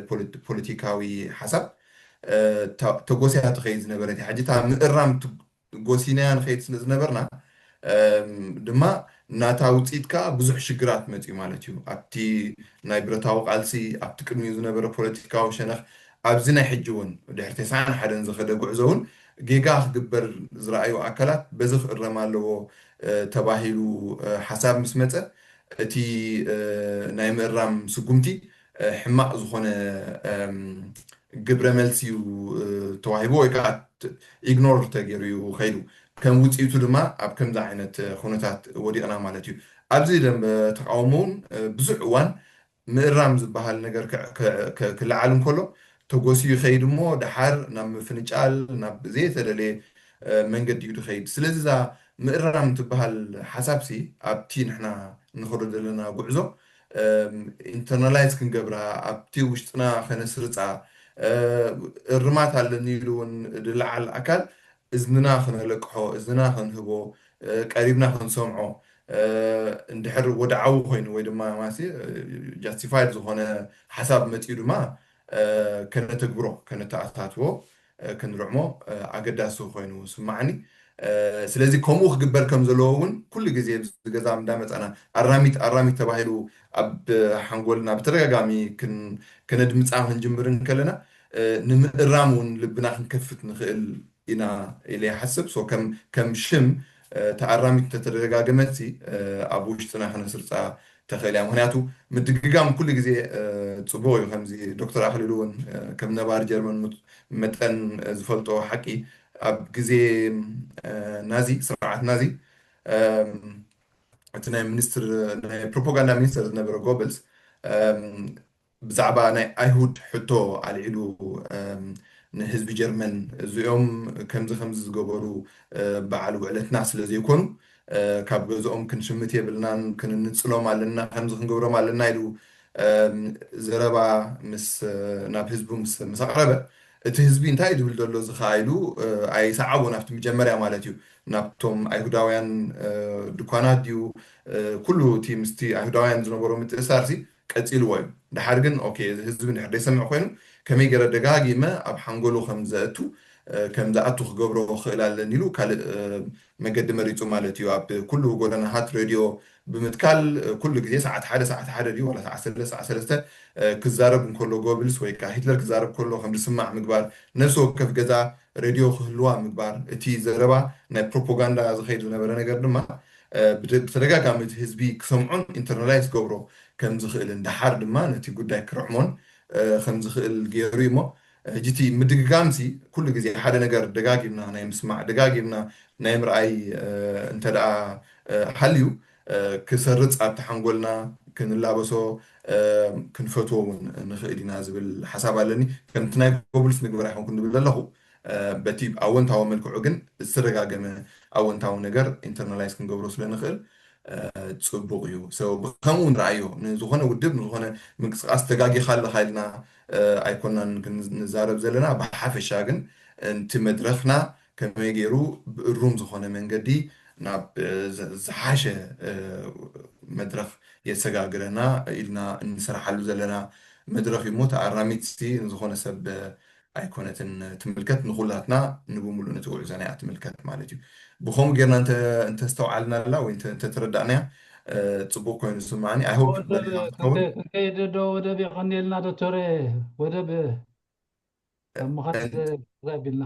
ፖለቲካዊ ሓሳብ ተጎስያ ትኸይድ ዝነበረት እያ። ሕጂ እታ ምእራም ጎሲናያ ንኸይድ ስለ ዝነበርና ድማ ናታ ውፅኢት ከዓ ብዙሕ ሽግራት መፅዩ ማለት እዩ። ኣብቲ ናይ ብረታዊ ቃልሲ ኣብቲ ቅድሚኡ ዝነበረ ፖለቲካዊ ሸነኽ ኣብዚ ናይ ሕጂ እውን ድሕሪ ተስዓን ሓደን ዝኸደ ጉዕዞ እውን ጌጋ ክግበር ዝረኣዩ ኣካላት በዚ ክእረም ኣለዎ ተባሂሉ ሓሳብ ምስ መፀ እቲ ናይ ምእራም ስጉምቲ ሕማቕ ዝኾነ ግብረ መልሲ እዩ ተዋሂቡ ወይ ከዓ ኢግኖር ተገይሩ እዩ ከይዱ። ከም ውፅኢቱ ድማ ኣብ ከምዚ ዓይነት ኩነታት ወዲቕና ማለት እዩ። ኣብዚ ደንበ ተቃውሞ እውን ብዙሕ እዋን ምእራም ዝበሃል ነገር ክልዓል እንከሎ ተጎስዩ ይኸይድ እሞ ድሓር ናብ ምፍንጫል ናብ ዘይተደለየ መንገዲ እዩ ዝኸይድ። ስለዚ እዛ ምእራም ትበሃል ሓሳብሲ ኣብቲ ንሕና ንኸዶ ዘለና ጉዕዞ ኢንተርናላይዝ ክንገብራ ኣብቲ ውሽጥና ከነስርፃ እርማት ኣለኒ ኢሉ እውን ዝለዓል ኣካል እዝንና ክነለቅሖ እዝንና ክንህቦ ቀሪብና ክንሰምዖ እንድሕር ወድዓዊ ኮይኑ ወይ ድማ ማለት ጃስቲፋይድ ዝኾነ ሓሳብ መፂኡ ድማ ከነተግብሮ ከነተኣታትዎ ክንርዕሞ ኣገዳሲ ኮይኑ ስማዓኒ። ስለዚ ከምኡ ክግበር ከም ዘለዎ እውን ኩሉ ግዜ ኣብዚ ገዛ እንዳመፃና ኣራሚት ኣራሚት ተባሂሉ ኣብ ሓንጎልና ብተደጋጋሚ ከነድምፃ ክንጅምር እንከለና ንምእራም እውን ልብና ክንከፍት ንኽእል ኢና ኢለ ይሓስብ። ከም ሽም ተኣራሚት ተተደጋገመት ኣብ ውሽጥና ከነስርፃ ተኽእል እያ። ምክንያቱ ምድግጋም ኩሉ ግዜ ፅቡቅ እዩ። ከምዚ ዶክተር ኣክሊሉ እውን ከም ነባር ጀርመን መጠን ዝፈልጦ ሓቂ ኣብ ግዜ ናዚ ስርዓት ናዚ እቲ ናይ ሚኒስትር ናይ ፕሮፓጋንዳ ሚኒስትር ዝነበረ ጎበልስ ብዛዕባ ናይ ኣይሁድ ሕቶ ኣልዒሉ ንህዝቢ ጀርመን እዚኦም ከምዚ ከምዚ ዝገበሩ በዓል ውዕለትና ስለ ዘይኮኑ ካብ ገዝኦም ክንሽምት የብልናን ክንንፅሎም ኣለና ከምዚ ክንገብሮም ኣለና ኢሉ ዘረባ ምስ ናብ ህዝቡ ምስ ኣቕረበ እቲ ህዝቢ እንታይ ዝብል ዘሎ እዚ ከዓ ኢሉ ኣይሰዓቦ ናብቲ መጀመርያ ማለት እዩ ናብቶም ኣይሁዳውያን ድኳናት ድዩ ኩሉ እቲ ምስቲ ኣይሁዳውያን ዝነበሮ ምትእሳር ሲ ቀፂልዎ እዩ። ድሓር ግን ኦኬ እዚ ህዝቢ እንድሕር ዘይሰምዕ ኮይኑ ከመይ ገይረ ደጋጊመ ኣብ ሓንጎሉ ከም ዘእቱ ከም ዝኣቱ ክገብሮ ክእል ኣለኒ ኢሉ ካልእ መገዲ መሪፁ ማለት እዩ። ኣብ ኩሉ ጎደናታት ሬድዮ ብምትካል ኩሉ ግዜ ሰዓት ሓደ ሰዓት ሓደ ድዩ ዋላ ሰዓት ሰለስተ ሰዓት ሰለስተ ክዛረብ እንከሎ ጎብልስ ወይ ከዓ ሂትለር ክዛረብ ከሎ ከም ዝስማዕ ምግባር፣ ነፍሲ ወከፍ ገዛ ሬድዮ ክህልዋ ምግባር፣ እቲ ዘረባ ናይ ፕሮፓጋንዳ ዝኸይድ ዝነበረ ነገር ድማ ብተደጋጋሚ እቲ ህዝቢ ክሰምዖን ኢንተርናላይዝ ክገብሮ ከም ዝኽእልን ደሓር ድማ ነቲ ጉዳይ ክርዕሞን ከም ዝኽእል ገይሩ እዩ እሞ ሕጂ እቲ ምድግጋምሲ ኩሉ ግዜ ሓደ ነገር ደጋጊምና ናይ ምስማዕ ደጋጊምና ናይ ምርኣይ እንተ ደኣ ሃልዩ ክሰርፅ ኣብቲ ሓንጎልና ክንላበሶ ክንፈትዎ እውን ንኽእል ኢና ዝብል ሓሳብ ኣለኒ። ከምቲ ናይ ጎብልስ ንግበር ኣይኮንኩን ዝብል ዘለኹ በቲ ኣወንታዊ መልክዑ ግን ዝተደጋገመ ኣወንታዊ ነገር ኢንተርናላይዝ ክንገብሮ ስለ ንኽእል ፅቡቕ እዩ። ብከምኡ ንረኣዮ ንዝኾነ ውድብ ንዝኾነ ምንቅስቃስ ተጋጊኻ ኣለኻ ኢልና ኣይኮናን ንዛረብ ዘለና። ብሓፈሻ ግን እቲ መድረኽና ከመይ ገይሩ ብእሩም ዝኾነ መንገዲ ናብ ዝሓሸ መድረኽ የሰጋግረና ኢልና እንሰርሓሉ ዘለና መድረኽ እዩ እሞ፣ ተኣራሚት ሲ ንዝኾነ ሰብ ኣይኮነትን ትምልከት፣ ንኹላትና ንብምሉእ ነቲ ጉዕዞና እያ ትምልከት ማለት እዩ። ብኸምኡ ጌርና እንተ እንተስተውዓልናላ ወይ እንተ እንተተረዳእናያ፣ እ፣ ጽቡቕ ኮይኑ ዝስምዓኒ። I hope ወደብ በሊኻ ክትከውን። ክንከ- ክንከይድ ዶ ወደብ የቐንየልና ዶክተር፣ ወደብ ኣብ ምኻድ እ፣ ዘቢልና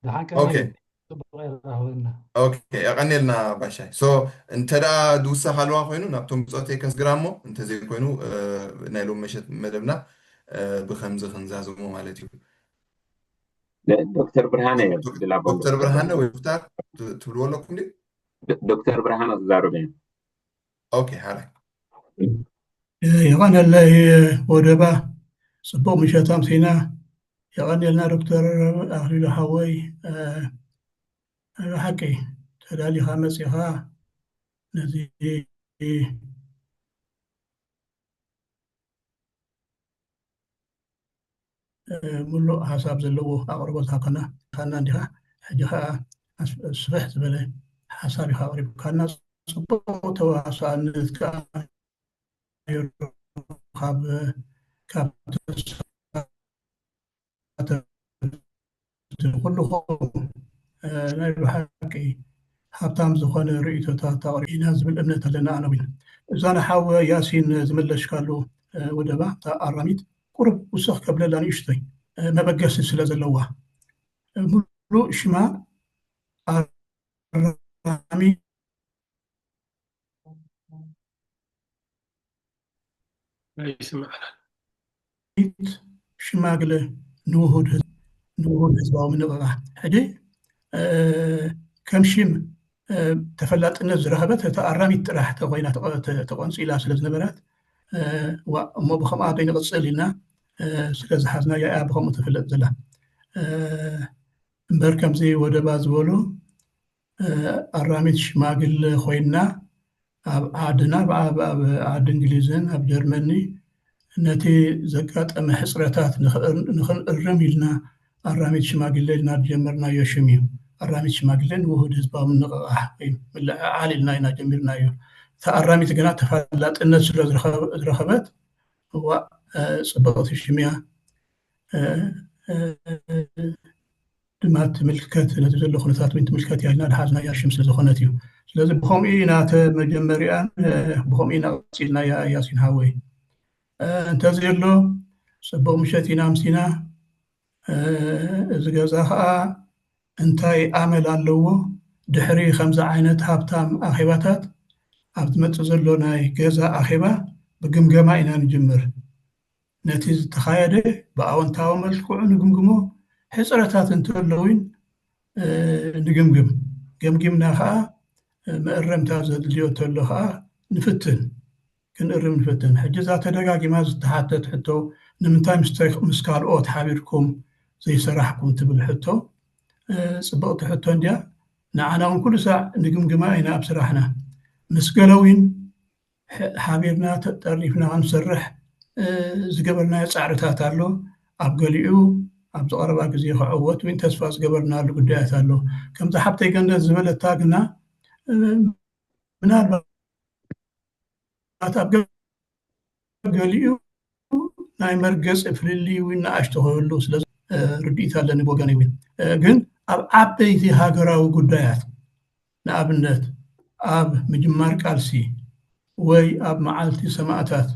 ደሓን ኦኬ። ቀንየ ጽቡቕ የራኽበና። ኦኬ፣ የቐንየልና ባሻይ። So እንተ ደኣ ድውሰኽ ኣለዋ ኮይኑ ናብቶም ብጾተይ ከስግራ እሞ፣ እንተዘይኮይኑ፣ እ፣ ናይ ሎም መሸት መደብና፣ እ፣ ብኸምዚ ክንዛዝሞ ማለት እዩ። ዶክተር ብርሃነ እዮም ዶክ- ዝላቦ ዶክተር ብርሃነ ወይ ዶክተር ት- ትብልዎ ኣለኩም ድዩ? ዶ- ዶክተር ብርሃነ ክዛረቡ እዮም። ኦኬ፣ ሓራይ። የቐነለይ ወደባ፣ ጽቡቕ ምሸት ኣምሲና። የቐንየልና ዶክተር ኣኽሊሉ ሓወይ። እ፣ ብሓቂ ተዳሊኻ መጺኻ ነዚ እ፣ ምሉእ ሓሳብ ዘለዎ ኣቕርቦት ሃብካና ካና እንዲኻ። ሕጂ ኸዓ ኣስ- ስፍሕ ዝበለ ሓሳብ ኢኻ ኣቕሪብካና። ጽቡቕ ተዋሳእነት ከኣ ነይሩ። ካብ ካብ ተሳተፍቲ ኩልኹም፣ እ፣ ናይ ብሓቂ ሃብታም ዝኾነ ርእይቶታት ኣቕሪብና ዝብል እምነት ኣለና። ኣነ እውን እዛ ንሓወ ያሲን ዝመለስካሉ፣ እ፣ ወደባ እታ ኣራሚት ቁሩብ ውስኽ ከብለላ ንእሽቶይ፣ እ፣ መበገሲ ስለ ዘለዋ፣ እ፣ ሙሉእ ሽማ ኣራሚት ኣይስማዕናን። ሽማግለ ንውሁድ ህዝ- ንውሁድ ህዝባዊ ምንቕቓሕ። ሕጂ፣ እ፣ ከም ሽም፣ እ፣ ተፈላጥነት ዝረኸበት እታ ኣራሚት ጥራሕ ተኮይና ተቐ- ተ- ተቆንፂላ ስለ ዝነበረት፣ እ፣ ዋ እሞ ብኸምኣ ዶ ንቕፅል ኢልና፣ እ፣ ስለ ዝሓዝናያ እያ ብኸምኡ ተፈለጥ ዘላ። እ፣ እምበር ከምዚ ወደባ ዝበሉ፣ እ፣ ኣራሚት ሽማግለ ኮይና ኣብ ዓድና ኣብ ኣብ ዓዲ እንግሊዝን ኣብ ጀርመኒ ነቲ ዘጋጠመ ሕፅረታት ንኽእር- ንኽንእርም ኢልና ኣራሚት ሽማግለ ኢልና ዝጀመርናዮ ሽም እዩ። ኣራሚት ሽማግለ ንውሁድ ህዝባዊ ምንቕቓሕ ወይ ምልዕዓል ኢልና ኢና ጀሚርናዮ። እታ ኣራሚት ግና ተፈላጥነት ስለ ዝረኸብ- ዝረኸበት እዋ፣ እ፣ ፅብቕቲ ሽም እያ። እ፣ እ፣ ድማ ትምልከት ነቲ ዘሎ ኩነታት እውን ትምልከት እያ ኢልና ድሓዝናያ ሽም ስለ ዝኾነት እዩ። ስለዚ ብኸምኡ ኢና ተመጀመሪኣን፣ እ፣ ብኸምኡ ኢና ቀፂልናያ ያሲን ሓወይ። እ፣ እንተዘየሎ ፅቡቕ ምሸት ኢና ኣምሲና። እ፣ እዚ ገዛ ኸዓ እንታይ ኣመል ኣለዎ? ድሕሪ ከምዚ ዓይነት ሃብታም ኣኼባታት ኣብ ዝመፅእ ዘሎ ናይ ገዛ ኣኼባ ብግምገማ ኢና ንጅምር። ነቲ ዝተኻየደ ብኣወንታዊ መልክዑ ንግምግሞ፣ ሕፅረታት እንተሎ እውን፣ እ፣ ንግምግም። ገምጊምና ኸዓ፣ እ፣ መእረምታ ዘድልዮ እንተሎ ኸዓ ንፍትን፣ ክንእርም ንፍትን። ሕጂ እዛ ተደጋጊማ ዝተሓተት ሕቶ፣ ንምንታይ ምስ ተ- ምስ ካልኦት ሓቢርኩም ዘይሰራሕኩም ትብል ሕቶ፣ እ፣ ፅብቕቲ ሕቶ እንድያ። ንዓና እውን ኩሉ ሳዕ ንግምግማ ኢና ኣብ ስራሕና። ምስ ገለ እውን ሕ- ሓቢርና ተጠርኒፍና ክንሰርሕ፣ እ፣ ዝገበርናዮ ፃዕርታት ኣሎ። ኣብ ገሊኡ ኣብዚ ቀረባ ግዜ ክዕወት እውን ተስፋ ዝገበርናሉ ጉዳያት ኣሎ። ከምዛ ሓብተይ ገነት ዝበለታ ግና፣ እ፣ ምናልባት ኣብ ገ- ገሊኡ ናይ መርገፂ ፍልልይ እውን ንኣሽቶ ክህሉ ስለ እ፣ ርድኢት ኣለኒ ብወገነይ እውን። እ፣ ግን ኣብ ዓበይቲ ሃገራዊ ጉዳያት፣ ንኣብነት ኣብ ምጅማር ቃልሲ ወይ ኣብ መዓልቲ ሰማእታት፣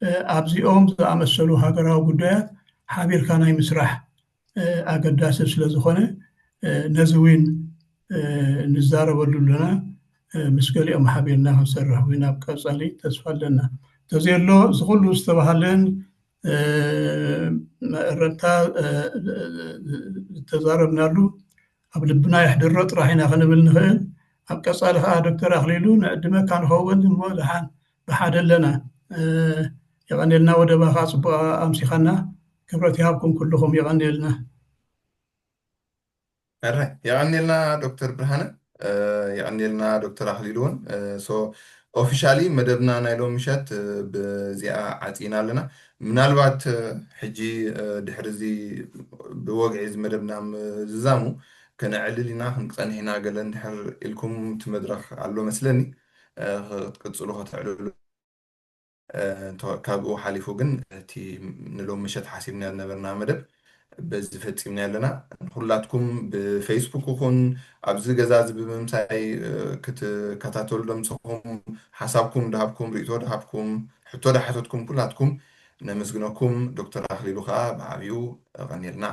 እ፣ ኣብዚኦም ዝኣመሰሉ ሃገራዊ ጉዳያት ሓቢርካ ናይ ምስራሕ፣ እ፣ ኣገዳሲ ስለ ዝኾነ፣ እ፣ ነዚ እውን፣ እ፣ ንዛረበሉ ኣለና። እ፣ ምስ ገሊኦም ሓቢርና ክንሰርሕ እውን ኣብ ቀፃሊ ተስፋ ኣለና። እንተዘየሎ እዚ ኩሉ ዝተባሃለን፣ እ፣ መእረምታ፣ እ፣ ዝተዛረብናሉ ኣብ ልብና የሕድሮ ጥራሕ ኢና ክንብል ንኽእል። ኣብ ቀፃሊ ከዓ ዶክተር ኣኽሊሉ ንዕድመካ ንኸውን እሞ ደሓን ብሓደ ኣለና። እ፣ የቐንየልና፣ ወደባኻ ፅቡቕ ኣምሲኻና። ክብረት ይሃብኩም ኩልኹም፣ የቐንየልና። ሕራይ የቐንየልና ዶክተር ብርሃነ፣ እ፣ የቐንየልና ዶክተር ኣኽሊሉ እውን። እ፣ so officially መደብና ናይ ሎም ምሸት፣ እ፣ ብዚኣ ዓፂና ኣለና። ምናልባት፣ እ፣ ሕጂ፣ እ፣ ድሕሪ እዚ ብወግዒ እዚ መደብና ምዝዛሙ ከነዕልል ኢና፣ ክንፀንሕ ኢና ገለ እንድሕር ኢልኩም እቲ መድረኽ ኣሎ መስለኒ። ክትቅፅሉ ከተዕልሉ። ካብኡ ሓሊፉ ግን እቲ ንሎም ምሸት ሓሲብና ዝነበርና መደብ በዚ ፈፂምና ኣለና። ንኩላትኩም ብፌስቡክ ይኹን ኣብዚ ገዛ እዚ ብምምሳይ ክትከታተሉ ደምሰኹም ሓሳብኩም ድሃብኩም ርእቶ ድሃብኩም ሕቶ ድሓተትኩም ኩላትኩም ነመስግነኩም። ዶክተር ኣክሊሉ ከዓ ብዓብዩ ቀኒልና።